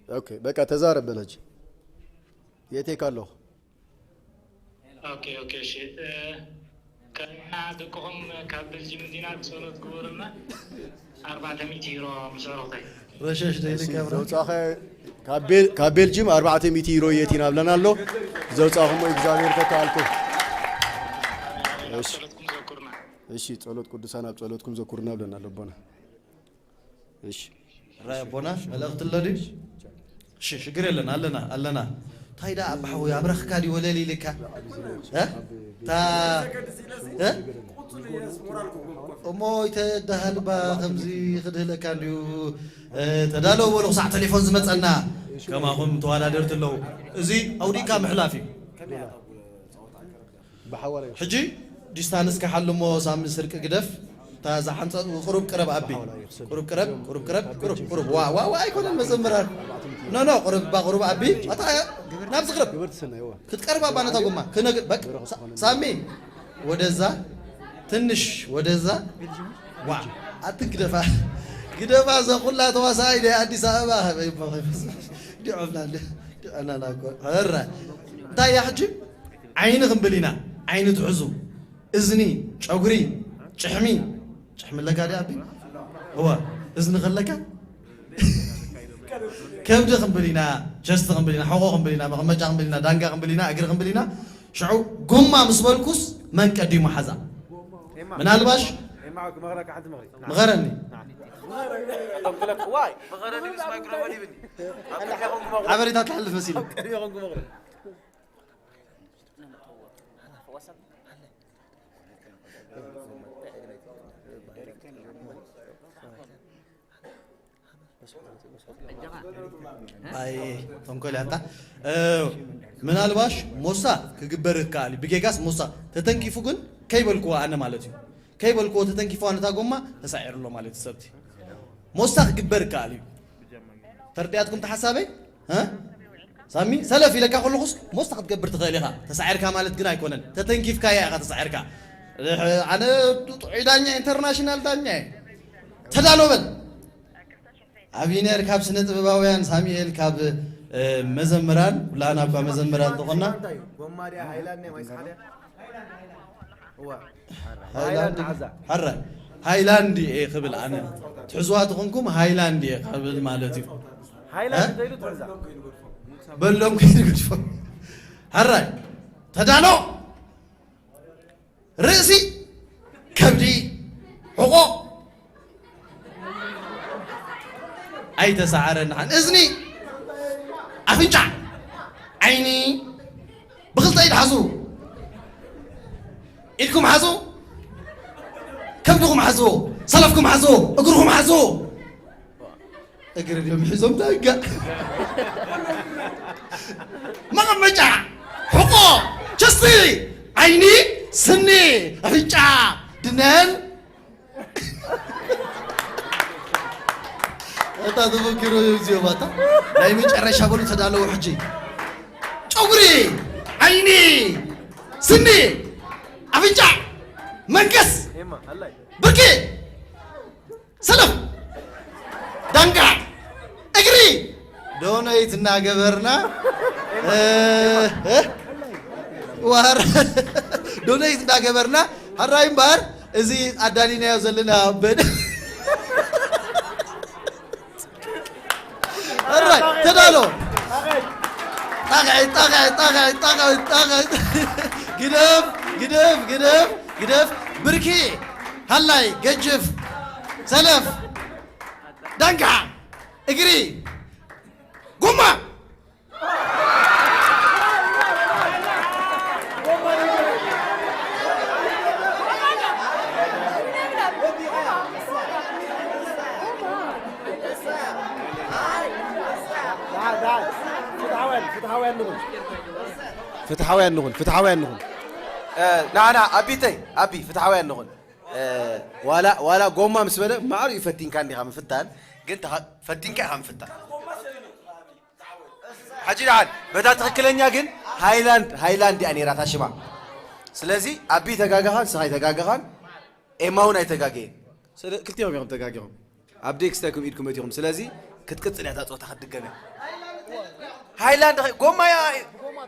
ኦኬ፣ በቃ ተዛረብ በል ሕጂ። የቴካ ኣለኹ። ኦኬ ኦኬ እሺ። ከና ደቅኹም ካብ ቤልጅም እንዲና ጸሎት ግበሩልና። ኣርባዕተ ሚእቲ ዩሮ ምስ ኣሮኽታይ ረሸሽ ደይልካ እሺ፣ ብራክ። ዘውጻኸ ካብ ቤል-፣ ካብ ቤልጅም ኣርባዕተ ሚእቲ ዩሮ የቲና ብለና ኣሎ። ዘውጻኹሞ እግዚኣብሔር ተካልኩ። እሺ። ጸሎትኩም ዘኩርና። እሺ፣ ጸሎት ቅዱሳን ኣብ ጸሎትኩም ዘኩርና ብለና ኣሎ ኣቦና። እሺ። ራይ ኣቦና፣ መልእኽቲ ኣሎ ድዩ? እሺ፣ ሽግር የለን፣ ኣለና፣ ኣለና። እንታይ ደኣ ኣባ ሓወይ፣ ኣብራኽካ ድዩ ወለል ኢልካ? እ? ታ-፣ እ? እሞ ይተዳሃልባ ከምዚ ክድህለካ እንድዩ። እ፣ ተዳለዉ በሉ፣ ክሳዕ ቴሌፎን ዝመጸና። ከማኹም ተዋዳደርቲ ኣለዉ። እዚ ኣውዲእካ ምሕላፍ እዩ። ብሓዋር እዮም። ሕጂ ዲስታንስ ክሓሉ እሞ ሳሚ ስርቂ ግደፍ። እታ ዝሓንጸ-፣ ቁሩብ ቅረብ ኣቢ። ብሓዋር እዮም። ቁሩብ ቅረብ፣ ቁሩብ ቅረብ፣ ቁሩብ፣ ቁሩብ። ዋ፣ ዋ፣ ዋ፣ ኣይኮነን መዘምራን። ኖ፣ ኖ፣ ቁሩብ፣ ባ፣ ቁሩብ ኣቢ። ኣታ፣ ናብዚ ቅረብ። ግበር ትሰናይ፣ እዋ። ክትቀርብ ኣባ ነታ ጎማ። ክነግ-፣ በቃ። ግበር ሳ-፣ ክትኾነ። ሳሚ፣ ወደዛ፣ ትንሽ ወደዛ። ዋ፣ ኣትን ግደፋ። ግደፋ፣ እዛ ኩላ ተዋሳኣይ ናይ ኣዲስ ኣበባ። ዲዖፍና፣ ዲዖና ናኮ። ሕራ። እንታይ እያ ሕጂ? ዓይኒ ክንብል ኢና፣ ዓይኒ ትሕዙ፣ እዝኒ፣ ጨጉሪ፣ ጭሕሚ፣ ጭሕሚ ኣለካ ድያ ኣቢ? እወ፣ እዝኒ ከለካ? ከብዲ ክንብል ኢና፣ ቸስቲ ክንብል ኢና፣ ሕቖ ክንብል ኢና፣ መቐመጫ ክንብል ኢና፣ ዳንጋ ክንብል ኢና፣ እግሪ ክንብል ኢና። ሽዑ ጎማ ምስ በልኩስ መን ቀዲሙ ሓዛ? ኤማ። ምናልባሽ ኤማ፣ መኸረካ ሓንቲ መኸሪ። ምኸረኒ። ዋይ፣ መኸረኒ ምስ ማይክሮፎን ይብኒ። ኣብ ቅድሚኹም ክመኽሩ። ሓበሬታ ትሓልፍ መሲሉ። ኣብ ቅድሚኹም ክመኽሩ። ኣይ፣ ተንኮል ያታ። እ፣ ምናልባሽ ሞሳ ክግበር ይከኣል እዩ። ብጌጋስ ሞሳ ተተንኪፉ ግን ከይበልክዎ ኣነ ማለት እዩ። ከይበልክዎ ተተንኪፉ ኣነታ ጎማ ተሳዒሩ ኣሎ ማለት እዩ ሰብቲ። ሞሳ ክግበር ይከኣል እዩ። ተርዲኣትኩም ተሓሳበይ? እ? ሳሚ፣ ሰለፍ ኢለካ ከለኹስ ሞስታ ክትገብር ትኽእል ኢኻ። ተሳዒርካ ማለት ግን ኣይኮነን። ተተንኪፍካያ ኢኻ ተሳዒርካ። ኣነ ጥዑይ ዳኛ፣ ኢንተርናሽናል ዳኛ እየ። ተዳሎ በል። ኣቢነር ካብ ስነ ጥበባውያን፣ ሳሙኤል ካብ፣ እ፣ መዘምራን፣ ኩላና እኳ መዘምራን ዝኾና። ጎማ ድያ ሃይላንድ ማይ ሰሓ ድያ? እዋ። ሃይላንድ፣ ሃይላንድ ሓዛ። ሓራ፣ ሃይላንድ እየ ክብል ኣነ። ትሕዝዋ ተኾንኩም ሃይላንድ እየ ክብል ማለት እዩ። ሃይላንድ እ? ዘይሉ ትሕዛ። በሎም ከይዱ ግድፎም። ሓራይ፣ ተዳሎ። ርእሲ፣ ከብዲ፣ ሕቖ፣ ኣይተሰዓረን። ሓን እዝኒ፣ ኣፍንጫ፣ ዓይኒ፣ ብኽልተ ኢድ ሓዙ። ኢድኩም ሓዙ። ከብድኹም ሓዙ። ሰለፍኩም ሓዙ። እግርኹም ሓዙ። እግሪ ድዮም ሒዞም ዳጋ። መቐመጫ፣ ሕቖ፣ ቸስቲ፣ ዓይኒ፣ ስኒ፣ ኣፍንጫ፣ ድነን። እታ ተፈኪሮ እዮም እዚኦም ኣታ። ናይ መጨረሻ በሉ ተዳለዉ ሕጂ። ጨጉሪ፣ ዓይኒ፣ ስኒ፣ ኣፍንጫ፣ መንከስ፣ ኤማ፣ ሃላይ። ብርቂ፣ ሰለፍ፣ ዳንጋ፣ እግሪ፣ ዶነይት እናገበርና፣ እ፣ እ፣ ዋር፣ ዶነይት እናገበርና፣ ሕራይ እምበኣር፣ እዚ ኣዳሊናዮ ዘለና በደ-፣ ሕራይ፣ ተዳሎ። ጣቕዒ፣ ጣቕዒ፣ ጣቕዒ፣ ጣቕዒ፣ ጣቕዒ። ግደፍ፣ ግደፍ፣ ግደፍ፣ ግደፍ። ብርኪ፣ ሃላይ፣ ገጅፍ፣ ሰለፍ፣ ዳንጋ፣ እግሪ፣ ጎማ። ፍትሓውያን፣ ፍትሓውያን ንኹን። ፍትሓውያን ንኹን፣ ፍትሓውያን ንኹን። እ፣ ንዓና ኣቢተይ፣ ኣቢ፣ ፍትሓውያን ንኹን። እ፣ ዋላ፣ ዋላ ጎማ ምስ በለ ማዕሩ እዩ ፈቲንካ እንዲኻ ምፍታን፣ ግን ተኻ-፣ ፈቲንካ ኢኻ ምፍታን። ሕጂ ደሓን፣ በታ ትኽክለኛ ግን ሃይላንድ፣ ሃይላንድ እያ ነይራ እታ ሽማ። ስለዚ ኣቢ ተጋገኻን፣ ንስኻ ኣይተጋገኻን፣ ኤማ እውን ኣይተጋገየን። ስለ-፣ ክልቲኦም እዮም ተጋጊኹም። ኣብ ዴክስ እንታይ ኢድኩም መቲኹም። ስለዚ ክትቅጽል እያ እታ ጸወታ ክትድገም እያ። ሃይላንድ ኸ-፣ ጎማ እያ፣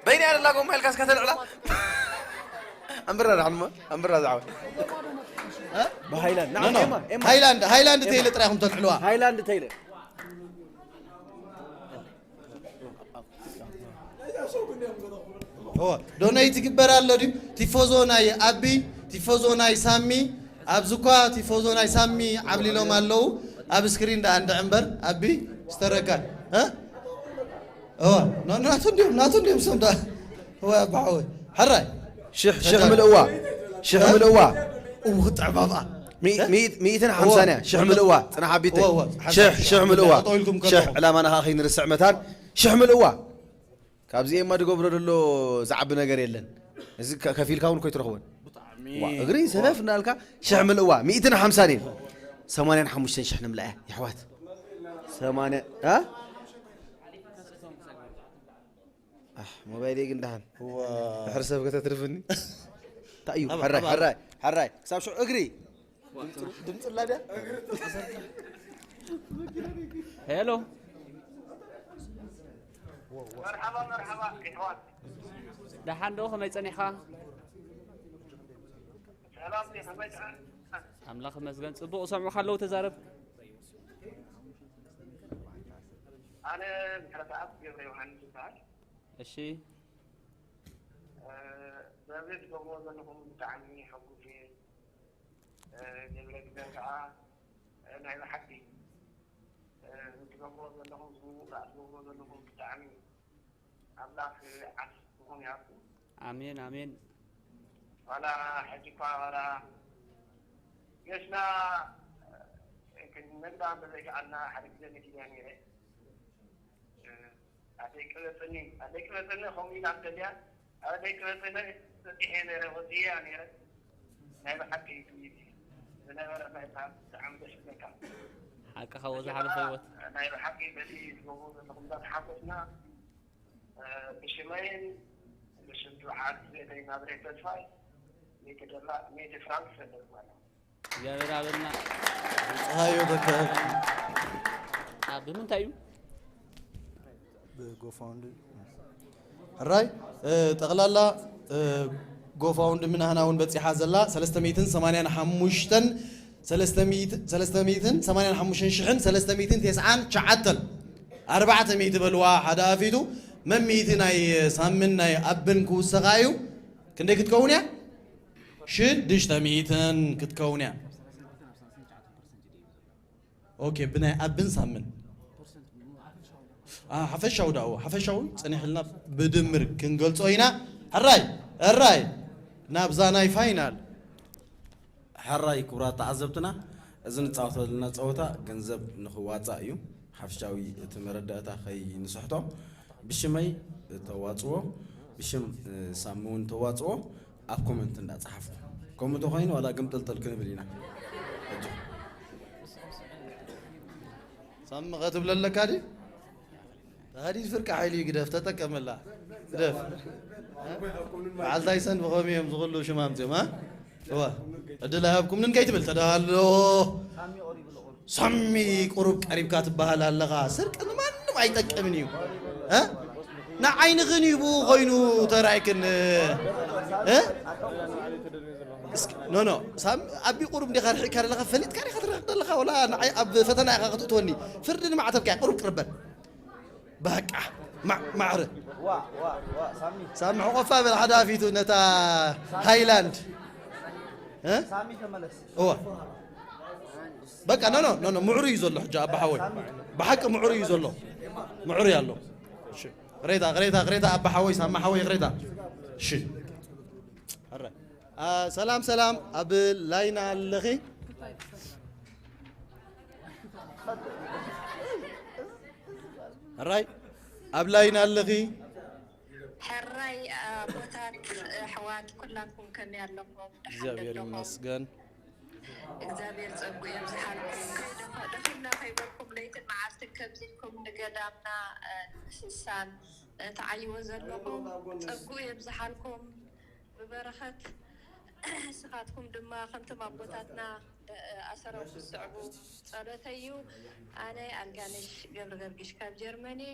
በይና እያ ዘላ ጎማ ኢልካ እስከ ተልዕላ። ኣንብራ ዳሕንሞ ኣንብራ ዛዕባ ብሃይላንድ ኖ ንዓም ኖ ኤማ ኤማ ሃይላንድ ሃይላንድ ተይለ ጥራይ ኢኹም ተልዕልዋ። ሃይላንድ ተይለ እወ፣ ዶነይ ትግበር ኣሎ ድዩ? ቲፎዞ ናይ ኣቢ፣ ቲፎዞ ናይ ሳሚ፣ ኣብዚ እኳ ቲፎዞ ናይ ሳሚ ዓብሊሎም ኣለዉ። ኣብ ስክሪን ደኣ እንድዒ እምበር ኣቢ ዝተረካ እ? እወ፣ ኖ- ናቱ እንዲዮም ናቱ እንዲዮም ሰም ደኣ እወ ኣባሓወይ ሕራይ ሽሕ ሽሕ ምልእዋ ሽሕ ምልእዋ እው ክጥዕም ኣብኣ ሚእትን ሓምሳን እያ ሽሕ ምልእዋ ፅናሕ ኣቢተይ እወ፣ እወ፣ ሓንሳብ ሽሕ ሽሕ ምልእዋ ጠጠው ኢልኩም ሽሕ ከለኹም። ዕላማና ከዓ ከይንርስዕ መታን ሽሕ ምልእዋ ካብዚኤማ ዝገብሮ ዘሎ ዝዓቢ ነገር የለን እዚ ከ- ከፊልካ እውን ኮይትረኽቦን ዋ፣ እግሪ ሰለፍ እናልካ ሽሕ ምልእዋ ሚእትን ሓምሳን እየን ሰማንያን ሓሙሽተን ሽሕ ንምልኣያ የሕዋት ሰማንያ እ? ኣሕ፣ ሞባይለይ ግን ደሓን ድሕሪ ሰብ ከተትርፍኒ እንታይ እዩ ኣብ- ሕራይ ኣብ- ሕራይ ሕራይ ክሳብ ሽዑ እግሪ ድምፂ ላደ ሄሎ መርሓባ መርሓባ ይሕዋት ደሓን ዶ ከመይ ጸኒሕኻ ሰላም ዲ ከመይ ጥራሕ ኣምላኽ መስገን ጽቡቕ ሰምዑኻ ኣለዉ ተዛረብ ኣነ ምሕረተኣብ ገብረ ዮሃንስ ይበሃል እሺ በዚ ትገብርዎ ዘለኹም ብጣዕሚ ሕጉስ እየ ገብረ ግዘን ከዓ ናይ ብሓቂ ትገብርዎ ዘለኹም ዝምውቃዕ ትገብርዎ ዘለኹም ብጣዕሚ ኣምላኽ ዓስብኹም ይሃብኩም ኣሜን ኣሜን ዋላ ሕጂ እኳ ዋላ ገሽና ክንነግዳ እንተዘይከኣልና ሓደ ግዜ ነጊዳ ነይረ ኣደይ ቅበፅኒ ኣደይ ቅበፅኒ ከምኡ ኢላ እንተልያ ኣደይ ቅበፅኒ ፀጢሐ ነይረ ወፅያ ነይረ ናይ ብሓቂ ዝነበረ ናይ ብሓቂ ብጣዕሚ ደስ ይብለካ ሓቅኻ ወዝሓለፈ ህይወት ናይ ብሓቂ በቲ ትገብሩ ዘለኹም እንዳተሓጎስና ብሽመይን ብሽም ትብዓት ቤተይ ናብሬት ተስፋይ ሜቴ ደላ ሜቴ ፍራንስ ሰደት ማለት እግዚኣብሔር ኣብልና ፀሃዮ በከ ኣ፣ ብምንታይ እዩ ሕራይ ጠቕላላ ጎፋውንድ ምናህና እውን በፂሓ ዘላ ሰለስተ ሚእትን ሰማንያን ሓሙሽተን ሰለስተ ሚእትን ሰማንያን ሓሙሽተን ሽሕን ሰለስተ ሚእትን ተስዓን ትሽዓተን ኣርባዕተ ሚእቲ በልዋ ሓደ ኣፊቱ መን ሚእቲ ናይ ሳምን ናይ ኣብን ክውሰኻ እዩ ክንደይ ክትከውን እያ ሽድሽተ ሚእትን ክትከውን እያ ኦኬ ብናይ ኣብን ሳምን ሓፈሻዊ ዳእዎ ሓፈሻዊ ፀኒሕልና ብድምር ክንገልፆ ኢና ሕራይ ሕራይ ናብዛ ናይ ፋይናል ሕራይ ክቡራት ተዓዘብትና እዚ ንፃወተልና ፀወታ ገንዘብ ንክዋፃእ እዩ ሓፍሻዊ እቲ መረዳእታ ከይንስሕቶ ብሽመይ ተዋፅዎ ብሽም ሳሚ እውን ተዋፅዎ ኣብ ኮመንት እንዳፀሓፍኩ ከምኡ ተኮይኑ ዋላ ግምጥልጥል ክንብል ኢና ሳሚ ኸትብለለካ ዲ ተሃዲድ ፍርቂ ሓይሊ ግደፍ ተጠቀመላ ግደፍ በዓል ታይሰን ብኸም እዮም ዝኽሉ ሽማምፅኦም እዋ ዕድል ኣይሃብኩምንን ከይትብል ተዳሎ ሳሚ ቁሩብ ቀሪብካ ትበሃል ኣለኻ ስርቂ ንማንም ኣይጠቅምን እዩ ንዓይንኽን እዩ ብኡ ኮይኑ ተራእይክን ኖ ኖ ሳሚ ኣቢ ቁሩብ እንዲኻ ርሒቅካ ዘለኻ ፈሊጥካ ዲኻ ትረኽብ ዘለኻ ወላ ንዓይ ኣብ ፈተና ኢኻ ክትእትወኒ ፍርዲ ንማዕተብካ ቁሩብ ቅርበል በቃ ማዕረ ሳሚ ሕቆፋ በል ሓደ ኣፊቱ ነታ ሃይላንድ እወ በቃ ኖ ኖ ኖ ምዕሩ እዩ ዘሎ ሕጂ ኣባ ሓወይ ብሓቂ ምዕሩ እዩ ዘሎ ምዕሩ ኣሎ ቅሬታ ቅሬታ ቅሬታ ኣባ ሓወይ ሳማ ሓወይ ቅሬታ እሺ ሰላም ሰላም ኣብ ላይና ኣለኺ ሕራይ ኣብ ላይና ኣለኺ ሕራይ ኣቦታት ኣሕዋት ኩላትኩም ከመይ ኣለኹም ደሓን እግዚኣብሔር ኣለኹም ይመስገን እግዚኣብሔር ጸጉ የብዝሓልኩም ከይደኸ- ደኺምና ከይበልኩም ለይትን መዓልትን ከምዚ ኢልኩም ንገዳምና ንስሳን ተዓይዎ ዘለኹም ጸጉ የብዝሓልኩም ብበረኸት ንስኻትኩም ድማ ከምቶም ኣቦታትና ኣሰሮም ክስዕቡ ጸሎተይ እዩ ኣነ ኣልጋነሽ ገብረ ገርግሽ ካብ ጀርመን እየ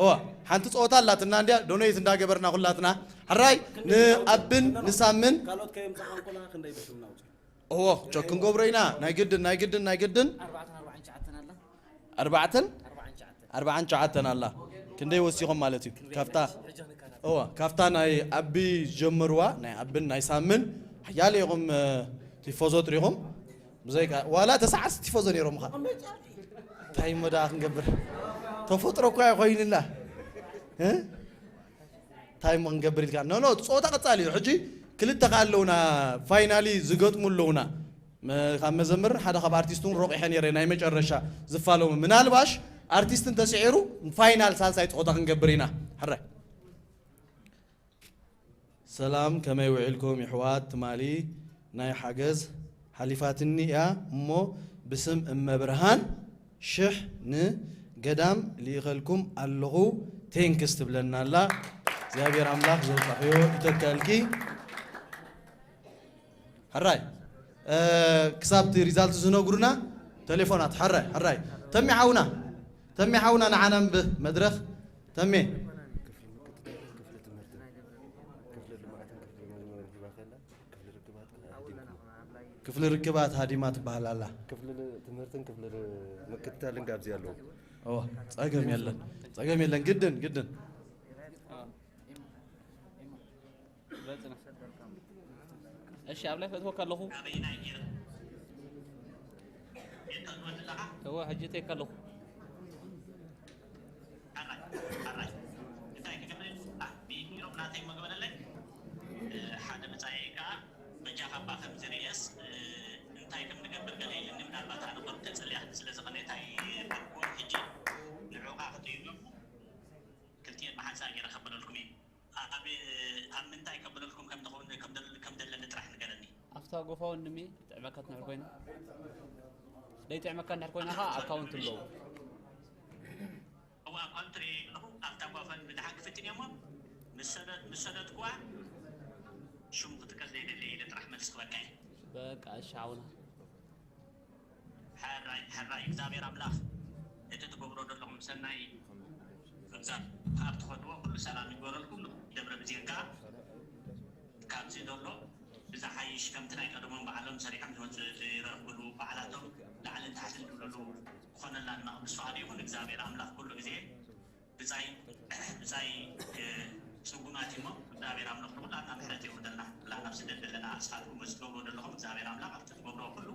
እዋ፣ ሓንቲ ፀወታ ኣላትና እንድያ፣ ዶኔት እንዳገበርና ኩላትና። ሕራይ፣ ንኣብን ንሳምን። ካልኦት ከየምፃኻ እንኮላ ክንደይ ብሽም ናውፅእ? እዎ፣ ቸክ ክንገብሮ ኢና። ናይ ግድን፣ ናይ ግድን፣ ናይ ግድን። ኣርባዕተን ኣርባዕን ሸዓተን ኣላ። ኣርባዕተን ኣርባዕን ሸዓተን ኣላ። ክንደይ ወሲኾም ማለት እዩ? ካብታ፣ እዎ፣ ካብታ ናይ ኣቢ ዝጀመርዋ፣ ናይ ኣብን ናይ ሳምን፣ ሓያለ ኢኹም፣ እ፣ ቲፎዞ ጥሪኹም። ብዘይካ፣ ዋላ ተሰዓስ ቲፎዞ ነይሮም ኻ። እንታይ እሞ ደኣ ክንገብር? ተፈጥሮ እኮ ኣይኮይንና። እ? እንታይ እሞ ክንገብር ኢልካ? ኖ፣ ኖ፣ እቲ ጸወታ ቀጻሊ እዩ። ሕጂ ክልተ ከኣ ኣለውና፣ ፋይናሊ ዝገጥሙ ኣለውና። መ-፣ ካብ መዘምርን ሓደ ካብ ኣርቲስት እውን ረቂሐ ነይረ፣ ናይ መጨረሻ ዝፋለሙ። ምናልባሽ ኣርቲስት እንተስዒሩ፣ ፋይናል ሳልሳይ ጸወታ ክንገብር ኢና። ሕራይ። ሰላም፣ ከመይ ውዒልኩም ይሕዋት? ትማሊ ናይ ሓገዝ ሓሊፋትኒ እያ እሞ፣ ብስም እመብርሃን ሽሕ ንገዳም ልኢኸልኩም ኣለኹ፣ ቴንክስ ትብለና ኣላ። እግዚኣብሔር ኣምላኽ ዘውጻኽዮ ይተካልኪ። ሕራይ፣ እ፣ ክሳብ እቲ ሪዛልት ዝነግሩና ቴሌፎናት። ሕራይ፣ ሕራይ። ተሜ ሓውና፣ ተሜ ሓውና ንዓና እምቢ መድረኽ። ተሜ። ክፍሊ ምክትታል፣ ክፍሊ ትምህርትን፣ ክፍሊ ልምዓትን ክፍሊ መዝሙርን ሂባ ከላ፣ ክፍሊ ርክባት ከ ሃዲምኩሞ። ክፍሊ ርክባት ሃዲማ ትበሃል ኣላ። ክፍሊ ል-፣ ትምህርትን ክፍሊ ል-፣ ምክትታልን ጋብዚ ኣለዉ። እወ፣ ጸገም የለን፣ ጸገም የለን። ግድን፣ ግድን። በጽና። እሺ፣ ኣብ ላይ ፈትወካ ኣለኹ። እወ፣ ሕጂ እተየካ ኣለኹ። ሓራይ፣ ሓራይ። እንታይ ክገብር ኢሉ? አ፣ ቢ-፣ ቢሮ ናተይ እሞ ግበረለይ። እ፣ ሓደ ብጻየይ ከኣ በጃኻ እባ ከም ዝርእየስ፣ እ፣ እንታይ ከም ንገብር ገለ ኢልኒ። ምናልባት ኣነ ኮን ተጸልያ ስለ ዝኾነ እንታይ ክብልኩ ሕጂ ንዕኡ ከኣ ክጥይቆ ክልቲኤን ብሓንሳእ ገይረ ከብለልኩም እየ። ኣብ፣ ኣብ ምንታይ ከብለልኩም ከም ትኸውን፣ ከም ደል-፣ ከም ደለኒ ጥራሕ ንገረኒ። ኣብታ ጎፋ ወንድሜ፣ ጥዕመካ ትንሕር ኮይና። ደይ ጥዕመካ እንድሕር ኮይና ኸዓ ኣካውንት ኣለዎ። እዋ፣ ኣካውንት ርኤ ኣለኹ። ኣብታ ጓፋ ብድሓን ክፍትን እየ እሞ፣ ምስ ሰደ-፣ ምስ ሰደድኩዋ፣ ሽሙ ክጥቀስ ዘይደሊ ኢለ ጥራሕ መልሲ ክበካ እየ። በቃ፣ እሺ፣ ሓውና። ሕራይ፣ ሕራይ፣ እግዚኣብሔር ኣምላኽ እቲ ትገብሮ ዘለኹም ሰናይ እዛ ኣብ ትኸድዎ ኩሉ ሰላም ይግበረልኩም። ደብረ ብዜን ከኣ ካብዚ ዘሎ ብዝሓይሽ ከምቲ ናይ ቀደሞም ባዕሎም ሰሪሖም ዝመጽ-፣ ዝረኽብሉ ባዕላቶም ላዕልን ታሕትን ዝብልሉ ክኾነላ ድማ ቅዱስ ፍቓዱ ይኹን። እግዚኣብሔር ኣምላኽ ኩሉ ግዜ ብጻይ፣ ብጻይ፣ እ፣ ጽጉማት እሞ እግዚኣብሔር ኣምላኽ ንኹላትና ምሕረት የውርደልና። ኩላትና ኣብ ስደት ዘለና ንስኻትኩም በዚ ትገብርዎ ዘለኹም እግዚኣብሔር ኣምላኽ ኣብቲ ትገብርዎ ኩሉ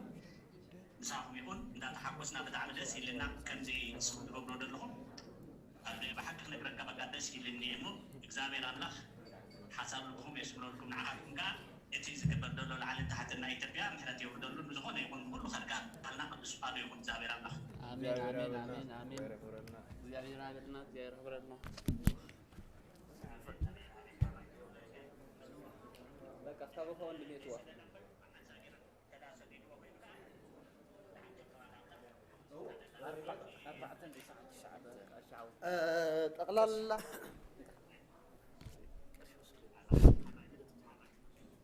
ምሳኹም ይኹን። እንዳተሓጎስና ብጣዕሚ ደስ ኢልና ከምዚ ንስኹም ትገብርዎ ዘለኹም ኣብ ብሓቂ ክነግረካ በቃ ደስ ኢልኒ እየ እሞ እግዚኣብሔር ኣምላኽ ሓሳብ ልብኹም የስምረልኩም። ንዓኻትኩም ከኣ እቲ ዝግበር ዘሎ ላዕልን ታሕትን ናይ ኢትዮጵያ ምሕረት የውርደሉ። ንዝኾነ ይኹን ንኹሉ ከርጋታልና ቅዱስ ፍቃዱ ይኹን እግዚኣብሔር ኣምላኽ። ኣሜን፣ ኣሜን፣ ኣሜን፣ ኣሜን። እግዚኣብሔር ይባርክና፣ እግዚኣብሔር ያክብረልና። በቃ፣ እስካብ ከወንድ ቤት ዋ። ጠቕላላ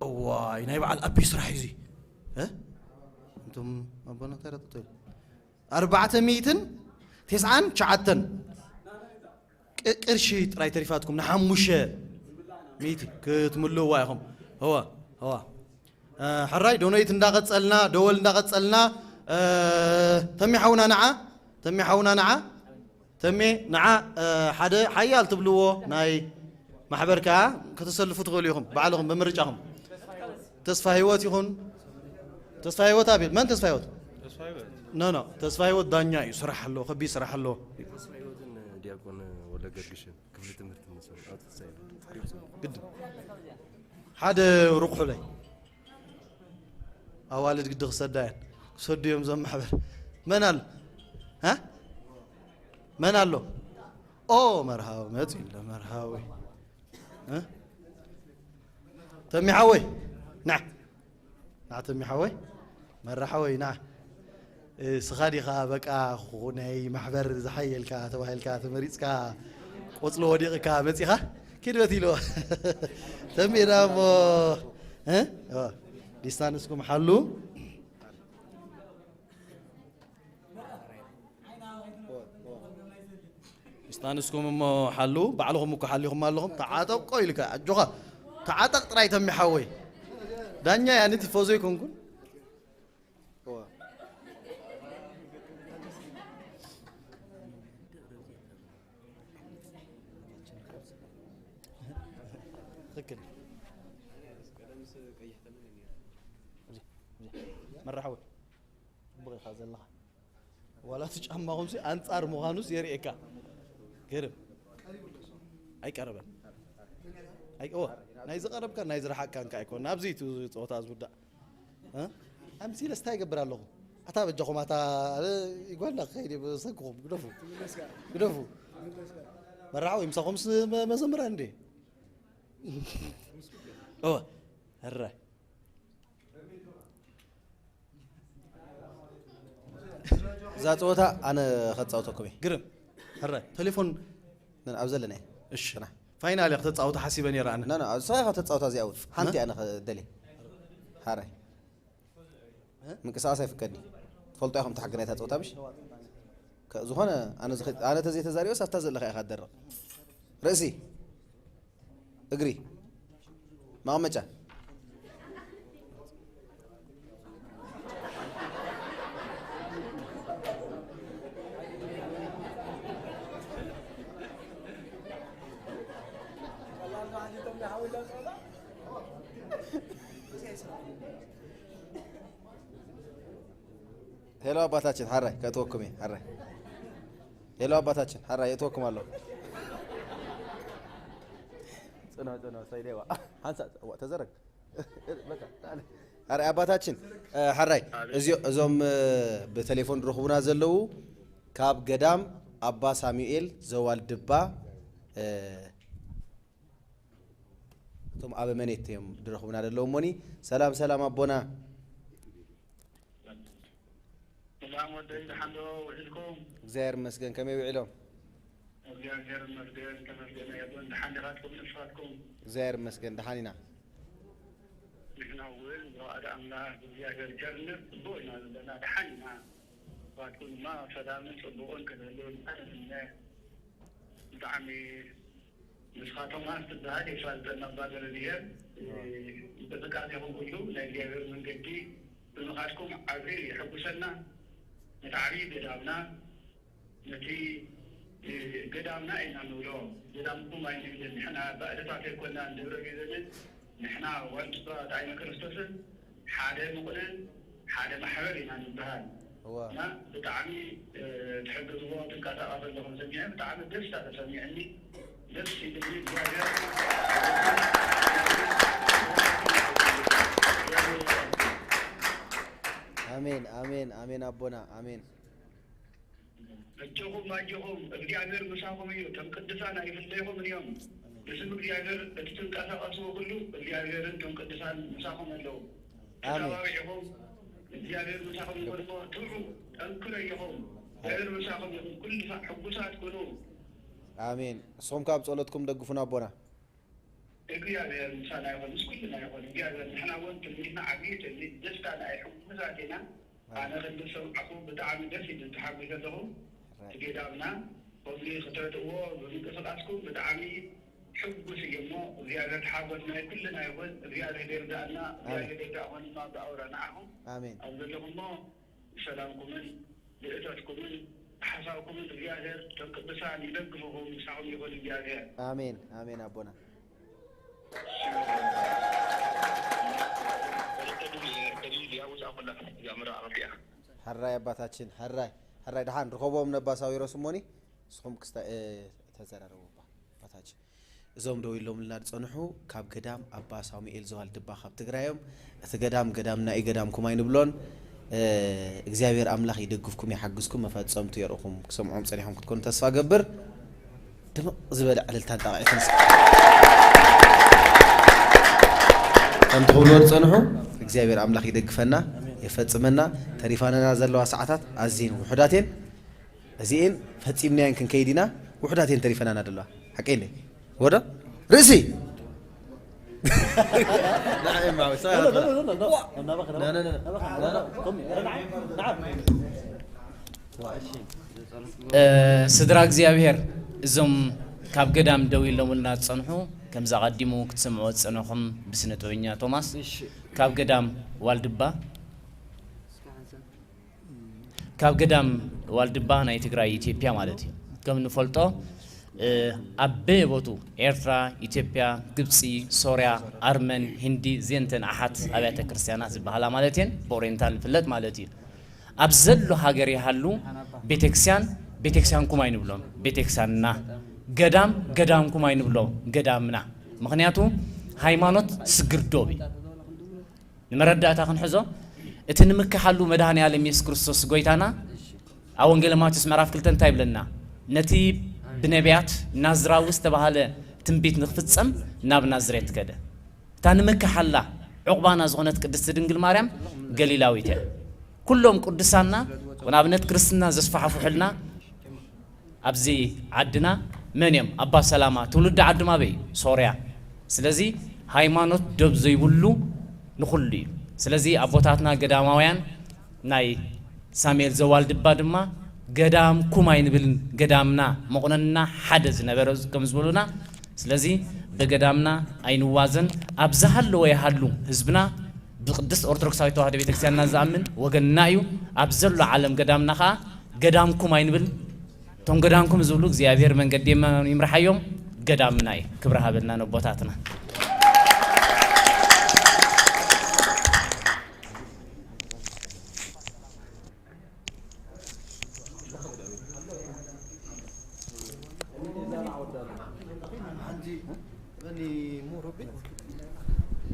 እዋይ፣ ናይ በዓል ኣቢ ስራሕ እዩ እዚ። እ? እንቱም ኣቦና እንታይ ረጥቶ እዩ? ኣርባዕተ ሚእትን ተስዓን ትሽዓተን ቅ-፣ ቅርሺ ጥራይ ተሪፋትኩም ንሓሙሽተ ሚእቲ ክትምልእዋ ኢኹም። እዋ፣ እዋ። እ፣ ሕራይ ዶነይት እንዳቐጸልና፣ ደወል እንዳቐጸልና፣ እ፣ ተሚ ሓውና ንዓ፣ ተሚ ሓውና ንዓ፣ ተሜ ንዓ፣ እ፣ ሓደ ሓያል ትብልዎ ናይ ማሕበር ከኣ ከተሰልፉ ትኽእሉ ኢኹም፣ ባዕልኹም ብምርጫኹም። ተስፋ ህይወት ይኹን። ተስፋ ህይወት ኣቤል፣ መን ተስፋ ህይወት? ተስፋ ህይወት። ኖ፣ ኖ፣ ተስፋ ህይወት ዳኛ እዩ፣ ስራሕ ኣለዎ፣ ከቢድ ስራሕ ኣለዎ። ተስፋ ህይወትን ዲያቆን ወልደ ገርግሽን ክፍሊ ትምህርቲ ንሶም ኣውጥተይ። ግድን። ሓደ ሩቕ ሕለይ። ኣዋልድ ግዲ ክሰዳ እየን። ክሰዱ እዮም እዞም ማሕበር። መን ኣሎ? እ? መን ኣሎ? ኦ፣ መርሃዊ መጺኡ ኣሎ፣ መርሃዊ። እ? ተሚ ሓወይ፣ ና። ና ተሚ ሓወይ፣ መራ ሓወይ፣ ና። እ፣ ስኻ ዲኻ በቃ ናይ ማሕበር ዝሓየልካ ተባሂልካ ተመሪጽካ ቆጽሎ ወዲቕካ መጺኻ? ኪድ በት ኢልዎ። ተሚ ዳ እሞ፣ እ? ኦ፣ ዲስታንስኩም ሓሉ። ዲስታንስኩም እሞ ሓሉ፣ ባዕልኹም እኮ ሓሊኹም ኣለኹም። ተዓጠቆ ኢልካ፣ ኣጆኻ፣ ተዓጠቕ ጥራይ ተሚ ሓወይ። ዳኛ እያ፣ ኣነ ቲፎዞ ኣይኮንኩን። ትኽክል። መራ ሓወይ፣ ጽቡቕ ኢኻ ዘለኻ። ዋላ እቲ ጫማኹምሲ ኣንጻር ምዃኑስ የርእየካ። ገርም። ኣይቀረበን። ኣይ-፣ እወ፣ ናይ ዝቐረብካን ናይ ዝረሓቕካን ከኣ ኣይኮነን። ኣብዚ እቲ ጸወታ ዝውዳእ። እ? ኣምሲለስ እንታይ ይገብር ኣለኹ? ኣታ በጃኹም፣ ኣታ፣ እ፣ ይጓልና ክኸይድ እየ ብሰንክኹም። ግደፉ። ግደፉ። መራሓዊ ምሳኹምስ መ-፣ መዘምራን እንዴ? እወ። ህረ። እዛ ጸወታ ኣነ ከጻውተኩም እየ። ግርም። ሕራይ፣ ቴሌፎን ን-፣ ኣብ ዘለና እየ። እሺ። ጽናሕ። ፋይናል እያ ከተጻውታ ሓሲበ ነይረ ኣነ። ና፣ ና፣ ኣብ ንስኻ ኢኻ ተጻውታ እዚኣ እውን። ሓንቲ እያ ኣነ ከ-፣ ደልየ። ሓራይ። እ? ምንቅስቓስ ኣይፍቀድን እዩ። ትፈልጦ ኢኹም እታ ሕጊ ናይታ ጸወታ፣ ምሽ? ከ-፣ ዝኾነ ኣነ ዝኸ-፣ ኣነ ተዘይተዛሪበስ ኣብታ ዘለኻ ኢኻ ትደርቕ። ርእሲ። እግሪ፣ መቐመጫ። ሄሎ ኣባታችን፣ ሓራይ ከእትወኩም እየ፣ ሓራይ። ሄሎ ኣባታችን፣ ሓራይ የእትወኩም ኣለኹ። ጽኖ፣ ጽኖ፣ ሰይደዋ። ሓንሳእ፣ እዋ፣ ተዘረግ። በቃ፣ ሓራይ ኣባታችን፣ እ፣ ሓራይ፣ ኣቤት። እዚኦ-፣ እዞም፣ እ፣ ብቴሌፎን ዝረኽቡና ዘለዉ ካብ ገዳም ኣባ ሳሙኤል ዘዋልድባ፣ እ፣ እቶም ኣበመኔት እዮም ዝረኽቡና ዘለዉ እሞኒ። ሰላም፣ ሰላም ኣቦና። ሰላም ወደይ፣ ደሓን ዶ ውዒልኩም? እግዚኣብሔር ይመስገን፣ ከመይ ውዒሎም? እግዚኣብሔር ይመስገን፣ ተመስገን። ኣቦን ደሓን ዲኻትኩም ንስኻትኩም? እግዚኣብሔር ይመስገን፣ ደሓን ኢና። ንሕና እውን ብፍቓድ ኣምላኽ ብእግዚኣብሔር ቸርነት ጽቡቕ ኢና ዘለና፣ ደሓን ኢና። ንስኻትኩም ድማ ሰላምን ጽቡቕን ክትህልውልና ንምነ። ብጣዕሚ ንስኻ ቶማስ ትበሃል፣ የፋልጠና እባ ገረድሔር። እ፣ እንቅስቃሴኹም ኩሉ ናይ እግዚኣብሔር መንገዲ ብምኻድኩም ዓቢ የሐጉሰና። ነቲ ዓቢ ገዳምና፣ ነቲ፣ እ፣ ገዳምና ኢና ንብሎ። ገዳምኩም ኣይንብልን ንሕና፣ ባእድታት ኣይኮናን፣ ደብረ ቢዘንን ንሕና ዋልድባ ጣዕመ ክርስቶስን ሓደ ምቑንን ሓደ ማሕበር ኢና ንበሃል። እዋ። እና ብጣዕሚ፣ እ፣ ትሕግዝዎ ትንቀሳቐሱ ኣለኹም ሰሚዐ ብጣዕሚ ደስታ ተሰሚዐኒ። ደስ ኢሉኒ። እግዚኣብሔር፣ እግዚኣብሔር ይባርክ። ኣሜን፣ ኣሜን፣ ኣሜን ኣቦና፣ ኣሜን። ኣጆኹም ኣጆኹም፣ እግዚኣብሔር ምሳኹም እዩ። ከም ቅዱሳን ኣይፍለይኹምን እዮም። ብስም እግዚኣብሔር እቲ ትንቀሳቐስዎ ኩሉ እግዚኣብሔርን ከም ቅዱሳን ምሳኹም ኣለዉ። ተታባቢዕኹም እግዚኣብሔር ምሳኹም ይኹን እሞ ትብዑ፣ ጠንክሮ ኢኹም። እግዚኣብሔር ምሳኹም ይኹን። ኩሉ ሳዕ ሕጉሳት ኩኑ። ኣሜን። ንስኹም ካብ ጸሎትኩም ደግፉና ኣቦና። እግዚኣብሔር ምሳና ይኹን፣ ምስ ኩልና ይኹን። እግዚኣብሔር ንሕና እውን ትምኒትና ዓብዪ ትምኒት፣ ደስታ ናይ ሕጉሳት ኢና። ኣነ ክንዲ ዝሰምዓኹ ብጣዕሚ ደስ ኢሉ ተሓጒሰ ኣለኹ። እቲ ገዳምና ከምዚ ክትረድእዎ ብምንቅስቃስኩም ብጣዕሚ ሕጉስ እየ እሞ እግዚኣብሔር ተሓጎስ ናይ ኩልና ይኹን። እግዚኣብሔር ይርዳእና። እግዚኣብሔር ይርዳእኹም ድማ ብኣውራ ንዓኹም ኣሜን። ኣብ ዘለኹሞ ብሰላምኩምን ብእቶትኩምን ብሓሳብኩምን እግዚኣብሔር እቶም ቅዱሳን ይደግፍኹም ምሳኹም ይኹን እግዚኣብሔር። ኣሜን ኣሜን ኣቦና። ሕራይ ኣባታችን ሕራይ ሕራይ ደሓን ርኸቦም ነባ ሳዊሮስ እሞኒ ንስኹም ክስታ ተዘራረቡ ኣባ ኣባታችን እዞም ደው ኢሎምልና ዝጸንሑ ካብ ገዳም ኣባ ሳሙኤል ዘዋልድባ ካብ ትግራይ እዮም። እቲ ገዳም ገዳምና እዩ፣ ገዳምኩም ኣይንብሎን። እግዚኣብሔር ኣምላኽ ይደግፍኩም ይሓግዝኩም፣ መፈጸምቱ የርእኹም። ክሰምዖም ጸኒሖም ክትኮኑ ተስፋ ገብር። ድምቕ ዝበለ ዕልልታን ጣቕዒትን እስኪ። ከምቲ ክብልዎ ዝጸንሑ እግዚኣብሔር ኣምላኽ ይደግፈና የፈጽመና። ተሪፋንና ዘለዋ ሰዓታት ኣዝየን ውሑዳት እየን። እዚኤን ፈጺምናየን ክንከይድ ኢና። ውሑዳት እየን ተሪፈናና ዘለዋ። ሓቀይ እንደ ወዶ ርእሲ ስድራ እግዚኣብሔር እዞም ካብ ገዳም ደው ኢሎምልና ዝጸንሑ ከምዚ ኣቐዲሙ ክትሰምዑ ዝጸነኹም ብስነ ጥበበኛ ቶማስ ካብ ገዳም ዋልድባ ካብ ገዳም ዋልድባ ናይ ትግራይ ኢትዮጵያ ማለት እዩ። ከም ንፈልጦ ኣብ በየቦቱ ኤርትራ፣ ኢትዮጵያ፣ ግብፂ፣ ሶርያ፣ ኣርመን፣ ህንዲ ዜንተን ኣሓት ኣብያተ ክርስቲያናት ዝበሃላ ማለት እየን ብኦሬንታል ንፍለጥ ማለት እዩ። ኣብ ዘሎ ሃገር ይሃሉ ቤተክርስቲያን ቤተክርስቲያንኩም ኣይንብሎም ቤተክርስቲያንና፣ ገዳም ገዳምኩም ኣይንብሎ ገዳምና። ምክንያቱ ሃይማኖት ስግር ዶብ እዩ። ንመረዳእታ ክንሕዞ እቲ ንምክሓሉ መድሃኔ ኣለም የሱስ ክርስቶስ ጎይታና ኣብ ወንጌለ ማቴዎስ ምዕራፍ ክልተ እንታይ ይብለና? ነቲ ብነቢያት ናዝራዊ ዝተባህለ ትንቢት ንክፍጸም ናብ ናዝሬት ከደ። እታ ንምክሓላ ዑቕባና ዝኾነት ቅድስቲ ድንግል ማርያም ገሊላዊት እያ። ኩሎም ቅዱሳንና ንኣብነት ክርስትና ዘስፋሕፍሑልና ኣብዚ ዓድና መን እዮም ኣባ ሰላማ ትውልዲ ዓዶም ኣበይ እዩ ሶርያ ስለዚ ሃይማኖት ዶብ ዘይብሉ ንኹሉ እዩ ስለዚ ኣቦታትና ገዳማውያን ናይ ሳሙኤል ዘዋልድባ ድማ ገዳምኩም ኣይንብልን ገዳምና መቑነንና ሓደ ዝነበረ ከም ዝበሉና ስለዚ ብገዳምና ኣይንዋዘን ኣብ ዝሃለወ ይሃሉ ህዝብና ብቅድስት ኦርቶዶክሳዊት ተዋህዶ ቤተክርስትያንና ዝኣምን ወገንና እዩ ኣብ ዘሎ ዓለም ገዳምና ከዓ ገዳምኩም ኣይንብል እቶም ገዳምኩም ዝብሉ እግዚኣብሔር መንገዲ የማኑ ይምርሓዮም ገዳምና እዩ ክብሪ ሃበልና ነቦታትና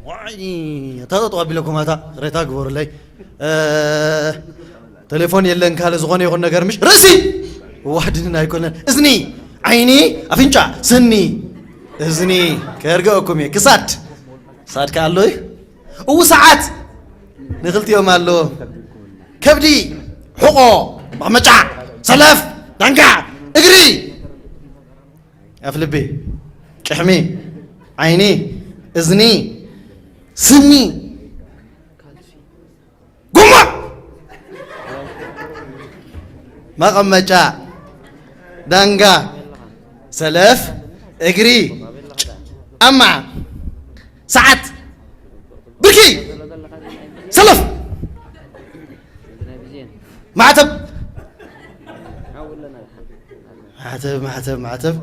ዋይ ተጠጠው ኣቢለኩም ኣታ ሬታ ግበሩለይ ተሌፎን የለን ካልእ ዝኾነ ይኹን ነገር ምሽ ርእሲ ዋድንን ኣይኮነን እዝኒ ዓይኒ ኣፍንጫ ስኒ እዝኒ ከርገአኩም እየ ክሳድ ክሳድ ከ ኣሎ እዩ እው ሰዓት ንክልቲኦም ኣለዎ ከብዲ ሕቆ መቐመጫ ሰለፍ ዳንጋ እግሪ ኣፍልቢ ጭሕሚ ዓይኒ እዝኒ ስኒ ጉማ መቐመጫ ዳንጋ ሰለፍ እግሪ ጫማ ሰዓት ብርኪ ሰለፍ ማዕተብ ማዕተብ ማዕተብ ማዕተብ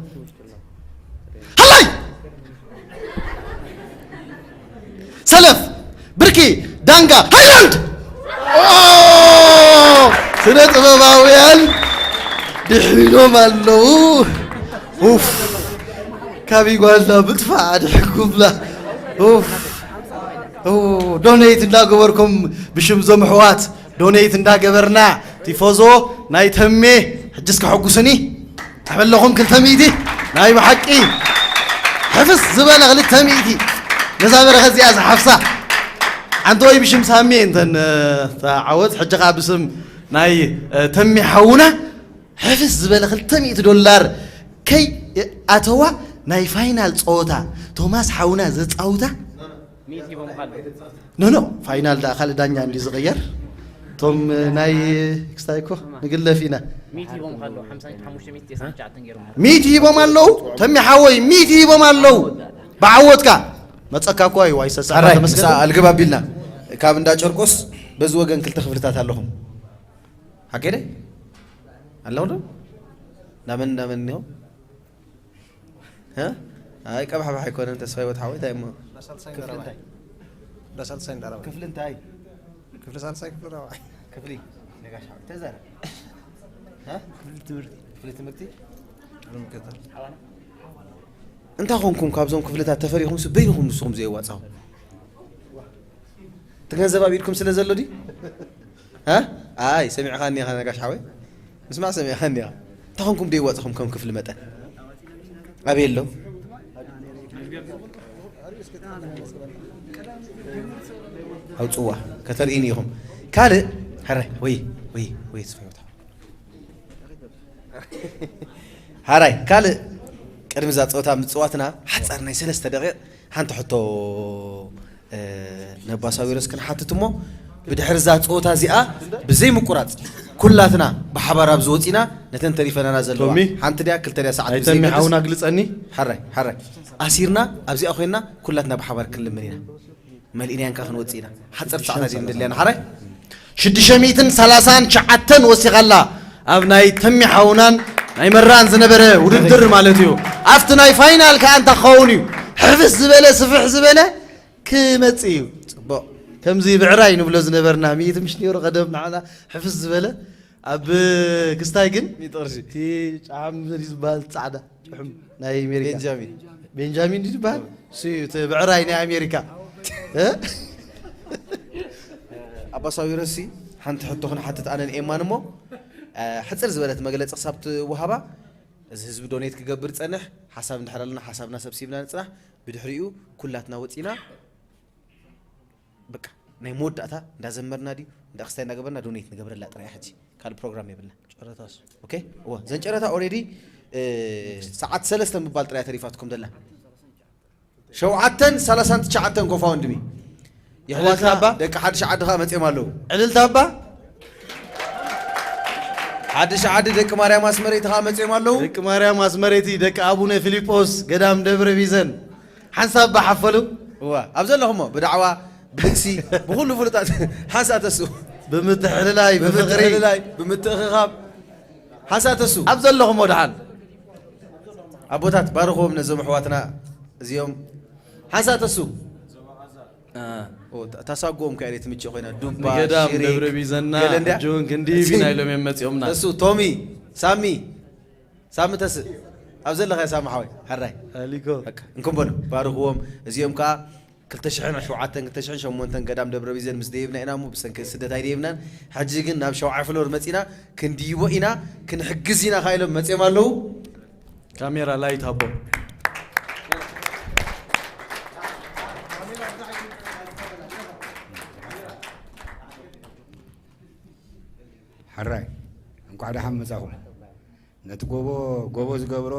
ሃላይ ሰለፍ ብርኪ ዳንጋ ሃይላንድ ስነ ጥበባውያን ድሕሪኖም ኣለዉ ኡፍ ካብ ጓልና ምጥፋእ ኣድሕጉምና ኡፍ ዶኔት እንዳገበርኩም ብሽም ዞም ኣሕዋት ዶኔት እንዳገበርና ቲፎዞ ናይ ተሜ ሕጅስ ከሐጉስኒ ኣበለኹም ክልተ ሚእቲ ናይ ብሓቂ ሕፍስ ዝበለ ክልተ ሚእቲ ነዛ በረኸ እዚኣ ዝሓፍሳ ሓንቲ ወይ ብሽም ሳሚ እንተን ተዓወት ሕጂ ከዓ ብስም ናይ ተሜ ሓውና ሕፍስ ዝበለ ክልተ ሚእቲ ዶላር ከይ ኣተዋ ናይ ፋይናል ፀወታ ቶማስ ሓውና ዘፃውታ ኖ ኖ ፋይናል ዳ ካልእ ዳኛ እንዲ ዝቕየር እቶም ናይ ክስታይ እኮ ንግለፍ ኢና ሚእቲ ሂቦም ኣለዉ ተሚ ሓወይ ሚእቲ ሂቦም ኣለዉ ብዓወትካ መፀካ እኳ እዩ ኣይሰሳ ኣልግብ ኣቢልና ካብ እንዳ ጨርቆስ በዚ ወገን ክልተ ክፍልታት ኣለኹም ሓቂ ደ ኣለኹ ዶ ናመን ናመን እኒሆ ኣይ ቀባሕባሕ ኣይኮነን ተስፋ ህይወት ሓወይ እንታይ እሞ ክፍሊ እንታይ ክፍሊ ሳልሳይ ክፍሊ ራብዓይ ክፍሊ ነጋሽ ሓወይ ተዛረ ክፍሊ ትምህርቲ ክፍሊ ትምህርቲ እንታይ ኮንኩም ካብዞም ክፍልታት ተፈሪኹም ስ በይንኹም ንስኹም ዘየዋፃኹም እቲ ገንዘብ ኣብ ኢድኩም ስለ ዘሎ ድዩ ኣይ ሰሚዕኻኒ ኢኻ ነጋሽ ሓወይ ምስማዕ ሰሚዕኻኒ ኢኻ እንታይ ኮንኩም ደይዋፅኹም ከም ክፍሊ መጠን ኣበይ ኣሎ ኣውፅዋ ከተርእይኒ ኢኹም ካልእ ሕራይ ወይ ወይ ወይ ስፈታ ሓራይ ካልእ ቅድሚ እዛ ፀወታ ምፅዋትና ሓፃር ናይ ሰለስተ ደቂቕ ሓንቲ ሕቶ ነባሳዊሮስ ክንሓትት እሞ ብድሕሪ እዛ ፀወታ እዚኣ ብዘይ ምቁራፅ ኩላትና ብሓባር ኣብዚ ወፂና ነተን ተሪፈናና ዘለዋ ሓንቲ ድያ ክልተ ድያ ሰዓት ብዘይገድስ ሓውና ግልፀኒ ሓራይ ሓራይ ኣሲርና ኣብዚኣ ኮይና ኩላትና ብሓባር ክንልምን ኢና መሊእናያን ከዓ ክንወፅእ ኢና ሓፀርቲ ሰዓታት እዩ ንደልያና ሓራይ ሽዱሽተ ሚእትን ሰላሳን ትሽዓተን ወሲኻላ ኣብ ናይ ተሚ ሓውናን ናይ መራን ዝነበረ ውድድር ማለት እዩ ኣብቲ ናይ ፋይናል ከዓ እንታ ክኸውን እዩ ሕፍስ ዝበለ ስፍሕ ዝበለ ክመፅእ እዩ ፅቡቕ ከምዚ ብዕራይ ንብሎ ዝነበርና ሚእቲ ምሽ ነይሩ ቀደም ንዓና ሕፍስ ዝበለ ኣብ ክስታይ ግን ሚጥቕርሺ እቲ ጫም ዝበሃል ፃዕዳ ጭሕም ናይ ኣሜሪካ ቤንጃሚን ቤንጃሚን ድዩ ዝበሃል እሱ እዩ እቲ ብዕራይ ናይ ኣሜሪካ እ? ኣባ ሳዊሮሲ ሓንቲ ሕቶ ክንሓትት ኣነን ኤማን እሞ እ፣ ሕፅር ዝበለት መግለፂ ክሳብ ትወሃባ እዚ ህዝቢ ዶኔት ክገብር ፀንሕ ሓሳብ እንድሕር ኣለና ሓሳብና ሰብሲብና ንፅናሕ ብድሕሪኡ ኩላትና ወፂና በቃ ናይ መወዳእታ እንዳዘመርና ድዩ እንዳ ክስታይ እንዳገበርና ዶኔት ንገብረላ ጥራይ ሕጂ ካልእ ፕሮግራም የብልና ጨረታስ ኦኬ እወ ዘን ጨረታ ኦሬዲ ሰዓት ሰለስተ ምባል ጥራይ ተሪፋትኩም ደላ ሸውዓተን ሰላሳን ትሽዓተን ጎፋ ወንድሚ የሕዋትና ደቂ ሓድሽ ዓድኻ መፅኦም ኣለዉ ዕልልታ እባ ሓድሽ ዓዲ ደቂ ማርያም ኣስመሬቲ ከዓ መፅኦም ኣለዉ ደቂ ማርያም ኣስመሬቲ ደቂ ኣቡነ ፊሊጶስ ገዳም ደብረ ቢዘን ሓንሳብ ባሓፈሉ እዋ ኣብ ዘለኹሞ ብዳዕዋ ብልግሲ ብኩሉ ፍሉጣት ሓንሳ ተስኡ ብምትሕልላይ ብፍቅሪ ብምትሕልላይ ብምትእኽኻብ ሓንሳ ተስኡ ኣብ ዘለኹሞ ደሓን ኣቦታት ባርኽዎም ነዞም ኣሕዋትና እዚኦም ሓንሳ ተስኡ ታሳጎም ከ ትምችእ ኮይና ዱባ ንገዳም ሽሪክ ደብረ ቢዘና ገለ እንድያ ሕጂ እውን ክንዲ ቢና ኢሎም እዮም መፂኦምና ተስኡ ቶሚ ሳሚ ሳሚ ተስእ ኣብ ዘለኻዮ ሳሚ ሓወይ ሕራይ ኣሊኮ በቃ እንኩም በሉ ባርኽዎም እዚኦም ከዓ ክልተ ሽሕን ሸውዓተን ክልተ ሽሕን ሸሞንተን ገዳም ደብረ ቢዘን ምስ ደይብና ኢና እሞ ብሰንኪ ስደት ኣይደይብናን ሕጂ ግን ናብ ሸውዓይ ፍሎር መፂና ክንድይቦ ኢና ክንሕግዝ ኢና ካ ኢሎም መፂኦም ኣለዉ ካሜራ ላይት ሃቦ ሕራይ እንኳዕ ደሓን መፃኹም ነቲ ጎቦ ጎቦ ዝገብሮ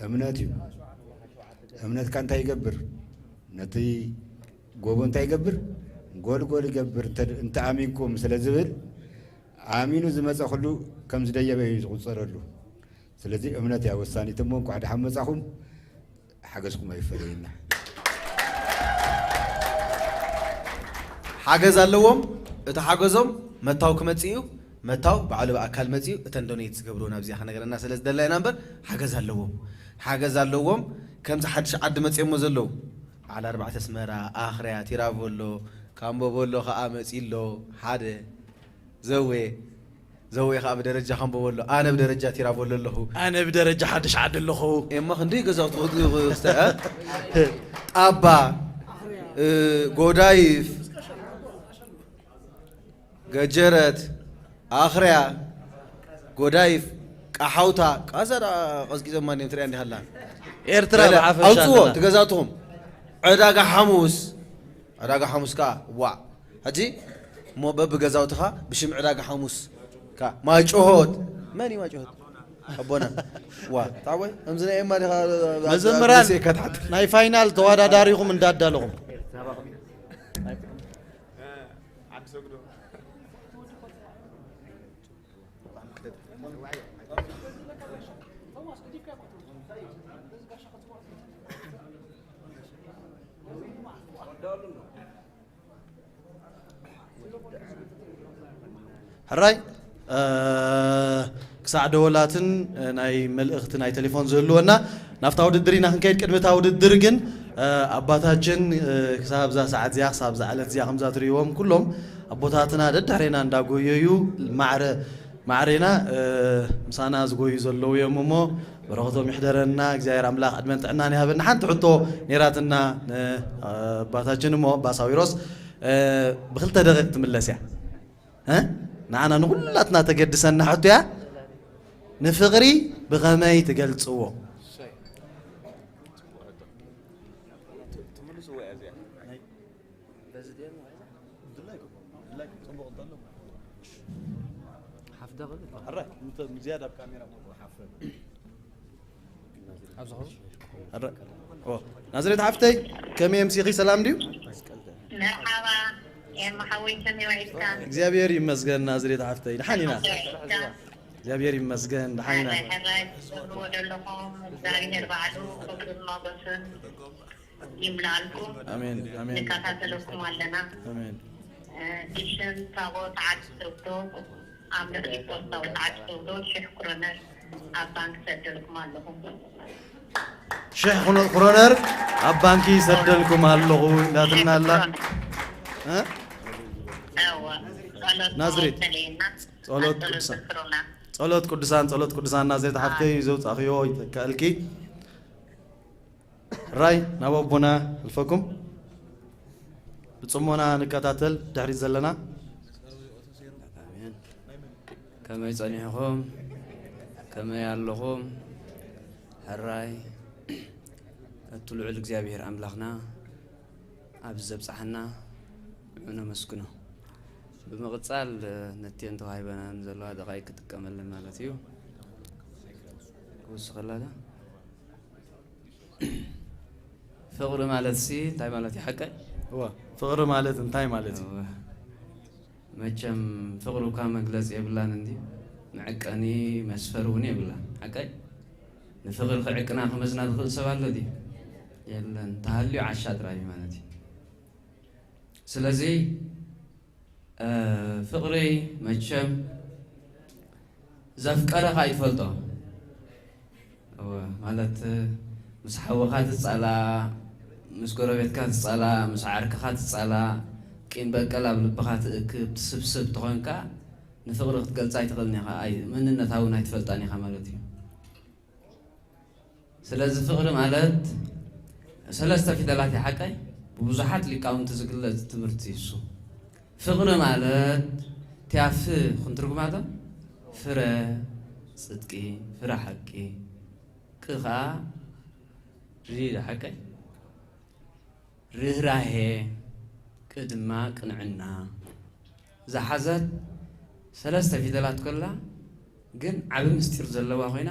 እምነት እዩ። እምነትካ እንታይ ይገብር? ነቲ ጎቦ እንታይ ይገብር? ጎልጎል ይገብር እንተ- እንተኣሚንኩም ስለ ዝብል ኣሚኑ ዝመፀ ኩሉ ከም ዝደየበ እዩ ዝቑፀረሉ። ስለዚ እምነት እያ ወሳኒት እሞ እንኳዕ ደሓን መፃኹም። ሓገዝኩም ኣይፈለየና። ሓገዝ ኣለዎም እቲ ሓገዞም መታው ክመፅእ እዩ መታው ባዕሉ ብኣካል መፅኡ እተን ዶኔት ዝገብርዎ ናብዚኣ ክነግረና ስለ ዝደላ ኢና እምበር ሓገዝ ኣለዎም ሓገዝ ኣለዎም ከምዚ ሓድሽ ዓዲ መፅኦሞ ዘለዉ በዓል ኣርባዕተ ኣስመራ ኣኽርያ ቲራቮሎ ካምቦቦሎ ከዓ መፂ ኣሎ ሓደ ዘዌ ዘወይ ከዓ ብደረጃ ከንብቦ ኣሎ ኣነ ብደረጃ ቲራቮሎ ኣለኹ ኣነ ብደረጃ ሓድሽ ዓዲ ኣለኹ እሞ ክንደይ ገዛውቲ ክስተ ጣባ ጎዳይፍ ገጀረት፣ ኣኽርያ፣ ጎዳይፍ፣ ቃሓውታ፣ ቃዛ ደኣ ቀዝቂዞማ እንዲዮም ትሪኣ እንዲሃላ። ኤርትራ በለ፣ ብሓፈሻ ኣውፅዎ ኣለና። ትገዛትኹም። ዕዳጋ ሓሙስ፣ ዕዳጋ ሓሙስ ከዓ ዋዕ። ሕጂ እሞ በብገዛውትኻ ብሽም ዕዳጋ ሓሙስ ከዓ ማጭሆት። መን እዩ ማጭሆት? ኣቦና። ዋ፣ ታወይ፣ ከምዚ ናይ ኤማ ዲኻ መዘምራን ሴካ ትሓትር። ናይ ፋይናል ተወዳዳሪኹም እንዳዳለኹም። ሕራይ፣ እ፣ ክሳዕ ደወላትን፣ እ፣ ናይ መልእኽቲ ናይ ቴሌፎን ዝህልወና ናብታ ውድድር ኢና ክንከይድ። ቅድሚ እታ ውድድር ግን፣ እ፣ ኣባታችን፣ እ፣ ክሳብ እዛ ሰዓት እዚኣ፣ ክሳብ እዛ ዕለት እዚኣ ከምዛ ትርእይዎም ኩሎም ኣቦታትና ደድሕሬና እንዳጎየዩ ማዕረ ማዕሬና፣ እ፣ ምሳና ዝጎዩ ዘለዉ እዮም እሞ በረኸቶም ይሕደረና። እግዚኣብሔር ኣምላኽ ዕድመን ጥዕናን ይሃበና። ሓንቲ ሕቶ ነይራትና፣ እ፣ ኣባታችን እሞ ኣባ ሳዊሮስ፣ እ፣ ብክልተ ደቂቕ ትምለስ እያ። እ? ንዓና ንኹላትና ተገድሰና ሕቶ እያ። ንፍቕሪ ብኸመይ ትገልጽዎ? ሓፍዳ ናዝሬት ሓፍተይ፣ ከመይ ኣምሲኺ? ሰላም ድዩ? መርሓባ ኤማ ሓወይ፣ ከመይ ውዒልካ? እግዚኣብሔር ይመስገን ናዝሬት ሓፍተይ፣ ደሓን ኢና። ከመይ ውዒልካ? እግዚኣብሔር ይመስገን ደሓን ኢና። ሕራይ ሕራይ ትገብርዎ ዘለኹም እግዚኣብሔር ባዕሉ ክብርን ሞገስን ይምላኣልኩም። ኣሜን ኣሜን ንከታተለኩም ኣለና። ኣሜን። እ፣ ብሽም ታቦት ዓዲ ሰውዶ ኣምልኽ ሪፖርት ታቦት ዓዲ ሰውዶ ሽሕ ክሮነር ኣብ ባንክ ሰደልኩም ኣለኹ። ሽሕ ክኖ- ክሮነር ኣብ ባንኪ ይሰደልኩም ኣለኹ እንዳትና ኣላ። እ? እወ፣ ጸሎት ናዝሬት። ተለየና። ጸሎት ጸሎት ቅዱሳን። ዘክሩና። ጸሎት ቅዱሳን ጸሎት ቅዱሳን ናዝሬት ሓፍተይ ዘውጻእኽዮ ይተካእልኪ። ራይ ናብ ኣቦና ኣልፈኩም ብጽሞና ንከታተል ድሕሪት ዘለና። ኣሜን። ከመይ ጸኒሕኹም? ከመይ ኣለኹም? ሕራይ እቲ ልዑል እግዚኣብሔር ኣምላኽና ኣብዚ ዘብጽሓና ንዑ ነመስግኖ። ብምቕጻል ነቲአን ተዋሂበናን ዘለዋ ደቓይቅ ክጥቀመለን ማለት እዩ። ክውስኸላ ዶ? ፍቕሪ ማለት ሲ እንታይ ማለት እዩ ሓቀይ? እወ፣ ፍቕሪ ማለት እንታይ ማለት እዩ? እወ። መቸም ፍቕሪ እኳ መግለፂ የብላን እንዲ መዐቀኒ መስፈሪ እውን የብላን ሓቀይ? ንፍቕሪ ክዕቅና ክመዝና ዝኽእል ሰብ ኣሎ ድዩ? የለን። ተሃልዩ ዓሻ ጥራይ እዩ ማለት እዩ። ስለዚ እ፣ ፍቕሪ መቸም ዘፍቀረኻ ኣይትፈልጦ። እወ፣ ማለት ምስ ሓውኻ ትጻላእ፣ ምስ ጎረቤትካ ትጻላእ፣ ምስ ዓርክኻ ትጻላእ፣ ቂም በቀል ኣብ ልብኻ ትእክብ፣ ትስብስብ ተኾንካ ንፍቕሪ ክትገልጻ ኣይትኽእልን ኢኻ። ኣይ፣ መንነታ እውን ኣይትፈልጣን ኢኻ ማለት እዩ። ስለዚ ፍቕሪ ማለት ሰለስተ ፊደላት እዩ ሓቀይ? ብብዙሓት ሊቃውንቲ ዝግለጽ ትምህርቲ እዩ እሱ። ፍቕሪ ማለት እቲኣ ፍ ክንትርጉማ ዶ? ፍረ ጽድቂ፣ ፍረ ሓቂ፣ ቅ ኸዓ ሪ ዶ ሓቀይ? ርህራሄ፣ ቅ ድማ ቅንዕና ዝሓዘት ሰለስተ ፊደላት ከላ ግን ዓቢ ምስጢር ዘለዋ ኮይና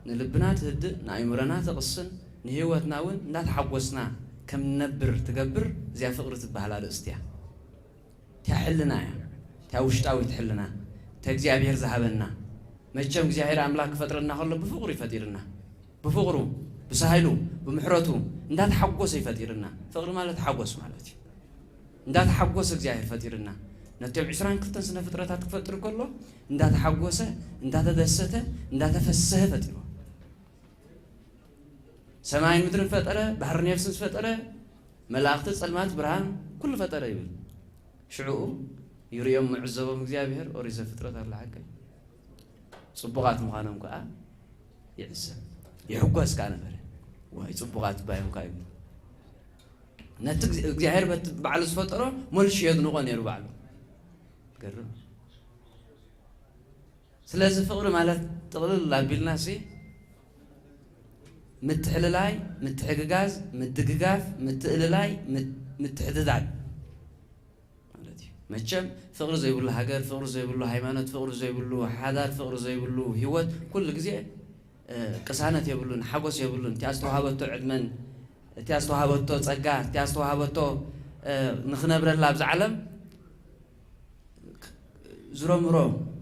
ንልብና ትህድእ፣ ንኣእምሮና ተቕስን፣ ንህይወትና እውን እንዳተሓጎስና ከም ንነብር ትገብር እዚኣ ፍቕሪ ትበሃል ኣርእስቲ እያ። እቲኣ ሕልና እያ። እቲኣ ውሽጣዊት ሕልና እታ እግዚኣብሔር ዝሃበና። መቸም እግዚኣብሔር ኣምላኽ ክፈጥረና ከሎ ብፍቕሩ እዩ ፈጢርና። ብፍቕሩ፣ ብሳህሉ፣ ብምሕረቱ እንዳተሓጎሰ እዩ ፈጢርና። ፍቕሪ ማለት ሓጎስ ማለት እዩ። እንዳተሓጎሰ እግዚኣብሔር ፈጢርና። ነቶም ዕስራን ክልተን ስነ ፍጥረታት ክፈጥር ከሎ እንዳተሓጎሰ፣ እንዳተደሰተ፣ እንዳተፈሰሀ ፈጢርዎ። ሰማይን ምድርን ፈጠረ፣ ባሕርን የብስን ዝፈጠረ፣ መላእኽቲ፣ ጸልማት፣ ብርሃን፣ ኩሉ ፈጠረ ይብል። ሽዑኡ ይርእዮም ምዕዘቦም እግዚኣብሔር ኦሪት ዘፍጥረት ኣላ ሓቀይ። ጽቡቓት ምዃኖም ከኣ ይዕዘብ። ይሕጎስ ከኣ ነበረ። ዋይ ጽቡቓት እባ እዮም ከኣ ይብል። ነቲ እግዚኣብሔር በቲ ባዕሉ ዝፈጠሮ መልሹ የድንቖ ነይሩ ባዕሉ። ገርም። ስለዚ ፍቕሪ ማለት ጥቕልል ኣቢልና ሲ ምትሕልላይ፣ ምትሕግጋዝ፣ ምድግጋፍ፣ ምትእልላይ፣ ምት- ምትሕድዳግ ማለት እዩ። መቸም ፍቕሪ ዘይብሉ ሃገር፣ ፍቕሪ ዘይብሉ ሃይማኖት፣ ፍቕሪ ዘይብሉ ሓዳር፣ ፍቕሪ ዘይብሉ ህይወት ኩሉ ግዜ ቅሳነት የብሉን፣ ሓጎስ የብሉን። እቲኣ ዝተዋሃበቶ ዕድመን እቲኣ ዝተዋሃበቶ ጸጋ እቲኣ ዝተዋሃበቶ ንኽነብረላ ኣብዚ ዓለም ዝረምሮ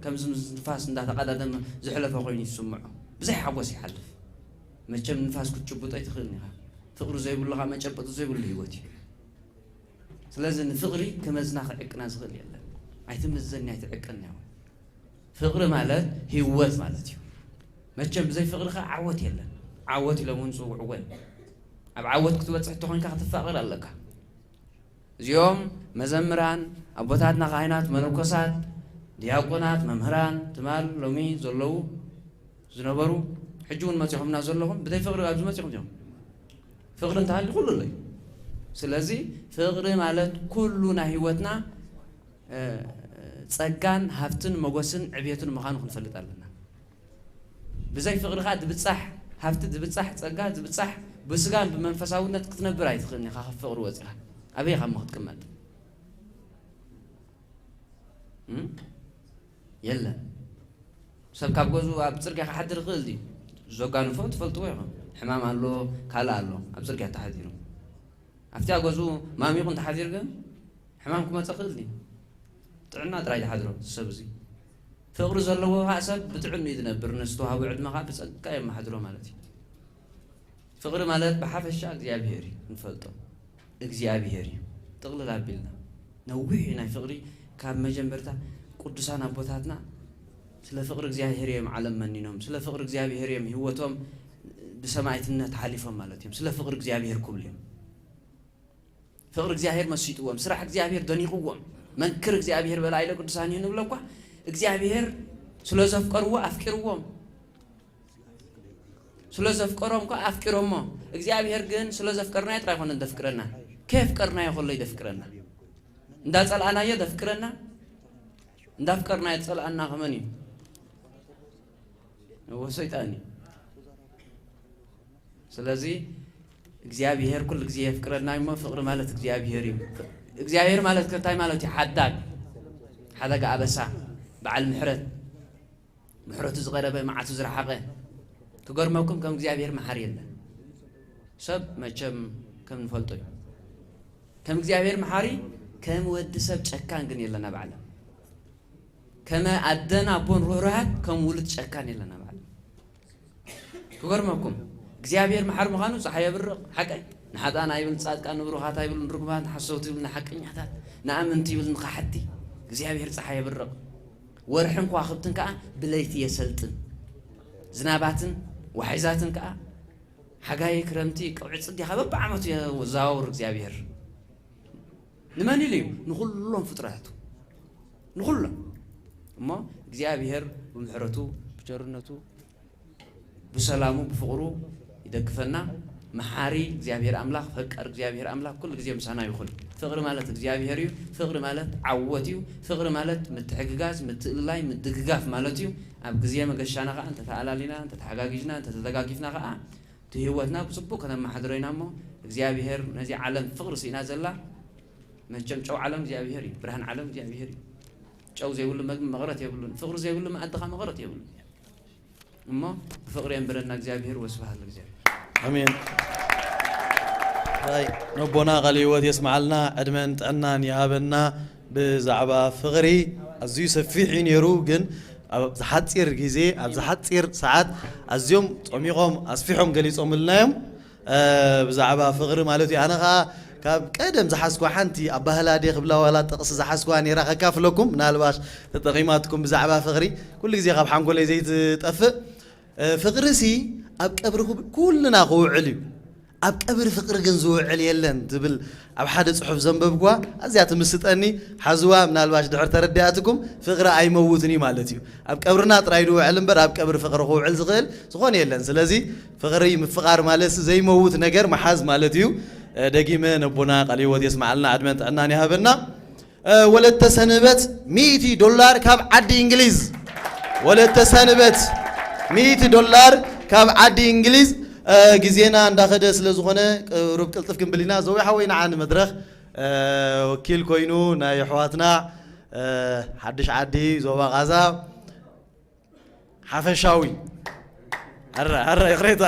ከምዚ ምስ ንፋስ እንዳተቐዳደመ ዝሕለፈ ኮይኑ ይስምዖ። ብዘይ ሓጎስ ይሓልፍ። መቸም ንፋስ ክትጭብጦ ኣይትኽእልን ኢኻ። ፍቕሪ ዘይብሉ ኸዓ መጨበጢ ዘይብሉ ህይወት እዩ። ስለዚ ንፍቕሪ ክመዝና ክዕቅና ዝኽእል የለን። ኣይትምዘኒ ኣይትዕቀኒ። ፍቕሪ ማለት ህይወት ማለት እዩ። መቸም ብዘይ ፍቕሪ ኸዓ ዓወት የለን። ዓወት ኢሎም እውን ዝፅውዕዎ እዮም። ኣብ ዓወት ክትበፅሕ እንተኾንካ ክትፋቐር ኣለካ። እዚኦም መዘምራን፣ ኣቦታትና ካህናት፣ መነኮሳት፣ ዲያቆናት፣ መምህራን፣ ትማል ሎሚ ዘለዉ ዝነበሩ ሕጂ እውን መፂኹምና ዘለኹም ብዘይ ፍቕሪ ኣብዚ መፂኹም እዮም። ፍቕሪ እንተሃልዩ ኩሉ ኣሎ እዩ። ስለዚ ፍቕሪ ማለት ኩሉ ናይ ህይወትና ጸጋን ሃብትን መጎስን ዕብየትን ምዃኑ ክንፈልጥ ኣለና። ብዘይ ፍቕሪ ኸዓ ድብጻሕ ሃብቲ፣ ድብጻሕ ጸጋ፣ ድብጻሕ ብስጋን ብመንፈሳውነት ክትነብር ኣይትኽእልን ኢኻ። ካብ ፍቕሪ ወጺኻ ኣበይ ኢኻ እሞ ክትቅመጥ? እም? የለን። ሰብ ካብ ገዝኡ ኣብ ጽርግያ ክሓድር ይኽእል ድዩ? ዘጋንፎ ትፈልጥዎ ኢኹም። ሕማም ኣሎ፣ ካልእ ኣሎ፣ ኣብ ጽርግያ ተሓዲሩ። ኣብቲ ኣብ ገዝኡ ማሚቑ እንተሓዲሩ ግን ሕማም ክመጸ ክእል ድዩ? ጥዕና ጥራይ ዝሓድሮ ሰብ እዚ። ፍቕሪ ዘለዎ ከዓ ሰብ ብጥዕኑ እዩ ዝነብር፣ ንዝተዋህቦ ዕድመ ከዓ ብጸጋ የመሓድሮ ማለት እዩ። ፍቕሪ ማለት ብሓፈሻ እግዚኣብሄር እዩ፣ ንፈልጦ እግዚኣብሄር እዩ። ጥቕልል ኣቢልና ነዊሕ እዩ ናይ ፍቕሪ። ካብ መጀመርታ ቅዱሳን ኣቦታትና ስለ ፍቕሪ እግዚኣብሄር እዮም ዓለም መኒኖም፣ ስለ ፍቕሪ እግዚኣብሄር እዮም ህይወቶም ብሰማዕትነት ሓሊፎም ማለት እዮም። ስለ ፍቕሪ እግዚኣብሄር ክብሉ እዮም። ፍቕሪ እግዚኣብሔር መሲጥዎም፣ ስራሕ እግዚኣብሔር ደኒቕዎም። መንክር እግዚኣብሔር በላ ኢለ ቅዱሳን እዩ ንብሎ እኳ እግዚኣብሔር ስለ ዘፍቀርዎ ኣፍቂርዎም። ስለ ዘፍቀሮም እኳ ኣፍቂሮሞ። እግዚኣብሔር ግን ስለ ዘፍቀርናዮ ጥራይ ኣይኮነን ደፍቅረና፣ ከየፍቀርናዮ ከሎ ይደፍቅረና። እንዳጸልኣናዮ ደፍቅረና፣ እንዳፍቀርናዮ ጸልኣና ከመን እዩ? እዎ ሰይጣን እዩ። ስለዚ እግዚኣብሔር ኩሉ ግዜ የፍቅረና እሞ ፍቕሪ ማለት እግዚኣብሔር እዩ። እግዚኣብሔር ማለት ከ እንታይ ማለት እዩ? ሓዳግ፣ ሓዳግ ኣበሳ፣ በዓል ምሕረት፣ ምሕረቱ ዝቐረበ መዓቱ ዝረሓቐ። ክገርመኩም ከም እግዚኣብሔር መሓሪ የለን። ሰብ መቸም ከም ንፈልጦ እዩ። ከም እግዚኣብሔር መሓሪ ከም ወዲ ሰብ ጨካን ግን የለን ኣብ ዓለም። ከመ ኣደን ኣቦን ርህሩሃት ከም ውሉድ ጨካን የለን ኣብ ዓለም። ክገርመኩም እግዚኣብሔር መሓሪ ምዃኑ ፀሓይ የብርቕ ሓቀይ ንሓጣን ኣይብል ፃድቃን ንብሩኻት ኣይብል ንርጉማት ንሓሰውቲ ይብል ንሓቀኛታት ንኣመንቲ ይብል ንኻሓቲ እግዚኣብሔር ፀሓይ የብርቕ ወርሕን ከዋኽብትን ከዓ ብለይቲ የሰልጥን ዝናባትን ዋሒዛትን ከዓ ሓጋይ ክረምቲ ቀውዒ ፅድያ በብዓመቱ የዘዋውር እግዚኣብሔር ንመን ኢሉ እዩ ንኹሎም ፍጥረታቱ ንኹሎም እሞ እግዚኣብሔር ብምሕረቱ ብቸርነቱ ብሰላሙ ብፍቕሩ ይደግፈና መሓሪ እግዚኣብሔር ኣምላኽ ፈቃር እግዚኣብሔር ኣምላኽ ኩሉ ግዜ ምሳና ይኹን ፍቕሪ ማለት እግዚኣብሔር እዩ ፍቕሪ ማለት ዓወት እዩ ፍቕሪ ማለት ምትሕግጋዝ ምትእልላይ ምድግጋፍ ማለት እዩ ኣብ ግዜ መገሻና ከዓ እንተተኣላሊና እንተተሓጋጊዝና እንተተደጋጊፍና ከዓ እቲ ህይወትና ብፅቡቅ ከተመሓድሮ ኢና እሞ እግዚኣብሔር ነዚ ዓለም ፍቕሪ ስኢና ዘላ መቸም ጨው ዓለም እግዚኣብሔር እዩ ብርሃን ዓለም እግዚኣብሔር እዩ ጨው ዘይብሉ መግቢ መቕረት የብሉን ፍቕሪ ዘይብሉ መኣድኻ መቕረት የብሉን እሞ ብፍቕሪ የንብረና እግዚኣብሔር ወስብሃት ለእግዚኣብሔር ኣሜን ይ ነቦና ቃል ህይወት የስምዓልና ዕድመን ጥዕናን ይሃበና ብዛዕባ ፍቕሪ ኣዝዩ ሰፊሕ እዩ ነይሩ ግን ኣብ ዝሓፂር ግዜ ኣብ ዝሓፂር ሰዓት ኣዝዮም ፆሚቖም ኣስፊሖም ገሊፆምልና እዮም ብዛዕባ ፍቕሪ ማለት እዩ ኣነ ከዓ ካብ ቀደም ዝሓዝኳ ሓንቲ ኣባህላዴ ክብላ ዋላ ጥቕሲ ዝሓዝኳ ነይራ ከካፍለኩም ምናልባሽ ተጠቒማትኩም ብዛዕባ ፍቕሪ ኩሉ ግዜ ካብ ሓንጎለይ ዘይትጠፍእ ፍቕሪ ሲ ኣብ ቀብሪ ኩልና ክውዕል እዩ ኣብ ቀብሪ ፍቕሪ ግን ዝውዕል የለን ትብል ኣብ ሓደ ፅሑፍ ዘንበብኳ ኣዝያ ትምስጠኒ ሓዝዋ ምናልባሽ ድሕር ተረዲኣትኩም ፍቕሪ ኣይመውትን እዩ ማለት እዩ ኣብ ቀብርና ጥራይ ድውዕል እምበር ኣብ ቀብሪ ፍቕሪ ክውዕል ዝኽእል ዝኾነ የለን ስለዚ ፍቕሪ ምፍቓር ማለት ዘይመውት ነገር መሓዝ ማለት እዩ ደጊመ ነቦና ቃል ህይወት የስምዓልና ዕድመን ጥዕናን ይሃበና ወለተ ሰንበት ሚእቲ ዶላር ካብ ዓዲ እንግሊዝ። ወለተ ሰንበት ሚእቲ ዶላር ካብ ዓዲ እንግሊዝ። ግዜና እንዳኸደ ስለ ዝኾነ ቅሩብ ቅልጥፍ ክንብል ኢና። ዘዊ ሓወይ ንዓ ንመድረኽ ወኪል ኮይኑ ናይ ኣሕዋትና ሓድሽ ዓዲ ዞባ ቃዛ ሓፈሻዊ። ኣረ ኣረ ይቕሬታ።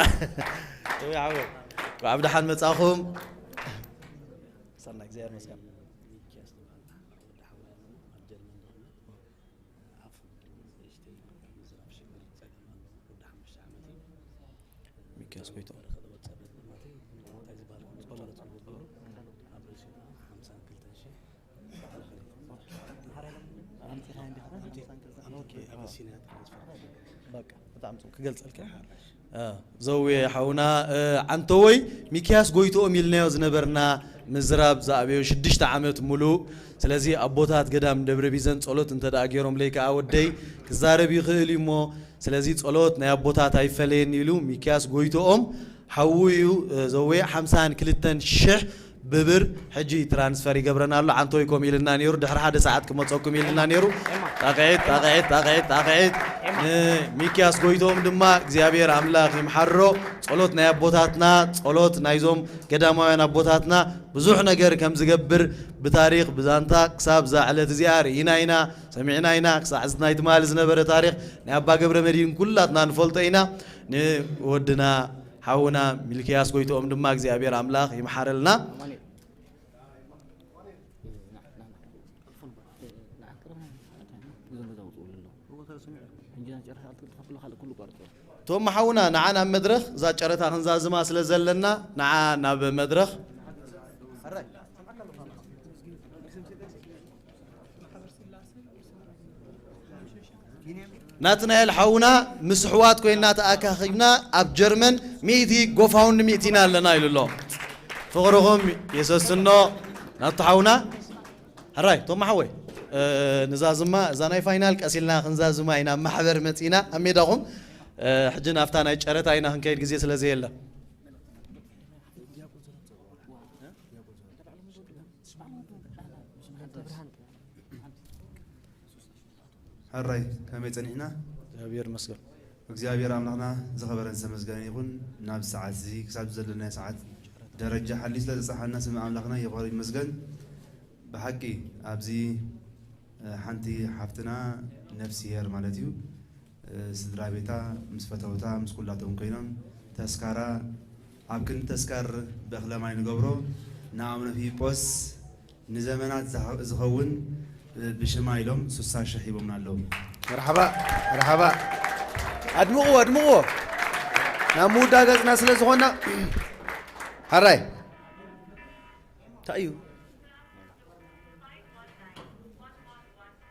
ዘዊ ሓወይ፣ እንኳዕ ብደሓን መጻኹም። ሰናይ እግዚኣብሔር ይመስገን። ሚኪያስ ጎይትኦም። በቃ፣ ብጣዕሚ ጽቡቅ ክገልጸልካ። እ፣ ዘዌ ሓውና፣ እ፣ ዓንተወይ ሚኪያስ ጎይትኦም ኢልናዮ ዝነበርና ምዝራብ ዝኣበዮ ሽዱሽተ ዓመት ሙሉእ። ስለዚ ኣቦታት ገዳም ደብረ ቢዘን ጸሎት እንተ ደኣ ገይሮምለይ ከኣ ወደይ ክዛረብ ይኽእል እዩ እሞ፣ ስለዚ ጸሎት ናይ ኣቦታት ኣይፈለየኒ ኢሉ ሚኪያስ ጎይትኦም ሓዉ እዩ። እ፣ ዘዌ ሓምሳን ክልተን ሽሕ ብብር ሕጂ ትራንስፈር ይገብረና ኣሎ። ዓንቶይ ከምኡ ኢልና ነይሩ፣ ድሕሪ ሓደ ሰዓት ክመፀኩም ኢልና ነይሩ። ጣቕዒት፣ ጣቕዒት፣ ጣቕዒት፣ ጣቕዒት። ንሚኪያስ ጎይትኦም ድማ እግዚኣብሔር ኣምላኽ ይምሓሮ። ጸሎት ናይ ኣቦታትና፣ ጸሎት ናይዞም ገዳማውያን ኣቦታትና ብዙሕ ነገር ከም ዝገብር ብታሪኽ ብዛንታ ክሳብ እዛ ዕለት እዚኣ ርኢና ኢና፣ ሰሚዕና ኢና። ክሳዕ እዚ ናይ ትማሊ ዝነበረ ታሪኽ ናይ ኣባ ገብረ መድህን ኩላትና ንፈልጦ ኢና። ንወድና ሓውና ሚልክያስ ጎይትኦም ድማ እግዚኣብሔር ኣምላኽ ይምሓረልና። ቶም ሓውና ንዓ ናብ መድረኽ፣ እዛ ጨረታ ክንዛዝማ ስለ ዘለና ንዓ ናብ መድረኽ። ናትናኤል ሓውና ምስ ኣሕዋት ኮይና ተኣካኺብና ኣብ ጀርመን ሚእቲ ጎፋውንድሚ ኣእቲና ኣለና ኢሉ ኣሎ። ፍቕርኹም የሰስኖ ናቱ ሓውና። ሕራይ ቶማ ሓወይ፣ እ፣ ንዛዝማ እዛ ናይ ፋይናል ቀስ ኢልና ክንዛዝማ ኢና፣ ኣብ ማሕበር መጺና ኣብ ሜዳኹም። እ፣ ሕጂ ናብታ ናይ ጨረታ ኢና ክንከይድ ግዜ ስለ ዘየለ። ሕራይ ከመይ ጸኒሕና? እግዚኣብሔር ይመስገን። እግዚኣብሔር ኣምላኽና ዝኸበረን ዝተመስገነ ይኹን። ናብ ሰዓት እዚ ክሳብ ዘለናዮ ሰዓት ደረጃ ሓልዩ ስለ ዘብጽሓና ስም ኣምላኽና ይኽበር ይመስገን። ብሓቂ ኣብዚ፣ እ፣ ሓንቲ ሓፍትና ነፍስሄር ማለት እዩ፣ እ፣ ስድራ ቤታ ምስ ፈተውታ ምስ ኩላቶም ኮይኖም ተስካራ ኣብ ክንዲ ተስካር በኽለ ማይ ንገብሮ ንኣቡነ ፊልጶስ ንዘመናት ዝሃ-፣ ዝኸውን ብሽማ ኢሎም ሱሳ ሽሕ ሂቦምና ኣለዉ። መርሓባ፣ መርሓባ። ኣድምቕዎ፣ ኣድምቕዎ። ናብ ምውዳእ ገጽና ስለ ዝኾንና። ሓራይ። እንታይ እዩ?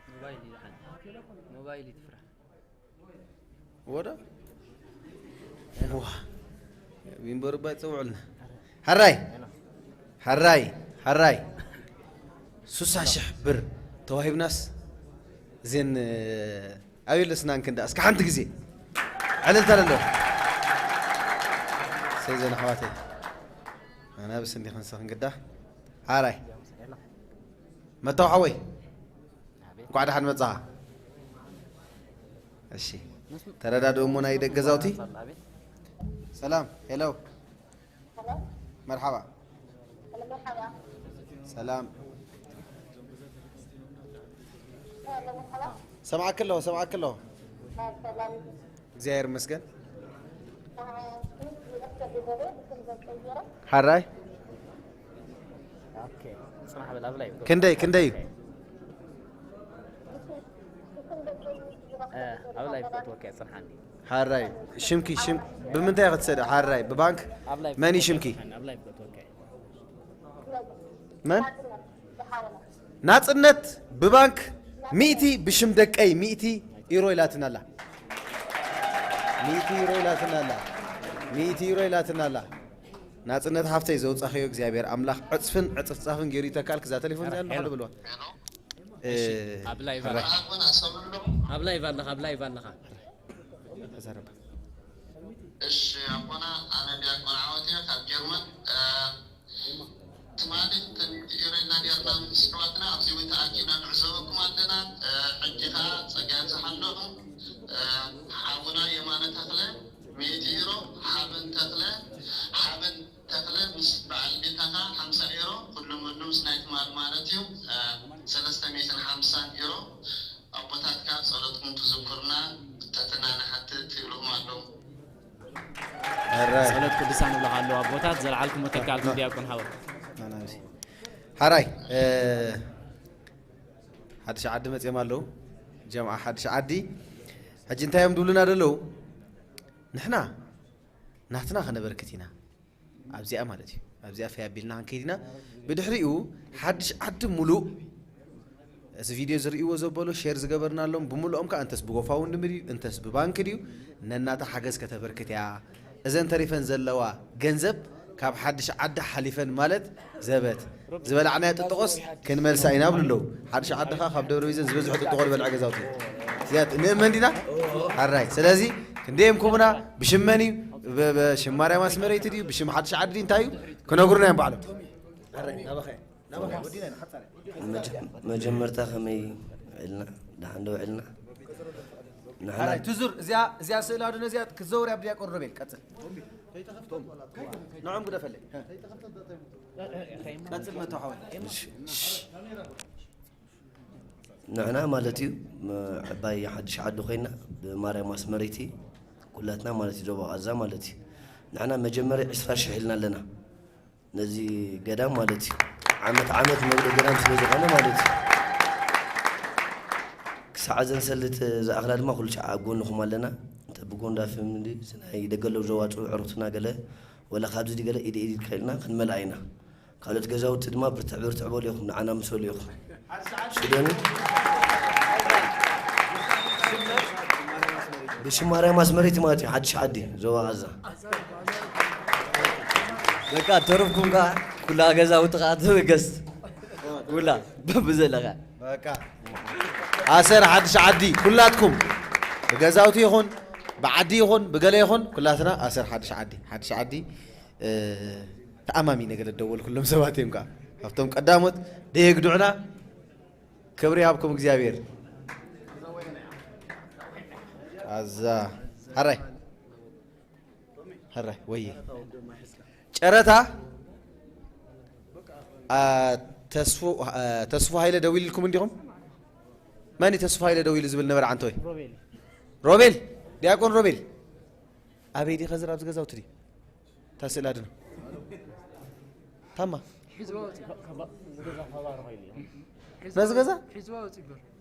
ሞባይል እዩ ዝሓዝ። ሞባይል እዩ ትፍራሕ። ወደ ዋ ዊንበር ባይ ጸውዕልና። ሓራይ፣ ሓራይ፣ ሓራይ። ሱሳ ሽሕ ብር ተዋሂብናስ ዜን ኣቤል ስናን ክንዳ እስከ ሓንቲ ግዜ ዕልልታ ለሎ። ሰይ ዘን ኣሕዋተይ። ኣና ብስ እንዲ ክንሰ ክንግዳ። ሓራይ። መታው ሓወይ። እንኳዕ ደሓን መጻኻ። እሺ። ተረዳድኡ እሞ ናይ ደገ ገዛውቲ። ሰላም። ሄሎ። መርሓባ። ሰላም። ሰምዓክ ኣለኹ፣ ሰምዓክ ኣለኹ። እግዚኣብሔር ይመስገን። ሓራይ። ኦኬ፣ ጽናሕ በል፣ ኣብ ላይቭ። ክንደይ፣ ክንደይ እዩ? እ፣ ኣብ ላይቭ ክትወቅዕ ጽንሓኒ። ሓራይ፣ ሽምኪ፣ ሽም-፣ ብምንታይ ክትሰደ? ሓራይ፣ ብባንክ? ኣብ ላይቭ መን እዩ ክትወቅዕ ሽምኪ? ጽንሓኒ፣ ኣብ ላይቭ ክትወቅዕ። መን? ናጽነት ብባንክ ሚእቲ፣ ብሽም ደቀይ ሚእቲ ዩሮ ኢላትና ኣላ። ሚእቲ ዩሮ ኢላትና ኣላ። ሚእቲ ዩሮ ኢላትና ኣላ። ናጽነት ሃፍተይ ዘውጻኽዮ እግዚኣብሔር ኣምላኽ ዕጽፍን ዕጽፍጻፍን ገይሩ ይተካልክ። እዛ ቴሌፎን እዚኣ ሄሎ። ንሓደ በልዋ። እ፣ እሺ፣ ኣብ ላይቭ ሕራይ። ኣለኻ። ኣብ ላይቭ ኣለኻ፣ ኣብ ላይቭ ኣለኻ። ተዛረባ። እሺ ኣቦና፣ ኣነ ዲያቆን ዓወት እየ ካብ ጀርመን። እ፣ ትማሊ ክንትኢረና ኔርና ምስ ኣሕዋትና ኣብዚ እውን ተኣኪብና ንዕዘበኩም ኣለና። ሕጂ ኸዓ ጸጋ ይብዝሓሎም። ሓውና የማነ ተኽለ ሚእቲ ዩሮ፣ ሓበን ተኽለ ሓበን ተኽለ ምስ በዓል ቤታኻ ሓምሳ ዩሮ፣ ኩሉ ምሉ ምስ ናይ ትማሊ ማለት እዩ ሰለስተ ሚእትን ሓምሳን ዩሮ። ኣቦታትካ ጸሎትኩም ትዝክሩና ብትሕትና ንሓትት ይብልኹም ኣለዉ። ጸሎት ቅዱሳን ይብልኻ ኣለዉ ኣቦታት። ዘልዓልኩም ወተካልኩም ዲያቆን ሓወት። ሓራይ ሓድሽ ዓዲ መፅኦም ኣለዉ። ጀምዓ ሓድሽ ዓዲ ሕጂ እንታይ እዮም ድብሉና ደለዉ? ንሕና ናትና ከነበርክት ኢና ኣብዚኣ ማለት እዩ። ኣብዚኣ ፈይ ኣቢልና ክንከይድ ኢና። ብድሕሪኡ ሓድሽ ዓዲ ሙሉእ እዚ ቪድዮ ዝርእይዎ ዘበሉ ሼር ዝገበርናሎም ብምልኦም ከዓ እንተስ ብጎፋውንድሚ ድዩ እንተስ ብባንክ ድዩ ነናታ ሓገዝ ከተበርክት እያ። እዘን ተሪፈን ዘለዋ ገንዘብ ካብ ሓድሽ ዓዲ ሓሊፈን ማለት ዘበት ዝበላዕናዮ ጥጥቆስ ክንመልሳ ኢና ብሉ ኣለዉ። ሓድሽ ዓዲ ከዓ ካብ ደብረ ቢዘን ዝበዝሑ ጥጥቆ ዝበልዐ ገዛውቲ እዚኣት ንእመን ዲና ሓራይ። ስለዚ ክንደይ እዮም ክቡና ብሽመን እዩ ብሽም ማርያም ኣስመረይቲ ድዩ ብሽም ሓድሽ ዓዲ እንታይ እዩ ክነግሩና እዮም ባዕሎም። መጀመርታ ከመይ ዕልና ደሓን ዶ ዕልና ሓራይ ትዙር እዚኣ እዚኣ ስእሊ ኣድኖ እዚኣ ክትዘውር ኣብ ዲያቆን ሮቤል ቀጽል። ንዖም ግደፈለይ። ቀጽል መቶ ሓወይ። ንሕና ማለት እዩ ዕባይ ሓድሽ ዓዲ ኮይና ብማርያም ኣስመረይቲ ኩላትና ማለት እዩ ዞባ ቃዛ ማለት እዩ ንሕና መጀመርያ ዕስራ ሽሕ ኢልና ኣለና ነዚ ገዳም ማለት እዩ ዓመት ዓመት መብልእ ገዳም ስለ ዝኾነ ማለት እዩ ክሳዕ ዘንሰልት ዝኣኽላ ድማ ኩሉ ሻዕ ኣብ ጎንኹም ኣለና እንተ ብጎንዳፍም ናይ ደገለው ዘዋፅኡ ዕሩትና ገለ ወላ ካብዚ ገለ ኢድ ኢድ ኢልካ ኢልና ክንመልኣ ኢና ካልኦት ገዛውቲ ድማ ብርትዕ ብርትዕ በሉ ኢኹም ንዓና ምሰሉ ኢኹም ሽደኑ ብሽም ማርያም ኣስመሪት ማለት እዩ ሓድሽ ዓዲ ዞባ ቃዛ በቃ ተረፍኩም ከዓ ኩላ ገዛውቲ ከዓ ተበገስ ኩላ በብዘለካ ኣሰር ሓድሽ ዓዲ ኩላትኩም ብገዛውቲ ይኹን ብዓዲ ይኹን ብገለ ይኹን ኩላትና ኣሰር ሓድሽ ዓዲ ሓድሽ ዓዲ ተኣማሚነ ገለ ደወልኩሎም ሰባት እዮም ከዓ ካብቶም ቀዳሞት ደየግድዑና ክብሪ ይሃብኩም እግዚኣብሔር ኣዛ ሓራይ ሕራይ ወይ ጨረታ ተስፉ ሃይለ ደዊልልኩም እንዲኹም መን ተስፉ ሃይለ ደዊሉ ዝብል ነበረ ዓንተወይ ሮቤል ዲያቆን ሮቤል ኣበይ ዲኸ ዝር ኣብዚ ገዛውቲ ድዩ እታ ስእሊ ኣድኖ ታማ ነዚ ገዛ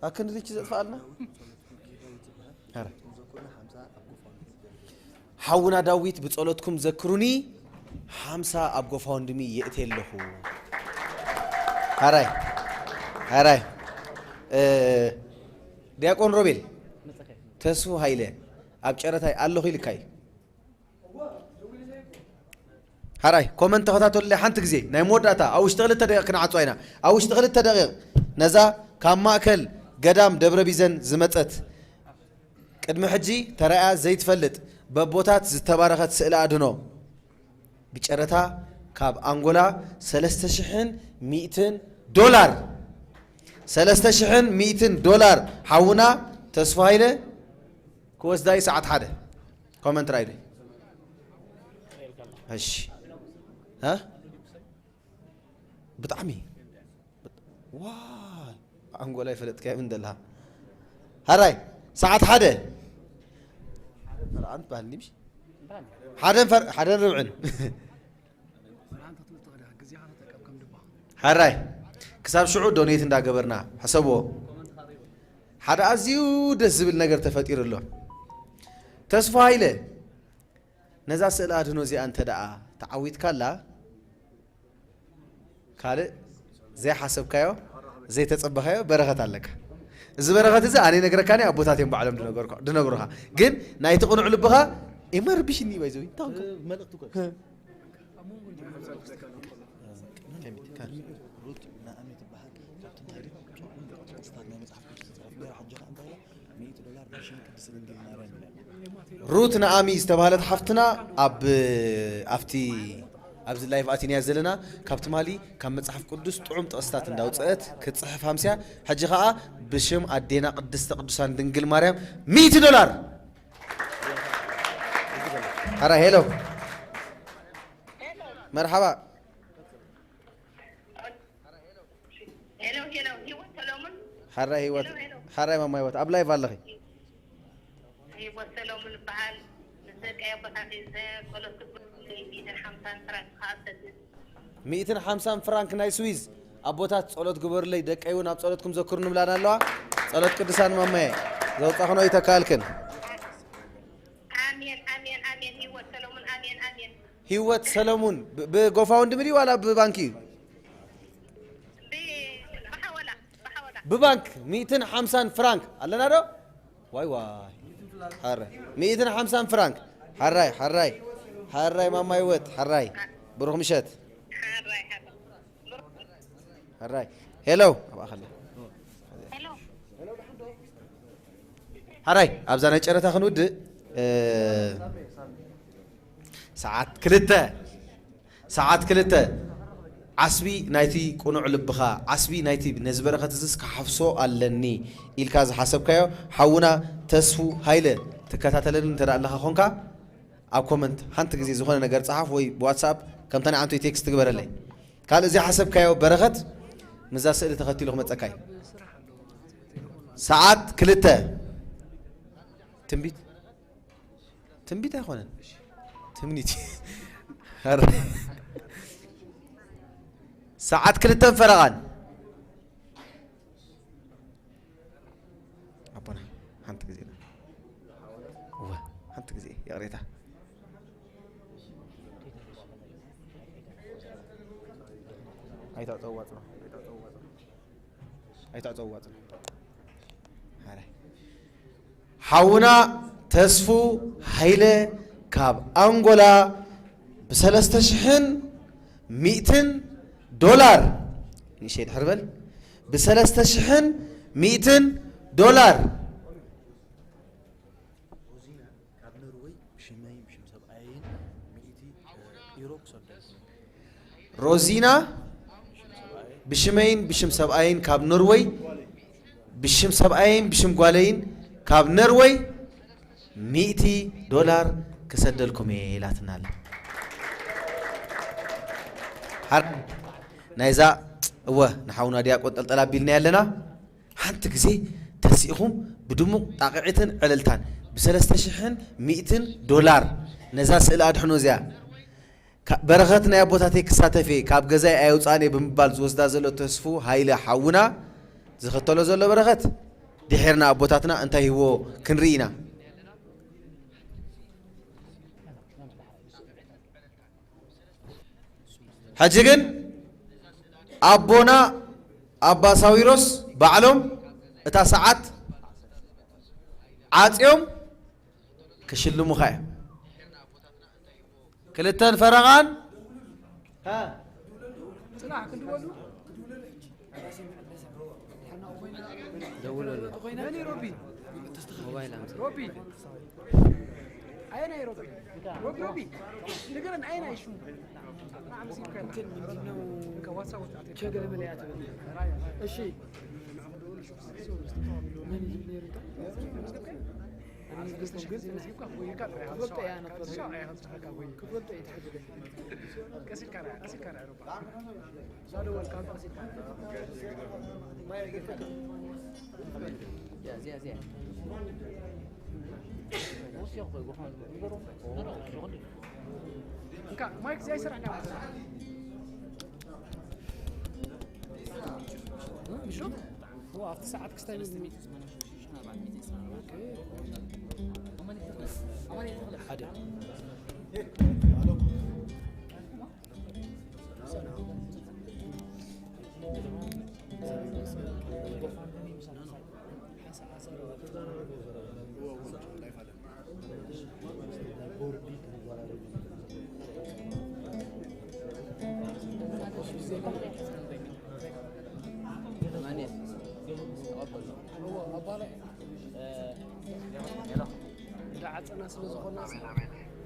ኣክንዲ ድቺ ዘጥፍኣልና ሓውና ዳዊት ብጸሎትኩም ዘክሩኒ ሓምሳ ኣብ ጎፋውንድሚ የእቴ ኣለኹ። ኣራይ ኣራይ ዲያቆን ሮቤል ተስፉ ሃይለ ኣብ ጨረታይ ኣለኹ ኢልካ እዩ። ሓራይ ኮመንት ተኸታተሉለይ ሓንቲ ግዜ ናይ መወዳእታ ኣብ ውሽጢ ክልተ ደቂቕ ክንዓፅዋ ኢና። ኣብ ውሽጢ ክልተ ደቂቕ ነዛ ካብ ማእከል ገዳም ደብረ ቢዘን ዝመፀት ቅድሚ ሕጂ ተራእያ ዘይትፈልጥ በቦታት ዝተባረኸት ስእለ ኣድህኖ ብጨረታ ካብ ኣንጎላ ሰለስተ ሽሕን ሚእትን ዶላር ሰለስተ ሽሕን ሚእትን ዶላር ሓውና ተስፋ ሃይለ ክወስዳ እዩ ሰዓት ሓደ ኮመንት ራይደ እሺ እ ብጣዕሚ ዋይ ኣንጎላ ይፈለጥካዮ ምን ደለሃ ሃራይ ሰዓት ሓደ ፈርዓን ትበሃል እንዲ ምሽ ሓደን ፈር ሓደን ርብዕን ሓራይ ክሳብ ሽዑ ዶኔት እንዳገበርና ሕሰብዎ ሓደ ኣዝዩ ደስ ዝብል ነገር ተፈጢሩ ኣሎ ተስፋ ሃይለ ነዛ ስእሊ ኣድህኖ እዚኣ እንተ ደኣ ተዓዊትካላ ካልእ ዘይሓሰብካዮ ዘይተጸበኻዮ በረኸት ኣለካ እዚ በረኸት እዚ ኣነ ነግረካኒ ኣቦታት እዮም ባዕሎም ድነግሩኻ ግን ናይቲ ቅኑዕ ልብኻ ኢመርብሽኒ ባይዘዊ ሩት ንኣሚ ዝተባህለት ሓፍትና ኣብ ኣብቲ ኣብዚ ላይቭ ኣቲንያ ዘለና ካብ ትማሊ ካብ መጽሓፍ ቅዱስ ጥዑም ጥቕስታት እንዳውፅአት ክትፅሕፍ ሃምስያ። ሕጂ ኸኣ ብሽም ኣዴና ቅድስተ ቅዱሳን ድንግል ማርያም ሚእቲ ዶላር። ሓራ ሄሎ፣ መርሓባ። ሄሎ ሄሎ፣ ሂወት ሰሎሙን። ሓራይ ሂወት፣ ሄሎ ሄሎ። ሓራይ ማማ ሂወት ኣብ ላይቭ ኣለኺ። ሂወት ሰሎሙን ይበሃል። ምስ ደቀይ ኣቦታተይ ዘ-፣ ጸሎት ክትገብሩለይ ሚእትን ሓምሳን ፍራንክ ከኣ ሰድድ። ሚእትን ሓምሳን ፍራንክ ናይ ስዊዝ። ኣቦታት ጸሎት ግበሩለይ፣ ደቀይ እውን ኣብ ጸሎትኩም ዘክሩኒ ብላና ኣለዋ። ጸሎት ቅዱሳን ማማየ ዘውጻኽኖ ይተካልክን። ኣሜን ኣሜን ኣሜን። ሂወት ሰሎሙን ኣሜን ኣሜን። ሂወት ሰለሙን ብ-፣ ብጎፋውንድሚ ድዩ ዋላ ብባንክ እዩ? ብ-፣ ብሓወላ ብሓወላ። ብባንክ ሚእትን ሓምሳን ፍራንክ ኣለና ዶ? ዋይ ዋይ። ሓራይ ሚእትን ሓምሳን ፍራንክ። ሓራይ ሓራይ ሓራይ ማማ ሂወት ሓራይ ብሩኽ ምሸት። ሓራይ ሓራይ። ሓራይ ሄሎ ኣብኣ ከላ። ሓራይ ኣብዛ ናይ ጨረታ ክንውድእ እ፣ ሰዓት ክልተ ሰዓት ክልተ ዓስቢ ናይቲ ቅኑዕ ልብኻ ዓስቢ ናይቲ ነዚ በረኸት እዝስ ክሓፍሶ ኣለኒ ኢልካ ዝሓሰብካዮ ሓውና ተስፉ ሃይለ ትከታተለኒ እንተ ኣለኻ ኾንካ ኣብ ኮመንት ሓንቲ ግዜ ዝኾነ ነገር ጸሓፍ ወይ ብዋትሳፕ ከምታ ናይ ዓንቶይ ቴክስት ትግበረለይ። ካልእ ዘይሓሰብካዮ በረኸት ምዛ ስእሊ ተኸቲሉ ክመጸካ እዩ። ሰዓት ክልተ ትንቢት ትንቢት ኣይኮነን ትምኒት ሰዓት ክልተን ፈረቓን ኣቦና ሓንቲ ግዜ እወ ሓንቲ ግዜ ይቕሬታ ኣይተዕፀዋፅና ኣይተዕፀዋፅና ሓውና ተስፉ ሃይለ ካብ ኣንጎላ ብሰለስተ ሽሕን ሚእትን ዶላር ንእሽተይ ድሕር በል ብሰለስተ ሽሕን ሚእትን ዶላር ሮዚና ካብ ኖርወይ ብሽመይን ብሽም ሰብኣየይን ሚእቲ ዩሮ ክሰደልኩም። ሮዚና ብሽመይን ብሽም ሰብኣይን ካብ ኖርወይ ብሽም ሰብኣይን ብሽም ጓለይን ካብ ኖርወይ ሚእቲ ዶላር ክሰደልኩም እየ ኢላትና ኣላ። ሓር ናይዛ እወ ንሓውና ዲያቆን ጠልጠል ኣቢልና ኣለና። ሓንቲ ግዜ ተሲእኹም ብድሙቕ ጣቕዒትን ዕልልታን ብሰለስተ ሽሕን ሚእትን ዶላር ነዛ ስእሊ ኣድሕኖ እዚኣ በረኸት ናይ ኣቦታተይ ክሳተፍ እየ ካብ ገዛይ ኣየውፅኣን እየ ብምባል ዝወስዳ ዘሎ ተስፉ ሃይለ ሓውና ዝኸተሎ ዘሎ በረኸት ድሒርና ኣቦታትና እንታይ ሂቦ ክንርኢ ኢና። ሕጂ ግን ኣቦና ኣባ ሳዊሮስ ባዕሎም እታ ሰዓት ዓፅዮም ክሽልሙኻ እዮም። ክልተን ፈረቓን ደውለሉ። መን እዩ ሮቢ? ሞባይል ኣምጽእ። ሮቢ። ኣየናይ ሮቢ? ሮቢ፣ ሮቢ። ንገረን ኣየናይ ሽሙ? እሺ። መን እዩ ነይሩ? ክፈልጦ እየ ኣነ ክፈልጦ። ክፈልጦ እየ ተሓግደ። ኣብቲ ሰዓት ክስታይ ነዚ ሓደ እንዳዓፀና ስለ ዝኾና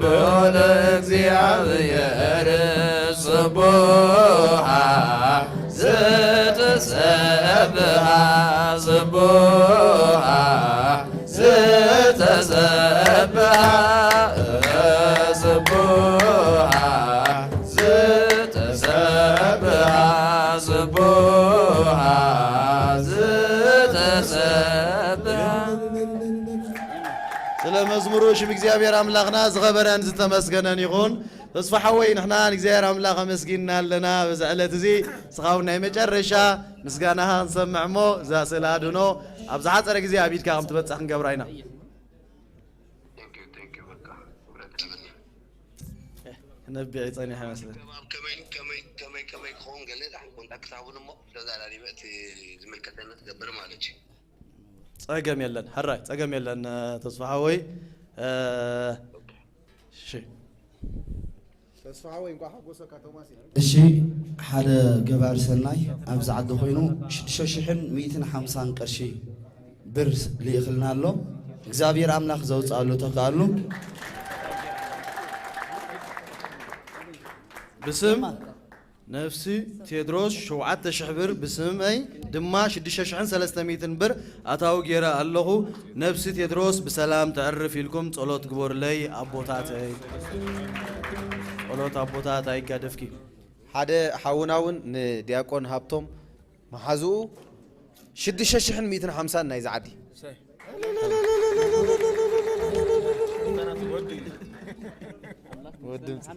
ብሎ እግዚኣብሔር ጽቡሃ ዝተሰብሃ ጽቡሃ ዝተሰብሃ ጽቡሃ ዝተሰብሃ ጽቡሃ ዝተሰብሃ። ስለ መዝሙሩ ሽም እግዚኣብሔር ኣምላኽና ዝኸበረን ዝተመስገነን ይኹን። ተስፋ ሓወይ፣ ንሕና ንእግዚኣብሔር ኣምላኽ ኣመስጊንና ኣለና። በዚ ዕለት እዚ ንስኻ እውን ናይ መጨረሻ ምስጋናኻ ክንሰምዕ እሞ፣ እዛ ስእለ ኣድህኖ ኣብ ዝሓጸረ ግዜ ኣብ ኢድካ ከም ትበጽሕ ክንገብራ ኢና። Thank you, thank you፣ በቃ። ክነቢዐ ጸኒሐ ይመስለኒ። ከመይ፣ ከመይ፣ ከመይ፣ ከመይ ክኸውን ገለ ዳሕን ኮንታክት ሃቡን እሞ፣ ተዛራሪበ እቲ ዝምልከተኒ ትገብር ማለት እዩ። ጸገም የለን፣ ሕራይ ጸገም የለን። ተስፋ ሓወይ፣ እ፣ እሺ። ተስፋ ሓወይ፣ እንኳዕ ሓጎሰካ ቶማስ። እሺ፣ ሓደ ገባሪ ሰናይ ኣብዚ ዓዲ ኮይኑ ሽዱሽተ ሽሕን ሚእትን ሓምሳን ቅርሺ ብር ልኢኽልና ኣሎ። እግዚኣብሔር ኣምላኽ ዘውፅኣሉ ተኽኣሉ። ብስም ነፍሲ ቴድሮስ ሸውዓተ ሽሕ ብር፣ ብስመይ ድማ ሽዱሽተ ሽሕን ሰለስተ ሚእትን ብር ኣታዊ ገይረ ኣለኹ። ነፍሲ ቴድሮስ ብሰላም ተዕርፍ ኢልኩም ጸሎት ግበሩለይ ኣቦታተይ። ጸሎት ኣቦታት ኣይጋደፍኪ። ሓደ ሓውና እውን ንዲያቆን ሃብቶም መሓዝኡ ሽዱሽተ ሽሕን ሚእትን ሓምሳን ናይዚ ዓዲ። ወዲ ምጽ-፣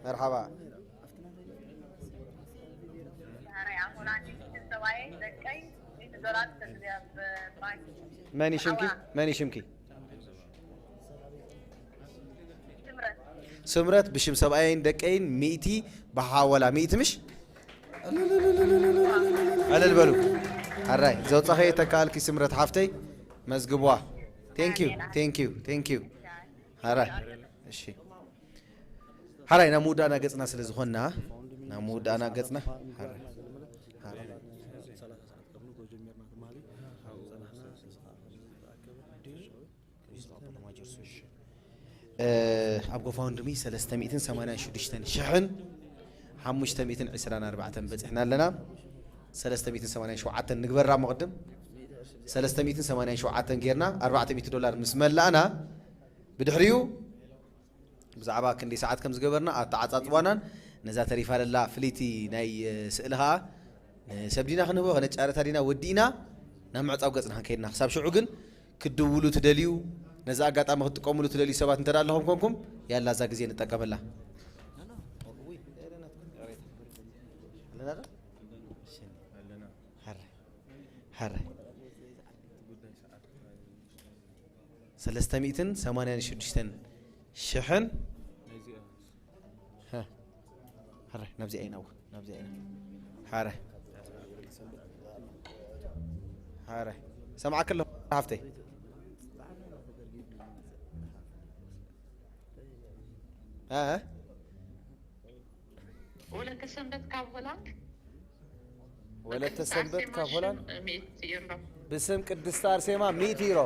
መርሓባ። መን እዩ ሽምኪ? መን እዩ ሽምኪ? ስምረት፣ ብሽም ሰብኣየይን ደቀይን ሚእቲ ብሓወላ። ሚእቲ ምሽ? ዕልል በሉ። ኣራይ፣ ዘውጻኸ የተካልኪ ስምረት ሓፍተይ፣ መዝግቧ። Thank you፣ thank you፣ thank you። ኣራይ፣ እሺ። ሓራይ፣ ናብ ምውዳእና ገጽና ስለ ዝኾንና፣ ናብ ምውዳእና ገጽና፣ ሓራይ፣ ሓራይ። እ፣ ኣብ ጎፋውንድሚ ሰለስተ ሚእትን ሰማንያን ሽዱሽተን ሽሕን ሓሙሽተ ሚእትን ዕስራን ኣርባዕተን በጺሕና ኣለና። ሰለስተ ሚእትን ሰማንያን ሸውዓተን ንግበራ እሞ ቅድም። ሰለስተ ሚእትን ሰማንያን ሸውዓተን ጌርና ኣርባዕተ ሚእቲ ዶላር ምስ መላእና፣ ብድሕሪኡ ብዛዕባ ክንደይ ሰዓት ከም ዝገበርና ኣተዓጻጽዋናን ነዛ ተሪፋ ዘላ ፍልይቲ ናይ፣ እ፣ ስእሊ ኸኣ ንሰብ ዲና ክንህቦ፣ ከነጫርታ ዲና ወዲእና ናብ ምዕጻው ገጽና ክንከይድና። ክሳብ ሽዑ ግን ክትድውሉ ትደልዩ፣ ነዛ ኣጋጣሚ ክትጥቀምሉ ትደልዩ ሰባት እንተ ደኣ ኣለኹም ኮንኩም፣ ያላ እዛ ግዜ ንጠቀመላ። ኣለና ዶ? ሃረ፣ ሃረ። ሰለስተ ሚእትን ሰማንያን ሽዱሽተን ሽሕን። ሃ። ሃረ፣ ናብዚኣ ኢና፣ ናብዚኣ ኢና። ሃረ። ሃረ። ሰምዓኪ ኣለኹ ሓፍተይ። እ? ወለተ ሰንበት ካብ ሆላንድ። ወለተ ሰንበት ካብ ሆላንድ። ሚእቲ ዩሮ። ብስም ቅድስቲ ኣርሴማ ሚእቲ ዩሮ።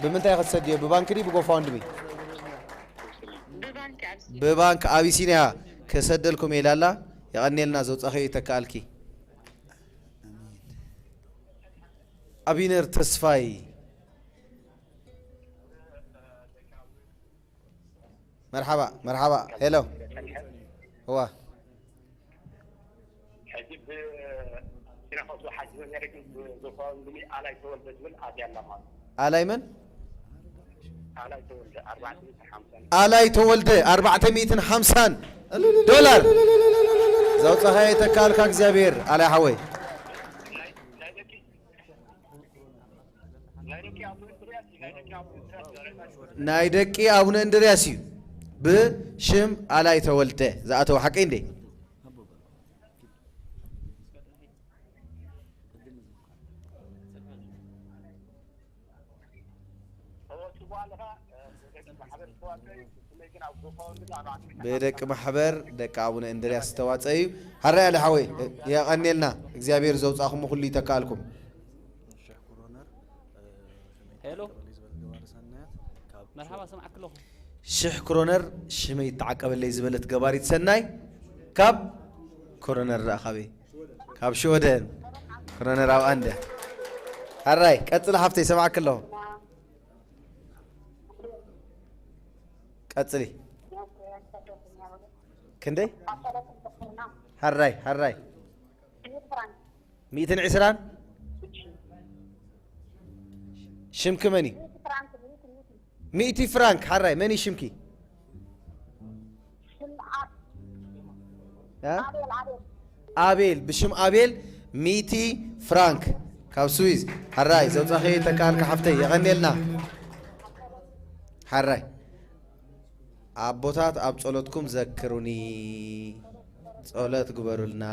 ብምንታይ ክትሰድዮ? ብባንክ ድዩ ብጎፋውንድሚ? ብባንክ ኣብሲንያ። ብባንክ ኣቢሲንያ ከሰደልኩም ኢላ ኣላ። የቐንየልና፣ ዘውጻኺ ይተካኣልኪ። ኣቢነር ተስፋይ። መርሓባ፣ መርሓባ። ሄሎ። እዋ። ሕጂ ብ-፣ ሲራኸሱ ሓጂ ነርክን ብ-፣ ብጎፋውንድሚ ኣላይ ተወልደ ትብል ኣትያ ኣላ ማለት። ኣላይ መን? ኣላይ ተወልደ፣ ኣርባዕተ ሚእቲ ሓምሳን። ኣላይ ተወልደ፣ ኣርባዕተ ሚእትን ሓምሳን ዶላር። ዘውጻኻዮ ይተካልካ እግዚኣብሔር፣ ኣላይ ሓወይ። ናይ፣ ናይ ደቂ ናይ ደቂ ኣቡነ እንድርያስ እዩ፣ ናይ ደቂ ኣቡነ እንድርያስ እዩ። ናይ ደቂ ኣቡነ እንድርያስ እዩ። ብሽም ኣላይ ተወልደ ዝኣተወ ሓቀይ እንዴ? ብደቂ ማሕበር ደቂ ኣቡነ እንድርያስ ዝተዋጸ እዩ። ሃራይ ኣሊ ሓወይ፣ የቐኔልና። እግዚኣብሔር ዘውጻእኹም ኩሉ ይተካልኩም። ሽሕ ክሮነር፣ እ፣ ሄሎ፣ መርሓባ፣ ሰማዕክ ኣለኹ። ሽሕ ክሮነር ሽመይ ይተዓቀበለይ ዝበለት ገባሪት ሰናይ ካብ ክሮነር ደኣ ካበይ? ካብ ሽወደን። ክሮነር ኣብ ኣንደ። ሕራይ፣ ቀጽሊ ሓፍተይ፣ ሰማዕክ ኣለኹ። ቀጽሊ። ክንደይ? ሕራይ፣ ሕራይ። ሚእትን ዕስራን? ሽምኪ መን እዩ? ሚእቲ ፍራንክ። ሕራይ፣ መን እዩ ሽምኪ? እ? ኣቤል፣ ብሽም ኣቤል። ሚእቲ ፍራንክ ካብ ስዊዝ። ሕራይ፣ ዘውጻኺ ተካልካ ሓፍተይ፣ የቐንየልና። ሕራይ፣ ኣቦታት ኣብ ጸሎትኩም ዘክሩኒ፣ ጸሎት ግበሩልና።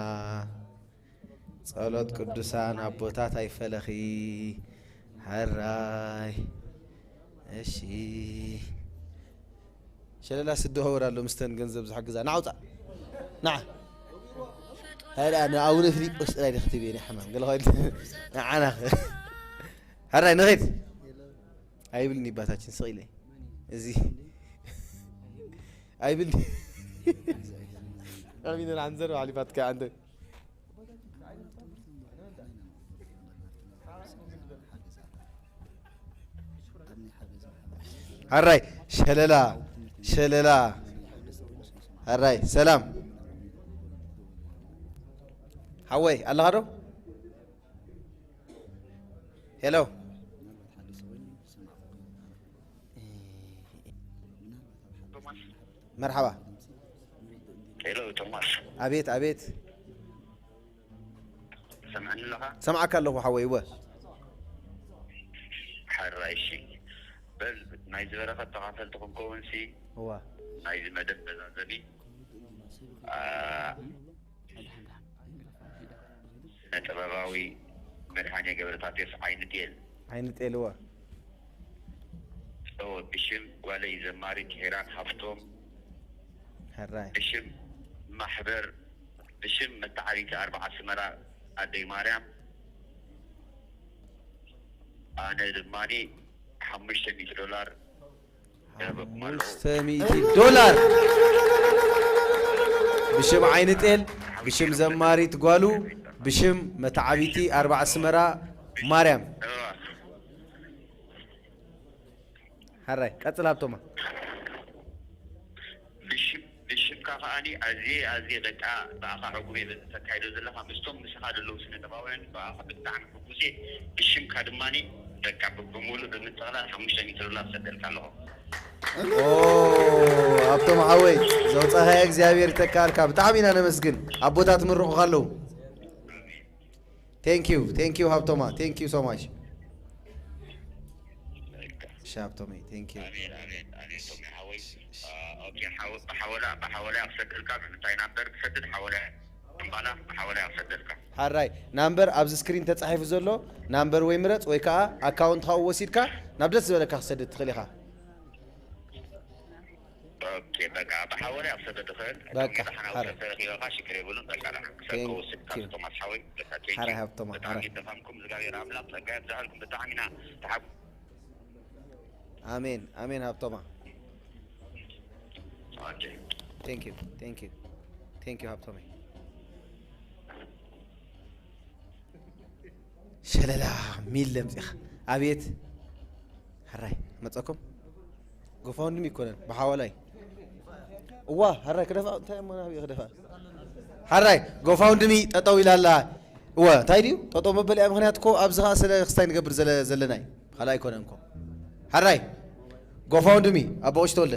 ጸሎት ቅዱሳን ኣቦታት ኣይፈለኺ። ሕራይ። እሺ። ሸለላ ስዲ ኸውር ኣሎ፣ ምስተን ገንዘብ ዝሕግዛ። ንዓ ውጻእ። ንዓ። ሃይዳ፣ ንኣቡነ ፊሊጶስ ጥራይ ዲኺ ትብየኒ ሕማም። ገለ ኸይድ። ንዓና። ሕራይ፣ ንኸይድ። ኣይብልኒ ባታችን፣ ስቕ ኢለ። እዚ። ኣይብልኒ። ኣሚን፣ ኣንዘር፣ ሓሊፋትካ፣ ኣንተ። ሕራይ፣ ሸለላ፣ ሸለላ። ሕራይ፣ ሰላም። ሓወይ፣ ኣለኻ ዶ? ሄሎ። መርሓባ። ሄሎ፣ ቶማስ። ኣቤት፣ ኣቤት። ሰምዐኒ ኣለኻ? ሰምዓካ ኣለኹ ሓወይ፣ እወ። ሕራይ፣ እሺ። በል፣ ናይ ዝበረኸት ተኻፈልቲ ክንከውንሲ፣ እወ። ናይዚ መደብ መዛዘሚ፣ ኣ፣ ስነ ጥበባዊ መድሃኔ ገብረታቴዎስ ዓይኒ ጤል። ዓይኒ ጤል፣ እወ። እወ፣ ብሽም ጓለይ ዘማሪት ሄራን ሃፍቶም። ሕራይ። ብሽም ማሕበር፣ ብሽም መተዓቢቲ ኣርብዓ ኣስመራ ኣደይ ማርያም፣ ኣነ ድማኒ ሓሙሽተ ሚእቲ ዶላር እህበኩም ኣለኹ። ሓሙሽተ ሚእቲ ዶላር። ብሽም ዓይኒ ጤል፣ ብሽም ዘማሪት ጓሉ፣ ብሽም መተዓቢቲ ኣርብዓ ኣስመራ ማርያም። እዋ። ሕራይ፣ ቀጽል ሃብቶማ። ብሽም-፣ ብሽምካ ከኣኒ ኣዝየ፣ ኣዝየ በቃ ብኣኻ ዕጉብ እየ በዚ ተካይዶ ዘለኻ። ምስቶም ምሳኻ ዘለዉ ስነ ጥበባውያን ብኣኻ ብጣዕሚ ሕጉስ እየ። ብሽምካ ድማኒ በቃ ብ-፣ ብምሉእ ብምጥቕላል ሓሙሽተ ሚእቲ ዶላር ሰደልካ ኣለኹ። ኦ፣ ሃብቶም ሓወይ፣ ዘውጻኻዮ እግዚኣብሔር ይተካልካ። ብጣዕሚ ኢና ነመስግን። ኣቦታት ምርቑኻ ኣለዉ። Thank you, thank you ሃብቶማ, thank you so much። እሺ ሃብቶመይ፣ thank you። ኣሜን፣ ኣሜን፣ ኣሜን። ቶሚ ሓወይ፣ ኦኬ፣ ሓወ-፣ ብሓወላ፣ ብሓወላ ክሰደልካ፣ ብምንታይ ናምበር ክሰድድ ሓወላ፣ እምባላ ብሓወላ ክሰደልካ። ሓራይ፣ ናምበር ኣብዚ ስክሪን ተጻሒፉ ዘሎ ናምበር ወይ ምረጽ ወይ ከኣ ኣካውንትኻ ወሲድካ ናብ ደስ ዝበለካ ክሰድድ ትኽእል ኢኻ። ኦኬ፣ በቃ ብሓወላ ክሰደድ ትኽእል። በቃ፣ እቶም ዳሕና ሓራይ። ውሰድ ተረኪበካ ሽግር የብሉን። በቃ ዳሕና ክሰድ Thank ክወስድ ካብ you። ቶማስ ሓወይ፣ በቃ፣ thank ሓራይ you። ሃብቶማ፣ ብጣዕሚ ሓራይ። ድኻምኩም እግዚኣብሔር ኣምላኽ ጸጋ የብዝሓልኩም። ብጣዕሚ ኢና ተሓጉ-፣ ኣሜን፣ ኣሜን ሃብቶማ። ኦኬ። Thank you, thank you, thank you ሃብቶመይ። ሸለላ ሚል ለምጺኻ። ኣቤት። ሕራይ፣ መጸኩም? ጎፋውንድሚ ይኮነን፣ ብሓዋላይ። እዋ፣ ሕራይ፣ ክደፋ፣ እንታይ እሞ ናብኡ ክደፋ? ሕራይ፣ ጎፋውንድሚ ጠጠው ኢላ ኣላ። እወ፣ እንታይ ድዩ? ጠጠው መበሊኣ ምኽንያት እኮ ኣብዚ ኸኣ ስለ ክስታይ ንገብር ዘለ-፣ ዘለና እዩ። ካልእ ኣይኮነን እኮ። ሕራይ፣ ጎፋውንድሚ፣ ኣቦ ቐሺ ተወልደ።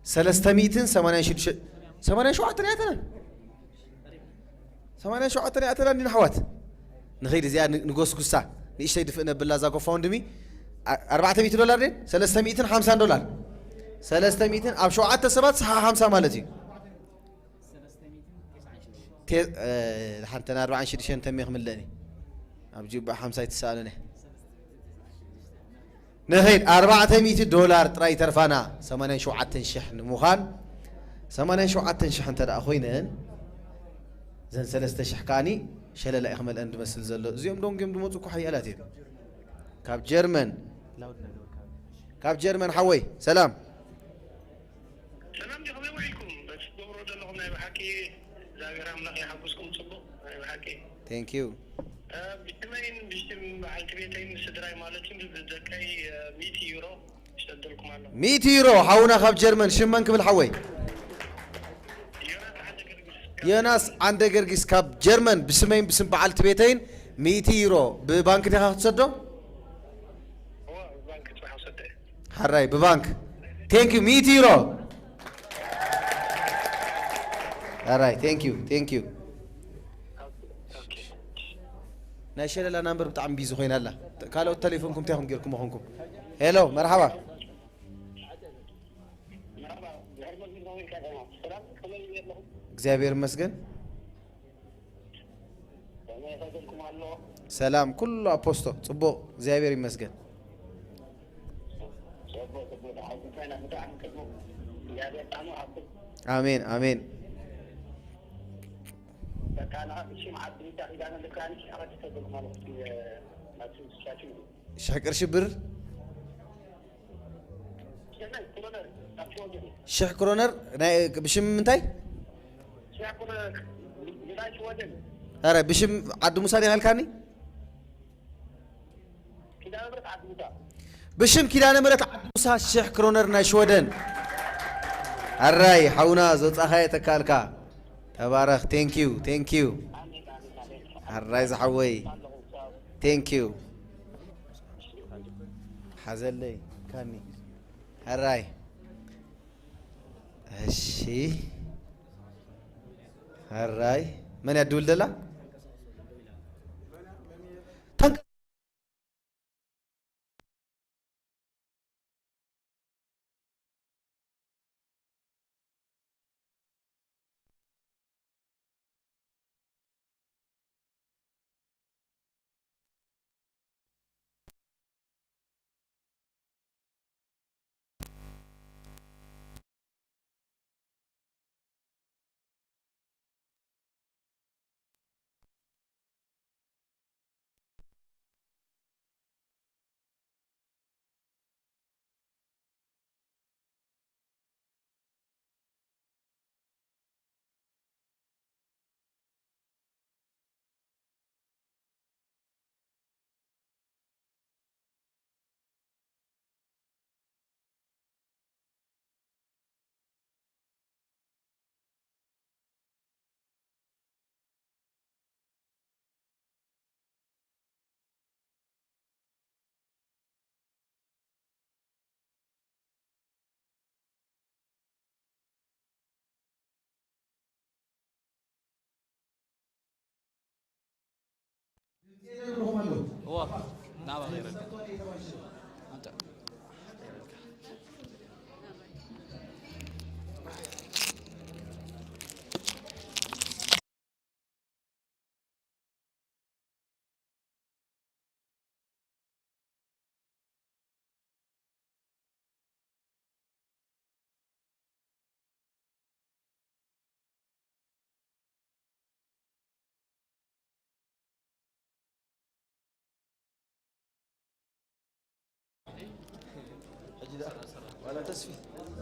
ሰለስተ ሚእትን ሰማንያን ሽዱሽተ፣ ሰማንያን ሸውዓተን ኣይኣተናን። ሰማንያን ሸውዓተን ኣይኣተናን ዲና ኣሕዋት? ንኸይድ እዚኣ ን-፣ ንጎስጉሳ። ንእሽተይ ድፍእ ነብላ እዛ ጎፋውንድሚ። ኣ-፣ ኣርባዕተ ሚእቲ ዶላር ድየን? ሰለስተ ሚእትን ሓምሳን ዶላር። ሰለስተ ሚእትን ኣብ ሸውዓተ ሰባት ሰሓ ሓምሳ ማለት እዩ። ቴ-፣ እ፣ ሓንተን ኣርባዓን ሽዱሽተን ተሜ ክምለኒ። ኣብ ጅባእ ሓምሳ ኣይትሰኣሉኒ። ንኸይድ ኣርባዕተ ሚእቲ ዶላር ጥራይ ይተርፋና፣ ሰማንያን ሸውዓተን ሽሕ ንምዃን። ሰማንያን ሸውዓተን ሽሕ እንተ ደኣ ኮይነን፣ እዘን ሰለስተ ሽሕ ከኣኒ ሸለላ እዩ ክመልአን ዝመስል ዘሎ። እዚኦም ዶንጊዮም ዝመፁ እኮ ሓያላት እዮም። ካብ ጀርመን፣ ካብ ጀርመን ሓወይ ሰላም። ሰላም ዲኹም? ይውዒልኩም? በቲ ትገብሮ ዘለኹም ናይ ብሓቂ እግዚኣብሔር ኣምላኽ ይሓግዝኩም። ጽቡቕ ናይ ብሓቂ። Thank you። እ፣ ብሽመይን ብሽም በዓልቲ ቤተይን ስድራይ ማለት እዩ፣ ብደቀይ፣ እ፣ ሚእቲ ዩሮ ይሰደልኩም ኣለኹ። ሚእቲ ዩሮ ሓውና ካብ ጀርመን። ሽም መን ክብል ሓወይ? ዮናስ ዓንደ ገርግስ። ዮናስ ዓንደ ገርጊስ ካብ ጀርመን። ብስመይን ብስም በዓልቲ ቤተይን ሚእቲ ዩሮ። ብባንክ ዲኻ ክትሰዶ? እወ፣ ብባንክ ጽባሕ ወሰደ። ሓራይ ብባንክ። Thank you ሚእቲ ዩሮ። ሓራይ thank you thank you። ናይ ሸለላ ናምበር ብጣዕሚ ቢዚ ኮይና ኣላ። ካልኦት ተሌፎንኩም እንታይ ኢኹም ጌርኩም ኾንኩም? ሄሎ መርሓባ። እግዚኣብሔር ይመስገን። ሰላም ኩሉ ኣፖስቶ ጽቡቕ እግዚኣብሔር ይመስገን። ኣሜን ኣሜን። ሽሕ ቅርሺ ብር ሽሕ ክሮነር ናይ ብሽም ምንታይ? ኧረ ብሽም ዓዲ ሙሳ ዲኻ ኢልካኒ? ብሽም ኪዳነ ምሕረት ዓዲ ሙሳ ሽሕ ክሮነር ናይ ሽወደን። ኣራይ ሓውና ዘውጻኻዮ ተካልካ ተባረኽ። Thank you thank you። ኣራይ ዝሓወይ thank you። ሓዘለይ ካኒ። ሕራይ እሺ። ሕራይ መን ያድውል ደላ?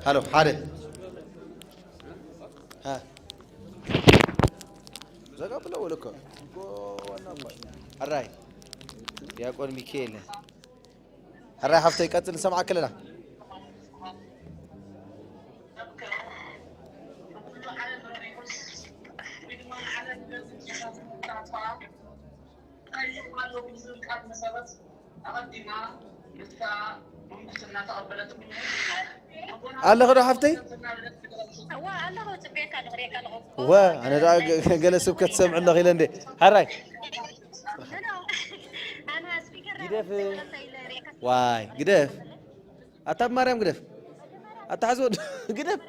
ሃሎ ሓደ ዘጋ ብለው ልኮ ሕራይ ዲያቆን ሚካኤል። ሕራይ ሓፍተይ ቀፅል፣ ንሰምዓኪ ኣለና። ኣለኺ ዶ ሓፍተይ? እወ ኣለኹ፣ ጽበየካ ኣለኹ፣ ርእየካ ኣለኹ። እወ ኣነ ደኣ ገ- ገለ ስብከት ትሰምዒ ኣለኺ ኢለ እንዴ። ሕራይ ኣነ ስፒከር ግደፍ። ርእየካ ዋይ ግደፍ። ኣታ ብማርያም ግደፍ። ኣታ ሓዚ ወዲ ግደፍ።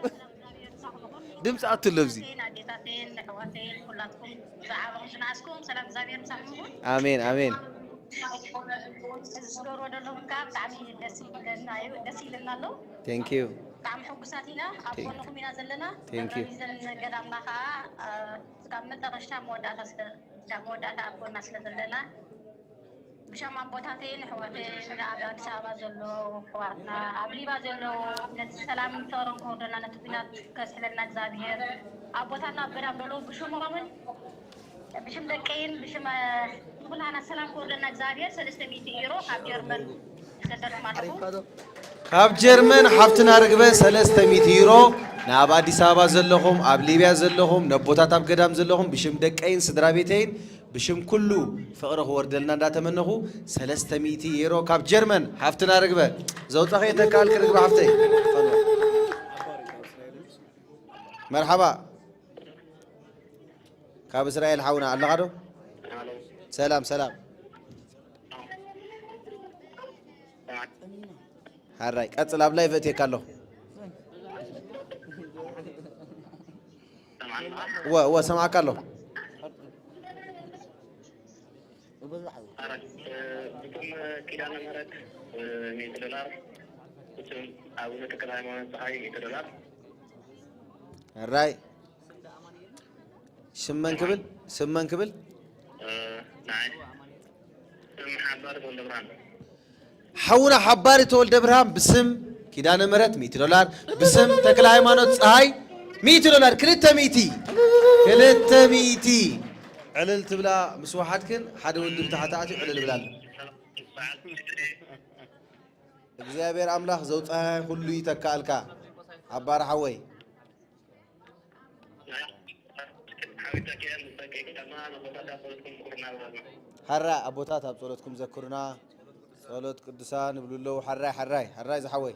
ድምፂ ኣትሎ ኣብዚ። ኣዴታተይን ኣሕዋተይን ኩላትኩም ዝዓበኹም ዝነኣስኩም ሰላም እግዚኣብሔር ምሳኹም ይኹን። ኣሜን ኣሜን። እዚ ዝገብርዎ ዘለኹም ከዓ ብጣዕሚ ደስ ይብለና እዩ፣ ደስ ይብለና ኣሎ። Thank you። ብጣዕሚ ሕጉሳት ኢና፣ ኣብ ጎንኹም ኢና ዘለና። Thank you። እዘን ገዳምና ከዓ፣ እ፣ እስካብ መጨረሻ መወዳእታ ስለ ክሳብ መወዳእታ ኣብ ጎና ስለ ዘለና፣ ብሸም ኣቦታተይን ኣሕዋተይን ኣብ ኣዲስ ኣበባ ዘለዉ ኣሕዋትና፣ ኣብ ሊባ ዘለዉ፣ ነቲ ሰላምን ፍቕርን ክወርደልና፣ ነቲ ኲናት ከስሕለልና እግዚኣብሄር፣ ኣቦታትና ኣብ ገዳም ዘለዉ ብሽሞምን ብሽም ደቀይን ብሽም፣ እ፣ ኩላና ሰላም ክወርደልና እግዚኣብሄር ሰለስተ ሚእቲ ዩሮ ካብ ጀርመን ይሰደልኩም ኣለኹ። ካብ ጀርመን ሓፍትና ርግበ ሰለስተ ሚእቲ ዩሮ፣ ንኣብ ኣዲስ ኣበባ ዘለኹም፣ ኣብ ሊብያ ዘለኹም፣ ነቦታት ኣብ ገዳም ዘለኹም፣ ብሽም ደቀይን ስድራ ቤተይን፣ ብሽም ኩሉ ፍቕሪ ክወርደልና እንዳተመነኹ፣ ሰለስተ ሚእቲ ዩሮ ካብ ጀርመን ሓፍትና ርግበ። ዘውጻኸ የተካል ክርግበ ሓፍተይ። መርሓባ። ካብ እስራኤል ሓውና ኣለኻ ዶ? ሰላም፣ ሰላም። ሓራይ፣ ቀጽል፣ ኣብ ላይቭ እትየካ ኣለኹ። እወ፣ እወ፣ ሰማዕካ ኣለኹ። እቶም ኪዳነ ምህረት፣ ሚእቲ ዶላር፣ እቶም ኣቡነ ተክለ ሃይማኖት ፀሃይ ሚእቲ ዶላር። ሕራይ። ስም መን ክብል? ስም መን ክብል? እ፣ ንዓይ ስም ሓባር ተወልደብርሃን። ሓውና ሓባሪ ተወልደብርሃን ብስም ኪዳነ ምህረት ሚእቲ ዶላር፣ ብስም ተክለ ሃይማኖት ፀሃይ ሚእቲ ዶላር፣ ክልተ ሚእቲ፣ ክልተ ሚእቲ። ዕልል ትብላ ምስ ወሓድክን ሓደ ወዲ ብታሕቲ ኣትዩ ዕልል ብላሉ። እግዚኣብሔር ኣምላኽ ዘውፅኣ ኩሉ ይተካእልካ ሓባር ሓወይ። ሓራ ኣቦታት ኣብ ጸሎትኩም ዘክሩና። ጸሎት ቅዱሳን ይብሉ ኣለዉ። ሓራይ፣ ሓራይ፣ ሓራይ ዝሓወይ።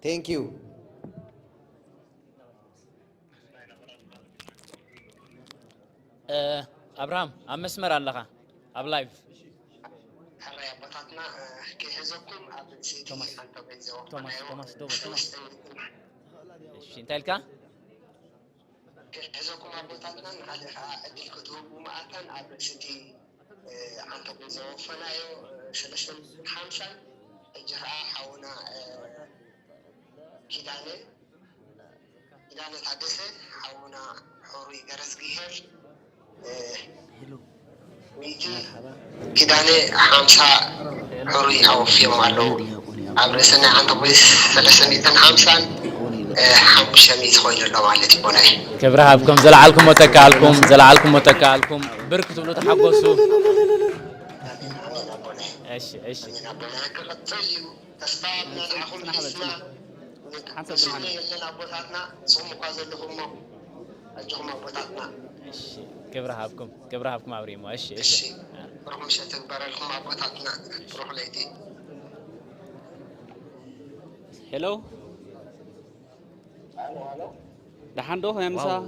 Thank you። እ፣ ኣብርሃም፣ ኣብ መስመር ኣለኻ፣ ኣብ ላይቭ። ሕራይ ኣቦታትና፣ እ፣ ክሕዘኩም ኣብ ርእሲ እቲ ቶማስ፣ ኣንቶቤት ቶማስ፣ ዘወፈናዮ ቶማስ፣ ዶቦ፣ ቶማስ። ሰለስተ ሚእትን። እሺ፣ እንታይ ኢልካ? ክሕዘኩም ኣቦታትና ንኻልእ ከዓ ዕድል ክትህቡ መዓልታን ኣብ ርእሲ እቲ፣ እ፣ ኣንቶቤት ዘወፈናዮ፣ እ፣ ሰለስተ ሚእትን ሓምሳን። ሕጂ ከዓ ሓውና፣ እ፣ ኪዳነ ኪዳነ ታደሰ፣ ሓውና ሕሩይ ገረዝግሄር፣ እ፣ ሚእቲ፣ ኪዳነ ሓምሳ ሕሩይ ኣወፍዮም ኣለዉ። ኣብ ርእሲ ናይ ዓንተቦይስ ሰለስተ ሚእትን ሓምሳን፣ እ፣ ሓሙሽተ ሚእቲ ኮይኑ ኣሎ ማለት እዩ። ቦናይ። ክብሪ ሃብኩም፣ ዘለዓልኩም ወተካልኩም፣ ዘለዓልኩም ወተካልኩም። ብርክ ትብሉ ተሓጎሱ። ኣሜን ኣቦናይ። እሺ፣ እሺ። ኣሜን ኣቦናይ። ክቕጽል እዩ። ተስፋ ኣብ ናትኩም ሒዝና ሓንሳብ ንስለ የለን ኣቦታትና፣ ንስኹም እኳ ዘለኹሞ፣ ኣጆኹም ኣቦታትና። እሺ፣ ክብሪ ሃብኩም፣ ክብሪ ሃብኩም ኣብሪሞ። እሺ፣ እሺ። እሺ፣ ብሩኽ ምሸት ይግበረልኩም ኣቦታትና፣ ብሩኽ ለይቲ። ሄሎ። ደሓን ዶ? ከመይ ምሳ? ዋው።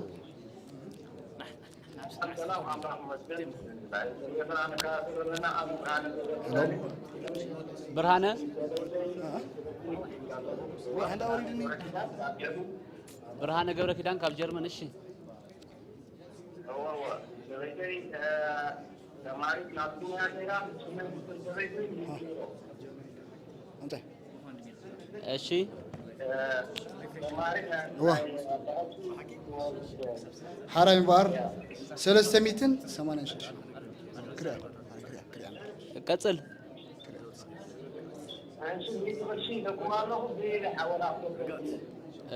ብርሃነ? ብርሃነ ገብረ ኪዳን ካብ ጀርመን። እሺ። ተማሪት ናብቲ ሙያ ከይዳ፣ ሽመት ሰበይቲ። እንታይ? እሺ። እዋ። ሓራይ እምበኣር ሰለስተ ሚእትን ሰማንያን ሽዱሽተ። ክሪኣ፣ ክሪኣ፣ ክሪኣ። ቀጽል።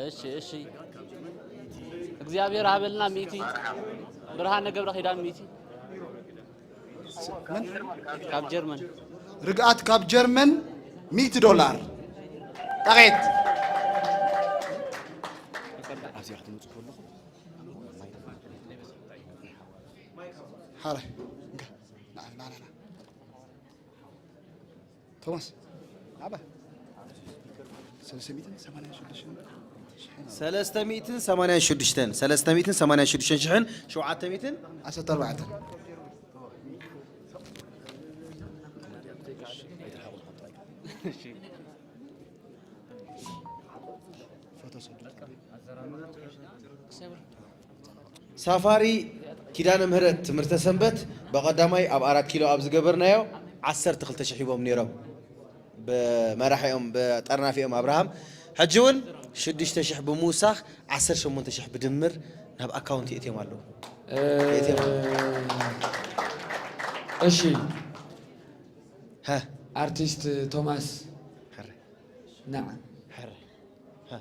እሺ፣ እሺ። እግዚኣብሔር ሃበልና ሚእቲ። ብርሃነ ገብረ ኪዳን ሚእቲ። መን? ካብ ጀርመን። ርግኣት ካብ ጀርመን ሚእቲ ዶላር። ጣቄት። ኣብዚኣ ክትመጹ ከለኹም። ሓራይ። እንካ። ና፣ ና፣ ና፣ ና። ቶማስ፣ ኣባ። ሰለስተ ሚእትን ሰማንያን ሽዱሽተን ሽሕን። ሰለስተ ሚእትን ሰማንያን ሽዱሽተን፣ ሰለስተ ሚእትን ሰማንያን ሽዱሽተን ሽሕን ሸውዓተ ሚእትን ዓሰርተ ኣርባዕተ። ፎቶ ሰዱ። ሳፋሪ ኪዳነ ምህረት ትምህርተ ሰንበት ብቐዳማይ ኣብ ኣራት ኪሎ ኣብ ዝገበርናዮ ዓሰርተ ክልተ ሽሕ ሂቦም ነይሮም። ብመራሒኦም ብጠርናፊኦም ኣብርሃም። ሕጂ እውን ሽዱሽተ ሽሕ ብምውሳኽ ዓሰርተ ሸሞንተ ሽሕ ብድምር ናብ ኣካውንት የእትዮም ኣለዉ። እሺ ሃ ኣርቲስት ቶማስ ሃረ ንዓ ሃረ ሃ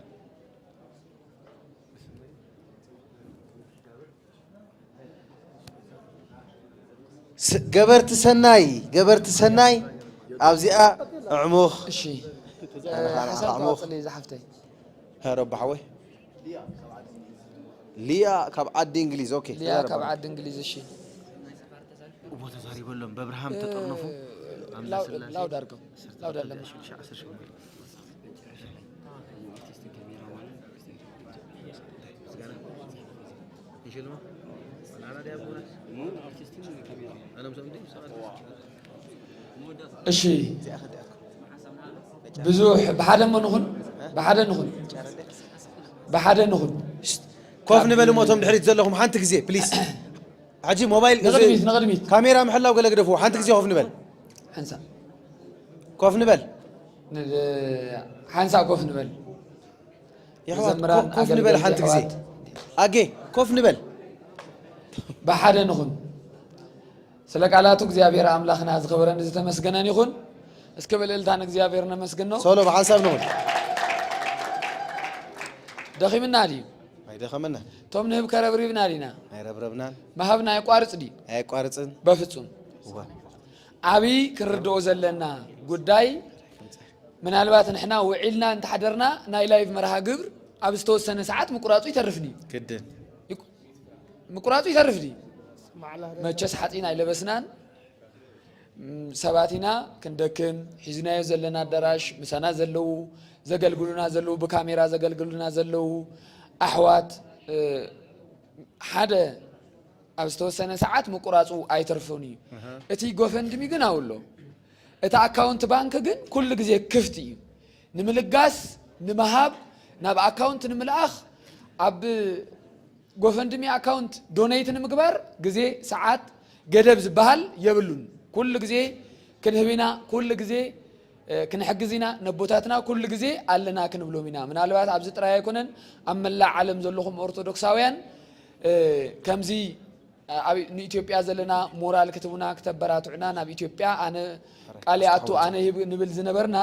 ገበርቲ ሰናይ ገበርቲ ሰናይ ኣብዚኣ ኣዕሙኽ እሺ ኣነ ከዓ ንዓኻ ሓሳብ ኣዕሙኽ ተዋፅል እዩ ዝሓፍተይ ረቢ ሓወይ ሊያ ካብ ዓዲ እንግሊዝ ኦኬ ሊያ ካብ ዓዲ እንግሊዝ እሺ እሞ ተዛሪበሎም በብርሃም ተጠርነፉ ላውድ ኣርገው ላውድ ኣለና እሺ ብዙሕ ብሓደ እሞ ንኹን ብሓደ ንኹን ብሓደ ንኹን ኮፍ ንበል እሞ እቶም ድሕሪት ዘለኹም ሓንቲ ግዜ ፕሊስ ሕጂ ሞባይል ንቕድሚት ንቕድሚት ካሜራ ምሕላው ገለ ግደፍዎ ሓንቲ ግዜ ኮፍ ንበል ሓንሳ ኮፍ ንበል ሓንሳ ኮፍ ንበል የሕዋት መዘምራን ኮፍ ንበል ኣገልገልቲ ሓንቲ ግዜ ኣሕዋት ኣጌ ኮፍ ንበል ብሓደ ንኹን ስለ ቃላቱ እግዚኣብሔር ኣምላኽና ዝኸበረን ዝተመስገነን ይኹን እስኪ ብልእልታ ንእግዚኣብሔር ነመስግኖ ሶሎ ብሓንሳብ ንኹን ደኺምና ድዩ ኣይደኸመና እቶም ንህብ ከረብሪብና ዲና ኣይረብረብናን ምሃብና የቋርፅ ድዩ ኣየቋርፅን በፍፁም እዋ ዓብዪ ክንርድኦ ዘለና ጉዳይ ምናልባት ንሕና ውዒልና እንተሓደርና ናይ ላይቭ መርሃ ግብር ኣብ ዝተወሰነ ሰዓት ምቁራፁ ይተርፍ ድዩ ግድን ምቁራፁ ይተርፍ ድዩ መቸስ ሓፂን ኣይለበስናን ሰባት ኢና ክንደክም ሒዝናዮ ዘለና ኣዳራሽ ምሳና ዘለዉ ዘገልግሉና ዘለዉ ብካሜራ ዘገልግሉና ዘለዉ ኣሕዋት ሓደ ኣብ ዝተወሰነ ሰዓት ምቁራፁ ኣይተርፍን እዩ እቲ ጎፈንድሚ ግን ኣውሎ እቲ ኣካውንት ባንክ ግን ኩሉ ግዜ ክፍት እዩ ንምልጋስ ንምሃብ ናብ ኣካውንት ንምልኣኽ ኣብ ጎፈንድሚ ኣካውንት ዶኔት ንምግባር ግዜ ሰዓት ገደብ ዝበሃል የብሉን ኩሉ ግዜ ክንህብ ኢና ኩሉ ግዜ ክንሕግዝ ኢና ነቦታትና ኩሉ ግዜ ኣለና ክንብሎም ኢና ምናልባት ኣብዚ ጥራይ ኣይኮነን ኣብ መላእ ዓለም ዘለኹም ኦርቶዶክሳውያን ከምዚ ንኢትዮጵያ ዘለና ሞራል ክትቡና ክተበራትዑና ናብ ኢትዮጵያ ኣነ ቃል ኣቱ ኣነ ይህብ ንብል ዝነበርና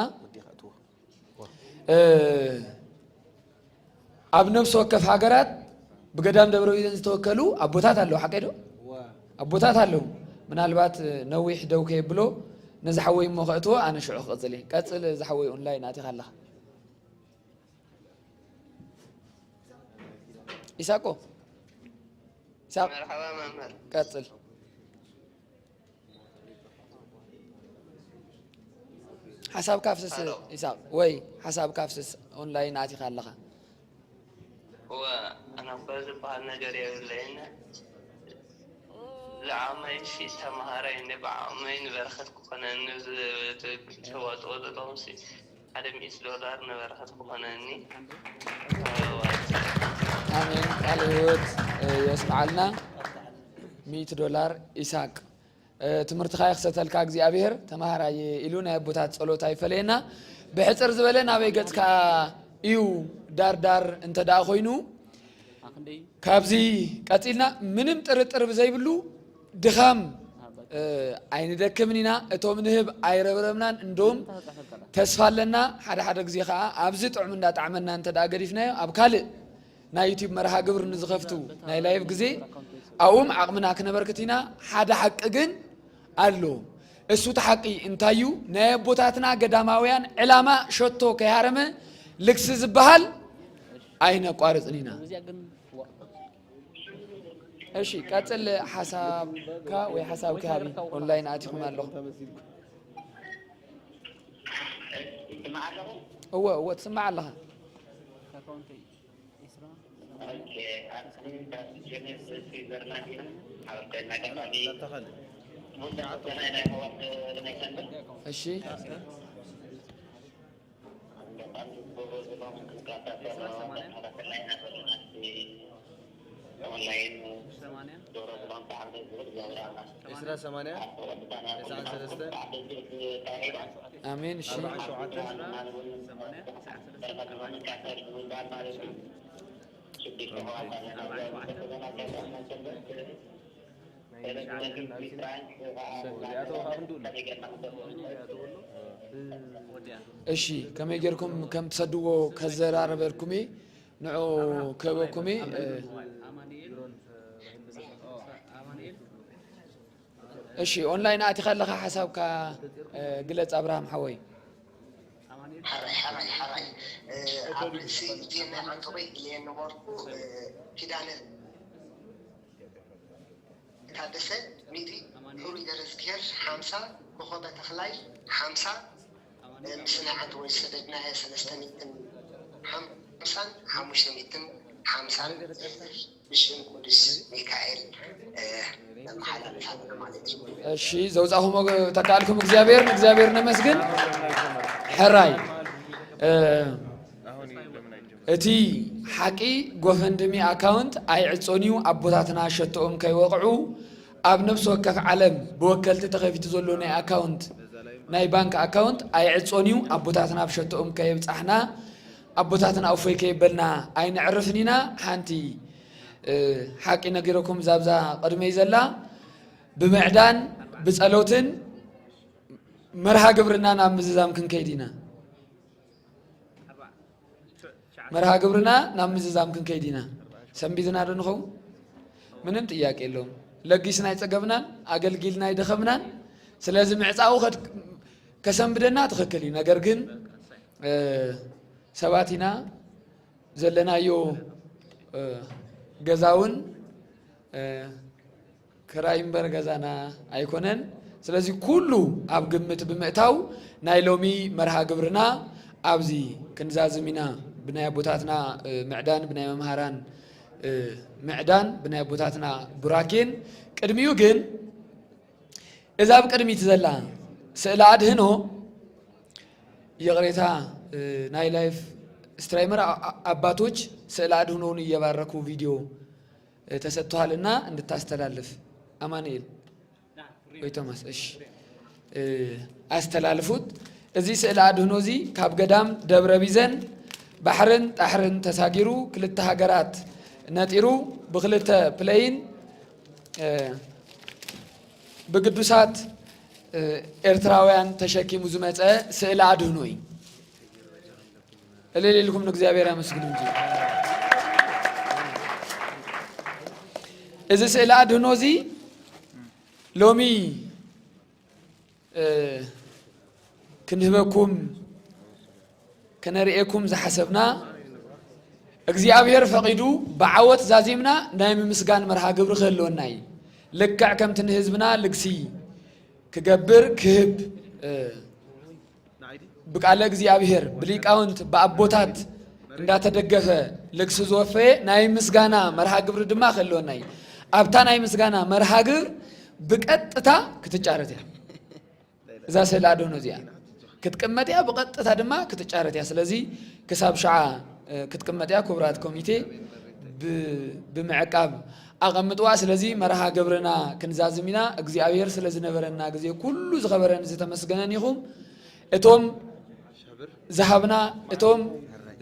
ኣብ ነብሲ ወከፍ ሃገራት ብገዳም ደብረ ቢዘን ዝተወከሉ ኣቦታት ኣለዉ ሓቀይ ዶ ኣቦታት ኣለዉ ምናልባት ነዊሕ ደው ከየብሎ ነዚ ሓወይ እሞ ከእትዎ ኣነ ሽዑ ክቕፅል እየ ቀፅል እዚ ሓወይ ኦንላይን ኣቲኻ ኣለኻ ኢሳቆ ኢሳቅ መርሓባ መምህር ቀፅል ሓሳብካ ፍስስ ኢሳቅ ወይ ሓሳብካ ፍስስ ኦንላይን ኣቲኻ ኣለኻ እወ ኣነ እኮ ዝበሃል ነገር የብለይን ዝዓመይ ሲ ተምሃራይ እንደ ብዓመይ ንበረኸት ክኾነኒ ዝወጥዎ ዘለኹም ሲ ሓደ ሚእቲ ዶላር ንበረኸት ክኾነኒ ኣሜን ቃል ህይወት የስምዓልና ሚእቲ ዶላር ኢሳቅ ትምህርትኻ ይኽሰተልካ እግዚኣብሔር ተማሃራየ ኢሉ ናይ ኣቦታት ጸሎት ኣይፈለየና ብሕፅር ዝበለ ናበይ ገፅካ እዩ ዳርዳር እንተ ደኣ ኮይኑ ካብዚ ቀፂልና ምንም ጥርጥር ብዘይብሉ ድኻም ኣይንደክምን ኢና እቶም ንህብ ኣይረብረብናን እንዶም ተስፋ ኣለና ሓደ ሓደ ግዜ ከዓ ኣብዚ ጥዑም እንዳጣዕመና እንተ ደኣ ገዲፍናዮ ኣብ ካልእ ናይ ዩቲብ መርሃ ግብር ንዝኸፍቱ ናይ ላይቭ ግዜ ኣብኡም ዓቕምና ክነበርክት ኢና ሓደ ሓቂ ግን ኣሎ እሱ እቲ ሓቂ እንታይ እዩ ናይ ኣቦታትና ገዳማውያን ዕላማ ሸቶ ከይሃረመ ልግሲ ዝበሃል ኣይነቋርፅን ኢና እሺ ቀፅል ሓሳብካ ወይ ሓሳብኪ ሃቢ ኦንላይን ኣቲኹም ኣለኹ እወ እወ ትስማዕ ኣለኻ እሺ ዒስራ ሰማንያ ተስዓን ሰለስተ ኣሜን እሺ ኣርባዓን ሸውዓተን ሰማንያ ተስዓን ሰለስተ እሺ፣ ከመይ ጌርኩም ከም ትሰድዎ ከዘራረበልኩም እየ። ንዑ ክህበኩም እየ። እ፣ እሺ፣ ኦንላይን ኣቲኻ ኣለኻ፣ ሓሳብካ፣ እ፣ ግለጽ ኣብርሃም ሓወይ። ሓራይ ሓራይ ሓራይ። እ፣ ኣብ ርእሲ እቲ ናይ ዓንተቦይ ኢለ ነበርኩ። እ፣ ኪዳነ ታደሰ ሚእቲ፣ ህሩይ ገረዝግሄር ሓምሳ፣ ኮኾበ ተኽላይ ሓምሳ፣ እ፣ ምስ ናይ ዓንተቦይ ዝሰደድናዮ ሰለስተ ሚእትን ሓምሳን ሓሙሽተ ሚእትን ሓምሳን፣ እ፣ ብሽም ቅዱስ ሚካኤል፣ እ፣ ነመሓላልፍ ኣለና ማለት እዩ። እሺ፣ ዘውጻኹም ተካልኩም እግዚኣብሔር፣ ንእግዚኣብሔር ነመስግን። ሕራይ፣ እ፣ እቲ ሓቂ ጎፈንድሚ ኣካውንት ኣይዕጾን እዩ፣ ኣቦታትና ሸቶኦም ከይወቕዑ ኣብ ነፍሲ ወከፍ ዓለም ብወከልቲ ተኸፊቱ ዘሎ ናይ ኣካውንት፣ ናይ ባንክ ኣካውንት ኣይዕጾን እዩ፣ ኣቦታትና ኣብ ሸቶኦም ከየብጻሕና፣ ኣቦታትና እፎይ ከየበልና ኣይነዕርፍን ኢና። ሓንቲ፣ እ፣ ሓቂ ነጊረኩም፣ ዛብዛ ቅድመይ ዘላ ብምዕዳን ብጸሎትን መርሃ ግብርና ናብ ምዝዛም ክንከይድ ኢና። መርሃ ግብርና ናብ ምዝዛም ክንከይድ ኢና። ሰንቢድና ዶ ንኸውን? ምንም ጥያቄ የለውም። ለጊስና ኣይጸገብናን፣ ኣገልጊልና ኣይደኸምናን። ስለዚ ምዕጻው ከድ-፣ ከሰንብደና ትኽክል እዩ። ነገር ግን፣ እ፣ ሰባት ኢና፣ ዘለናዮ፣ እ፣ ገዛ እውን፣ እ፣ ክራይ እምበር ገዛና ኣይኮነን። ስለዚ ኩሉ ኣብ ግምት ብምእታው ናይ ሎሚ መርሃ ግብርና ኣብዚ ክንዛዝም ኢና። ብናይ ኣቦታትና፣ እ፣ ምዕዳን፣ ብናይ መምሃራን፣ እ፣ ምዕዳን፣ ብናይ ኣቦታትና ቡራኬን። ቅድሚኡ ግን እዛ ኣብ ቅድሚት ዘላ ስእለ ኣድህኖ፣ ይቕሬታ፣ እ፣ ናይ ላይፍ ስትራይመር ኣ-፣ ኣ-፣ ኣባቶች ስእለ ኣድህኖውን እየባረኩ ቪዲዮ፣ እ፣ ተሰጥቷልና እንድታስተላልፍ። ኣማኑኤል ወይ ቶማስ፣ እሺ፣ እ፣ ኣስተላልፉት። እዚ ስእለ ኣድህኖ እዚ ካብ ገዳም ደብረ ቢዘን ባሕርን ጣሕርን ተሳጊሩ ክልተ ሃገራት ነጢሩ ብክልተ ፕሌይን፣ እ፣ ብግዱሳት፣ እ፣ ኤርትራውያን ተሸኪሙ ዝመጸ ስእለ ኣድህኖ እዩ። እልል ኢልኩም ንእግዚኣብሔር ኣመስግኑ እንጂ። እዚ ስእለ ኣድህኖ እዚ ሎሚ፣ እ፣ ክንህበኩም፣ ከነርእየኩም ዝሓሰብና፣ እግዚኣብሔር ፈቒዱ ብዓወት ዛዚምና ናይ ምምስጋን መርሃ ግብሪ ክህልወና እዩ። ልክዕ ከምቲ ንህዝብና ልግሲ ክገብር ክህብ፣ እ፣ ብቃለ እግዚኣብሔር፣ ብሊቃውንት፣ ብኣቦታት እንዳተደገፈ ልግሲ ዝወፈየ ናይ ምስጋና መርሃ ግብሪ ድማ ክህልወና እዩ። ኣብታ ናይ ምስጋና መርሃ ግብር ብቀጥታ ክትጫረት እያ። እዛ ስእለ ኣድህኖ እዚኣ ክትቅመጥ እያ፣ ብቐጥታ ድማ ክትጫረት እያ። ስለዚ ክሳብ ሸዓ፣ እ፣ ክትቅመጥ እያ። ክቡራት ኮሚቴ ብ-፣ ብምዕቃብ ኣቐምጥዋ። ስለዚ መርሃ ግብርና ክንዛዝም ኢና። እግዚኣብሔር ስለ ዝነበረና ግዜ ኩሉ ዝኸበረን ዝተመስገነን ይኹም። እቶም ዝሃብና፣ እቶም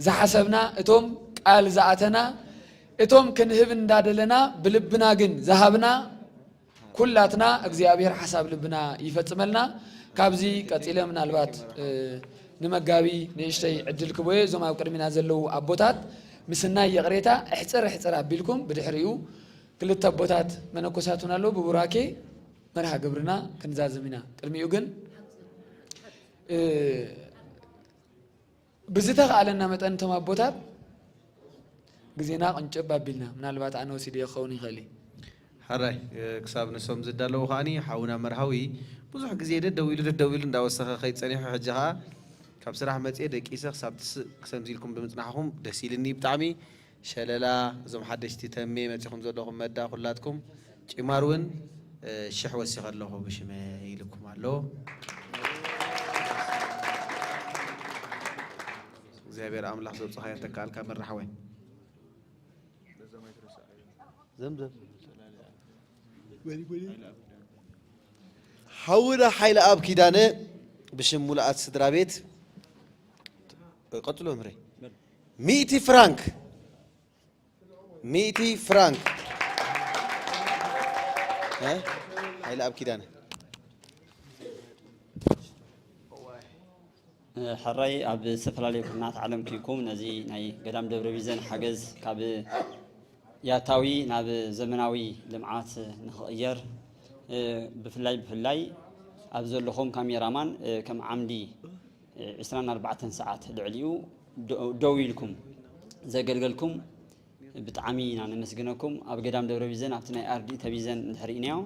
ዝሓሰብና፣ እቶም ቃል ዝኣተና፣ እቶም ክንህብ እንዳደለና ብልብና ግን ዝሃብና ኩላትና እግዚኣብሔር ሓሳብ ልብና ይፈጽመልና። ካብዚ ቀጺለ ምናልባት፣ እ፣ ንመጋቢ ንእሽተይ ዕድል ክቦየ፣ እዞም ኣብ ቅድሚና ዘለዉ ኣቦታት ምስናይ ይቕሬታ እሕጽር እሕጽር ኣቢልኩም ብድሕሪኡ ክልተ ኣቦታት መነኮሳት እውን ኣለዉ። ብቡራኬ መርሃ ግብርና ክንዛዝም ኢና። ቅድሚኡ ግን፣ እ፣ ብዝተኻእለና መጠን እቶም ኣቦታት ግዜና ቅንጭብ ኣቢልና፣ ምናልባት ኣነ ወሲደ ክኸውን ይኽእል እዩ። ሕራይ፣ እ፣ ክሳብ ንሶም ዝዳለዉ ከዓኒ ሓውና መርሃዊ ብዙሕ ግዜ ደደው ኢሉ ደደው ኢሉ እንዳወሰኸ ከይድ ጸኒሑ፣ ሕጂ ኸዓ ካብ ስራሕ መጽየ ደቂሰ ክሳብ ትስእ ክሰምዚ ኢልኩም ብምጽናሕኹም ደስ ኢልኒ ብጣዕሚ። ሸለላ፣ እዞም ሓደሽቲ ተሜ መጺኹም ዘለኹም መዳ ኩላትኩም፣ ጪማር እውን፣ እ፣ ሽሕ ወሲኸ ኣለኹ ብሽመ ኢልኩም ኣሎ። እግዚኣብሔር ኣምላኽ ዘብጽኻዮ ተካኣልካ መራሕወይ። ዘምዘም። ሓውና ሓይለ ኣብ ኪዳነ ብሽም ሙሉኣት ስድራ ቤት፣ ቀጽሎ ምረይ፣ ሚእቲ ፍራንክ። ሚእቲ ፍራንክ። እ? ሓይለኣብ ኪዳነ። ሕራይ ኣብ ዝተፈላለዩ ኩርናዓት ዓለም ኩንኩም ነዚ ናይ ገዳም ደብረ ቢዘን ሓገዝ ካብ ያታዊ ናብ ዘመናዊ ልምዓት ንኽቕየር፣ እ፣ ብፍላይ ብፍላይ ኣብ ዘለኹም ካሜራማን፣ እ፣ ከም ዓምዲ፣ እ፣ ዕስራን ኣርባዕተን ሰዓት ልዕሊኡ ደ-፣ ደው ኢልኩም ዘገልገልኩም ብጣዕሚ ኢና ነመስግነኩም። ኣብ ገዳም ደብረ ቢዘን ኣብቲ ናይ ኣርድእተ ቢዘን እንድሕር ርኢናዮ፣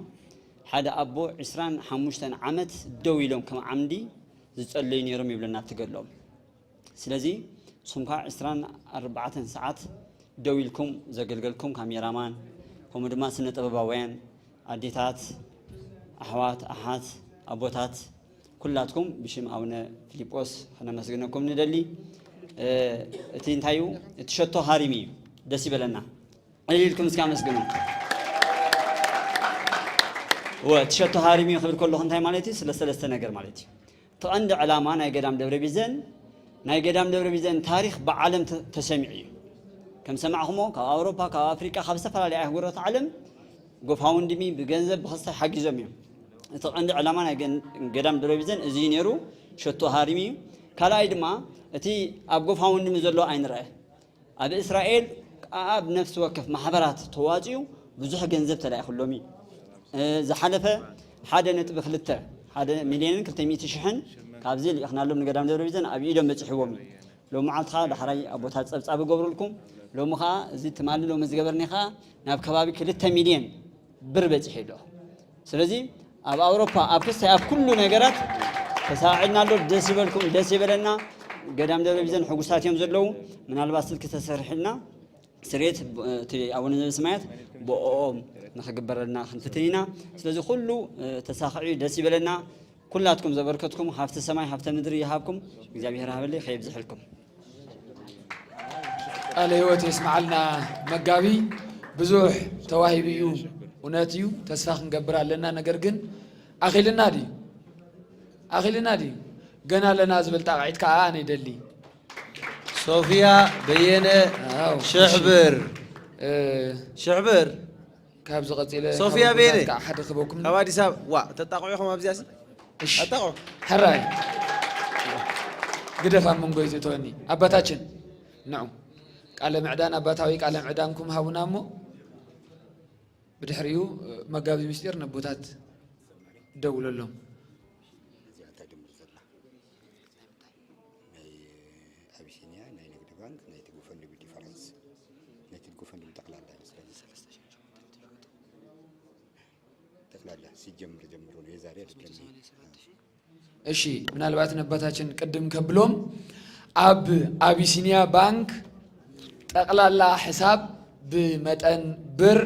ሓደ ኣቦ ዕስራን ሓሙሽተን ዓመት ደው ኢሎም ከም ዓምዲ ዝጸለዩ ነይሮም ይብለና ኣብቲ ገድሎም። ስለዚ ንስኹም ከኣ ዕስራን ኣርባዕተን ሰዓት ደው ኢልኩም ዘገልገልኩም ካሜራማን፣ ከምኡ ድማ ስነ ጥበባውያን፣ ኣዴታት፣ ኣሕዋት፣ ኣሓት፣ ኣቦታት፣ ኩላትኩም ብሽም ኣቡነ ፊልጶስ ከነመስግነኩም ንደሊ። እ፣ እቲ እንታይ እዩ? እቲ ሸቶ ሃሪሚ እዩ። ደስ ይበለና። ዕልል ኢልኩም እስኪ ኣመስግኑ። እወ፣ እቲ ሸቶ ሃሪሚ እዩ ክብል ከለኹ እንታይ ማለት እዩ? ስለ ሰለስተ ነገር ማለት እዩ። እቲ ቀንዲ ዕላማ ናይ ገዳም ደብረ ቢዘን፣ ናይ ገዳም ደብረ ቢዘን ታሪኽ ብዓለም ተ-፣ ተሰሚዑ እዩ። ከም ሰማዕኹሞ፣ ካብ ኣውሮፓ፣ ካብ ኣፍሪቃ፣ ካብ ዝተፈላለያ ኣህጉራት ዓለም ጎፋውንድሚ ብገንዘብ ብኽስታይ ሓጊዞም እዮም። እቲ ቀንዲ ዕላማ ናይ ገን-፣ ገዳም ደብረ ቢዘን እዚ እዩ ነይሩ፣ ሸቶ ሃሪሚ እዩ። ካልኣይ ድማ እቲ ኣብ ጎፋውንድሚ ዘሎ ኣይንረአ። ኣብ እስራኤል ኣብ ነፍሲ ወከፍ ማሕበራት ተዋፂኡ ብዙሕ ገንዘብ ተላኢኹሎም እዩ። እ፣ ዝሓለፈ ሓደ ነጥቢ ክልተ፣ ሓደ ሚልዮንን ክልተ ሚእቲ ሽሕን ካብዚ ልኢኽናሎም ንገዳም ደብረ ቢዘን ኣብ ኢዶም በፂሕዎም እዩ። ሎም መዓልቲ ኸዓ ዳሕራይ ኣቦታት ጸብጻብ ይገብሩልኩም። ሎሚ ኸዓ እዚ ትማሊ ሎሚ ዝገበርኒ ኸዓ ናብ ከባቢ ክልተ ሚልዮን ብር በጺሑ ኣሎ። ስለዚ ኣብ ኣውሮፓ፣ ኣብ ክስታይ፣ ኣብ ኩሉ ነገራት ተሳዒድና ኣሎ። ደስ ይበልኩም፣ ደስ ይበለና። ገዳም ደብረ ቢዘን ሕጉሳት እዮም ዘለዉ። ምናልባት ስልኪ ተሰርሕልና ስሬት ብ-፣ እቲ ኣቡነ ዘበሰማያት ብኦኦም ንኽግበረልና ክንፍትን ኢና። ስለዚ ኩሉ፣ እ፣ ተሳኽዑ ደስ ይበለና። ኩላትኩም ዘበርከትኩም ሃብተ ሰማይ ሃብተ ምድሪ ይሃብኩም። እግዚኣብሔር ሃበለይ ከየብዝሐልኩም። ቃለ ሕይወት የስምዓልና መጋቢ። ብዙሕ ተዋሂቡ እዩ፣ እውነት እዩ። ተስፋ ክንገብር ኣለና። ነገር ግን ኣኺልና ድዩ? ኣኺልና ድዩ? ገና ኣለና ዝብል ጣቕዒት ከኣ ኣነ ይደሊ። ሶፊያ በየነ፣ ኣው፣ ሽሕ እሺ። ብር። እ፣ ሽሕ ብር። ካብዚ ቀጺለ ሶፊያ ካብ ቤነ፣ ኣቦታት ከዓ ሓደ ክበኩም። ካብ ኣዲስ ኣበባ። ዋ፣ ተጣቕዑ ኢኹም ኣብዚኣ ሲ? እሺ። ኣጣቕዑ። ሕራይ። ግደፍ ኣብ መንጎ ይትእተወኒ። ኣባታችን፣ ንዑ። ቃለ ምዕዳን፣ ኣባታዊ ቃለ ምዕዳንኩም ሃቡና እሞ፣ ብድሕሪኡ፣ መጋቢ ምስጢር ነቦታት ደውለሎም። እዚኣ እንታይ ድምር ዘላ? ናይ ኣቢሲንያ፣ ናይ ንግዲ ባንክ፣ ናይቲ ጎፈንድሚ ዲፈረንስ፣ ናይቲ ጎፈንድሚ ጠቕላላ ይመስለኒ። ጠቕላላ ሲጀምር ጀምሮ ነው፣ የዛሬ አይደለም። እሺ፣ ምናልባት ነባታችን ቅድም ከብሎም፣ ኣብ ኣቢሲንያ ባንክ ጠቕላላ ሕሳብ ብመጠን ብር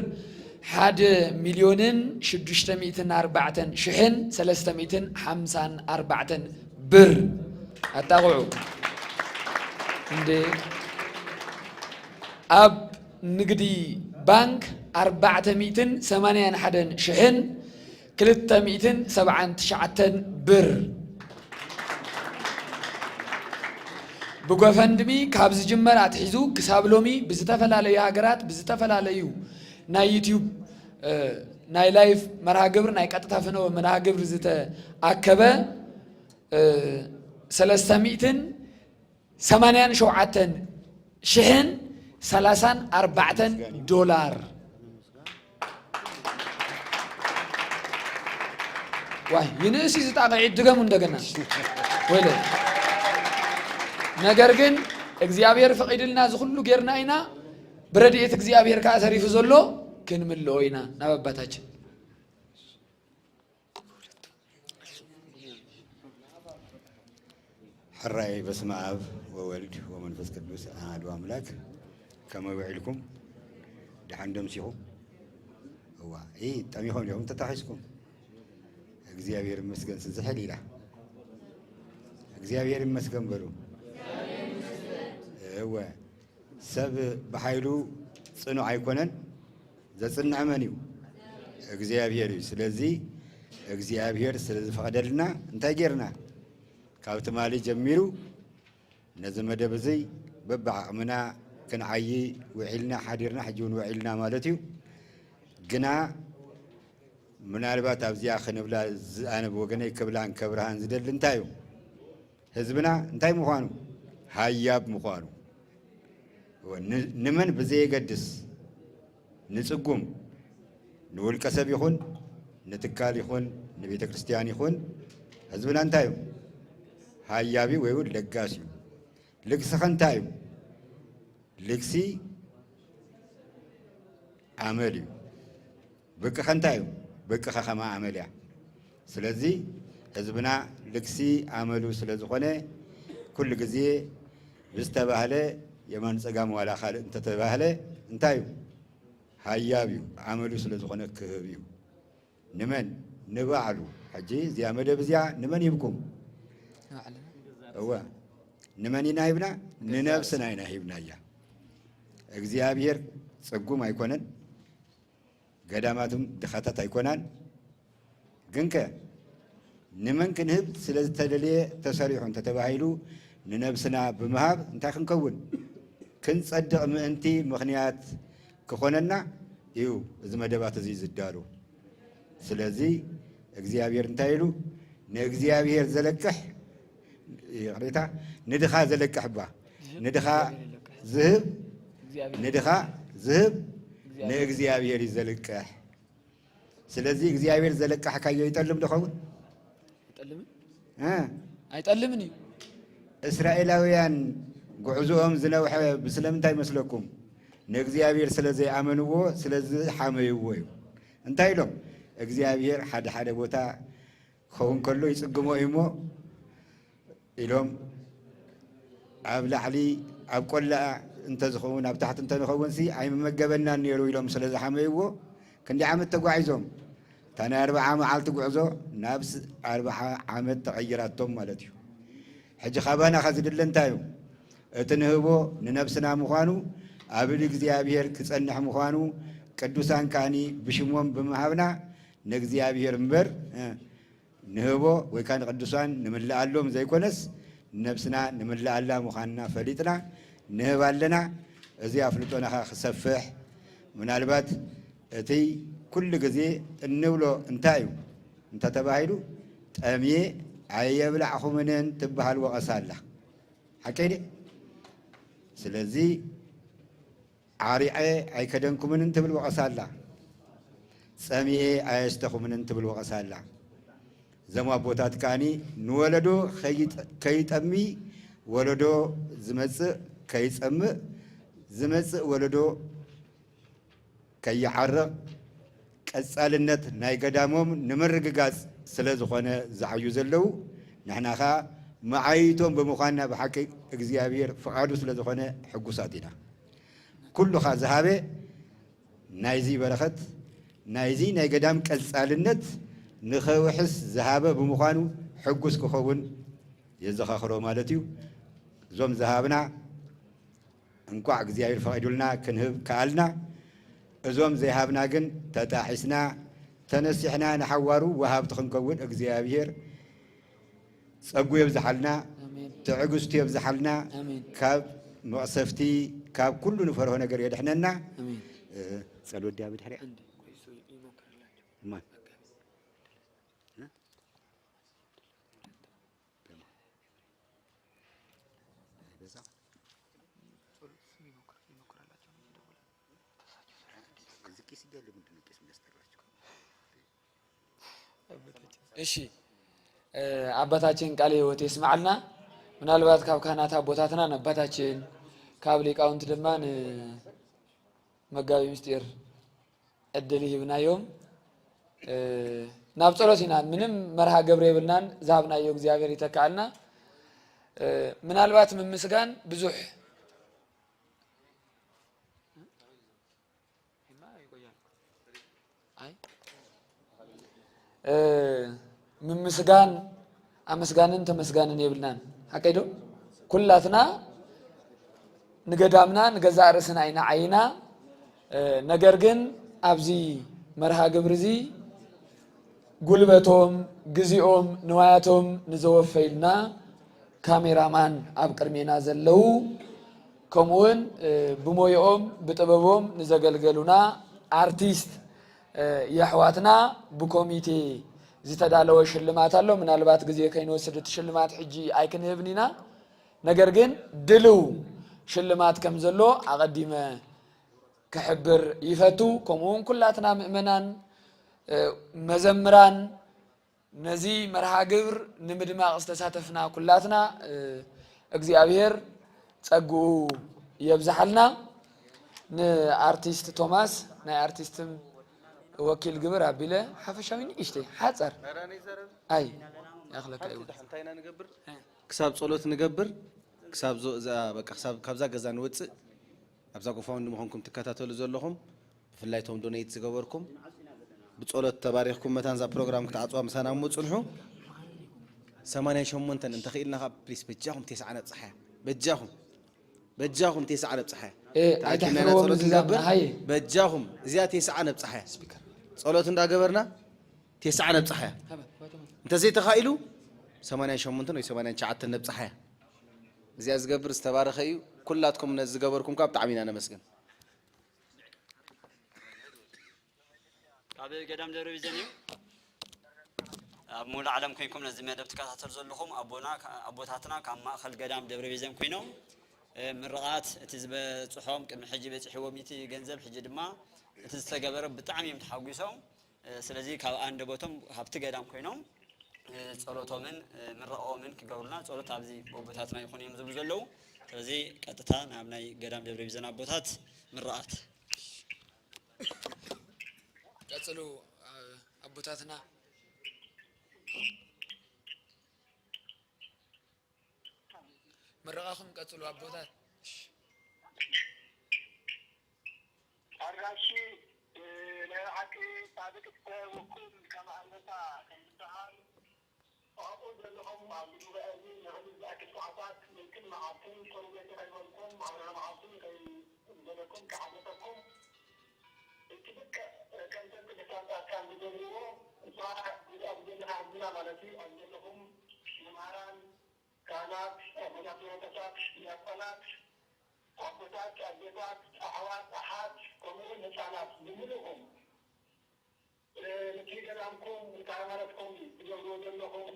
ሓደ ሚልዮንን ሽዱሽተ ሚእትን ኣርባዕተን ሽሕን ሰለስተ ሚእትን ሓምሳን ኣርባዕተን ብር ኣጣቕዑ። እንዴ፣ ኣብ ንግዲ ባንክ ኣርባዕተ ሚእትን ሰማንያን ሓደን ሽሕን ክልተ ሚእትን ሰብዓን ትሽዓተን ብር። ብጎፈንድሚ ካብ ዝጅመር ኣትሒዙ ክሳብ ሎሚ ብዝተፈላለዩ ሃገራት ብዝተፈላለዩ ናይ ዩትዩብ፣ እ፣ ናይ ላይቭ መርሃ ግብር፣ ናይ ቀጥታ ፍነወ መርሃ ግብር ዝተኣከበ፣ እ፣ ሰለስተ ሚእትን ሰማንያን ሸውዓተን ሽሕን ሰላሳን ኣርባዕተን ዶላር። ዋይ፣ ይንእስ እዩ ዝጣቕዒ፣ ድገሙ እንደገና። ወይለ። ነገር ግን እግዚኣብሔር ፈቒድልና እዚ ኩሉ ጌርና ኢና። ብረድኤት እግዚኣብሔር ከዓ ተሪፉ ዘሎ ክንምልኦ ኢና ናብ ኣባታችን። ሕራይ በስመ ኣብ ወወልድ ወመንፈስ ቅዱስ ኣሐዱ ኣምላክ። ከመይ ውዒልኩም? ደሓን ደምሲኹም? እዋ፣ ኢ፣ ጠሚኹም ዲኹም ተታሒዝኩም? እግዚኣብሔር ይመስገን ስዝሕል ኢላ። እግዚኣብሔር ይመስገን በሉ። እወ፣ ሰብ ብሓይሉ ጽኑዕ ኣይኮነን፣ ዘጽንዕ መን እዩ? እግዚኣብሔር እዩ። ስለዚ እግዚኣብሔር ስለ ዝፈቐደልና እንታይ ጌርና? ካብ ትማሊ ጀሚሩ ነዚ መደብ እዚ በብዓቕምና ክንዓዪ ውዒልና ሓዲርና፣ ሕጂ እውን ውዒልና ማለት እዩ። ግና ምናልባት ኣብዚኣ ክንብላ ዝ-፣ ኣነ ብወገነይ ክብላን ከብርሃን ዝደሊ እንታይ እዩ? ህዝብና እንታይ ምዃኑ? ሃያብ ምዃኑ። ን-፣ ንመን ብዘየገድስ፣ ንጽጉም፣ ንውልቀ ሰብ ይኹን፣ ንትካል ይኹን፣ ንቤተ ክርስቲያን ይኹን፣ ህዝብና እንታይ እዩ? ሃያብ እዩ ወይ እውን ለጋስ እዩ። ልግስኸ እንታይ እዩ? ልግሲ ኣመል እዩ። ብቅኸ እንታይ እዩ? ብቅኸ ከማ ኣመል እያ። ስለዚ ህዝብና ልግሲ ኣመሉ ስለ ዝኾነ፣ ኩሉ ግዜ ብዝተባህለ የማን ጸጋም ዋላ ካልእ እንተተባህለ እንታይ እዩ? ሃያብ እዩ። ኣመሉ ስለ ዝኾነ ክህብ እዩ። ንመን? ንባዕሉ። ሕጂ እዚኣ መደብ እዚኣ ንመን ሂብኩም? ንባዕልና። እወ። ንመን ኢና ሂብና? ንነብስና ኢና ሂብናያ። እግዚኣብሔር ጽጉም ኣይኮነን፣ ገዳማትም ድኻታት ኣይኮናን። ግንከ ንመን ክንህብ ስለ ዝተደልየ ተሰሪሑ እንተተባሂሉ፣ ንነብስና ብምሃብ እንታይ ክንከውን? ክንጸድቕ ምእንቲ ምኽንያት ክኾነና እዩ እዚ መደባት እዚ ዝዳሎ። ስለዚ እግዚኣብሔር እንታይ ኢሉ? ንእግዚኣብሔር ዘለቅሕ፣ ይቕሬታ፣ ንድኻ ዘለቅሕ እባ። ዝህብ ንድኻ እግዚኣብሔር የለቅሕ። ዝህብ፣ እግዚኣብሔር ንድኻ ዝህብ እግዚኣብሔር። ንእግዚኣብሔር እዩ ዘልቅሕ። ስለዚ እግዚኣብሔር ዘለቃሕካዮ ይጠልም ዶ ኸውን? ኣይጠልምን? እ? ኣይጠልምን እዩ። እስራኤላውያን ጉዕዞኦም ዝነውሐ ብስለምንታይ ይመስለኩም? ንእግዚኣብሔር ስለ ዘይኣመንዎ፣ ስለ ዝሓመይዎ እዩ። እንታይ ኢሎም? እግዚኣብሔር ሓደ ሓደ ቦታ ክኸውን ከሎ ይጽግሞ እዩ እሞ፣ ኢሎም ኣብ ላዕሊ ኣብ ቆላ እንተዝኸውን፣ ኣብ ታሕቲ እንተንኸውንሲ ኣይምመገበናን ነይሩ ኢሎም ስለ ዝሓመይዎ፣ ክንደይ ዓመት ተጓዒዞም? እታ ናይ ኣርብዓ መዓልቲ ጉዕዞ ናብ ስ-፣ ኣርብዓ ዓመት ተቐይራቶም ማለት እዩ። ሕጂ ካባና ከ ዝድለ እንታይ እዩ? እቲ ንህቦ ንነብስና ምዃኑ፣ ኣብ ኢድ እግዚኣብሔር ክጸንሕ ምዃኑ፣ ቅዱሳን ከኣኒ ብሽሞም ብምሃብና ንእግዚኣብሔር እምበር፣ እ፣ ንህቦ ወይ ከኣ ንቅዱሳን ንምልኣሎም ዘይኮነስ፣ ነብስና ንምልኣላ ምዃንና ፈሊጥና ንህብ ኣለና። እዚ ኣፍልጦና ኸኣ ክሰፍሕ፣ ምናልባት እቲ ኩሉ ግዜ እንብሎ እንታይ እዩ እንተተባሂሉ፣ "ጠምየ ኣየብላዕኹምንን" ትበሃል ወቐሳ ኣላ። ሓቀይ ድየ? ስለዚ፣ "ዓሪዐ ኣይከደንኩምንን" ትብል ወቐሳ ኣላ። "ጸሚኤ ኣየስተኹምንን" ትብል ወቐሳ ኣላ። እዞም ኣቦታት ከኣኒ ንወለዶ ከይጠ-፣ ከይጠሚ፣ ወለዶ ዝመጽእ ከይጸምእ፣ ዝመጽእ ወለዶ ከይዓርቕ፣ ቀጻልነት ናይ ገዳሞም ንምርግጋጽ ስለ ዝኾነ ዝዓዩ ዘለዉ፣ ንሕና ኸኣ መዓይይቶም ብምዃንና ብሓቂ እግዚኣብሔር ፍቓዱ ስለ ዝኾነ ሕጉሳት ኢና። ኩሉ ኸኣ ዝሃበ ናይዚ በረኸት፣ ናይዚ ናይ ገዳም ቀጻልነት ንኸውሕስ ዝሃበ ብምዃኑ ሕጉስ ክኸውን የዘኻኽሮ ማለት እዩ። እዞም ዝሃብና እንቋዕ እግዚኣብሔር ፈቒዱልና ክንህብ ከኣልና። እዞም ዘይሃብና ግን ተጣሒስና፣ ተነሲሕና ንሓዋሩ ወሃብቲ ክንከውን እግዚኣብሔር ጸጉ የብዝሓልና፣ ኣሜን። ትዕግስቱ የብዝሓልና፣ ኣሜን። ካብ መቕሰፍቲ፣ ካብ ኩሉ ንፈርሆ ነገር የድሕነና። ኣሜን። እ፣ ጸሎት ድያ ብድሕሪኣ? እማ። እሺ፣ እ፣ አባታችን ቃለ ሕይወት የስምዓልና። ምናልባት ካብ ካህናት ኣቦታትና ንኣባታችን፣ ካብ ሊቃውንቲ ድማ ንመጋቢ ምስጢር ዕድል ይህብናዮም። እ፣ ናብ ጸሎት ኢና፣ ምንም መርሃ ግብሪ የብልናን፣ ዝሃብናዮ እግዚኣብሔር ይተክኣልና። እ፣ ምናልባት ምምስጋን ብዙሕ ኣይ፣ እ፣ ምምስጋን ኣመስጋንን ተመስጋንን የብልናን። ሓቀይ ዶ? ኩላትና ንገዳምና ንገዛእ ርእስና ኢና ዓይና። እ፣ ነገር ግን ኣብዚ መርሃ ግብሪ እዚ ጉልበቶም፣ ግዜኦም፣ ንዋያቶም ንዘወፈዩልና ካሜራማን ኣብ ቅድሜና ዘለዉ ከምኡውን ብሞይኦም ብጥበቦም ንዘገልገሉና ኣርቲስት የሕዋትና ብኮሚቴ ዝተዳለወ ሽልማት ኣሎ። ምናልባት ግዜ ከይንወስድ እቲ ሽልማት ሕጂ ኣይክንህብን ኢና። ነገር ግን ድልው ሽልማት ከም ዘሎ ኣቐዲመ ክሕብር ይፈቱ። ከምኡውን ኩላትና ምእመናን መዘምራን ነዚ መርሃ ግብር ንምድማቕ ዝተሳተፍና ኩላትና እግዚኣብሔር ጸግኡ የብዝሓልና። ንኣርቲስት ቶማስ ናይ ኣርቲስትም ወኪል ግብር ኣቢለ ሓፈሻዊ ንእሽተይ ሓጸር ኣይ ያኽለካ እዩ። እንታይ ኢና ንገብር? ክሳብ ጸሎት ንገብር፣ ክሳብ ዞ- እዛ- በቃ ክሳብ ካብዛ ገዛ ንወፅእ ኣብዛ ጎፋውንዲ ምዃንኩም ትከታተሉ ዘለኹም ብፍላይ ቶም ዶኔት ዝገበርኩም ብጸሎት ተባሪኽኩም መታን እዛ ፕሮግራም ክትዓፅዋ ምሳና እሞ ፅንሑ። ሰማንያን ሸሞንተን እንተኽኢልና ካብ ፕሊስ በጃኹም ቴስዓ ነብፅሓያ በጃኹም በጃኹም ቴስዓ ነብፅሓያ ተኣኪብና ኢና ጸሎት ንገብር። በጃኹም እዚኣ ቴስዓ ነብፅሓያ ጸሎት እንዳገበርና ቴስዓ ነብፅሓያ። እንተዘይተኻኢሉ ሰማንያን ሸሞንተን ወይ ሰማንያን ትሽዓተን ነብፅሓያ። እዚኣ ዝገብር ዝተባረኸ እዩ። ኩላትኩም ነዚ ዝገበርኩም ከዓ ብጣዕሚ ኢና ነመስግን። ካብ ገዳም ደብረ ቢዘን እዩ። ኣብ ሙሉእ ዓለም ኮይንኩም ነዚ መደብ ትከታተሉ ዘለኹም ኣቦና ኣቦታትና ካብ ማእኸል ገዳም ደብረ ቢዘን ኮይኖም ምርቓት እቲ ዝበፅሖም ቅድሚ ሕጂ በፂሕዎም እቲ ገንዘብ ሕጂ ድማ እቲ ዝተገበረ ብጣዕሚ እዮም ተሓጒሶም። ስለዚ ካብ ኣንደበቶም ካብቲ ገዳም ኮይኖም ጸሎቶምን ምረቃኦምን ክገብሩልና ጸሎት ኣብዚ ኣቦታትና ይኹን እዮም ዝብሉ ዘለዉ። ስለዚ ቀጥታ ናብ ናይ ገዳም ደብረ ቢዘን ኣቦታት ምርቃት ቀጽሉ ኣቦታትና ምርቃኹም ቀጽሉ ኣቦታት። ኣራሺ ናይ ብሓቂ ጻድቅ እተ ወኩል ከም ኣንበሳ ከም ዝበሃል ኣብኡ ዘለኹም ኣብዚ ጉባኤ እዚ ንኽሉ ዝኣክል ሰዓታት ለይትን መዓልትን ጸሎት ከይበልኩም ኣብርሃ መዓልቲ ከይበለኩም ክሓልፈኩም እቲ ልክዕ ከምተን ቅዱሳን ጻድቃን ዝገብርዎ እዛ ኣብ ዘለና ህዝብና ማለት እዩ ኣብ ዘለኹም መምሃራን ካህናት፣ ኣቦታት መነኮሳት፣ ዲያቆናት፣ ኣቦታት፣ ኣዴታት፣ ኣሕዋት፣ ኣሓት፣ ከምኡውን ህፃናት ብምልእኹም ነቲ ገዳምኩም ነቲ ሃይማኖትኩም ትገብርዎ ዘለኹም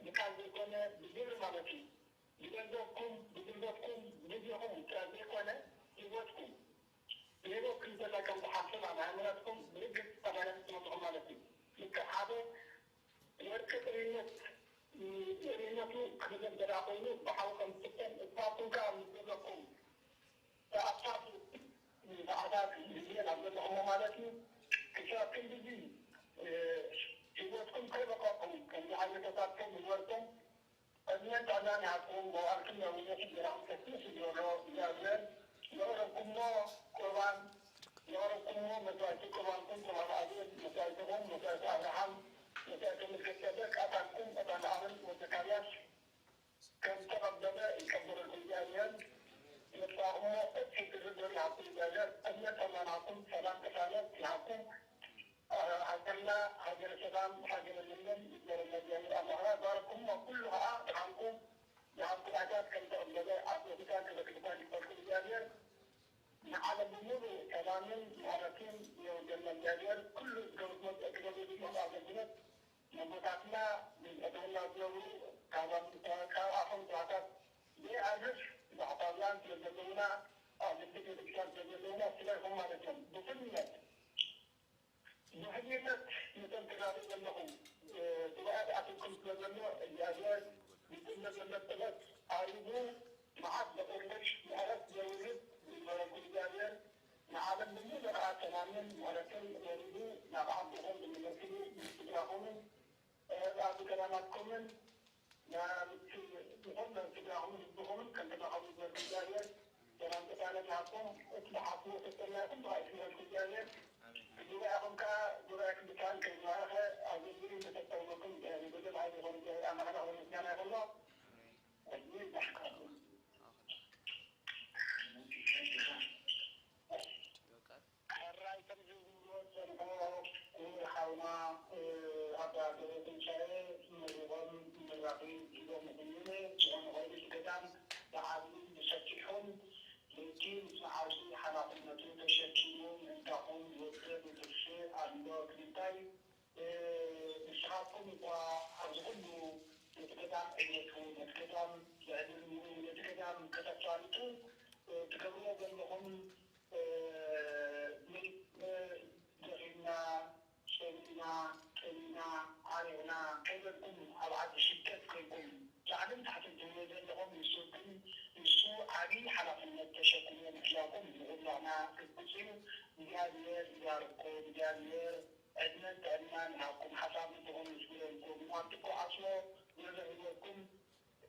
ብቃል ዘይኮነ ብግብሪ ማለት እዩ። ብገንዘብኩም፣ ብጉልበትኩም፣ ብግዜኹም ጥራይ ዘይኮነ ህይወትኩም ብህይወትኩም ዘላ ከም ዝሓስብ ኣብ ሃይማኖትኩም ብርግጽ ተማሪኹም ትመጽኹም ማለት እዩ። ልክዕ ሓደ ወርቂ ጥሪነት ጥሪነቱ ክብለት ዘላ ኮይኑ ብሓዊ ከም ዝፍተን ንስኻትኩም ከኣ ምስ ዘለኩም ተኣፋፊ ሰዓታት ግዜ ናብ ዘለኹሞ ማለት እዩ ክሳብ ክንድዚ ህይወትኩም ከይበቃኩም ከምዚ ዓይነት ተሳትፎ ምግበርኩም ዕድመን ጥዕናን ይሃብኩም መዋእልኩም ነዊሕ ዜናኹም ከፊሕ ይግበሮ እግዚኣብሔር ዘቕረብኩሞ ቁርባን ዘቕረብኩሞ መስዋእቲ ቁርባንኩም ቁርባን ኣቤል መስዋእትኹም መስዋእቲ ኣብርሃም መስዋእቲ ምልክት ጸደቅ ዕጣንኩም ዕጣን ኣሮን ወዘካርያስ ከም ተቐበለ ይቀበለልኩም እግዚኣብሔር መጻእኹሞ እቲ ዝርደር ይሃብኩም እግዚኣብሔር ዕድመን ጥዕናን ይሃብኩም ሰላም ቅሳነት ይሃብኩም ሃገርና ሃገረ ሰላም ሃገረ ለምለም ይግበረልና እግዚኣብሔር ኣምላኽና ባረኩሞ ኩሉ ከዓ ድሓንኩም ንኣብ ጉባኤታት ከም ተቐበለ ኣብ ቅዱሳን ክበክልታን ይፈልኩም እግዚኣብሔር ንዓለም ብምሉእ ሰላምን ምሕረትን የወርደልና እግዚኣብሔር ኩሉ ዝገብርዎ ክበሉ ኣብ ኣገልግሎት ነቦታትና ዝጠጠውና ዝነብሩ ካብ ኣፍም ተዋታት ዘይኣርፍ ባሕታውያን ስለ ዘለውና ኣብ ልቢ ቤተክርስትያን ስለ ዘለውና ስለ ይኹም ማለት እዮም ብፍልነት ብሕልነት ነቶም ትጋሩ ዘለኹም ጉባኤ ዝኣተኩም ስለ ዘሎ እግዚኣብሔር ዝግለ ዘሎ ጥበብ ኣሪጉ መዓት ዘቑርሽ ምሕረት ዘውርድ ይግበረኩም እግዚኣብሔር ንዓለም ብምሉኣ ሰላምን ምሕረትን ወሪዱ ናብ ዓድኹም ዝምለስሉ ምስድራኹምን ኣብ ገዳማትኩምን ናብቲ ዝኾነ ስድራኹምን ህዝብኹምን ከም ተማኸሩ ይግበረኩም እግዚኣብሔር ሰላም ቅሳነት ይሃብኩም እቲ ዝሓስቦ ተጸናኩም ብኣይ ይግበረኩም እግዚኣብሔር ጉባኤኹም ከኣ ጉባኤ ቅዱሳን ከይተባረኸ ኣብ ዝርዝር ተጠቀምኩም ንገንዘብ ኣይኮነ ኣምላኽና ክብሪ ምስጋና ይኹኖ ሕጂ ይባሕካኩም ሕራይ ከም ዝብልዎ ዝጸንሑ ክቡር ሓውና ኣባ ገብረትንሳኤ መሪቖም ምራኺ ሒዞም ይኹኑ ዝኾነ ኮይኑ እቲ ገዳም ብዓብዪ ብሰፊሑን እኳ ኣብዚ ኩሉ ነቲ ገዳም ዕቤቱ፣ ነቲ ገዳም ልዕልንኡ፣ ነቲ ገዳም ከተፋልጡ ትገብርዎ ዘለኹም ደኺምና፣ ጸሚእና፣ ጠሚና፣ ዓሪቕና ከይበልኩም ኣብ ዓዲ ስደት ኮይንኩም ላዕልን ታሕትን ትብልዎ ዘለኹም፣ ንሱ ግን፣ ንሱ ዓቢ ሓላፍነት ተሸኪሙ ምሕላውኩም ንኹላህና ርጉጽ እዩ። እግዚኣብሔር ይባርኩም፣ እግዚኣብሔር ዕድመን ጥዕናን ይሃብኩም፣ ሓሳብ ልብኹም ይስምረልኩም፣ ኣብ ትጓዓዝዎ ዘሎ ህይወትኩም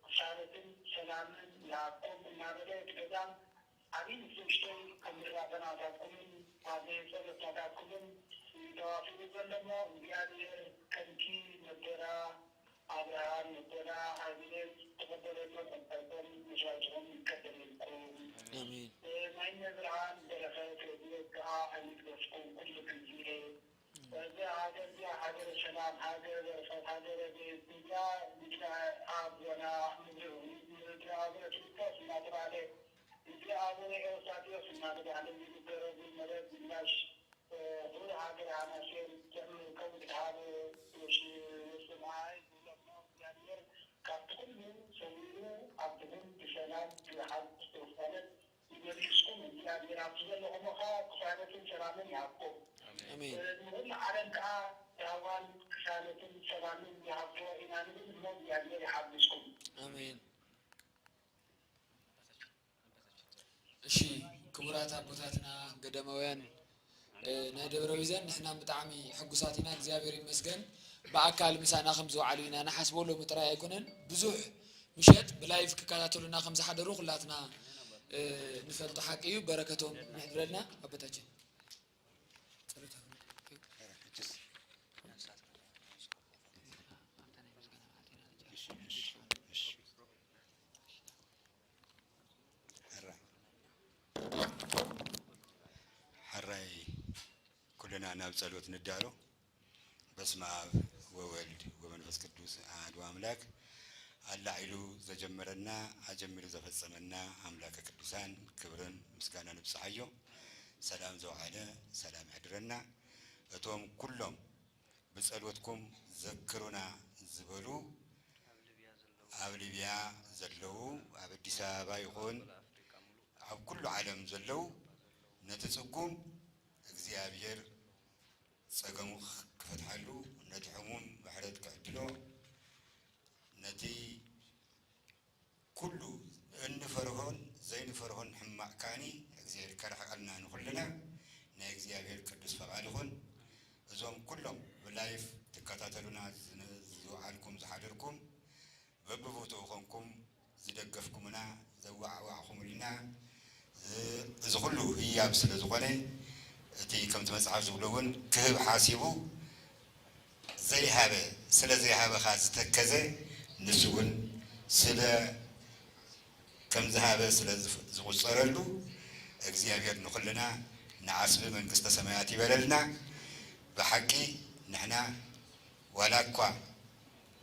ቅሳነትን ሰላምን ይሃብኩም እናበለ እቲ ገዳም ዓብዪ ምስ ንእሽቶይ ኣብ መዳፈናታትኩምን ኣብ ጸሎታታትኩምን እዩ ተዋፊሩ ዘሎ እሞ፣ እግዚኣብሔር ከምቲ መበዳ ኣብርሃም፣ መበዳ ኣብርሃም ዝተቐበለሎም ጸሎቶም መስዋዕትኹም ይቀበለልኩም። ኣሜን። ናይ እመብርሃን በረኸት ረድኤት ከኣ ኣይግደፍኩም ኩሉ ግዜ። እዛ ሃገር እዚኣ ሃገረ ሰላም፣ ሃገረ በረኸት፣ ሃገረ ቤት እያ። ምድሪ ኣቦና፣ ምድሪ፣ ምድሪ ኣቡነ ፊልጶስ እናተባህለ፣ ምድሪ ኣቡነ ኤዎስጣቴዎስ እናተባህለ ዝግበረሉ መሬት ምላሽ፣ እ፣ ሑር ሃገረ ሃናሴን ከም ከውዲ ሃበ ወሽ-፣ ወሽማይ ዝብሎ እሞ፣ እግዚኣብሔር ካብቲ ኩሉ ሰዊሩ ኣብቲ ኩሉ ብሰላም ብሓቂ ዝተወሰነ ይመልስኩም። እግዚኣብሔር ኣብቲ ዘለኹሞ ኸዓ ቅሳነትን ሰላምን ይሃብኩም። ኣሜን። ንኹሉ ዓለም ከኣ ራህዋን ቅሳነትን ሰላምን ይሃብዎ ኢና ንብል እሞ እግዚኣብሔር ይሓግዝኩም። ኣሜን። እሺ፣ ክቡራት ኣቦታትና ገዳማውያን፣ እ፣ ናይ ደብረ ቢዘን ንሕና ብጣዕሚ ሕጉሳት ኢና፣ እግዚኣብሔር ይመስገን። ብኣካል ምሳና ከም ዝወዓሉ ኢና ንሓስቦ፣ ሎሚ ጥራይ ኣይኮነን፣ ብዙሕ ምሸት ብላይቭ ክከታተሉና ከም ዝሓደሩ ኩላትና፣ እ፣ ንፈልጦ ሓቂ እዩ። በረከቶም ንሕድረልና ኣቦታችን። ሕራይ። ሕራይ ኩልና ናብ ጸሎት ንዳሎ። በስመ አብ ወወልድ ወመንፈስ ቅዱስ አሐዱ አምላክ። ኣላዒሉ ዘጀመረና ኣጀሚሩ ዘፈጸመና ኣምላከ ቅዱሳን ክብርን ምስጋናን ይብጽሓዮ። ሰላም ዘውዓለ ሰላም ያሕድረና። እቶም ኩሎም ብጸሎትኩም ዘክሩና ዝበሉ ኣብ ሊብያ ዘለዉ፣ ኣብ ኣዲስ ኣበባ ይኹን ኣብ ኩሉ ዓለም ዘለዉ ነቲ ጽጉም እግዚኣብሔር ጸገሙ ክፈትሓሉ፣ ነቲ ሕሙም ምሕረት ክዕድሎ፣ ነቲ ኩሉ እንፈርሆን ዘይንፈርሆን ሕማቕ ካኒ እግዚኣብሔር ከርሕቐልና ንኹልና ናይ እግዚኣብሔር ቅዱስ ፈቓድ ይኹን። እዞም ኩሎም ብላይፍ ትከታተሉና ዝነ-፣ ዝውዓልኩም ዝሓደርኩም በብቦትኡ ኮንኩም ዝደገፍኩምና ዘዋዕዋዕኹምልና፣ እ-፣ እዚ ኩሉ ህያብ ስለ ዝኾነ፣ እቲ ከምቲ መጽሓፍ ዝብሎ እውን ክህብ ሓሲቡ ዘይሃበ፣ ስለ ዘይሃበኻ ዝተከዘ፣ ንሱ እውን ስለ ከም ዝሃበ ስለ ዝፍ-፣ ዝቑጸረሉ፣ እግዚኣብሔር ንኹልና ንዓስቢ መንግስተ ሰማያት ይበለልና። ብሓቂ ንሕና ዋላ እኳ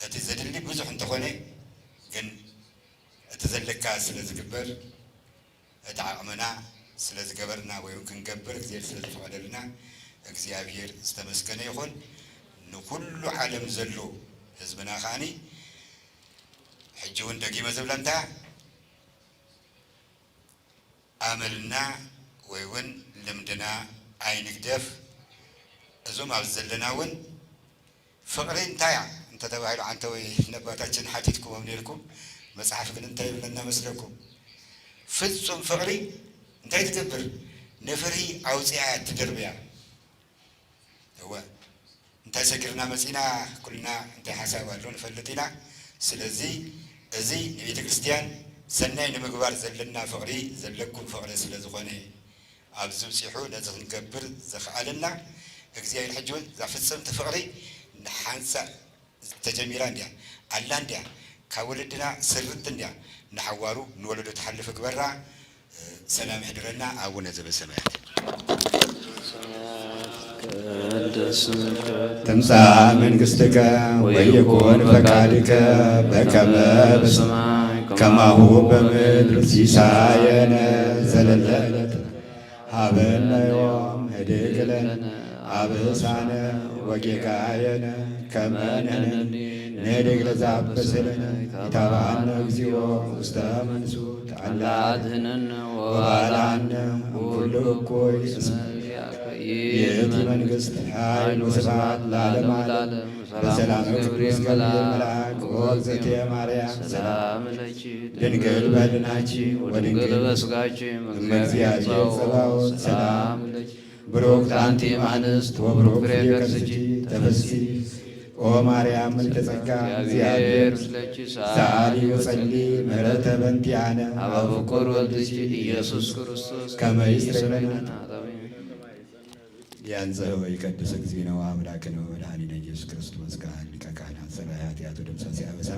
እቲ ዘድሊ ብዙሕ እንተኾነ፣ ግን እቲ ዘለካ ስለ ዝግበር፣ እቲ ዓቕምና ስለ ዝገበርና ወይ እውን ክንገብር እግዚኣብሔር ስለ ዝፈቐደልና እግዚኣብሔር ዝተመስገነ ይኹን። ንኹሉ ዓለም ዘሎ ህዝብና ከዓኒ ሕጂ እውን ደጊመ ዝብለንታ ኣመልና ወይ እውን ልምድና ኣይንግደፍ። እዞም ኣብዚ ዘለና እውን ፍቕሪ እንታይ እያ እንተተባሂሉ፣ ዓንተ ወይ ነባታችን ሓቲትኩሞም ነይርኩም፣ መጽሓፍ ግን እንታይ ይብለና መስለኩም? ፍጹም ፍቕሪ እንታይ ትገብር? ንፍርሂ ኣውፂኣ እያ ትድርብያ። እወ፣ እንታይ ሰጊርና መፂና? ኩልና እንታይ ሓሳብ ኣሎ ንፈልጥ ኢና። ስለዚ እዚ ንቤተ ክርስቲያን ሰናይ ንምግባር ዘለና ፍቕሪ፣ ዘለኩም ፍቕሪ ስለ ዝኾነ ኣብዚ ብፂሑ ነዚ ክንገብር ዘኽኣለና እግዚኣብሔር ሕጂ እውን እዛ ፍጽምቲ ፍቕሪ ንሓንሳእ ተጀሚራ እንድያ፣ ኣላ እንድያ፣ ካብ ወለድና ስርት እንድያ፣ ንሓዋሩ ንወለዶ ትሓልፍ እግበራ። ሰላም ይሕድረና ኣቡነ ዘበሰማያት። ትምጻእ መንግስትከ ወይኩን ፈቃድከ በከመ በሰማይ ከማሁ በምድር። ሲሳየነ ዘለለ ዕለትነ ሀበነ ዮም ህድግ ለነ አበሳነ ወጌጋየነ ከመ ንሕነኒ ንህድግ ለዘአበሰ ለነ ኢታብአነ እግዚኦ ውስተ መንሱት አላ አድህነነ ወባልዓነ እምኩሉ እኩይ እስመ ይእቲ መንግስት ኃይል ወስብሐት ለዓለመ ዓለም። በሰላም ቅዱስ ገብርኤል መልአክ ኦ እግዝእትየ ማርያም ሰላም ለኪ ድንግል በድናኪ ወድንግል በስጋኪ እመ እግዚአብሔር ጸባኦት ሰላም ለኪ ብሩክት አንቲ እምአንስት ወብሩክ ፍሬ ከርስኪ ተፈሲ ኦ ማርያም ምልዕተ ጸጋ እግዚአብሔር ምስለኪ ሰአሊ ወጸሊ ምህረተ በንቲአነ አበ ፍቁር ወልድኪ ኢየሱስ ክርስቶስ ከመ ይስረይ ለነ ኃጣውኢነ። ያንጽህ ወይቀድስ እግዚእነ ወአምላክነ ወመድኃኒነ ኢየሱስ ክርስቶስ ካህን ሊቀ ካህናት ሠራይ ኃጢአት ወደምሳሴ አበሳ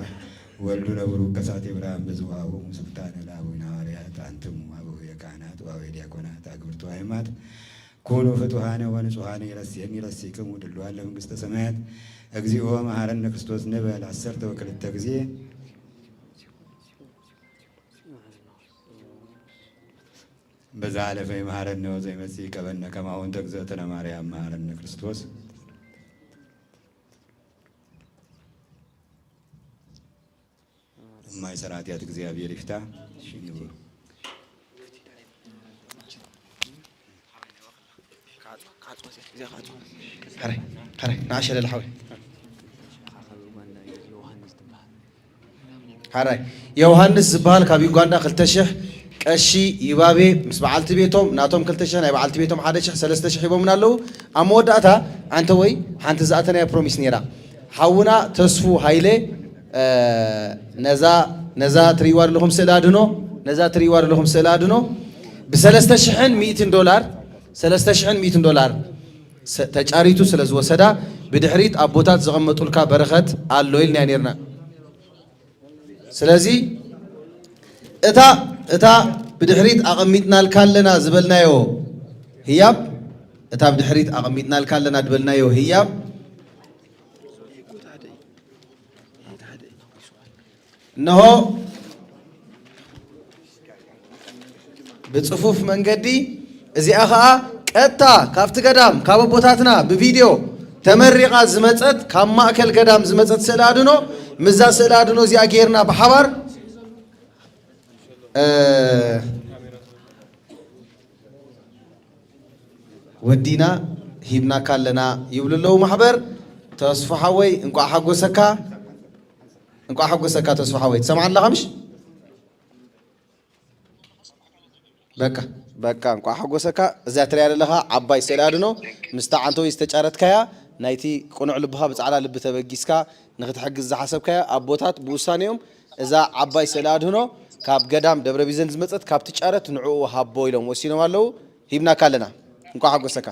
ወልዱ ለቡሩክ ከሳቴ ብርሃን በዝዋሁ ስልጣነ ለአቡነ ሐዋርያት አንትሙ አበው የካህናት ወአበው ዲያቆናት አግብርቱ አይማት ኩኑ ፍቱሃነ ወንጹሃነ ይረስየኒ ይረስይክሙ ድልዋን ለመንግስተ ሰማያት። እግዚኦ መሐረነ ክርስቶስ ንበል ዐሰርተ ወክልተ ጊዜ። በዛ ሐለፈ ይምሐረነ ወዘይመጽእ ይቀበነ ከማሁ እንተ እግዝእትነ ማርያም መሐረነ ክርስቶስ። እማይ ሠራትያት እግዚኣብሔር ይፍታ። እሺ፣ ንብሩ። ሐራይ፣ ሐራይ፣ ንኣሸለለ ሓወይ። ሐራይ፣ ዮሃንስ ዝበሃል ካብ ዩጋንዳ ክልተ ሽሕ ቀሺ ይባቤ ምስ በዓልቲ ቤቶም፣ ናቶም ክልተ ሽሕ ናይ በዓልቲ ቤቶም ሓደ ሽሕ ሰለስተ ሽሕ ሂቦምና ኣለዉ። ኣብ መወዳእታ ኣንተ ወይ ሓንቲ ዝኣተናያ ፕሮሚስ ነይራ። ሓውና ተስፉ ሃይለ፣ እ፣ ነዛ፣ ነዛ ትርእይዋ ዘለኹም ስእሊ ኣድህኖ፣ ነዛ ትርእይዋ ዘለኹም ስእሊ ኣድህኖ ብሰለስተ ሽሕን ሚእትን ዶላር፣ ሰለስተ ሽሕን ሚእትን ዶላር ሰ-፣ ተጫሪቱ ስለ ዝወሰዳ ብድሕሪት ኣቦታት ዘቐመጡልካ በረኸት ኣሎ ኢልና ነይርና። ስለዚ እታ፣ እታ ብድሕሪት ኣቐሚጥናልካ ኣለና ዝበልናዮ ህያብ፣ እታ ብድሕሪት ኣቐሚጥናልካ ኣለና ዝበልናዮ ህያብ፣ እንሆ ብጽፉፍ መንገዲ፣ እዚኣ ኸኣ ቀጥታ ካብቲ ገዳም፣ ካብ ኣቦታትና ብቪድዮ ተመሪቓ ዝመጸት፣ ካብ ማእከል ገዳም ዝመጸት ስእሊ ኣድኖ፣ ምስዛ ስእሊ ኣድኖ እዚኣ ጌርና ብሓባር፣ እ፣ ወዲና ሂብናካ ኣለና ይብሉ ኣለዉ ማሕበር። ተስፉ ሓወይ፣ እንቋዕ ሓጎሰካ፣ እንቋዕ ሓጎሰካ ተስፉ ሓወይ። ትሰምዓና ኣለኻ ምሽ? በቃ፣ በቃ፣ እንቋዕ ሓጎሰካ። እዛ ትሪኣ ዘለኻ ዓባይ ስእሊ ኣድኖ ምስታ ዓንተወይ ዝተጫረትካያ፣ ናይቲ ቅኑዕ ልብኻ ብጻዕዳ ልቢ ተበጊስካ ንኽትሕግዝ ዝሓሰብካያ፣ ኣቦታት ብውሳኔኦም እዛ ዓባይ ስእሊ ኣድህኖ ካብ ገዳም ደብረ ቢዘን ዝመጸት ካብ ትጫረት ንዕኡ ሃቦ ኢሎም ወሲኖም ኣለዉ። ሂብናካ ኣለና። እንቋዕ ሓጎሰካ።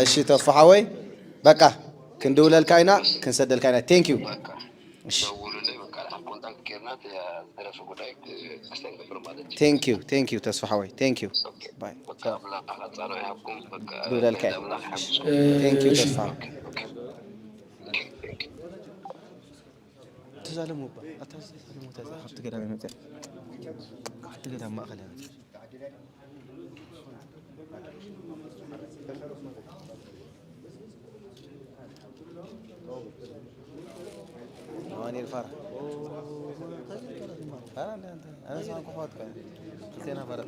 እሺ ተስፋ ሓወይ፣ በቃ ክንድውለልካ ኢና፣ ክንሰደልካ ኢና። ቴንክ ዩ። እሺ። ደውሉለይ፣ በቃ፣ ንሓ ኮንታክት ጌርና፣ ተ-፣ ዝተረፈ ጉዳይ፣ እ፣ ክስተንክፍር ማለት እዩ። ቴንክ ዩ፣ ቴንክ ዩ ተስፋ ሓወይ፣ ቴንክ ዩ። ኦኬ። ባይ። በቃ፣ ኣምላኽ ኣጻንኦ ይሃብኩም። በቃ፣ ድውለልካ እየ። ኣምላኽ ይሓግዞም። እ፣ ቴንክ ዩ እሺ። ተስፋ። ኦኬ፣ ኦኬ። ኦኬ፣ ኦኬ። ተዛለሙ እባ፣ ኣታ ተዛለሙ፣ ተዛ-፣ ካብቲ ገዳም ይመጽእ። ካብቲ ገዳም ማእከል ይመጽእ። ኣማኑኤል ፋራ። ፋራ እንደ አንተ። አነሳ እንኳ ፋራ እኮ ነው። ዜና ፋራ።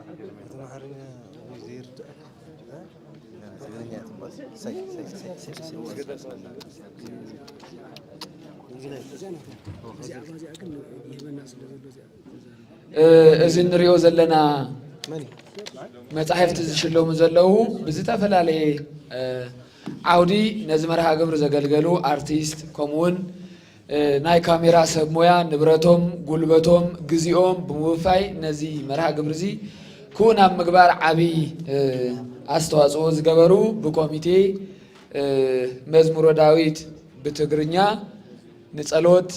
ትግርኛ ወይ ዘይርዳእ። ትግርኛ ትንባል። ሰይ፣ ሰይ፣ ሰይ፣ ሰይ፣ ሰይ። እዚኣ፣ እዚኣ ግን ይህበና ስለ ዘሎ እዚኣ። እ፣ እዚ እንሪኦ ዘለና መጻሕፍቲ ዝሽለሙ ዘለዉ ብዝተፈላለየ፣ እ፣ ዓውዲ ነዚ መርሃ ግብሪ ዘገልገሉ ኣርቲስት፣ ከምኡውን፣ እ፣ ናይ ካሜራ ሰብ ሞያ ንብረቶም፣ ጉልበቶም፣ ግዜኦም ብምውፋይ ነዚ መርሃ ግብሪ እዚ ክውን ኣብ ምግባር ዓቢ፣ እ፣ ኣስተዋጽኦ ዝገበሩ ብኮሚቴ እ፣ መዝሙረ ዳዊት ብትግርኛ ንጸሎት፣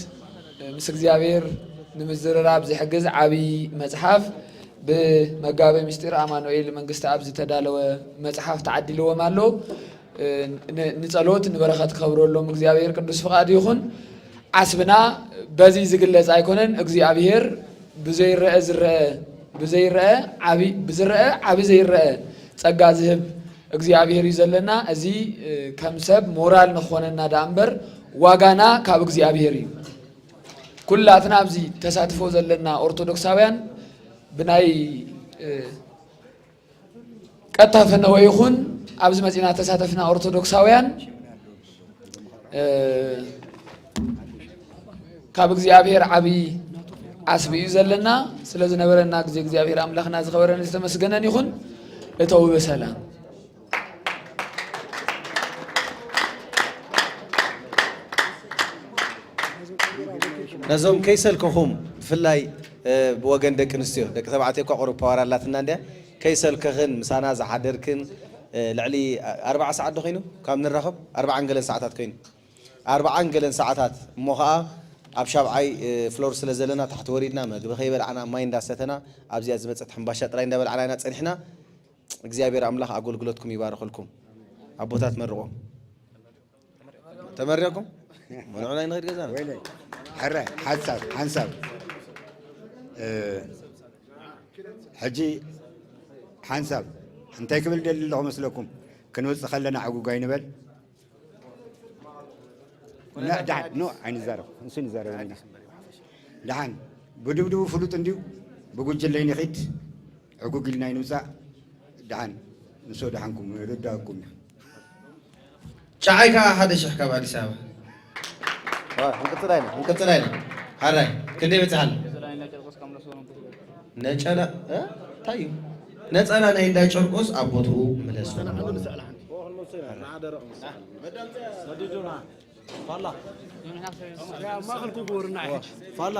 እ፣ ምስ እግዚኣብሔር ንምዝርራብ ዝሕግዝ ዓቢ መጽሓፍ ብመጋቤ ምስጢር ኣማኑኤል መንግስተኣብ ዝተዳለወ መጽሓፍ ተዓዲልዎም ኣሎ። እ፣ ን-፣ ንጸሎት ንበረኸት ክኸብረሎም እግዚኣብሔር ቅዱስ ፍቓዱ ይኹን። ዓስብና በዚ ዝግለጽ ኣይኮነን። እግዚኣብሔር ብዘይረአ ዝረአ፣ ብዘይረአ ዓቢ፣ ብዝረአ ዓቢ ዘይረአ ጸጋ ዝህብ እግዚኣብሔር እዩ ዘለና። እዚ፣ እ፣ ከም ሰብ ሞራል ንኾነና ደኣ እምበር ዋጋና ካብ እግዚኣብሔር እዩ። ኩላትና ኣብዚ ተሳትፎ ዘለና ኦርቶዶክሳውያን ብናይ፣ እ፣ ቀጥታ ፈነወ ይኹን ኣብዚ መጺና ተሳተፍና ኦርቶዶክሳውያን፣ እ፣ ካብ እግዚኣብሔር ዓቢ ዓስቢ እዩ ዘለና። ስለ ዝነበረና ግዜ እግዚኣብሔር ኣምላኽና ዝኸበረን ዝተመስገነን ይኹን። እተው ብሰላም። ነዞም ከይሰልከኹም፣ ብፍላይ፣ እ፣ ብወገን ደቂ ኣንስትዮ፣ ደቂ ተባዕትዮ እኳ ቁሩብ ፓወር ኣላትና እንድያ፣ ከይሰልከኽን ምሳና ዝሓደርክን፣ እ፣ ልዕሊ ኣርባዓ ሰዓት ዶ ኮይኑ ካብ ንራኸብ? ኣርባዓን ገለን ሰዓታት ኮይኑ። ኣርባዓን ገለን ሰዓታት እሞ ኸዓ ኣብ ሻብዓይ፣ እ፣ ፍሎር ስለ ዘለና ታሕቲ ወሪድና መግቢ ከይበላዕና ማይ እንዳሰተና ኣብዚኣ ዝመጸት ሕምባሻ ጥራይ እንዳበላዕና ኢና ጸኒሕና። እግዚኣብሔር ኣምላኽ ኣገልግሎትኩም ይባርኸልኩም። ኣቦታት መርቖም። ተመሪቕኩም? ንዑ ናይ ንኸይድ ገዛና። ወይለይ፣ ሕራይ ሓንሳብ ሓንሳብ፣ እ፣ ሕጂ ሓንሳብ እንታይ ክብል ደሊ ኣለኹ መስለኩም? ክንወፅእ ከለና ዕጉግ ኣይንበል። ና፣ ደሓን ኖ ኣይንዛረብ፣ ንሱ ንዛረብ ኢና። ደሓን ብድብድቡ ፍሉጥ እንድዩ። ብጉጅለይ ንኺድ ዕጉግ ኢልና ኣይንውፃእ። ደሓን ንሶ ደሓንኩም ርዳእኩም ኢና። ጨዓይ ከዓ ሓደ ሽሕ ካብ ኣዲስ ኣበባ። ዋ፣ ክንቅፅል ኣይና። ክንቅፅል ኣይና። ሓራይ ክንደይ በፅሓል? ነጨላ፣ እ? እንታይ እዩ? ነፀላ ናይ እንዳ ጨርቆስ ኣብ ቦትኡ ምለሱ። ፋላ። ፋላ።